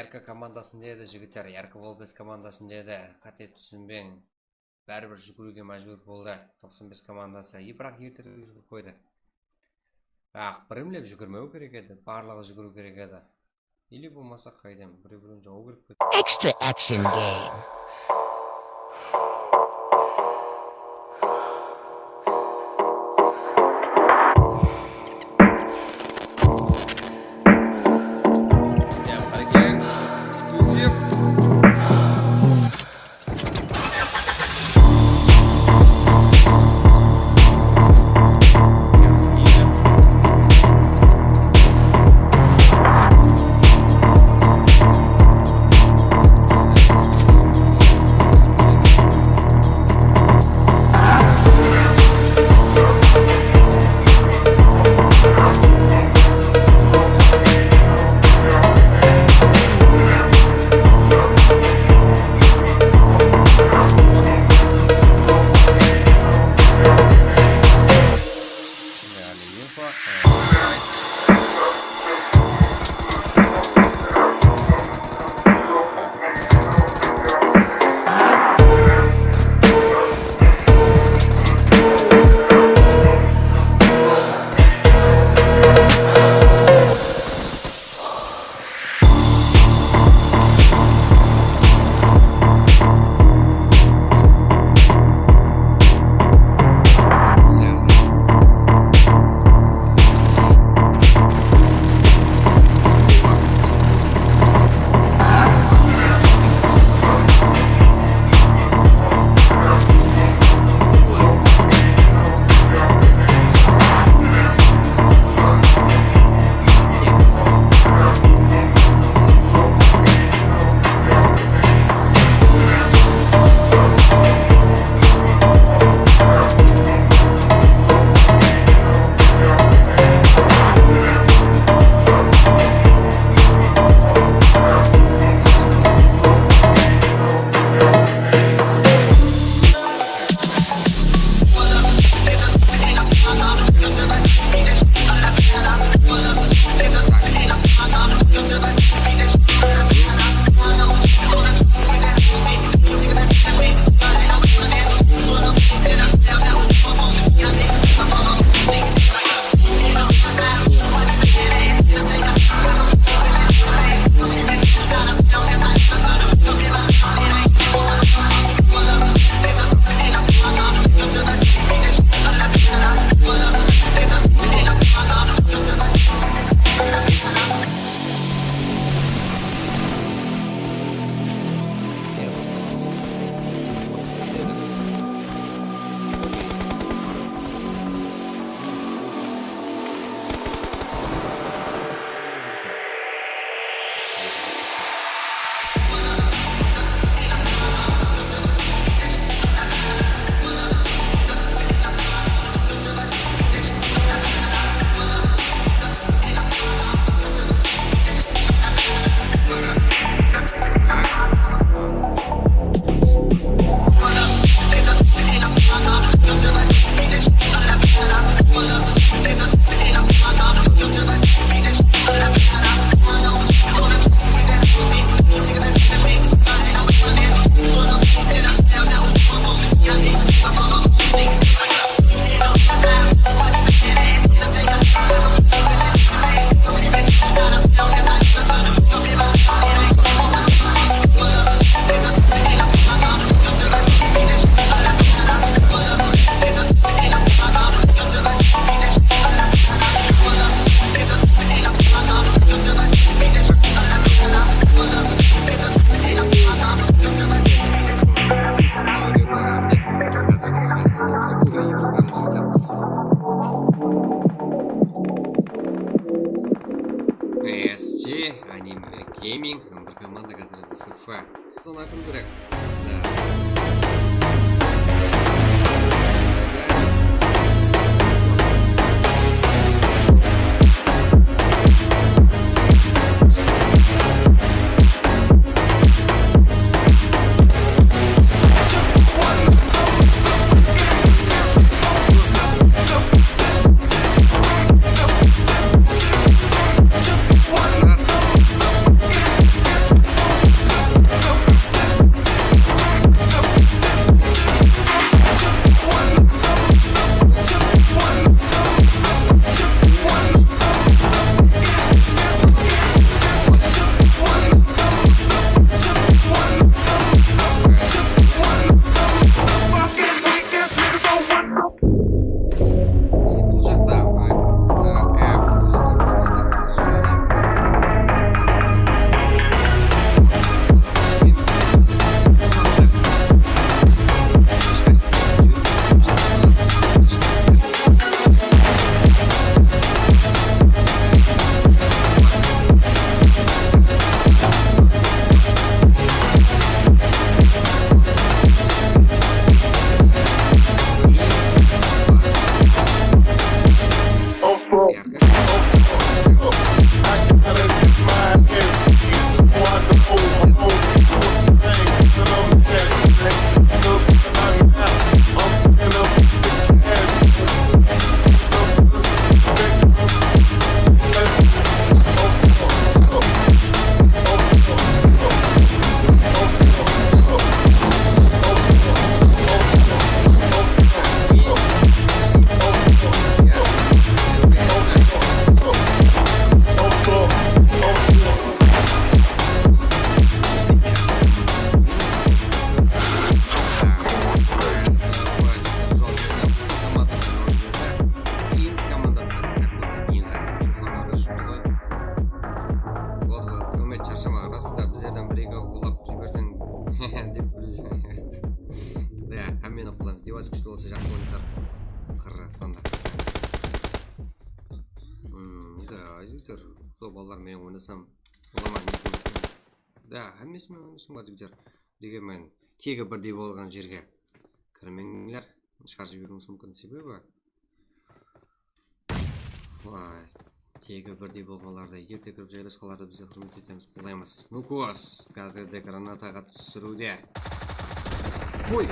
Yarko komandasında edi, jigitler, Yarko Volpes komandasında edi. Qáte túsinbeń. Báribir júgiriwge májbúr boldı. Toqsan bes komandası. E, biraq erterek júgirip qoydı. Biraq birimlep júgirmew kerek edi. Barlıǵı júgiriw kerek edi. Ili bolmasa, qaydam, birew-birew jawıw kerek pedi. Extra action game. Ya, qarekeń, eksklyuziv. S G Anime Gaming, bir komanda házir S F. Sonı aytıw kerek. Bizlerden bir-eki qolap jiberseń dep. Da, hámmeni qollayman. Devaysı kúshli bolsa jaqsı oynar. Pıqırratqanda. Hmm, da, jigitler, sol balalar menen oynasam bola ma? Da, hámmesi menen oynasam bar, jigitler. Degen men tegi birdey bolǵan jerge kirmeńler. Shıǵarıp jiberiwimiz múmkin, sebebi, vay, tegi birdey bolǵanlarda erte kirip jaylasqanlarda bizler húrmet etemiz, qollaymız. Nukos házirde granataǵa túsiriwde. Qoy!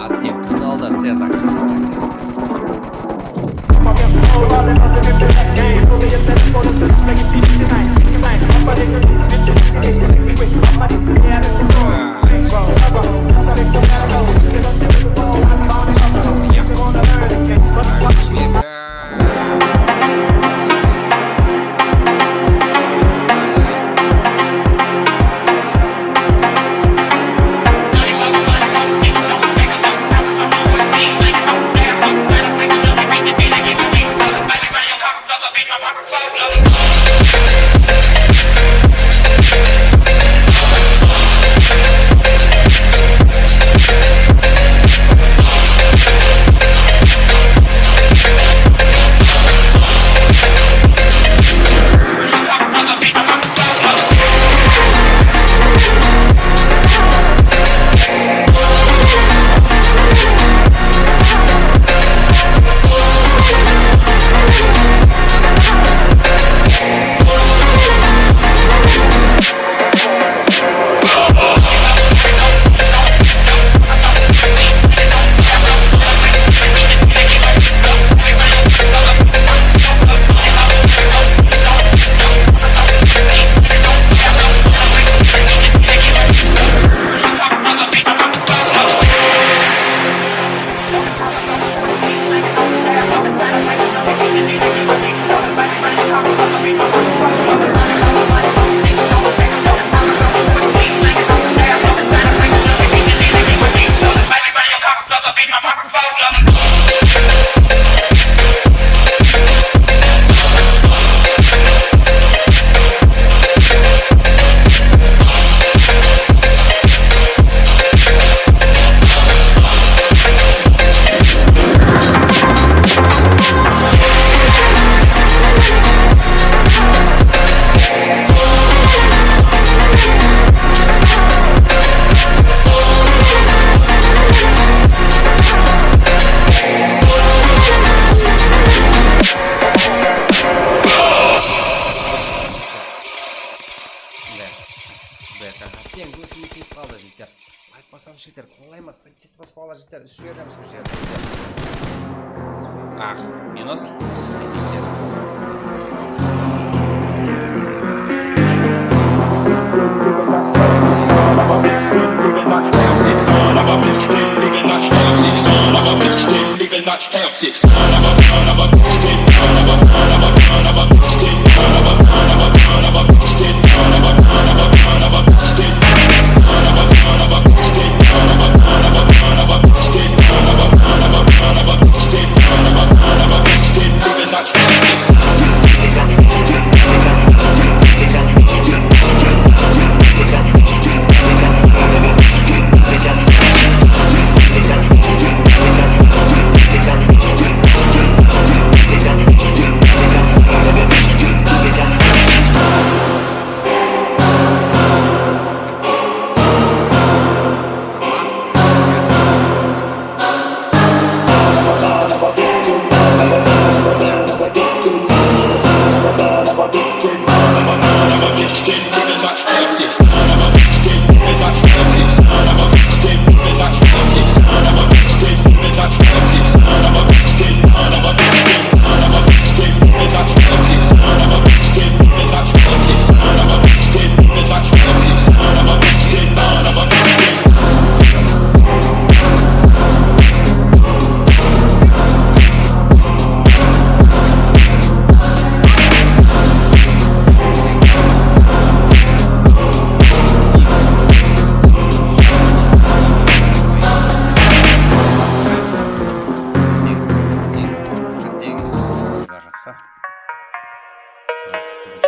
Attı, bunı aldı, Cezar. Beta. Teń, kózim isip qaldı, jigitler. Aytpasam, jigitler, qollaymas. Tez basıp ala, jigitler. Úsh jerdemiz, úsh jerde. Ah, minus. Вот,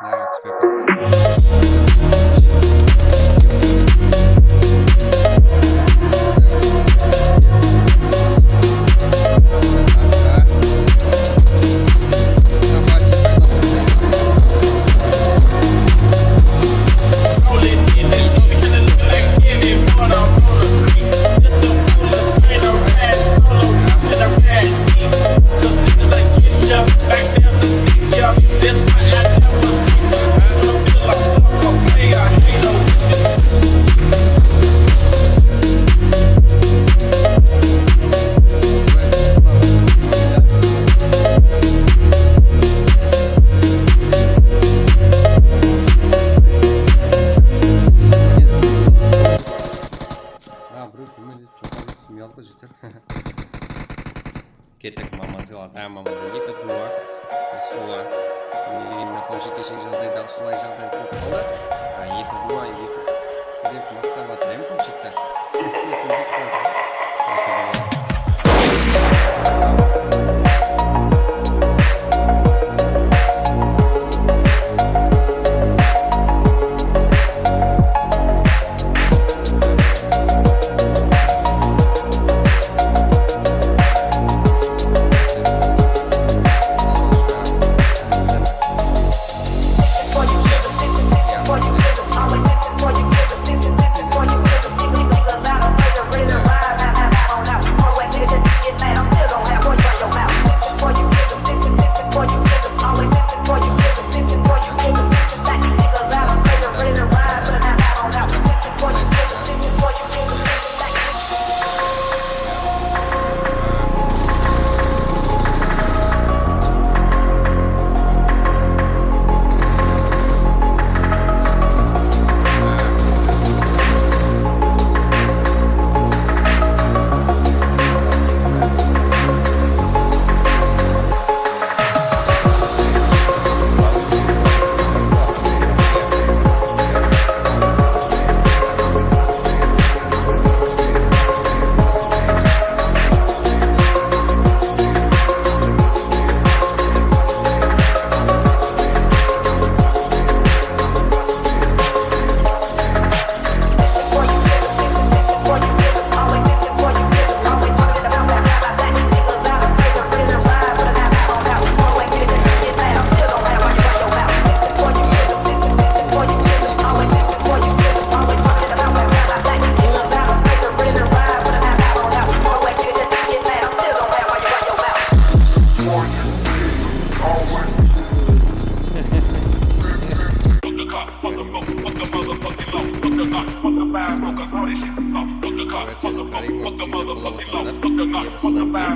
да, экспертиз. А, birew túmende joqarı túsip uyalıp ketip júr. Kettik, Mamanzila, da, Mamanzila, eki dua. Usıla. Endi Xonshek keshegi jaǵdayda usılay jaǵday bolıp qaldı. A, eki dua, eki. Dep maqtap atır, em, Xonshekti. Ses, qarayın, usı jerde qollap atsańızlar.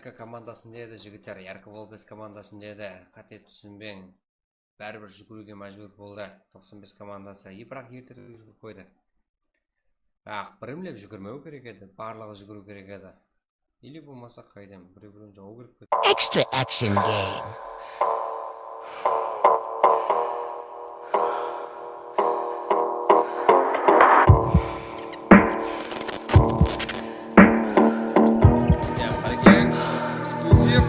Yarko komandasında edi, jigitler, Yarko Volpes komandasında edi. Qáte túsinbeń. Báribir júgiriwge májbúr boldı. Toqsan bes komandası. E, biraq erterek júgirip qoydı. Biraq birimlep júgirmew kerek edi. Barlıǵı júgiriw kerek edi. Или bolmasa qaydam, birew-birew jawıw kerek pedi. Extra action game. Ya, Parkeng, eksklyuziv.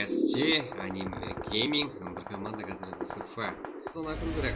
S G, Anime Gaming, bir komanda házir S F. Sonı kúldirek.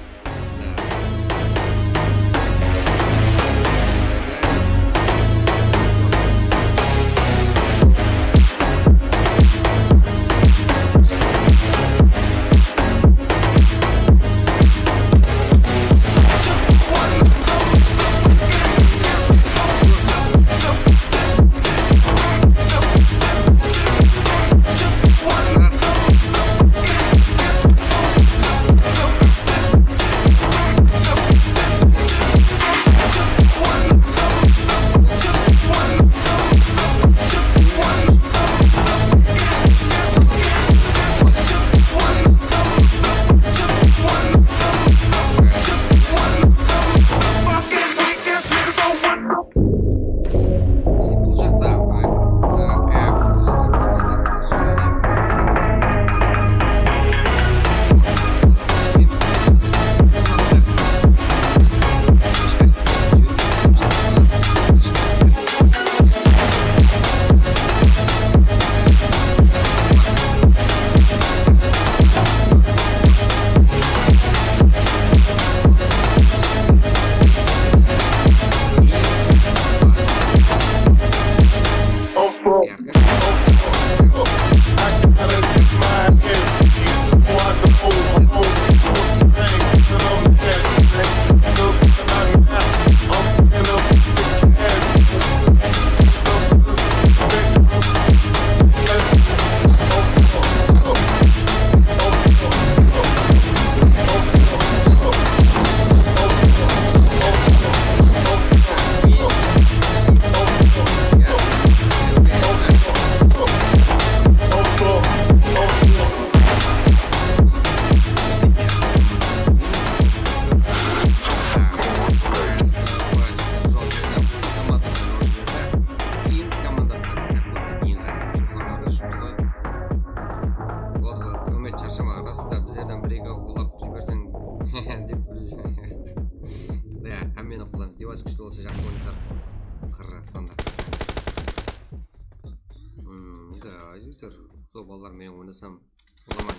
Jigitler, sol balalar menen oynasam bola ma?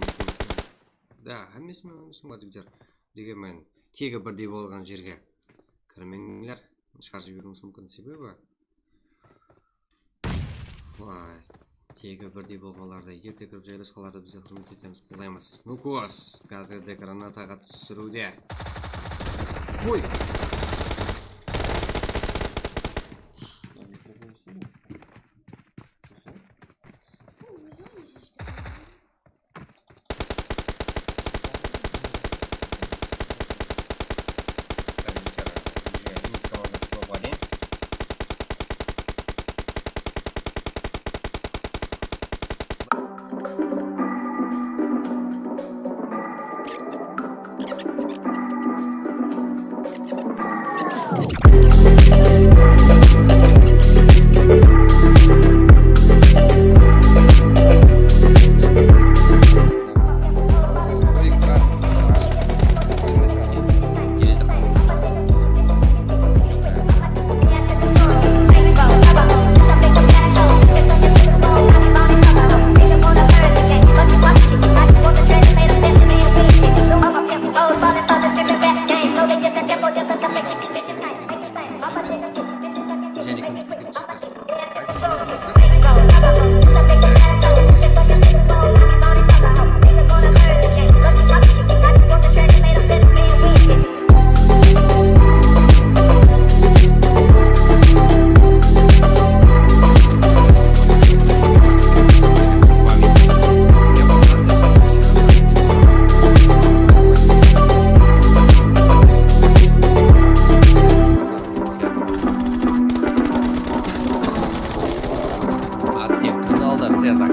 Da, hámmesi menen oynasam bola, jigitler. Degenmen, tegi birdey bolǵan jerge kirmeńler, shıǵarıp jiberiwimiz múmkin, sebebi, vay, tegi birdey bolǵanlardı, erte kirip jaylasqanlardı biz húrmet etemiz, qollaymız. Nukos, gazerde granataǵa túsiriwde. Qoy! Артем, каналда Цезарь.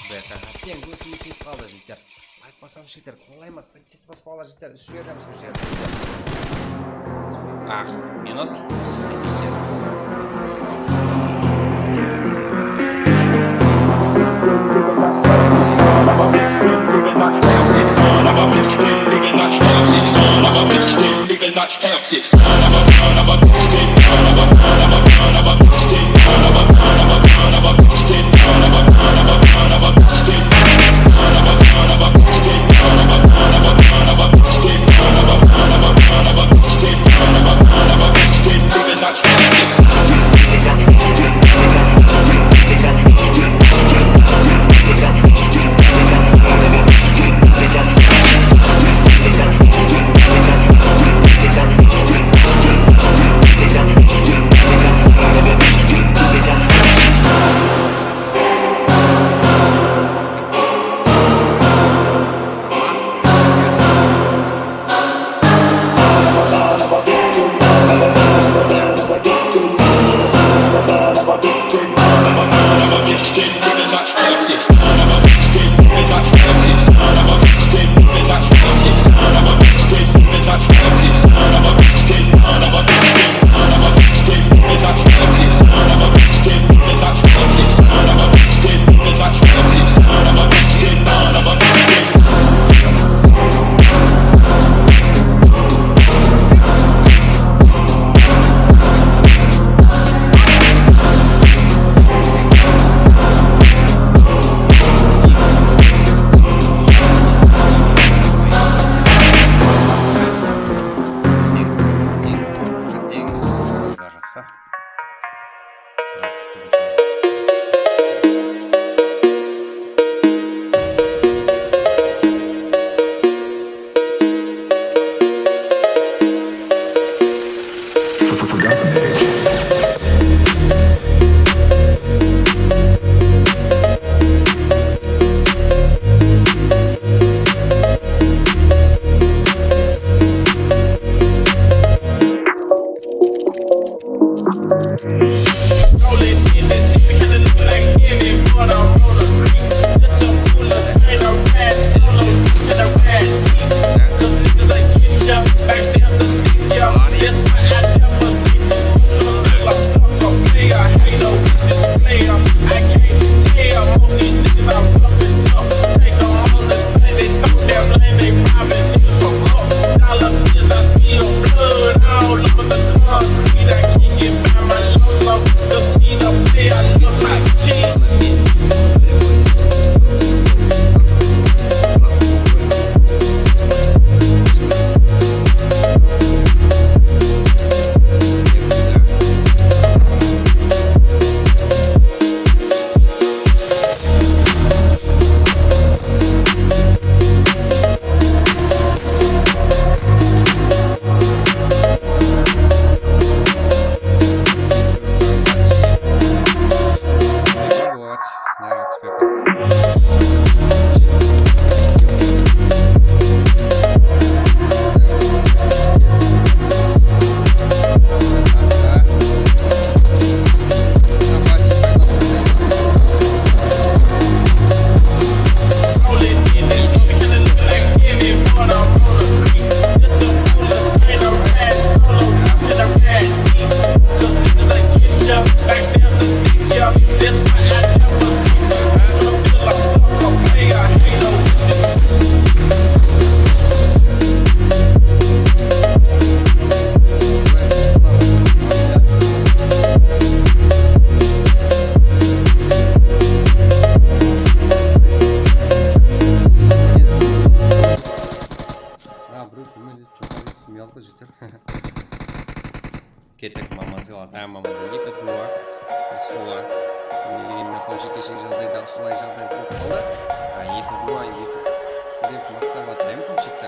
Beta, hátten kózim isip qaldı, jigitler. Aytpasam, jigitler, qolaymas, tez basıp alar, jigitler, úsh jerdemiz, úsh jerde. Ah, minus. Kózjeter. Kettik, Maman sıyladı. Há, Mamandan eki duwa. Usıla. Endi Xomshi keshegi jaǵdayda usılay jaǵday bolıp qaldı. Há, eki duwa, eki. Dep maqtap atır, em, Xomshikti.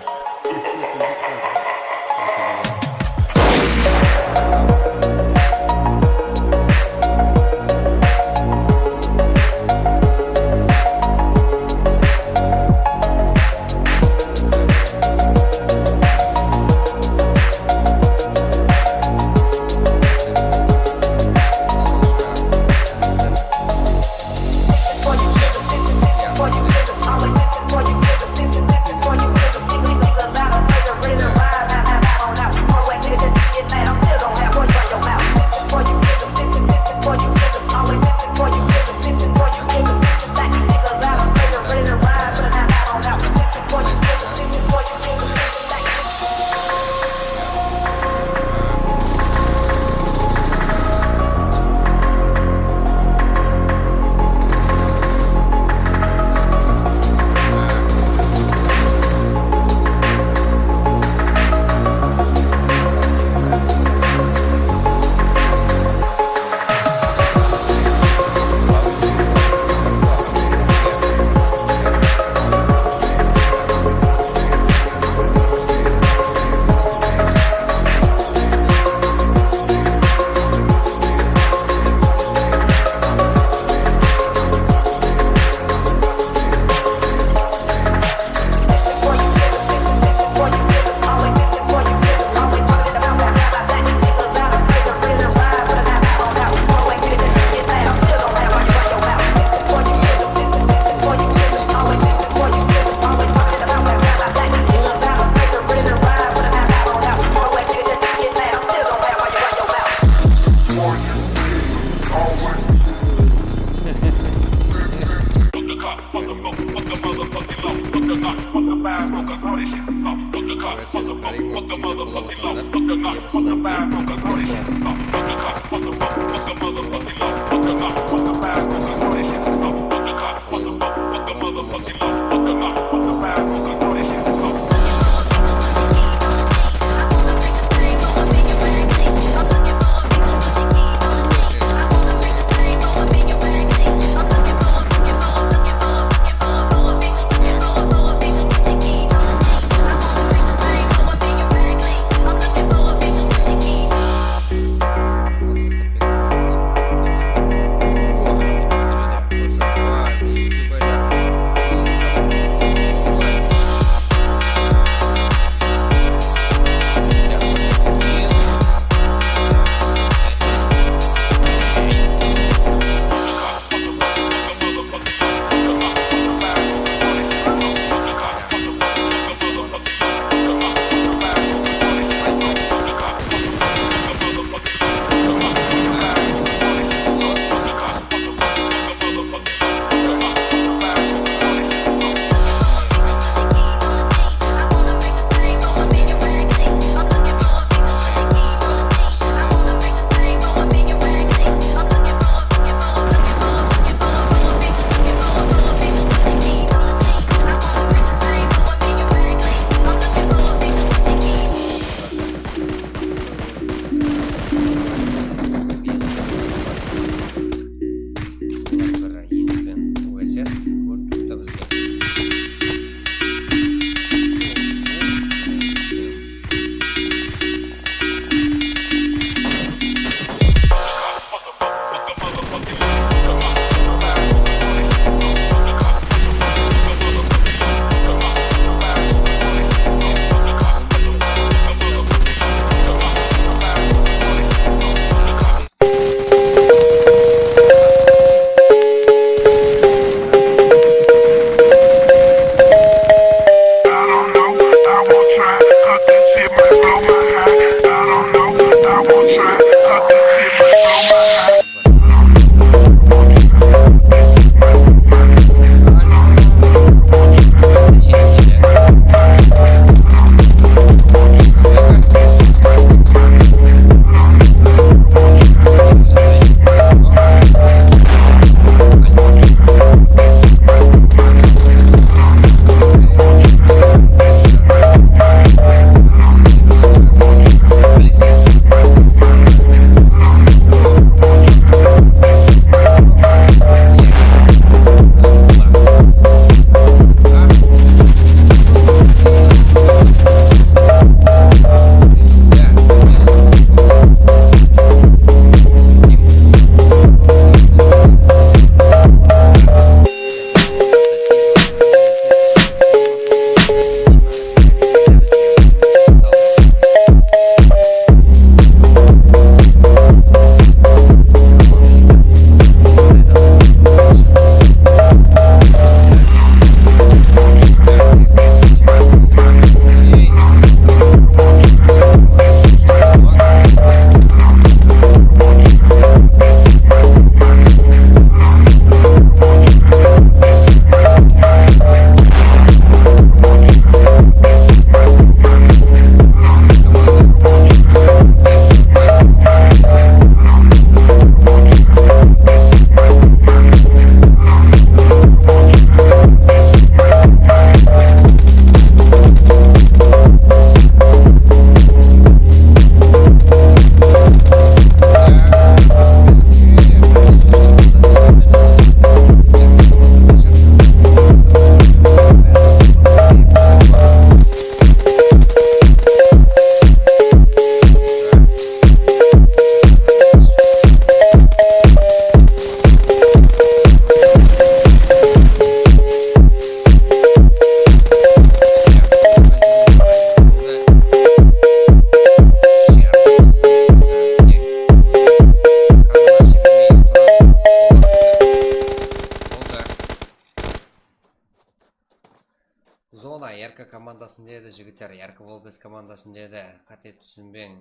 Komandasında edi, jigitler, Yarko Volpes komandasında edi. Qáte túsinbeń.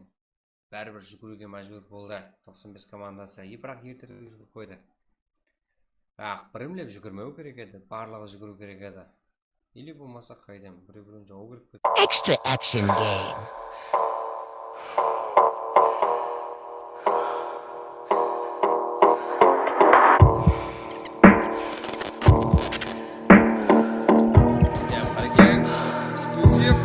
Báribir júgiriwge májbúr boldı. Toqsan bes komandası. E, biraq erterek júgirip qoydı. Biraq birimlep júgirmew kerek edi. Barlıǵı júgiriw kerek edi. Ili bolmasa, qáydem, birew-birew jawıw kerek pedi. Extra action game. Ya, qárekeń, eksklyuziv.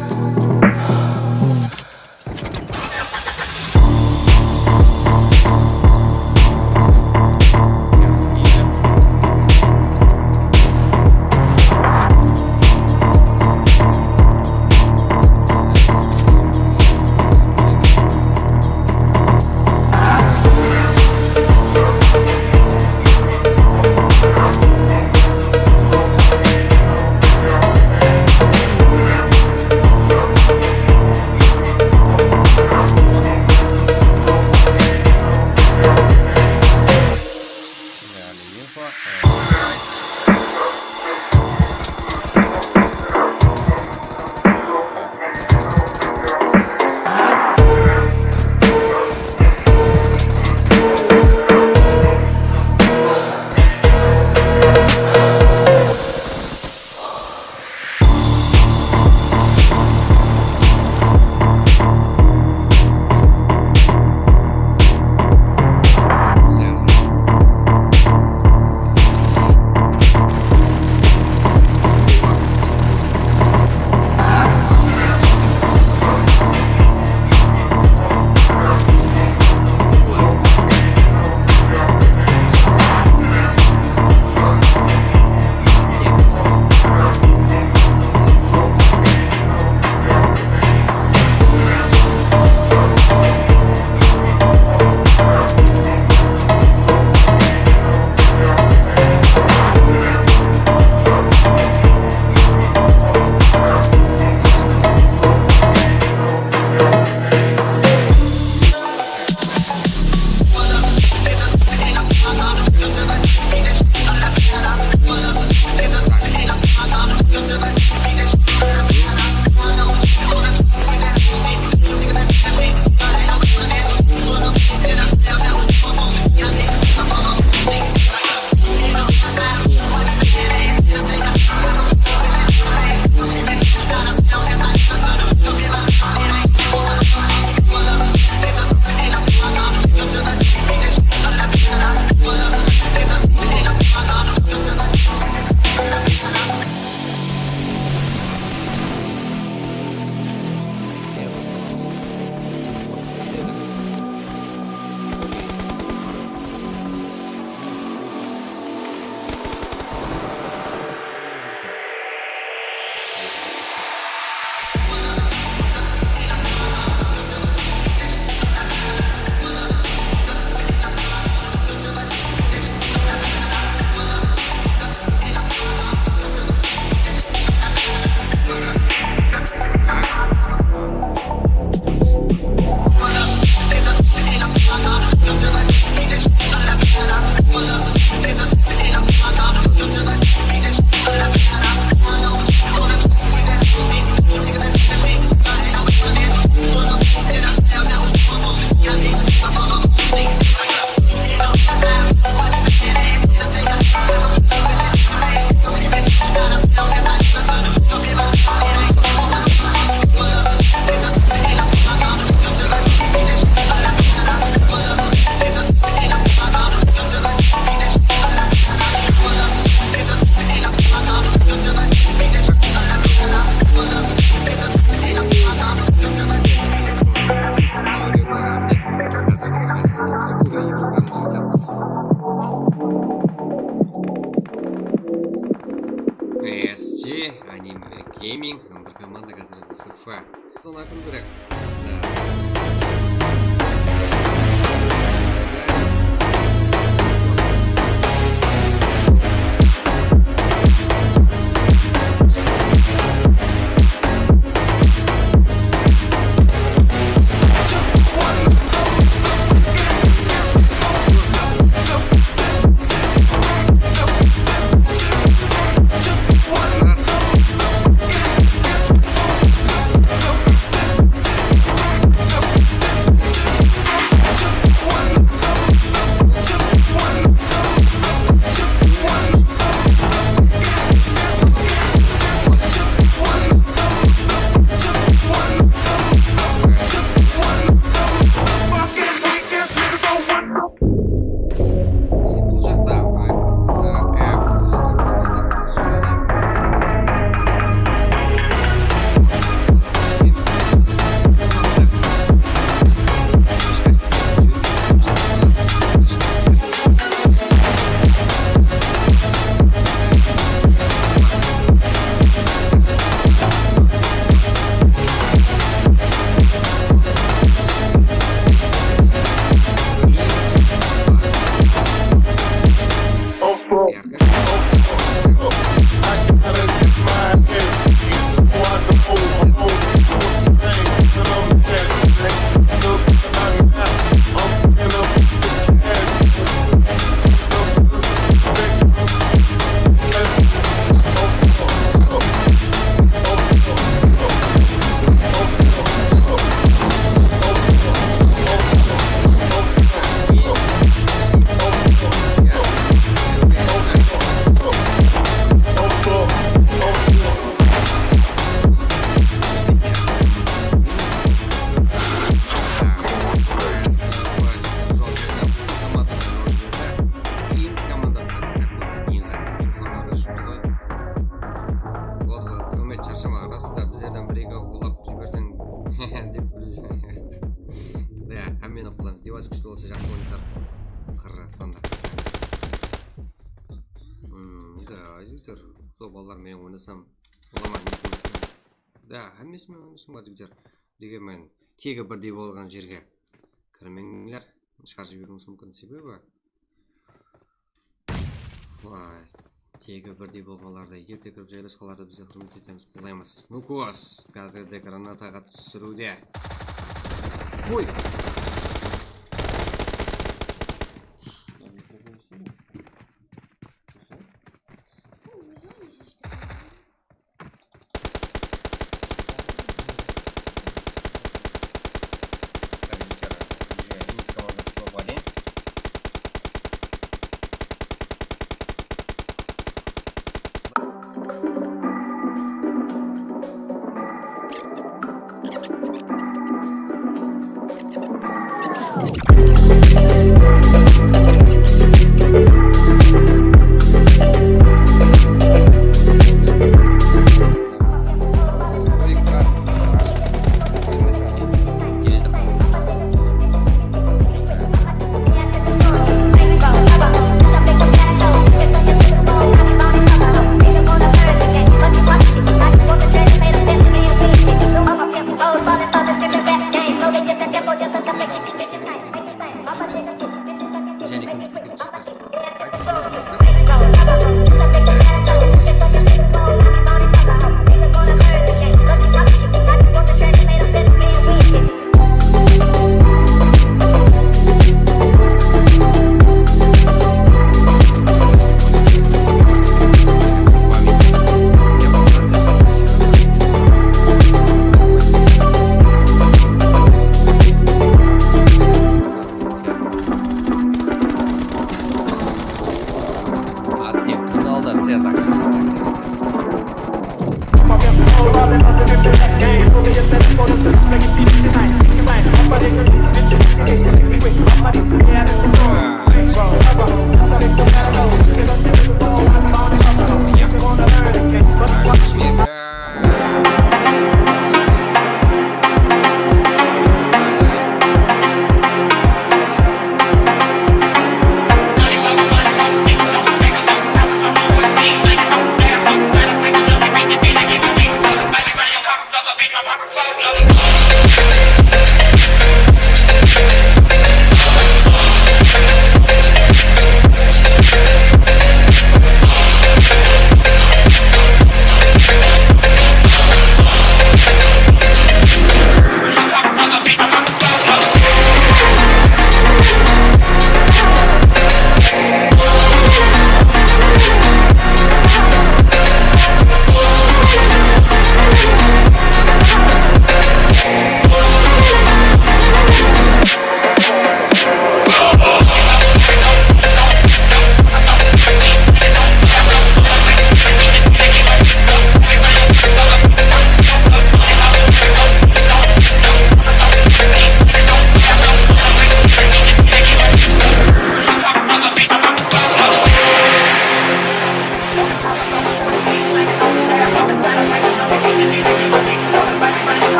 S G, Anime Gaming, bir komanda házir S F. Sonı akırıw kerek. Jaqsı oynar. Qırraqtan da. Hmm, da, jigitler, sol balalar menen oynasam, olaman. Da, hámmesi menen oynasam bar, jigitler. Degenmen, tegi birdey bolǵan jerge kirmeńler. Shıǵarıp jiberiwimiz múmkin, sebebi Vay, tegi birdey bolǵanlarda, erte kirip jaylasqanlarda bizler húrmet etemiz, qollaymiz. Nukos, gazerde granataǵa túsiriwde. Qoy! Attı, bunı aldı, Cezar.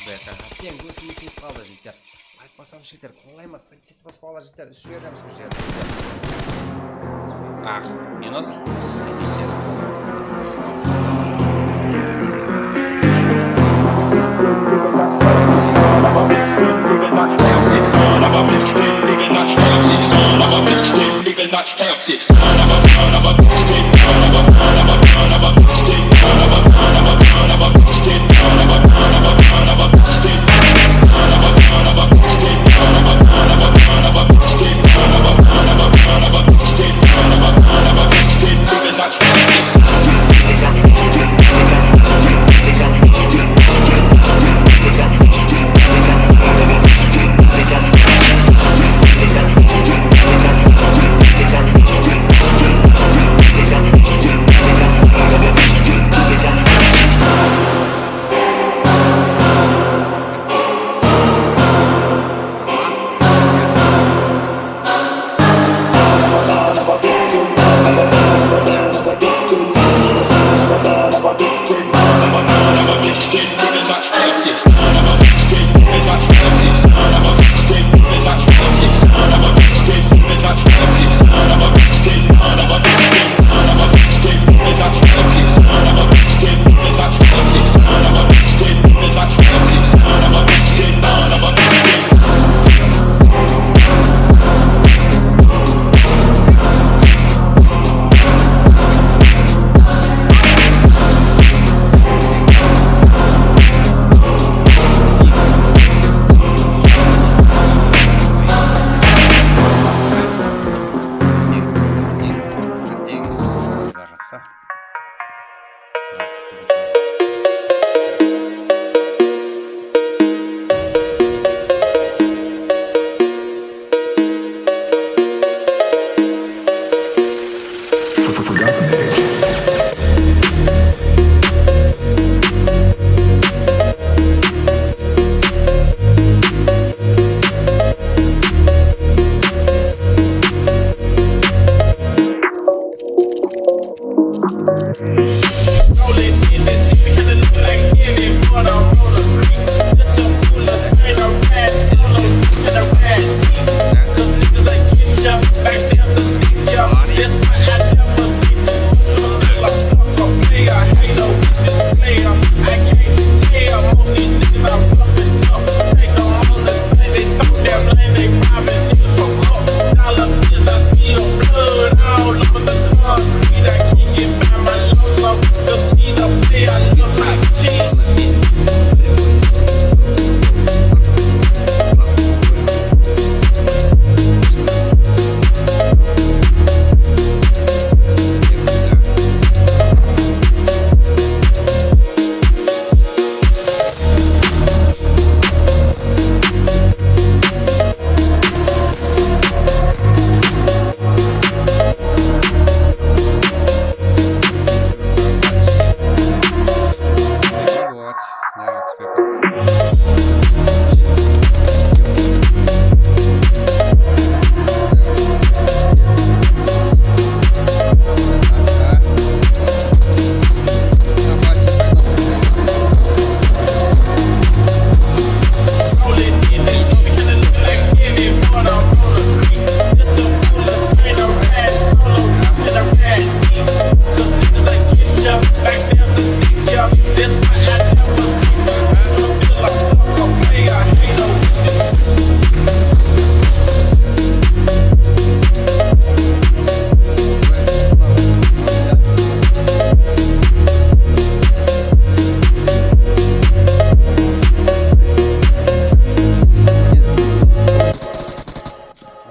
Beta, hátten kózim eseyip qaldı, jigitler. Aytpasam, jigitler, qollaymas. Tez basıp alar, jigitler, úsh jerdemiz, úsh jerde. Ah, minus.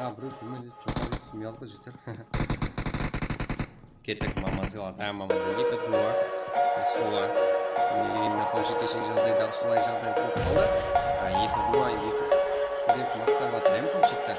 Mına birew tómende joqarıda túsirmey aldı, jeter. Kettik, Mamanzil ata, Mamanzil eki, два. Solay. Endi, qońsı, keshegi jaǵdayda solay jaǵday bolıp qaldı. A, eki, два, eki. Dep maqtap atır, em, qońsılar.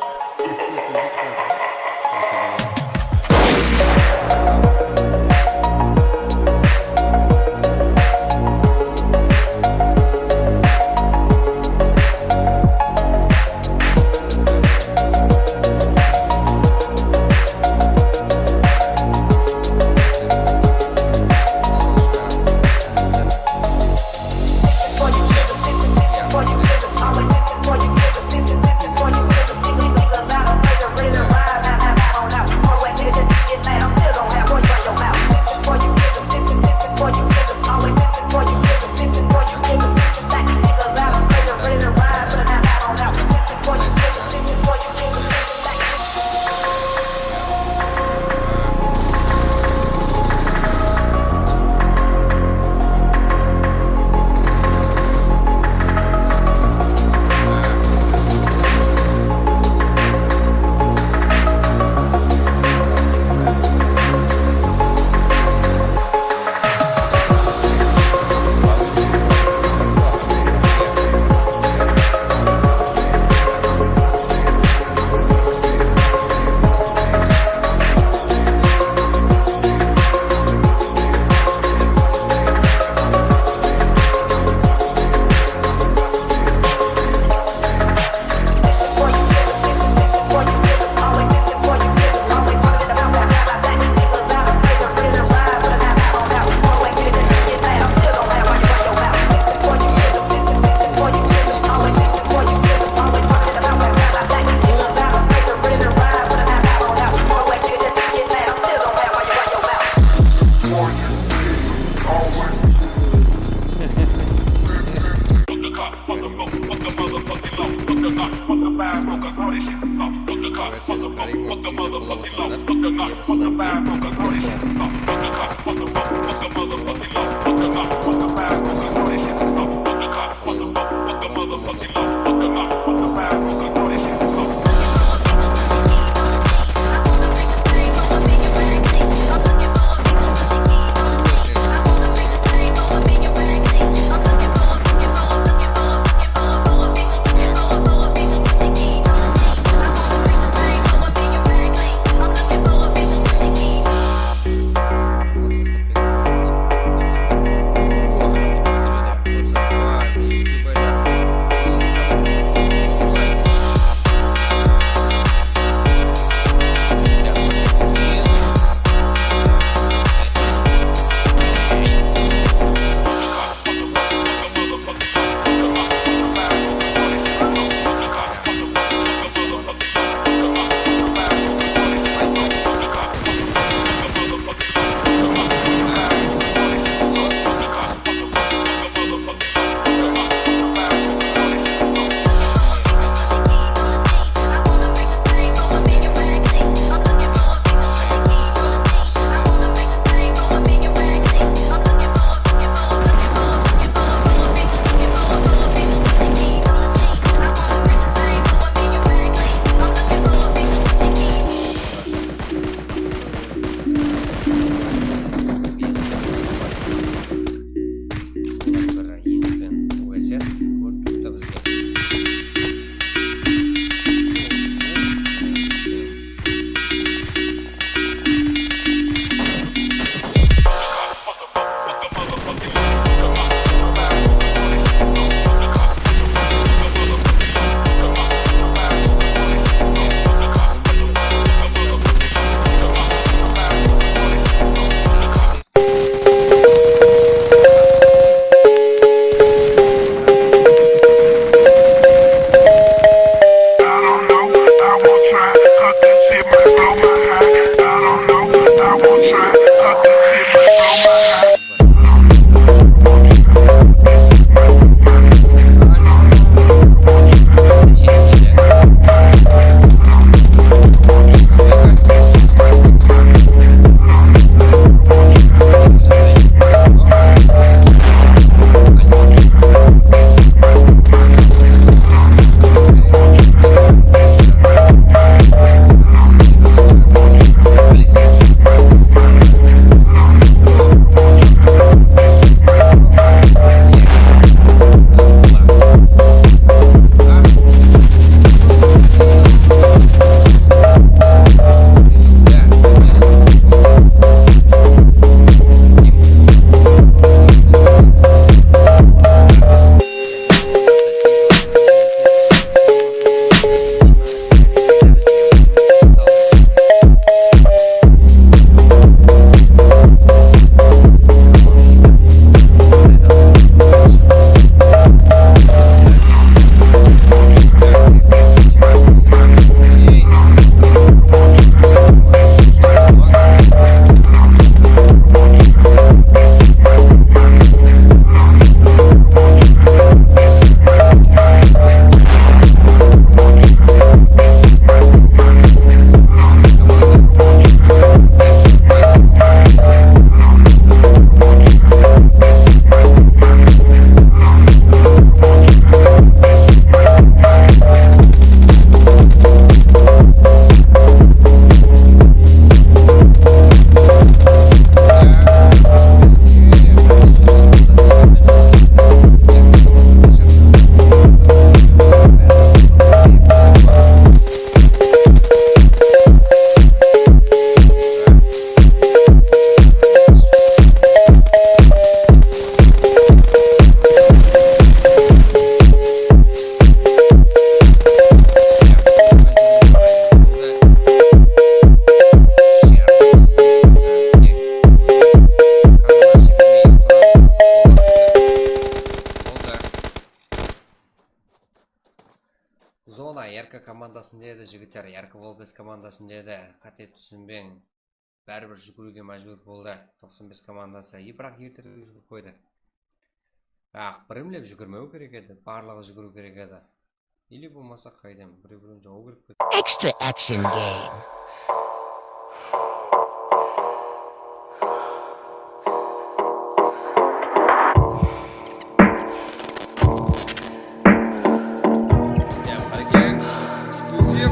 Siz qarayın, usı jerde qollap atsańızlar. Komandasında edi, jigitler, Yarko Volpes komandasında edi. Qáte túsinbeń. Báribir júgiriwge májbúr boldı toqsan bes komandası. E, biraq erterek júgirip qoydı. Biraq birimlep júgirmew kerek edi, barlıǵı júgiriw kerek edi. Или bolmasa qaydan birew-birew jawıw kerek pedi. Extra action game. Ya, qáne, eksklyuziv.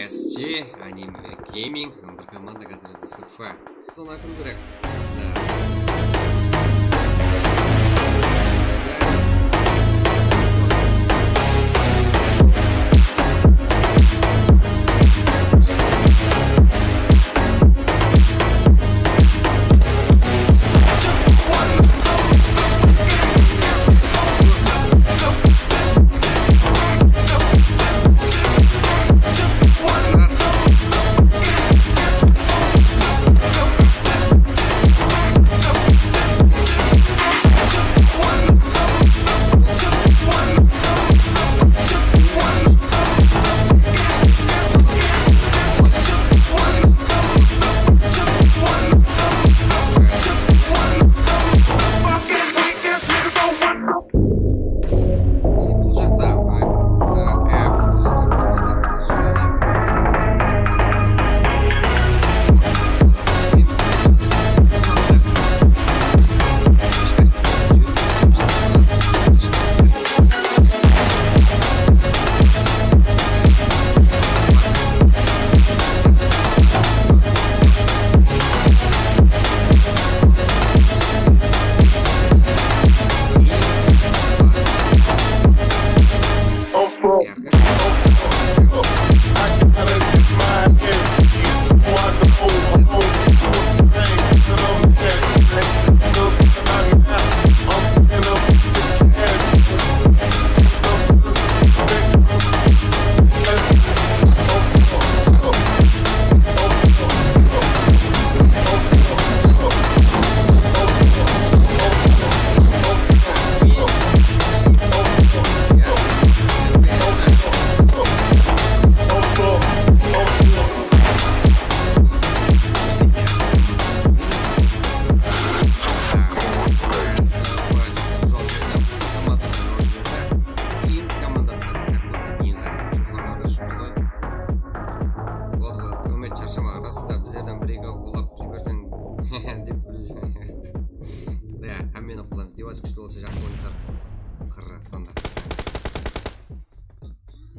S G, Anime Gaming, bir komanda házir S F. Sonı akın kerek.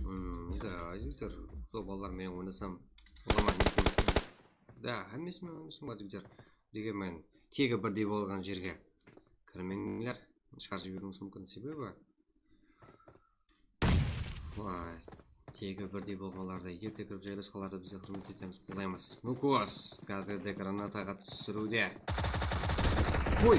Hmm, da, jigitler, sol balalar menen oynasam, olaman. Da, hámmesi menen oynasam bar, jigitler. Degenmen, tegi birdey bolǵan jerge kirmeńler, shıǵarıp jiberiwimiz múmkin, sebebi Vay, tegi birdey bolǵanlardı erte kirip jaylasqanlardı bizler húrmet etemiz, qollaymız. Nukos gazirdi granataǵa túsiriwde. Qoy!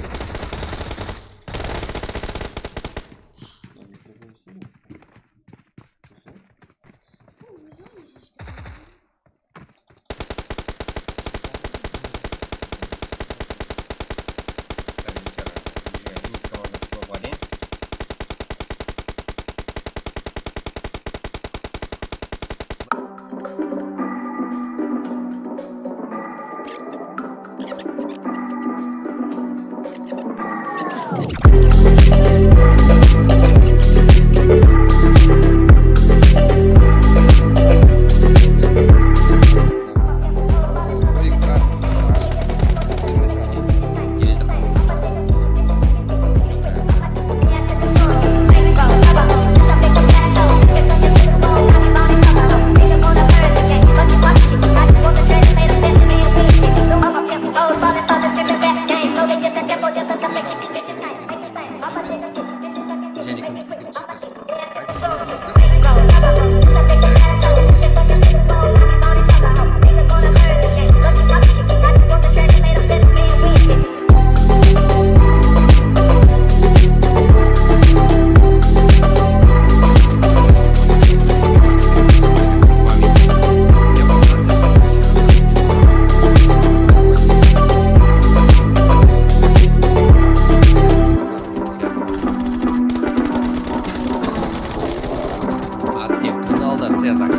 Артем, каналда Цезарь.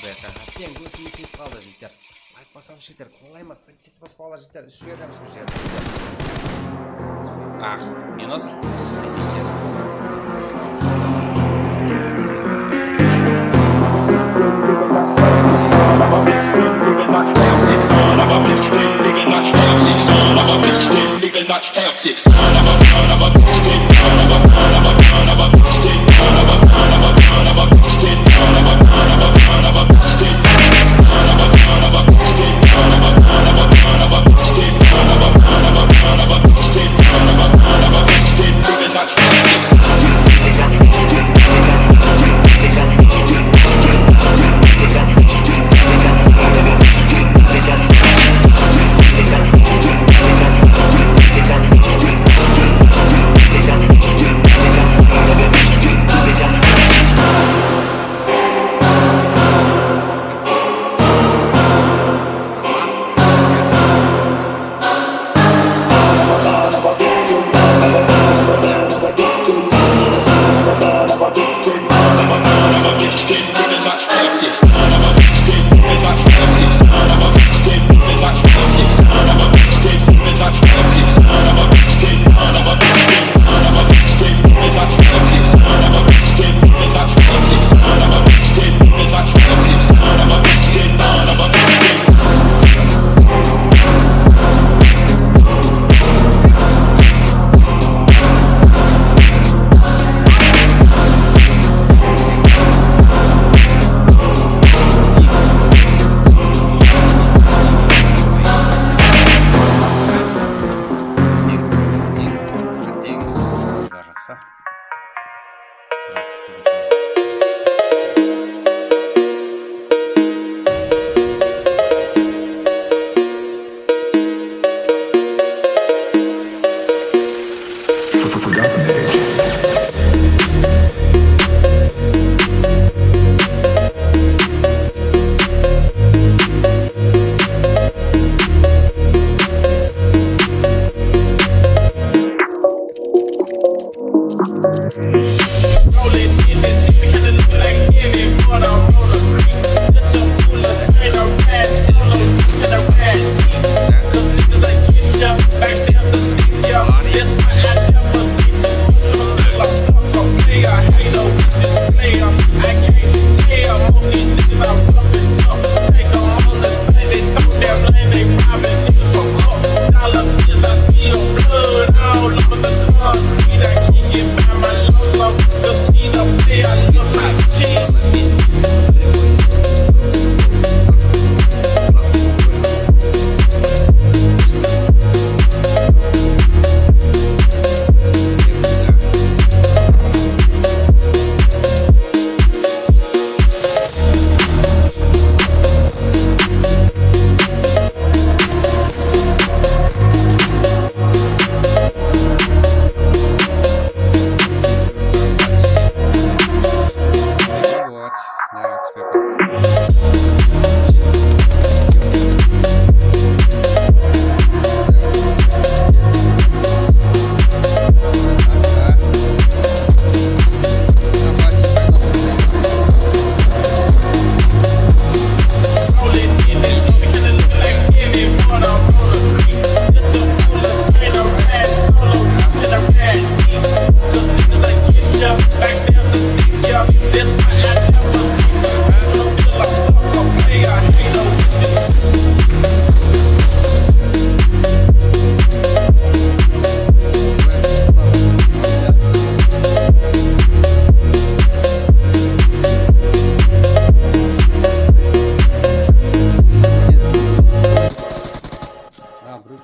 Beta, beta. Teń, kózim isip qaldı, jigitler. Aytpasam, jigitler, qolaymas. Tez basıp alar, jigitler, úsh jerdemiz, bir jerde. Ah, minus.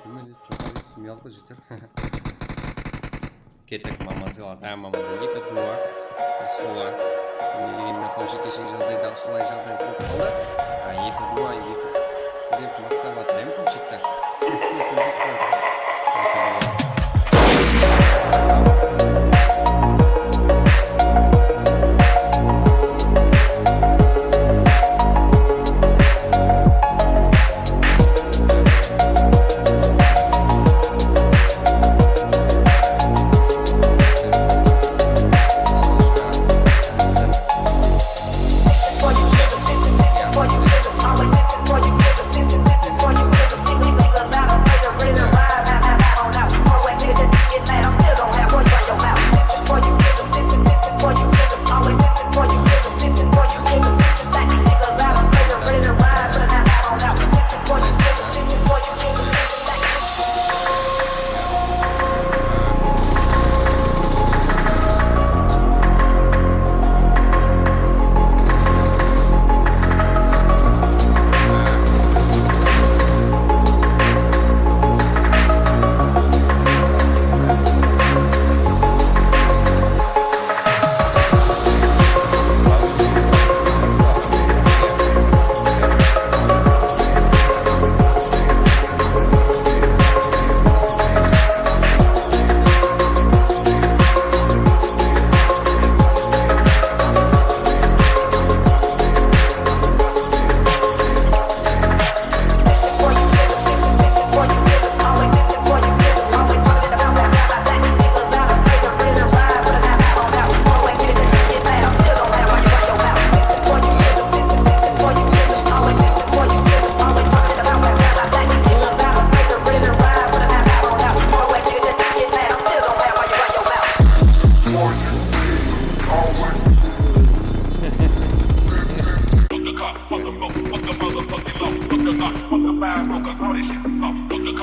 Bilmedi, joqarı túsim uyaldı, jeter. Kettik, mama sıyladı. Há, mamadan eki duwa, bir suwa. Endi maqam jekeshe jaǵdayda usılay jaǵday bolıp qaldı. Há, eki duwa, eki dep maqtap atır, em, Kúlshekti.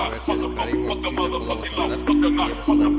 Ой, ses qarayman, júdá qulaq alsańızlar, yaqshıdan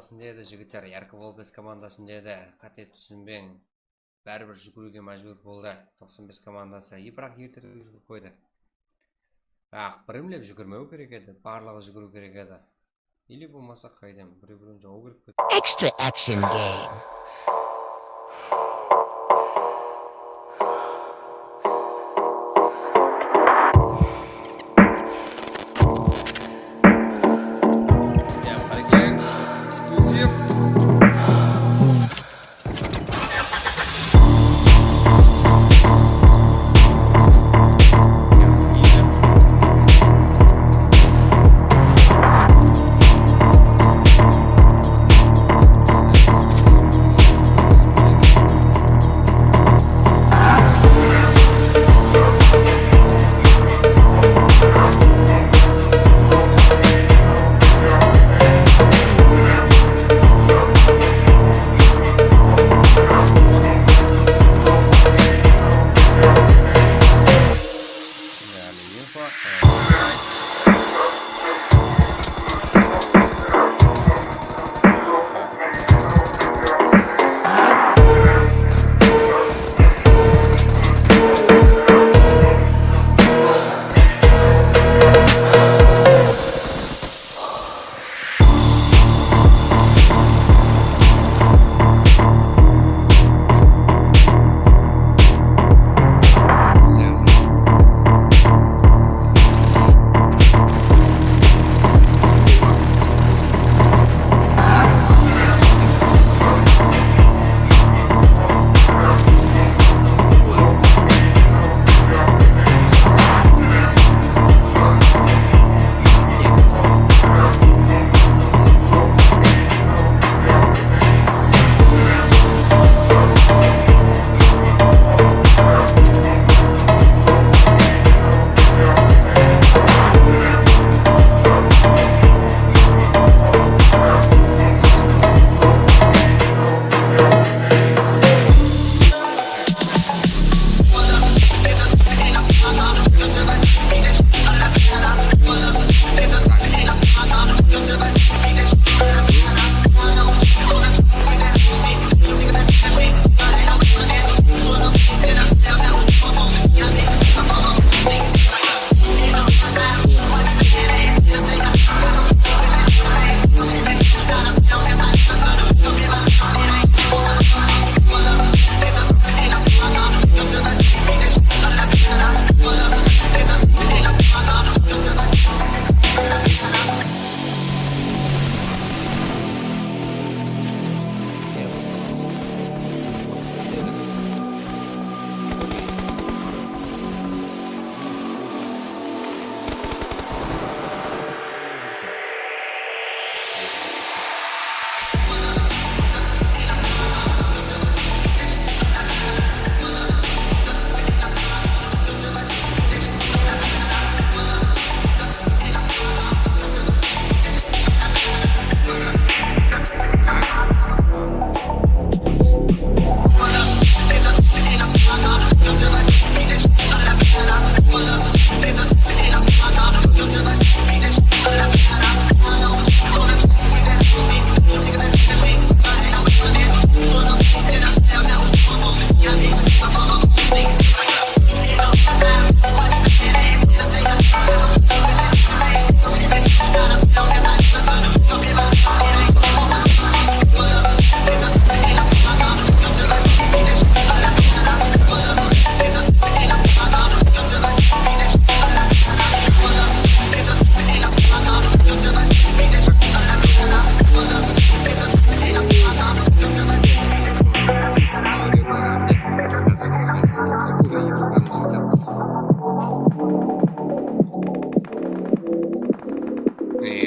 Sindedi jigitler, Yarko Volpes komandasındedi. Qáte túsinbeń. Báribir júgiriwge májbúr boldı toqsan bes komandası. E, biraq erterek júgirip qoydı. Biraq birimlep júgirmew kerek edi, barlıǵı júgiriw kerek edi. Ili bolmasa qaydan, birew-birew jawıw kerek pedi. Extra action game. Эксклюзив.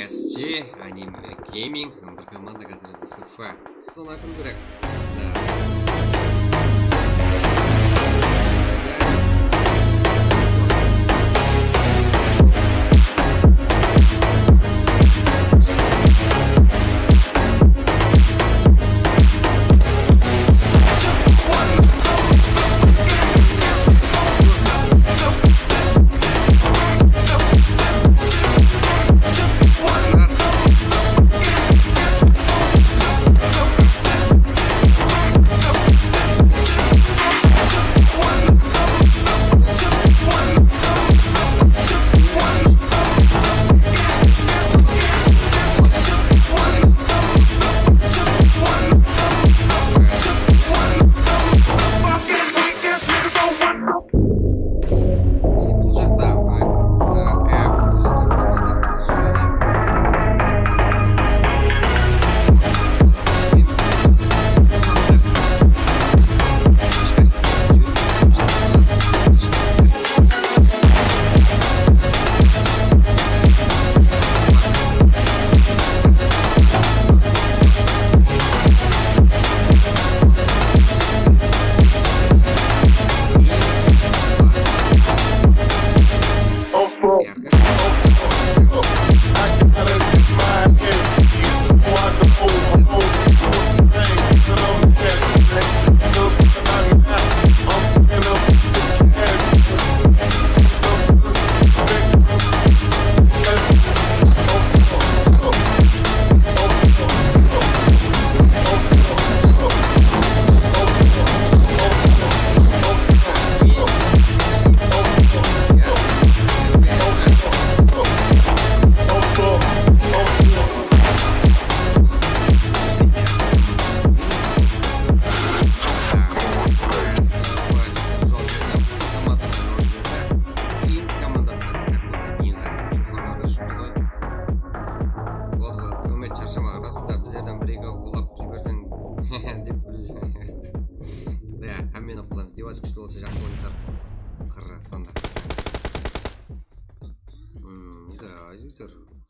S G Anime Gaming, bir komanda házir S F. Sonı akın kerek.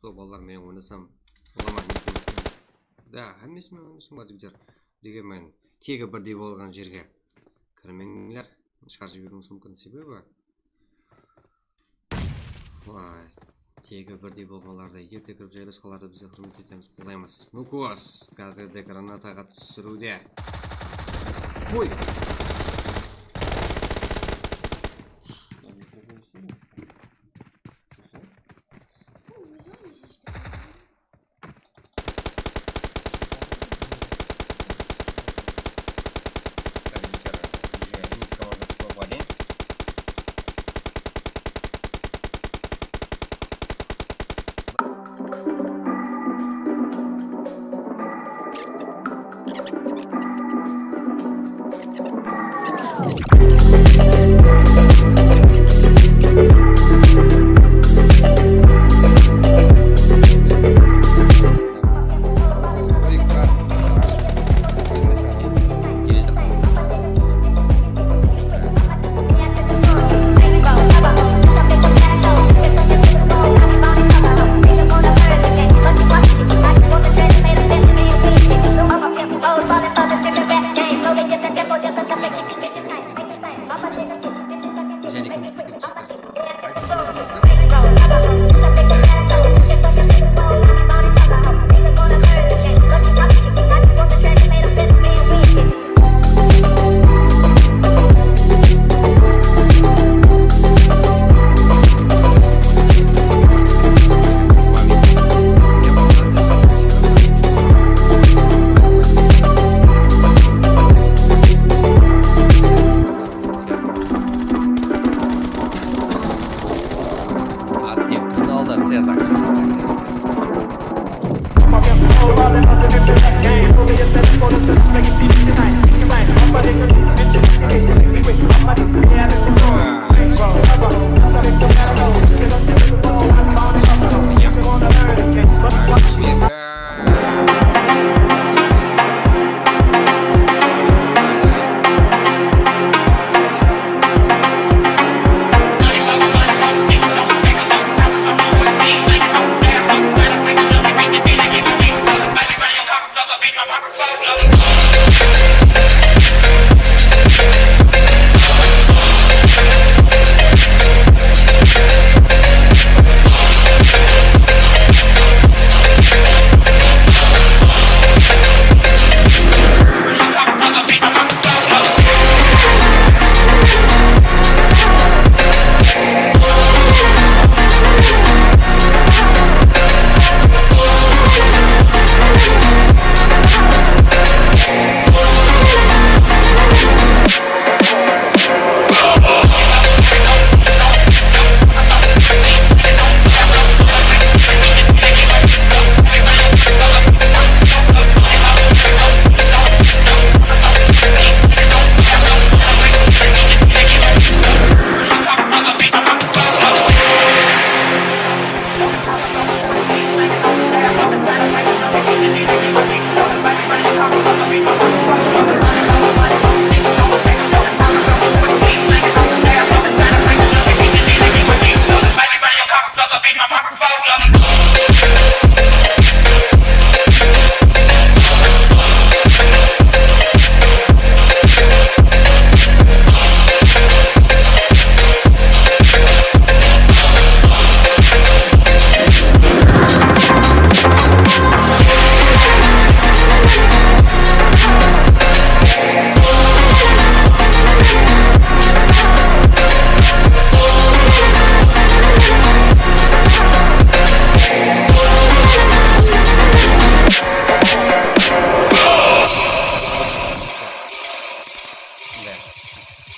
Sol balalar menen oynasam bola ma? Da, hámmesi menen oynasam bola, jigitler. Degenmen, tegi birdey bolǵan jerge kirmeńler. Shıǵarıp jiberiwińiz múmkin, sebebi, ay, tegi birdey bolǵanlardı, erte kirip jaylasqanlardı biz de húrmet etemiz, qollaymız. Nukos, gazerde granataǵa túsiriwde. Qoy! Уже вниз команда сто один. Aktiv kanalda Cezar.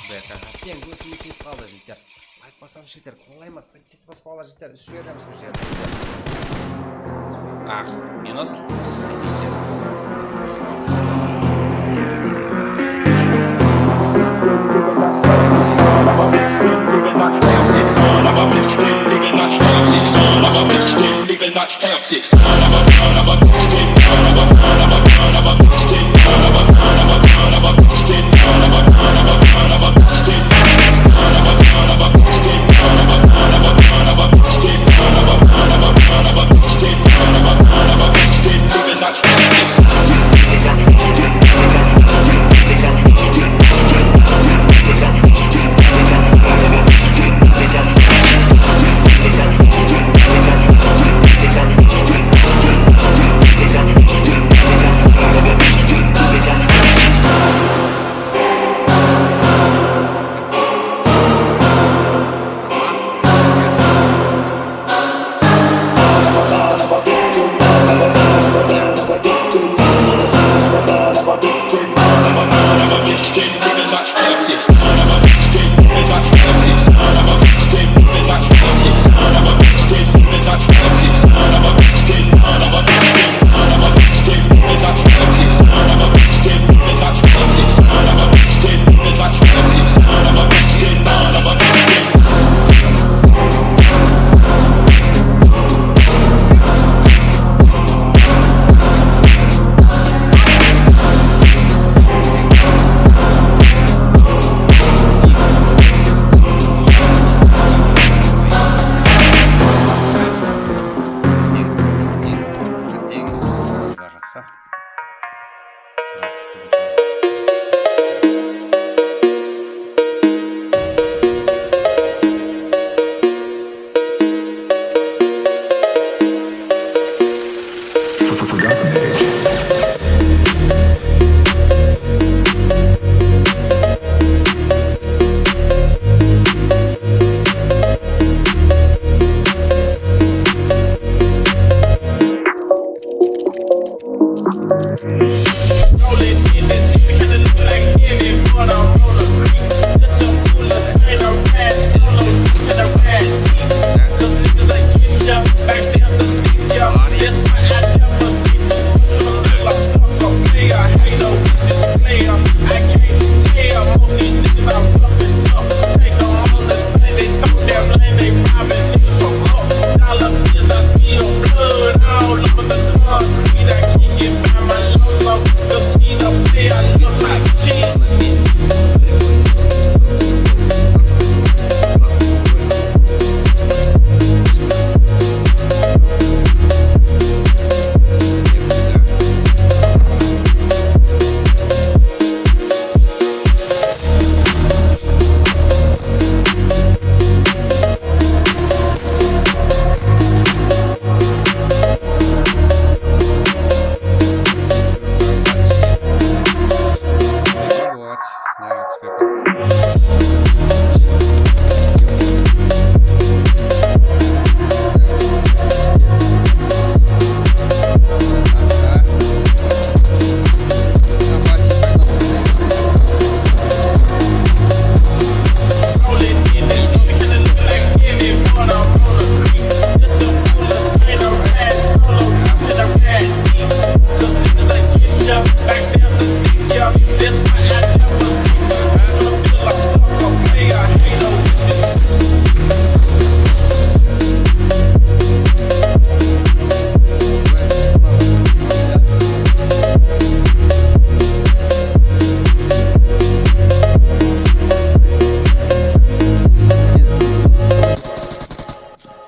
Beta. Teń, kósim isip qaldı, jigitler. Aytpasam, jigitler, qolaymas. Tez basıp ala, jigitler, úsh jerdemiz, bir jerde. Ah, minus.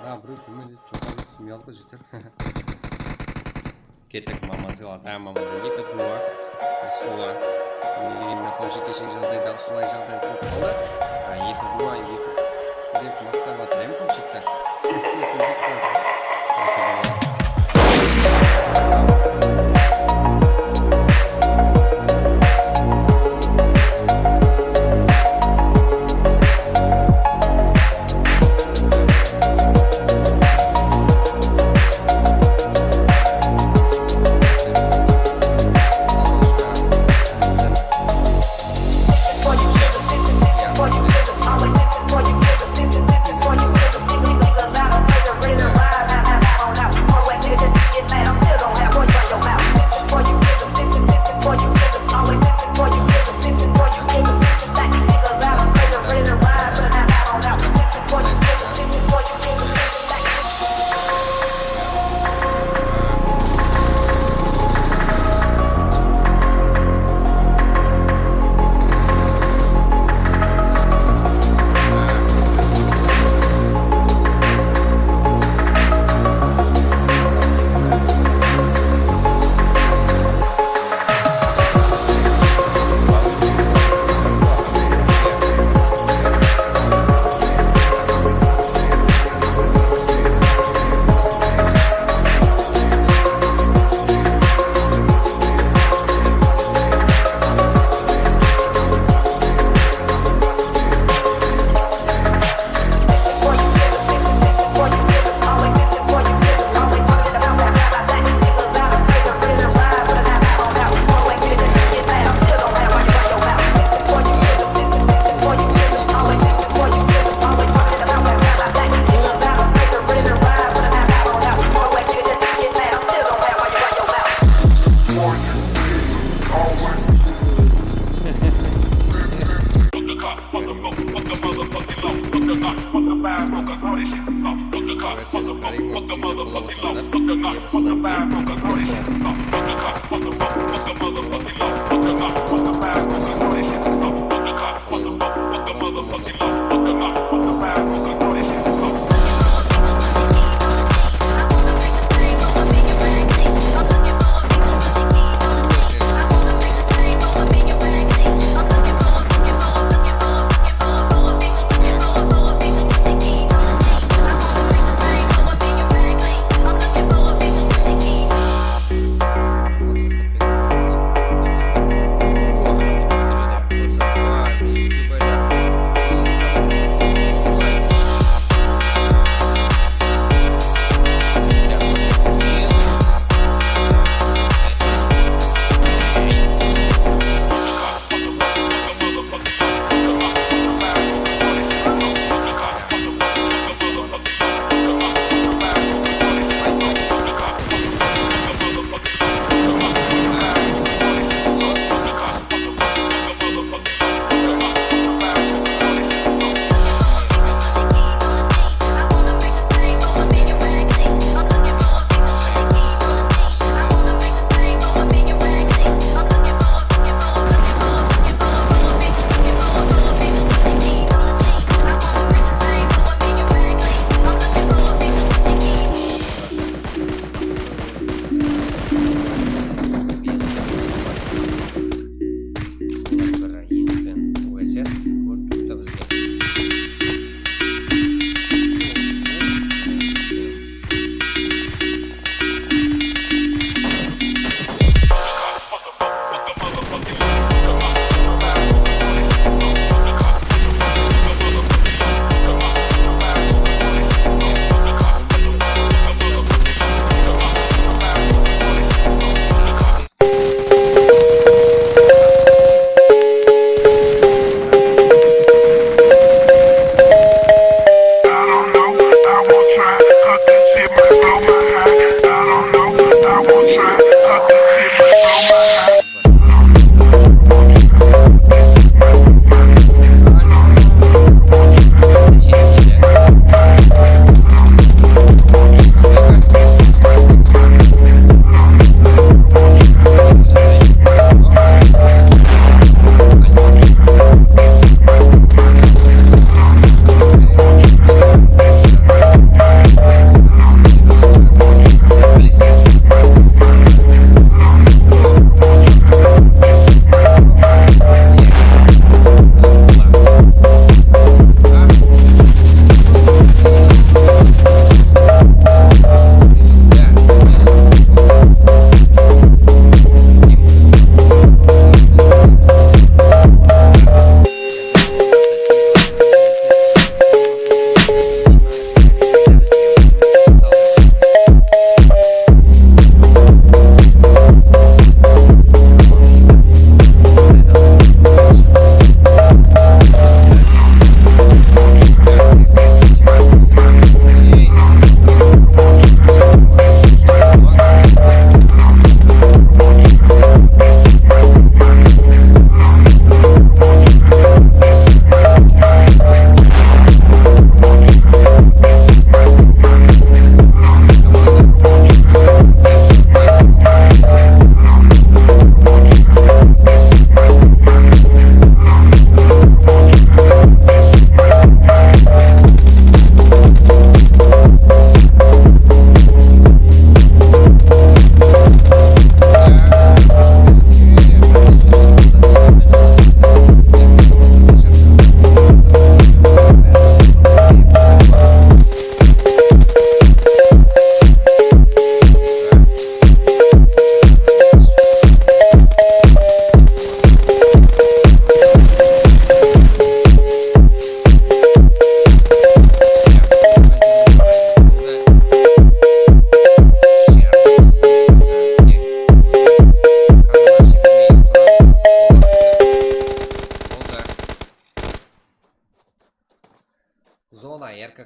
Ha, birew tómende joqarıda túsip uyalıp júr. Kettik, maman sıyladı. Ha, mamanda eki duwa. Sola. Endi Xomshek keshegi jaǵdayda usılay jaǵday bolıp qaldı. Ha, eki duwa, eki. Dep maqtap atır, em, Xomshekti. Ses, qarayıq, júdá qola basıńızlar.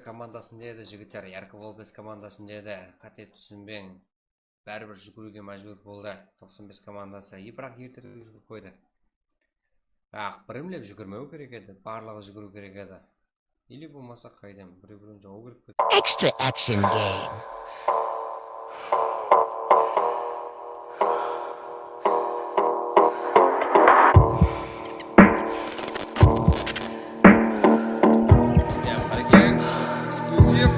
komandasında edi, jigitler, Yarko Volpes komandasında edi. Qáte túsinbeń. Báribir júgiriwge májbúr boldı. Toqsan bes komandası. E, biraq erterek júgirip qoydı. Aq, birimlep júgirmew kerek edi. Barlıǵı júgiriw kerek edi. Или bolmasa qaydan birew-birew jawıw kerek pedi. Extra action game. Ya, Barakeng, eksklyuziv.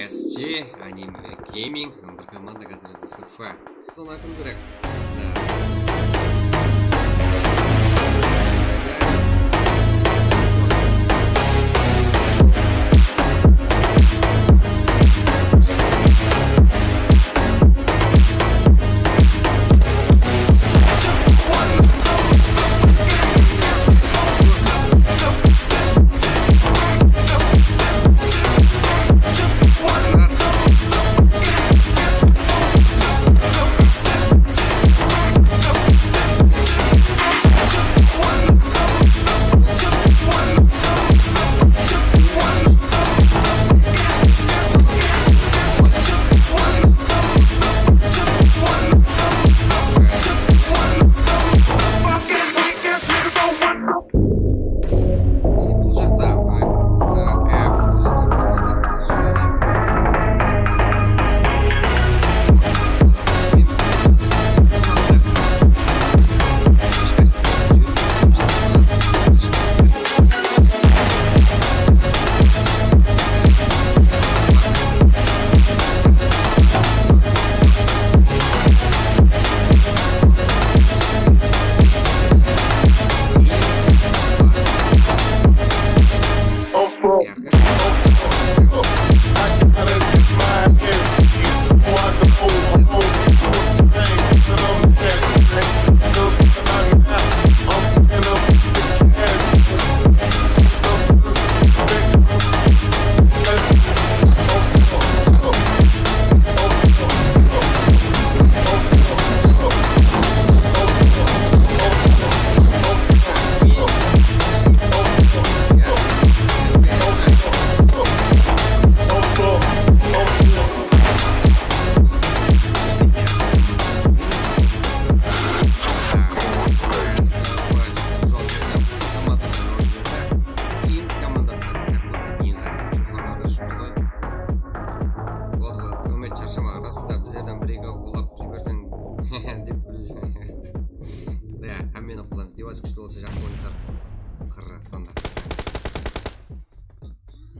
S G Anime Gaming, bir komanda házir S F. Sonı akın kerek.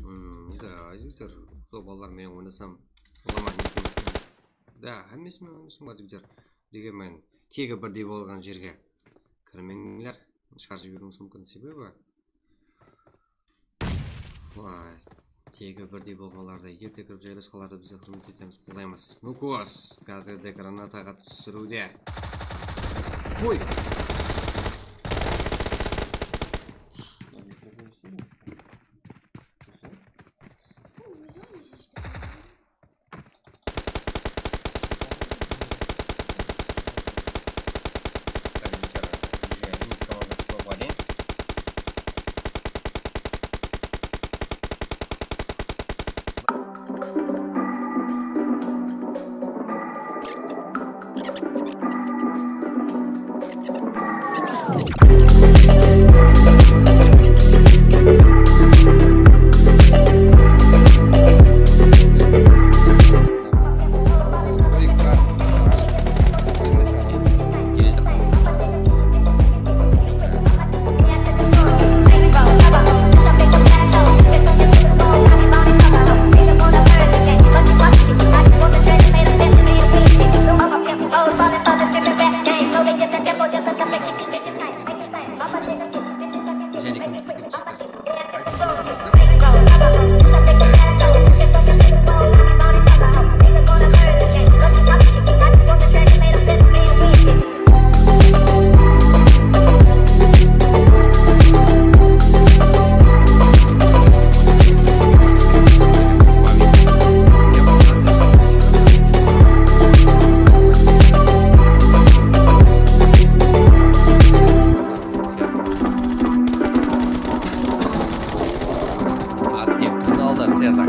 Hmm, da, jigitler, sol balalar menen oynasam, bolaman eken. Da, hámmesi menen oynasam bar, jigitler. Degenmen, tegi birdey bolǵan jerge kirmeńler. Shıǵarıp jiberiwimiz múmkin, sebebi Vay, tegi birdey bolǵanlarda erte kirip jaylasqanlardı biz de húrmet etemiz, qollaymiz. Nukos, gazerde granataǵa túsiriwde. Qoy! Так, жігіттер, уже минус командасы топ один. Attı finalda Cezar.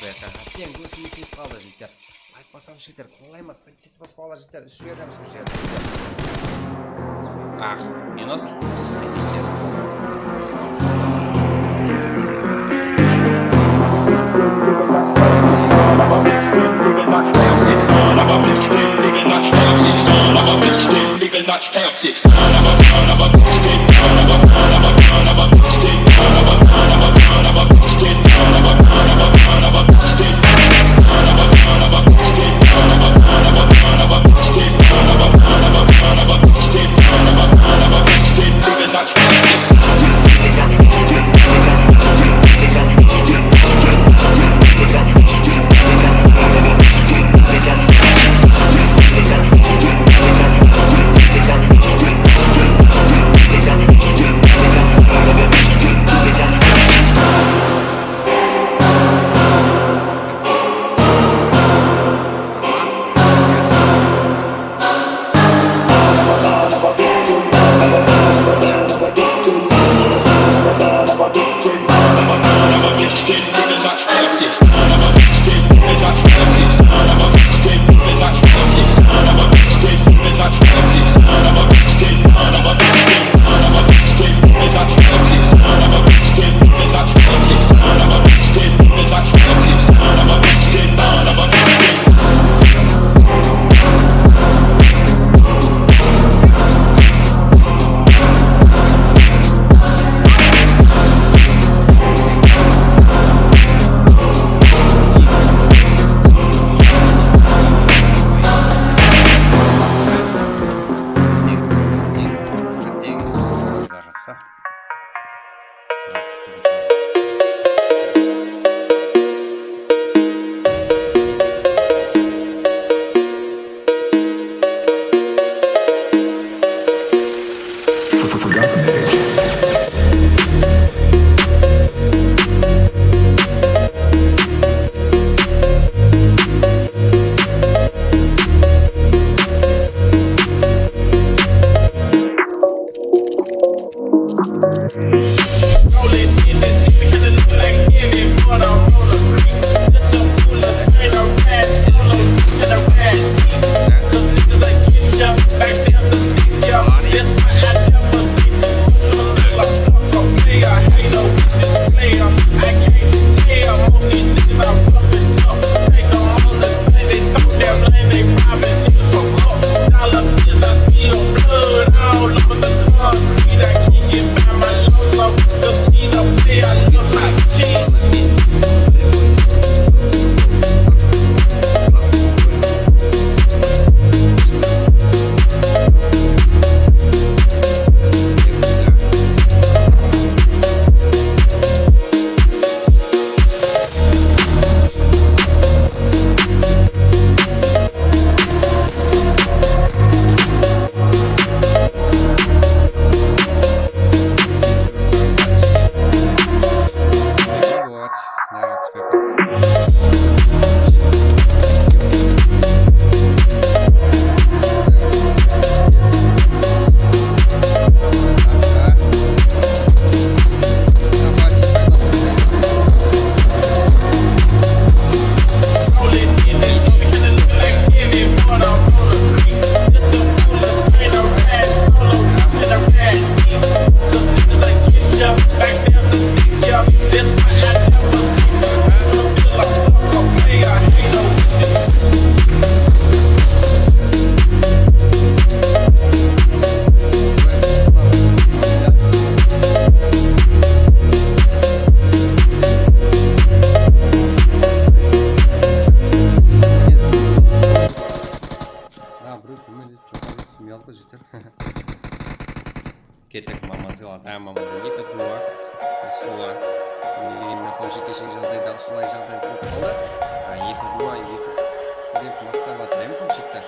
Beta. Teń, góshimiz tiyip qaldı, jigitler. Aytpasam, jigitler, qollaymas. Tez basıp alar, jigitler. Úsh jerdemiz, bir jerde. Ah, minus. Kettik, Mamanzil ata, Mamanzil eki, dua, Rusula. Endi maqamshı keshegi jaǵdayda usılay jaǵday bolıp qaldı. A, eki, dua, eki. Dep maqtap atır, em, maqamshıktı.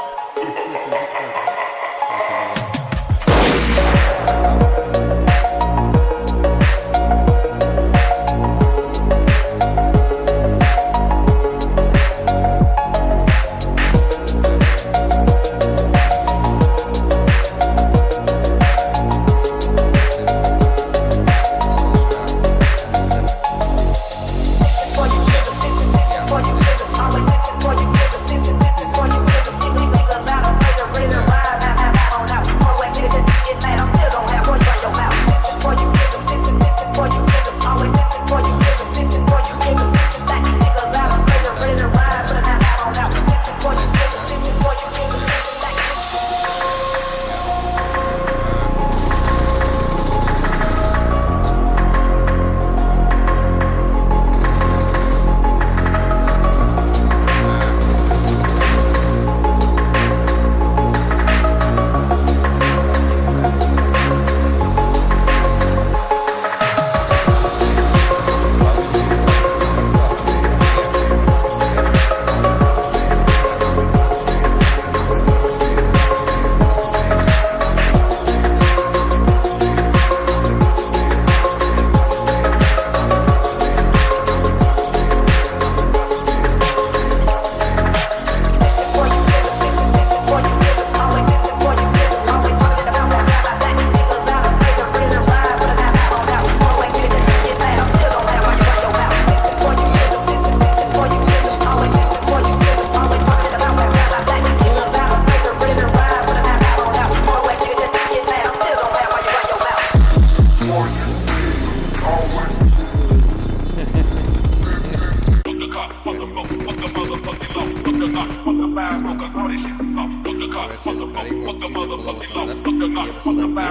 Ses qarayman, júdá qolap alsańızlar, yaqshıdan.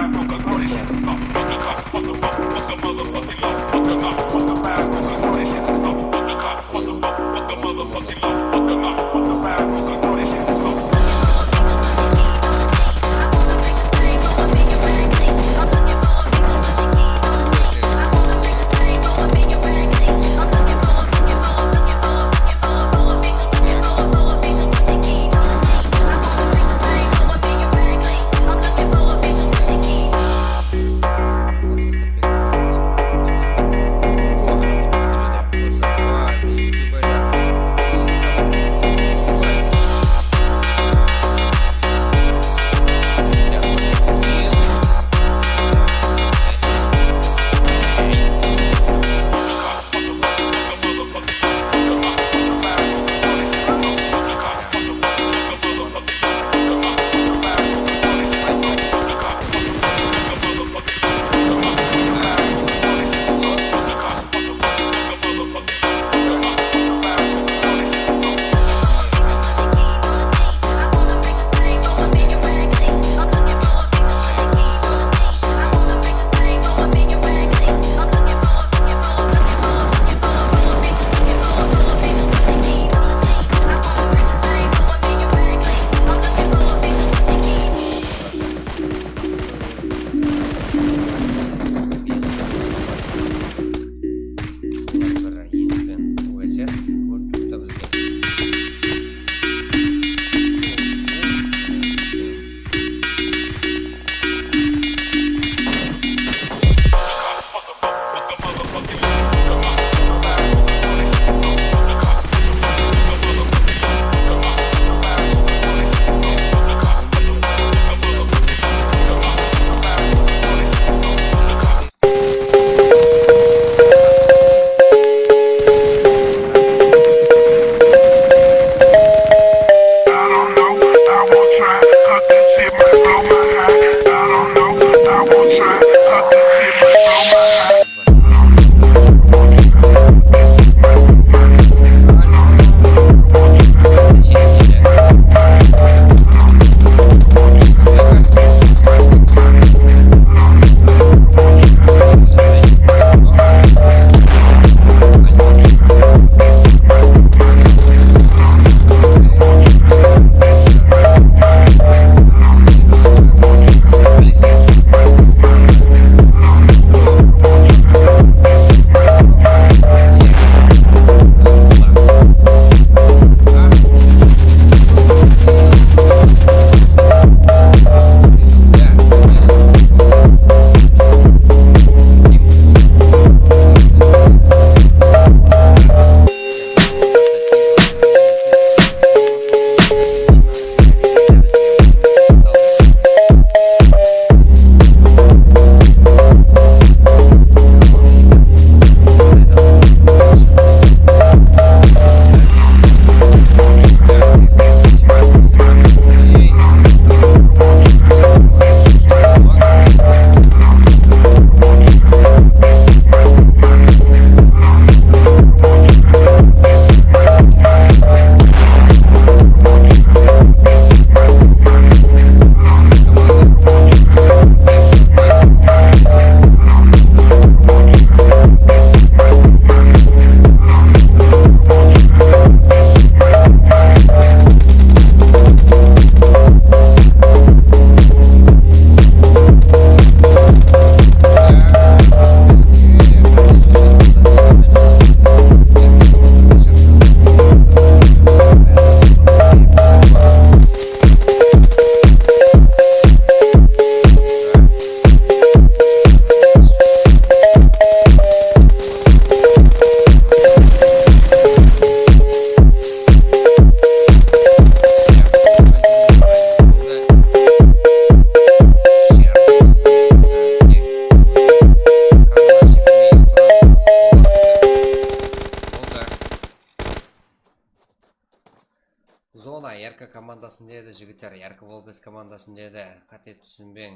Yarka komandasın dedi, jigitler, Yarka Wolbes komandasın dedi. Qáte túsinbeń.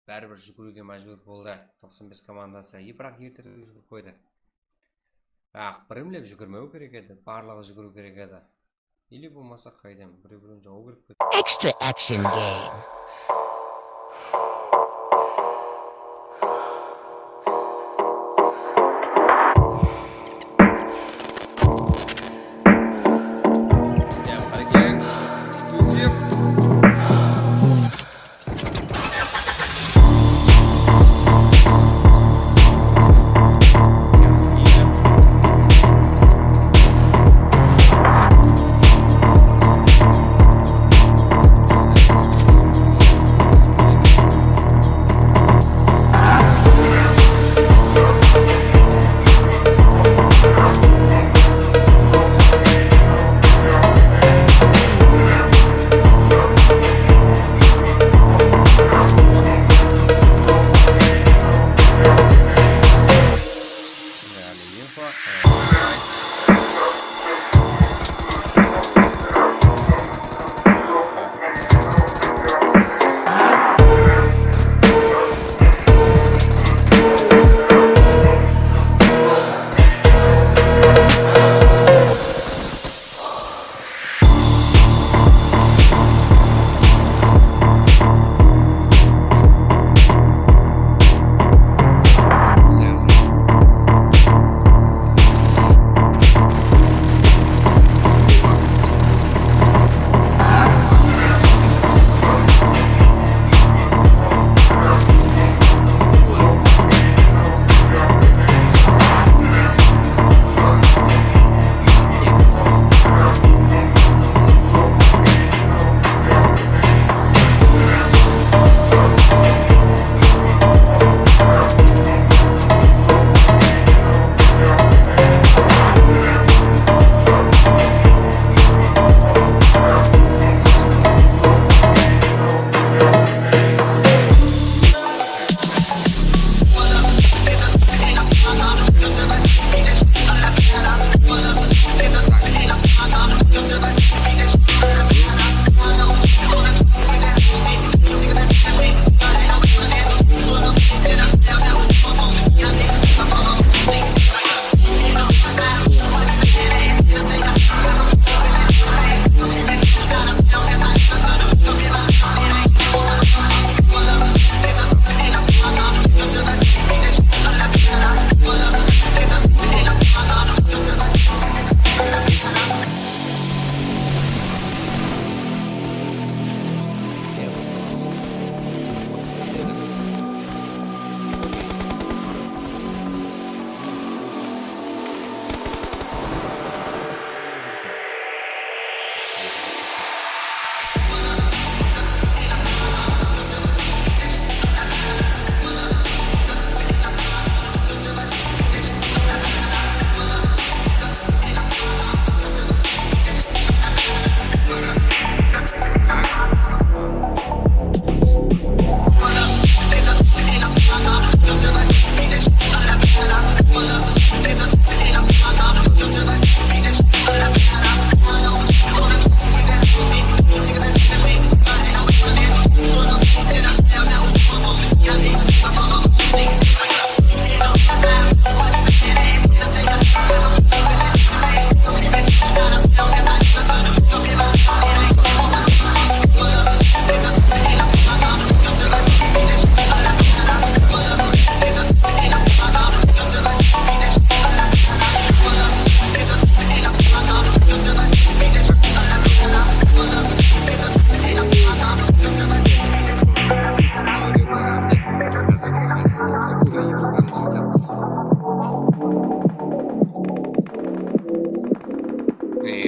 Báribir júgiriwge májbúr boldı toqsan bes komandası. E, biraq erterek júgirip qoydı. Biraq birimlep júgirmew kerek edi, barlıǵı júgiriw kerek edi. Или bolmasa qaydam, birew-birew jawıw kerek pedi. Extra action game. Ya, bárekella, eksklyuziv.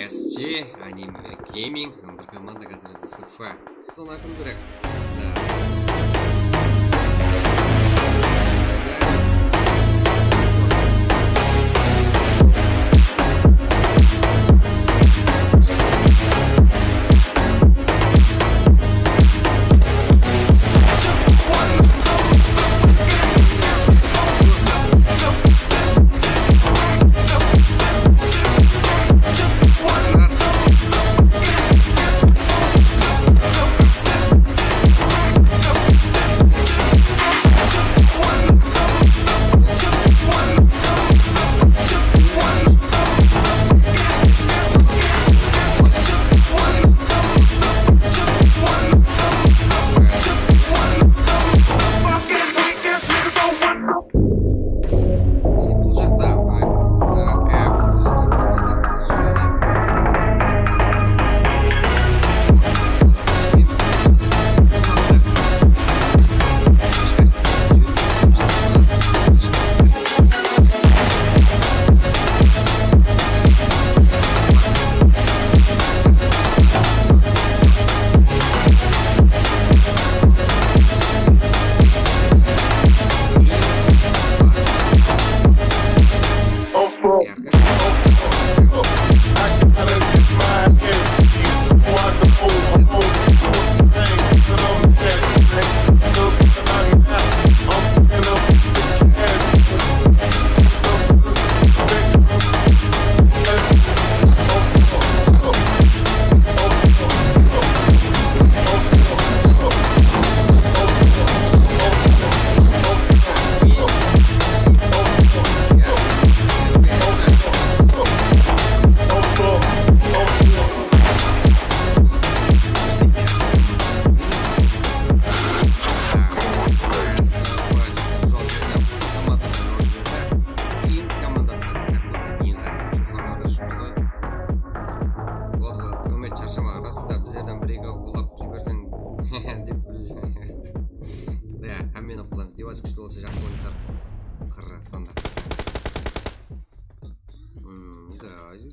S G Anime Gaming, bir komanda házir S F. Sonı akın kerek.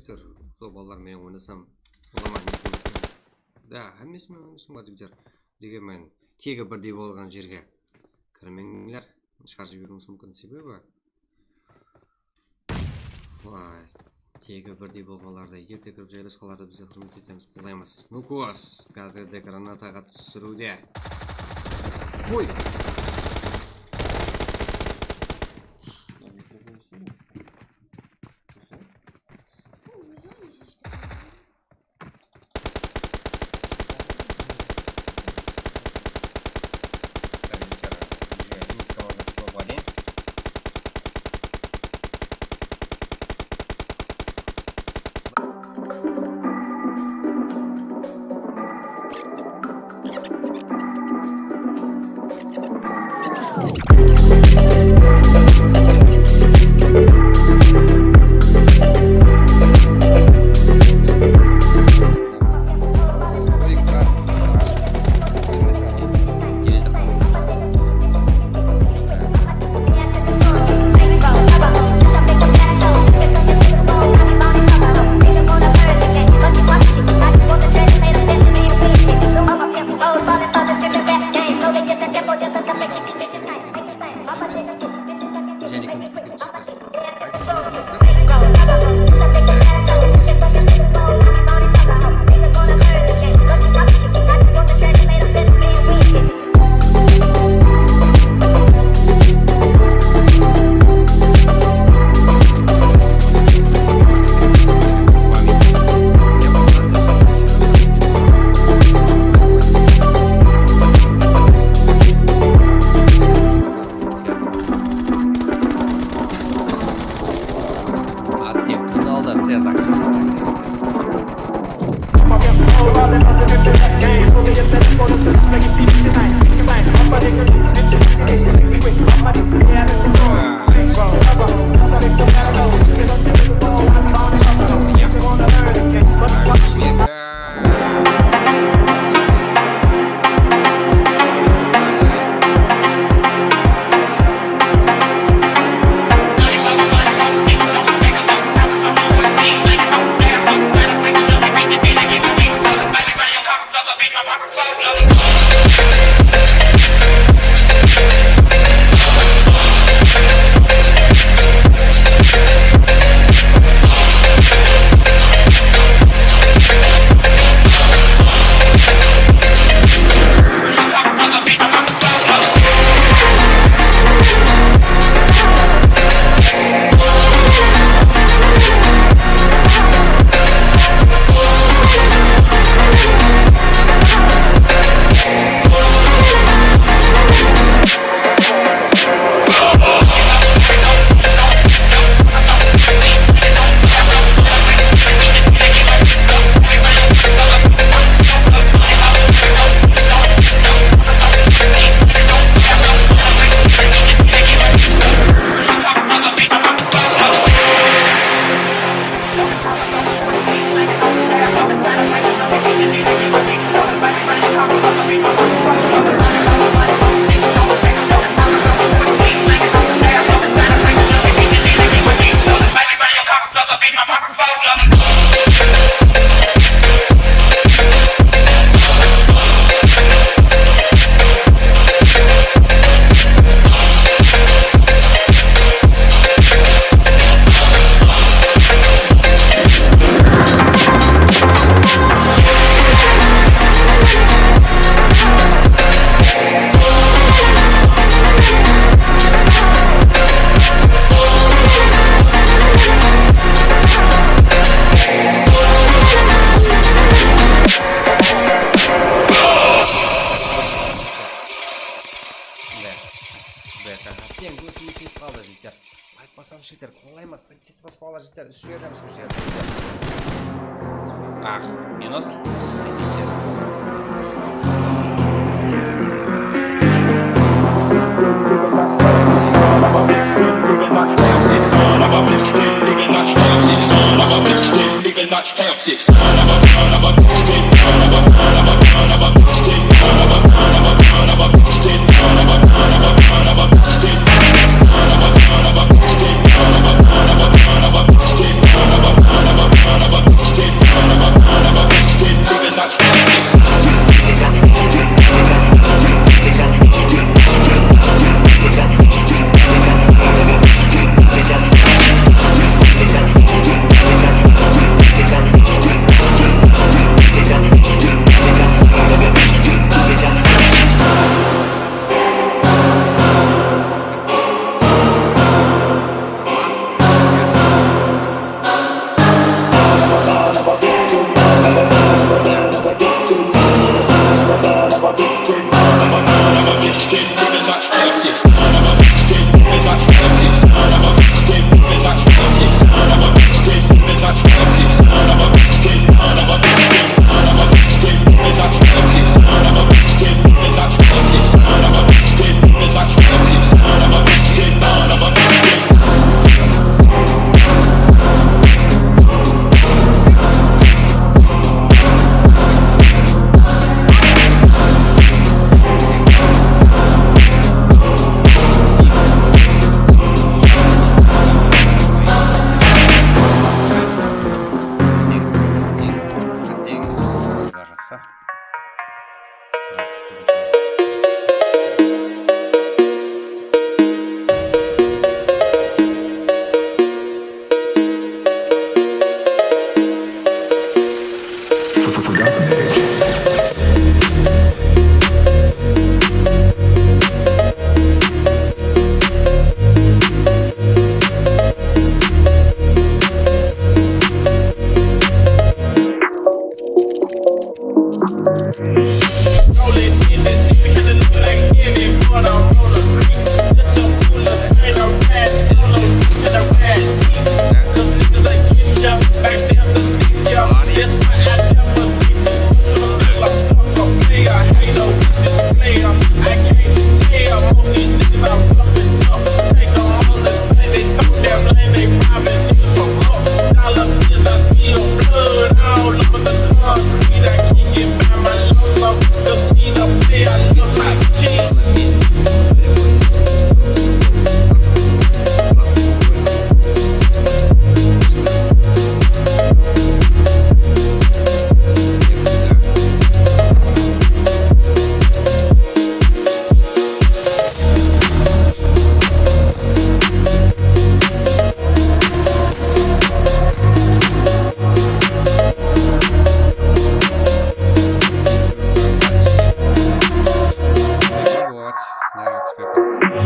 Tur, sol balalar menen oynasam, olar ma, ne qılıp? Da, hámmesi menen oynasam, bar, jigitler. Degenmen, tegi birdey bolǵan jerge kirmeńler. Shıǵarıp jiberiwimiz múmkin, sebebi, vay, tegi birdey bolǵanlarda erte kirip jaylasqanlarda biz húrmet etemiz, qollaymız. Nukos, gazerde granataǵa túsiriwde. Qoy! Уже Инис командасы топ один. Attem qıynaldı, Cezar. Beta. Beta. Teń, ózimiz qaldı, jigitler. Aytpasam, jigitler, qolaymas. Tez basıp alar, jigitler. Úsh jerdemiz, bir jerde. Ah, minus. Вот, да, экспертность.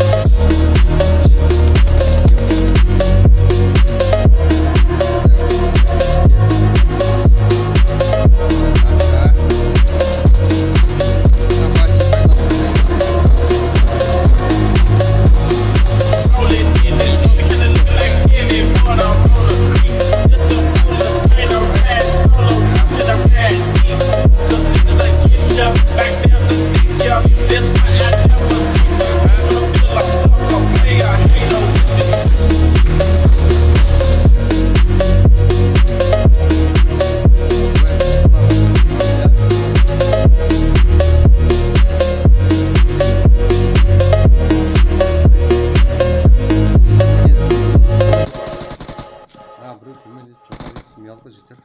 Ha, birew túrmede joqarı túsmey aldı, jeter.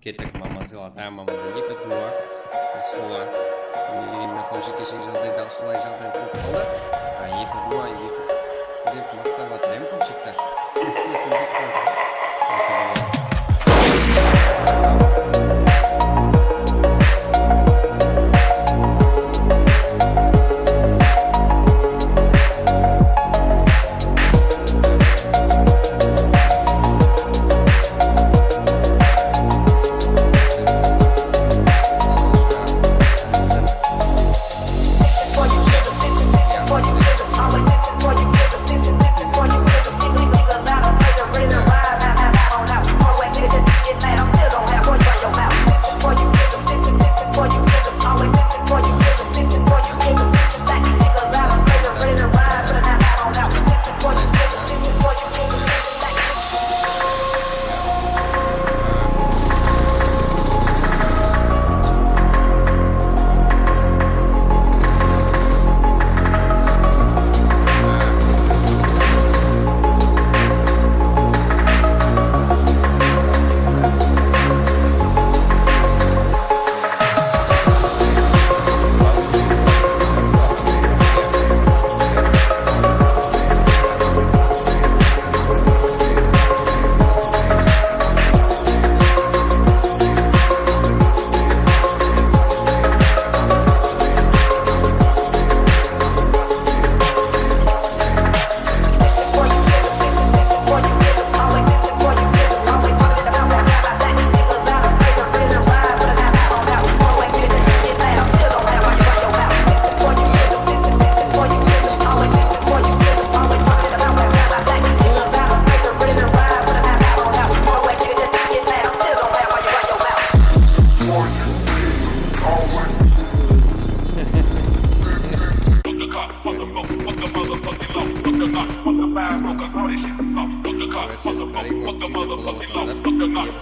Kettik, Mamanzil ata, Mamanda eki duo. Sola. Endi Xomshek keshegi jaǵdayda usılay jaǵday bolıp qaldı. A, eki duo, eki. Dep maqtap atır, em, Xomshekti. Ses qarayman, júrip qola alsańızlar.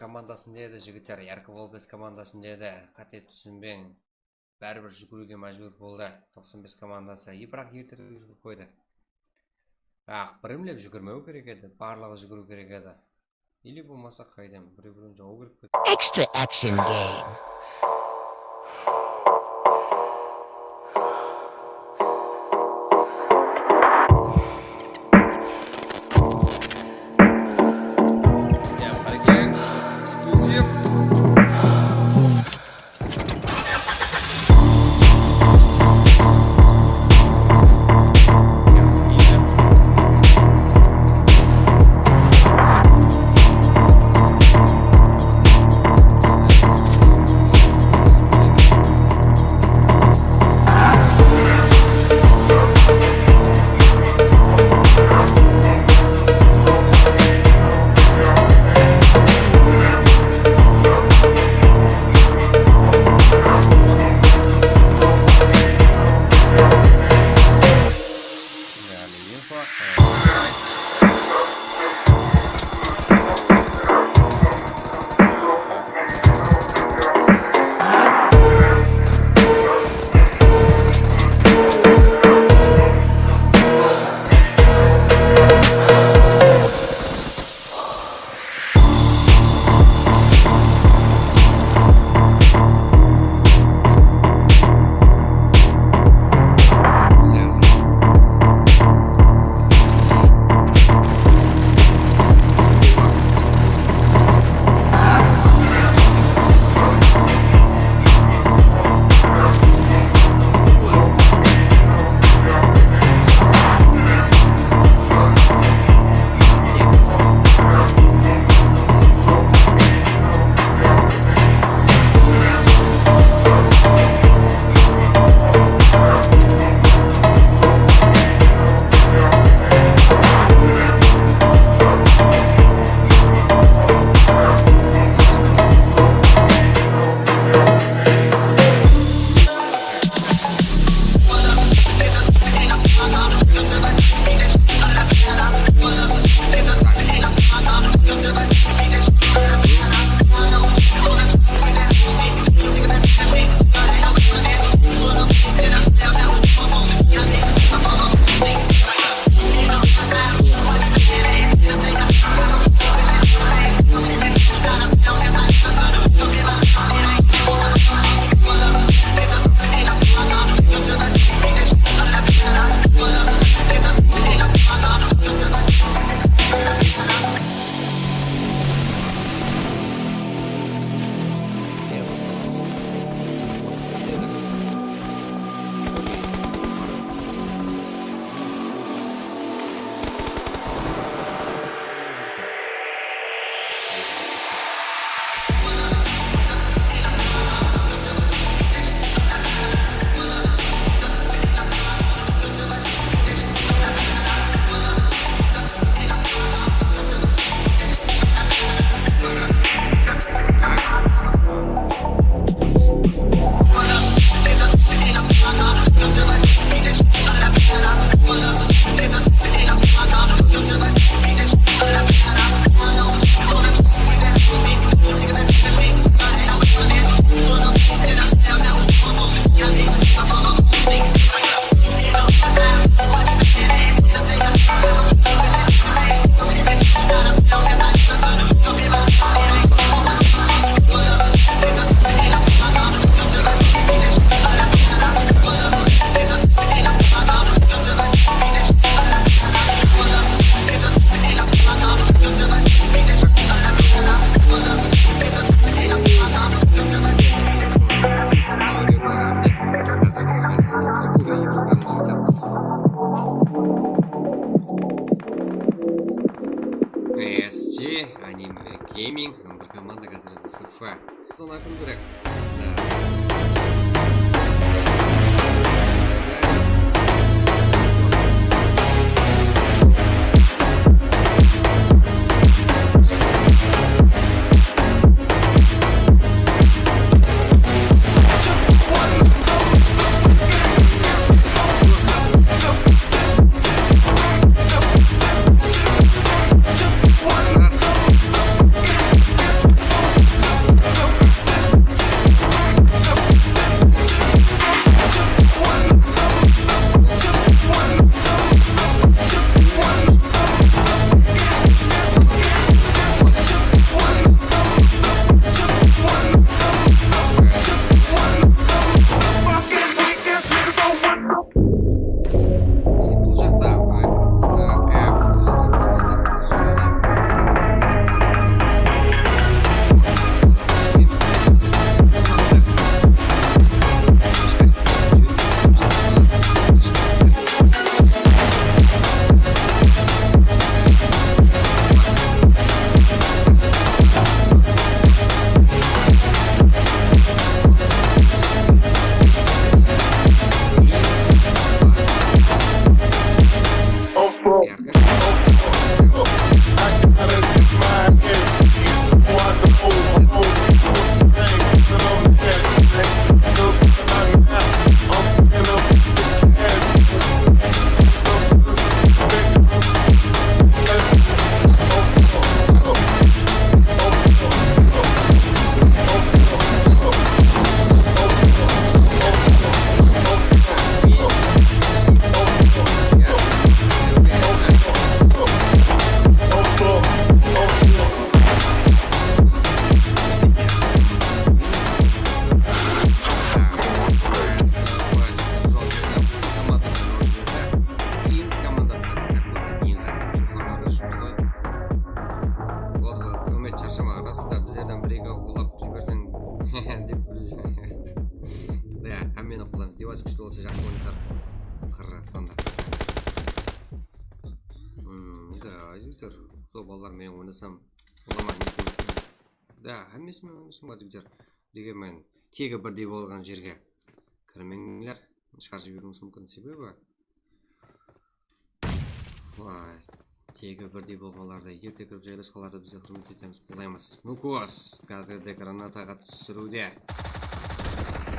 komandasında edi, jigitler, Yarko Volpes komandasında edi. Qáte túsinbeń. Báribir júgiriwge májbúr boldı. Toqsan bes komandası. E, biraq erterek júgirip qoydı. Biraq birimlep júgirmew kerek edi. Barlıǵı júgiriw kerek edi. Или bolmasa qaydan birew-birew jawıw kerek pedi. Extra action game. Эксклюзив. S G, Anime Gaming, bir komanda házir S F. Sonı akın kerek. Hmm, da, jigitler, sol balalar menen oynasam, olaman eken. Da, hámmesi menen oynasam bar, jigitler. Degen men tegi birdey bolǵan jerge kirmeńler. Shıǵarıp jiberiwimiz múmkin, sebebi Vay, tegi birdey bolǵanlarda erte kirip jaylasqanlarda bizler húrmet etemiz, qollaymız. Nukos, gazerde granataǵa túsiriwde.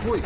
Qoy!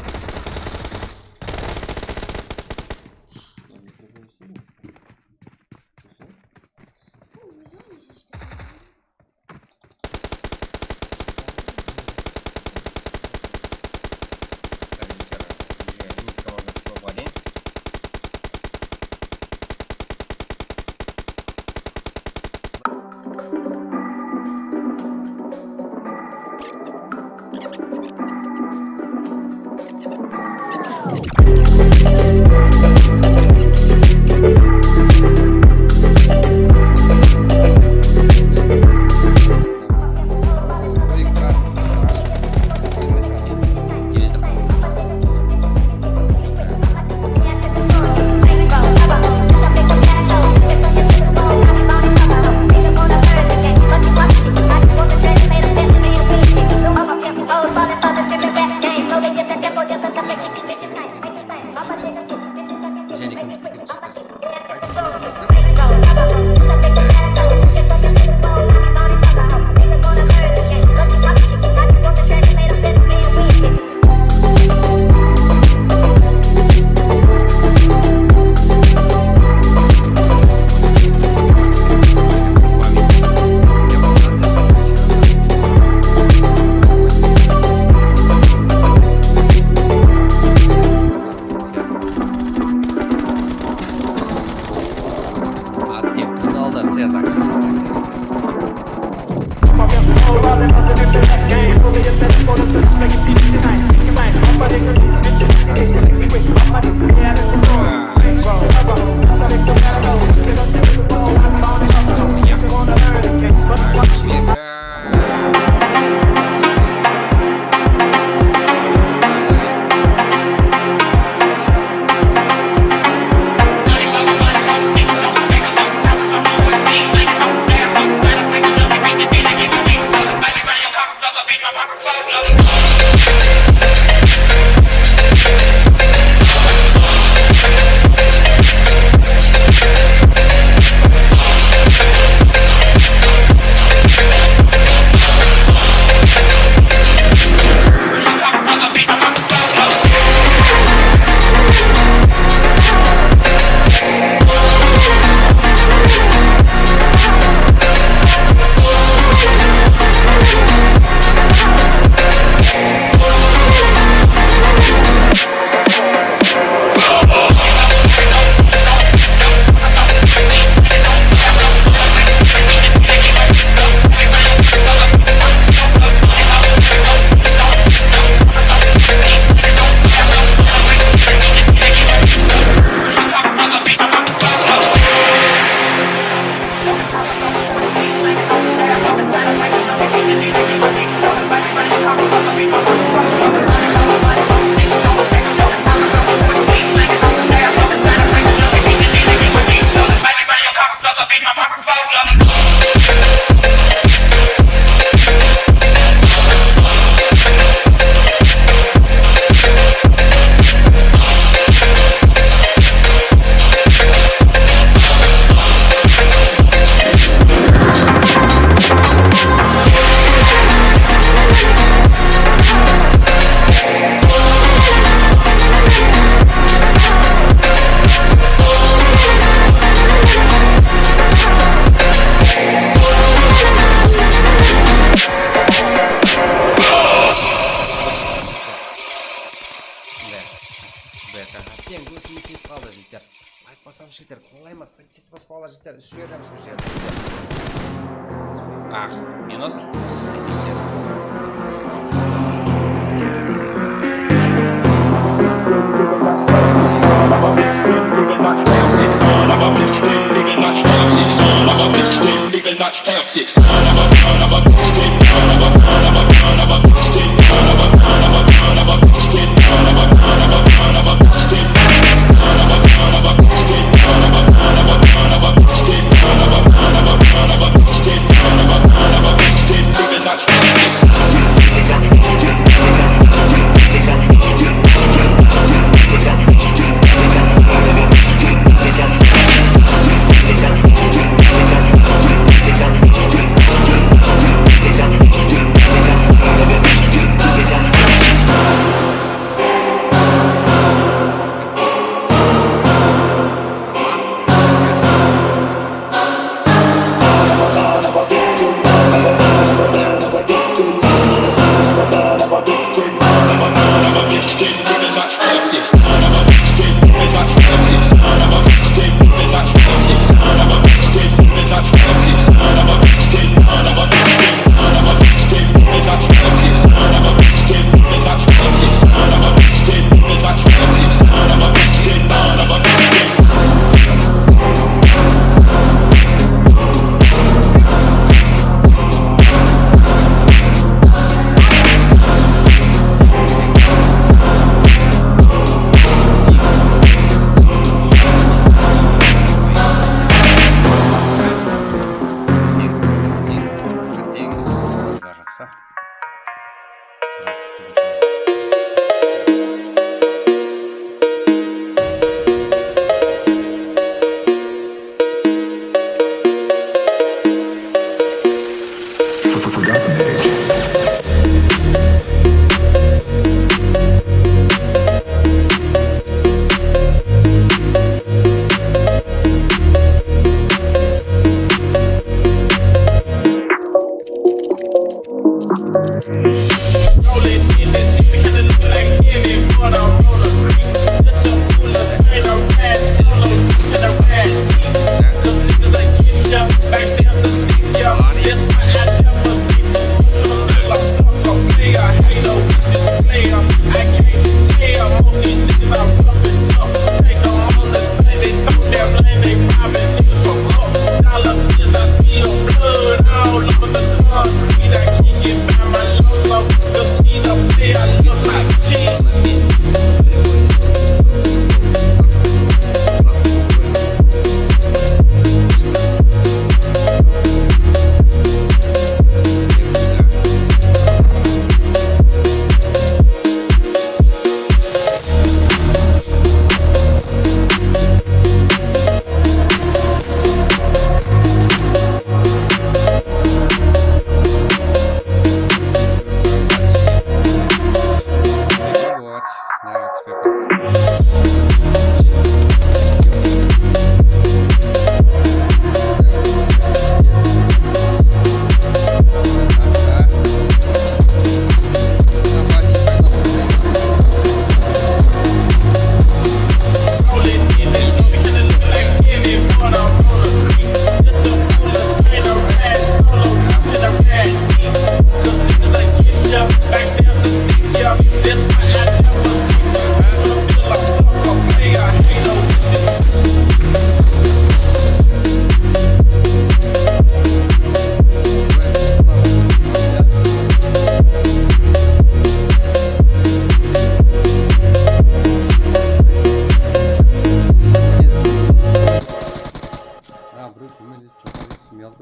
Attı, bunı aldı, Cezar. Beta, beta. Teń, ózim islep qaldı, jigitler. Aytpasam, jigitler, qolaymas, princess basıp alar, jigitler, úsh jerdemiz, úsh jerde. Ah, minus.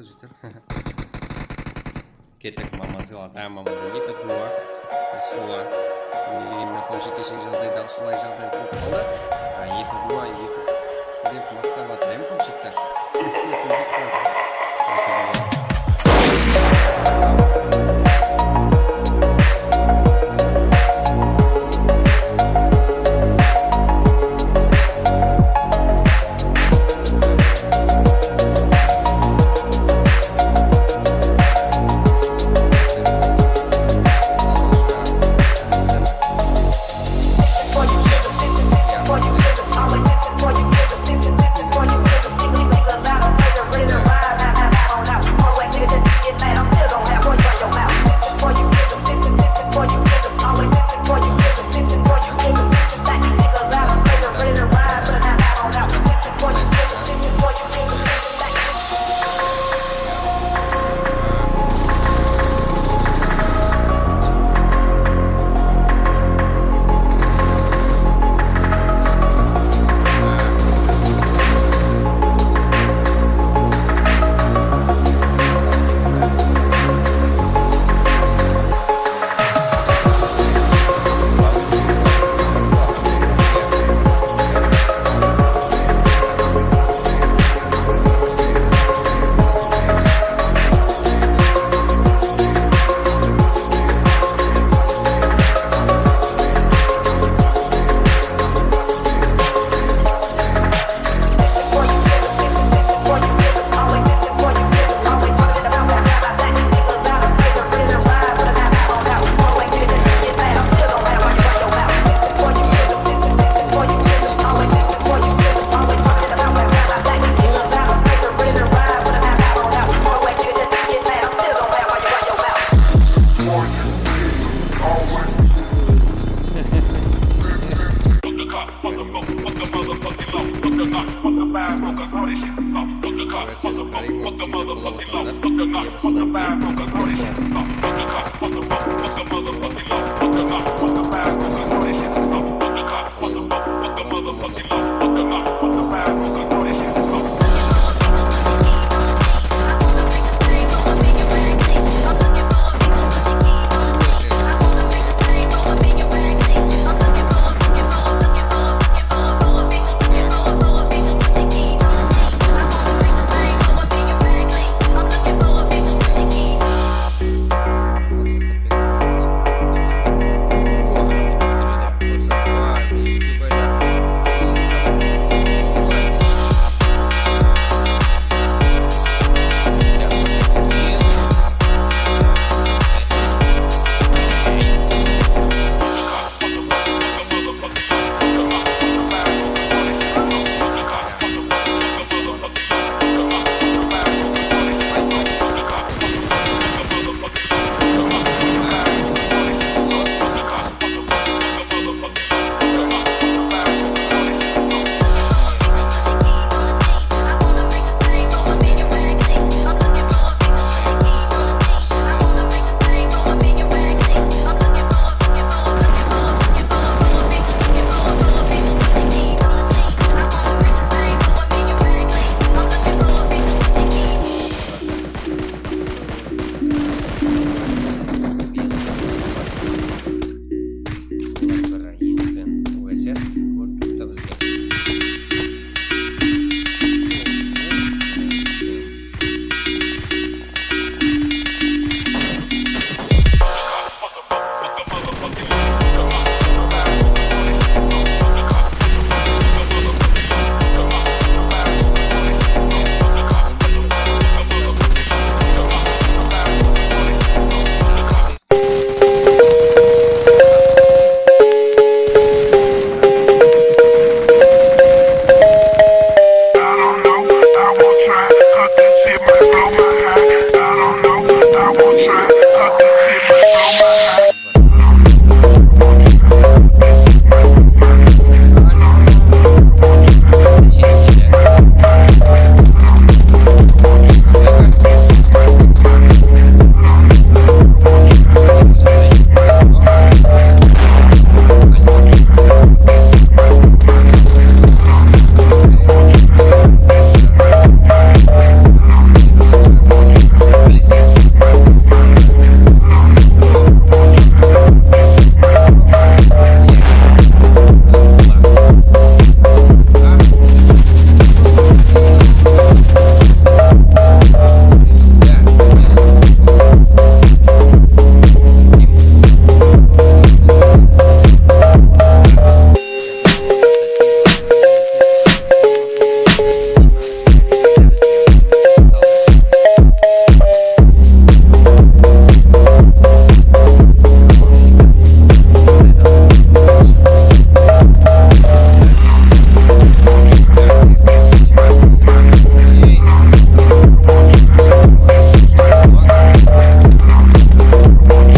Jigitler. Kettik, Mamanzil ata, Mamanda eki dua. Usıla. Endi, menimshe, keshegi jaǵdayda usılay jaǵday bolıp qaldı. A, eki dua, eki dep maqtap atır, em, Qamshitke? Gracias, Karim, juda qollap atsańlar. Yig'islar. Qalay, Ramazan, Ramazan.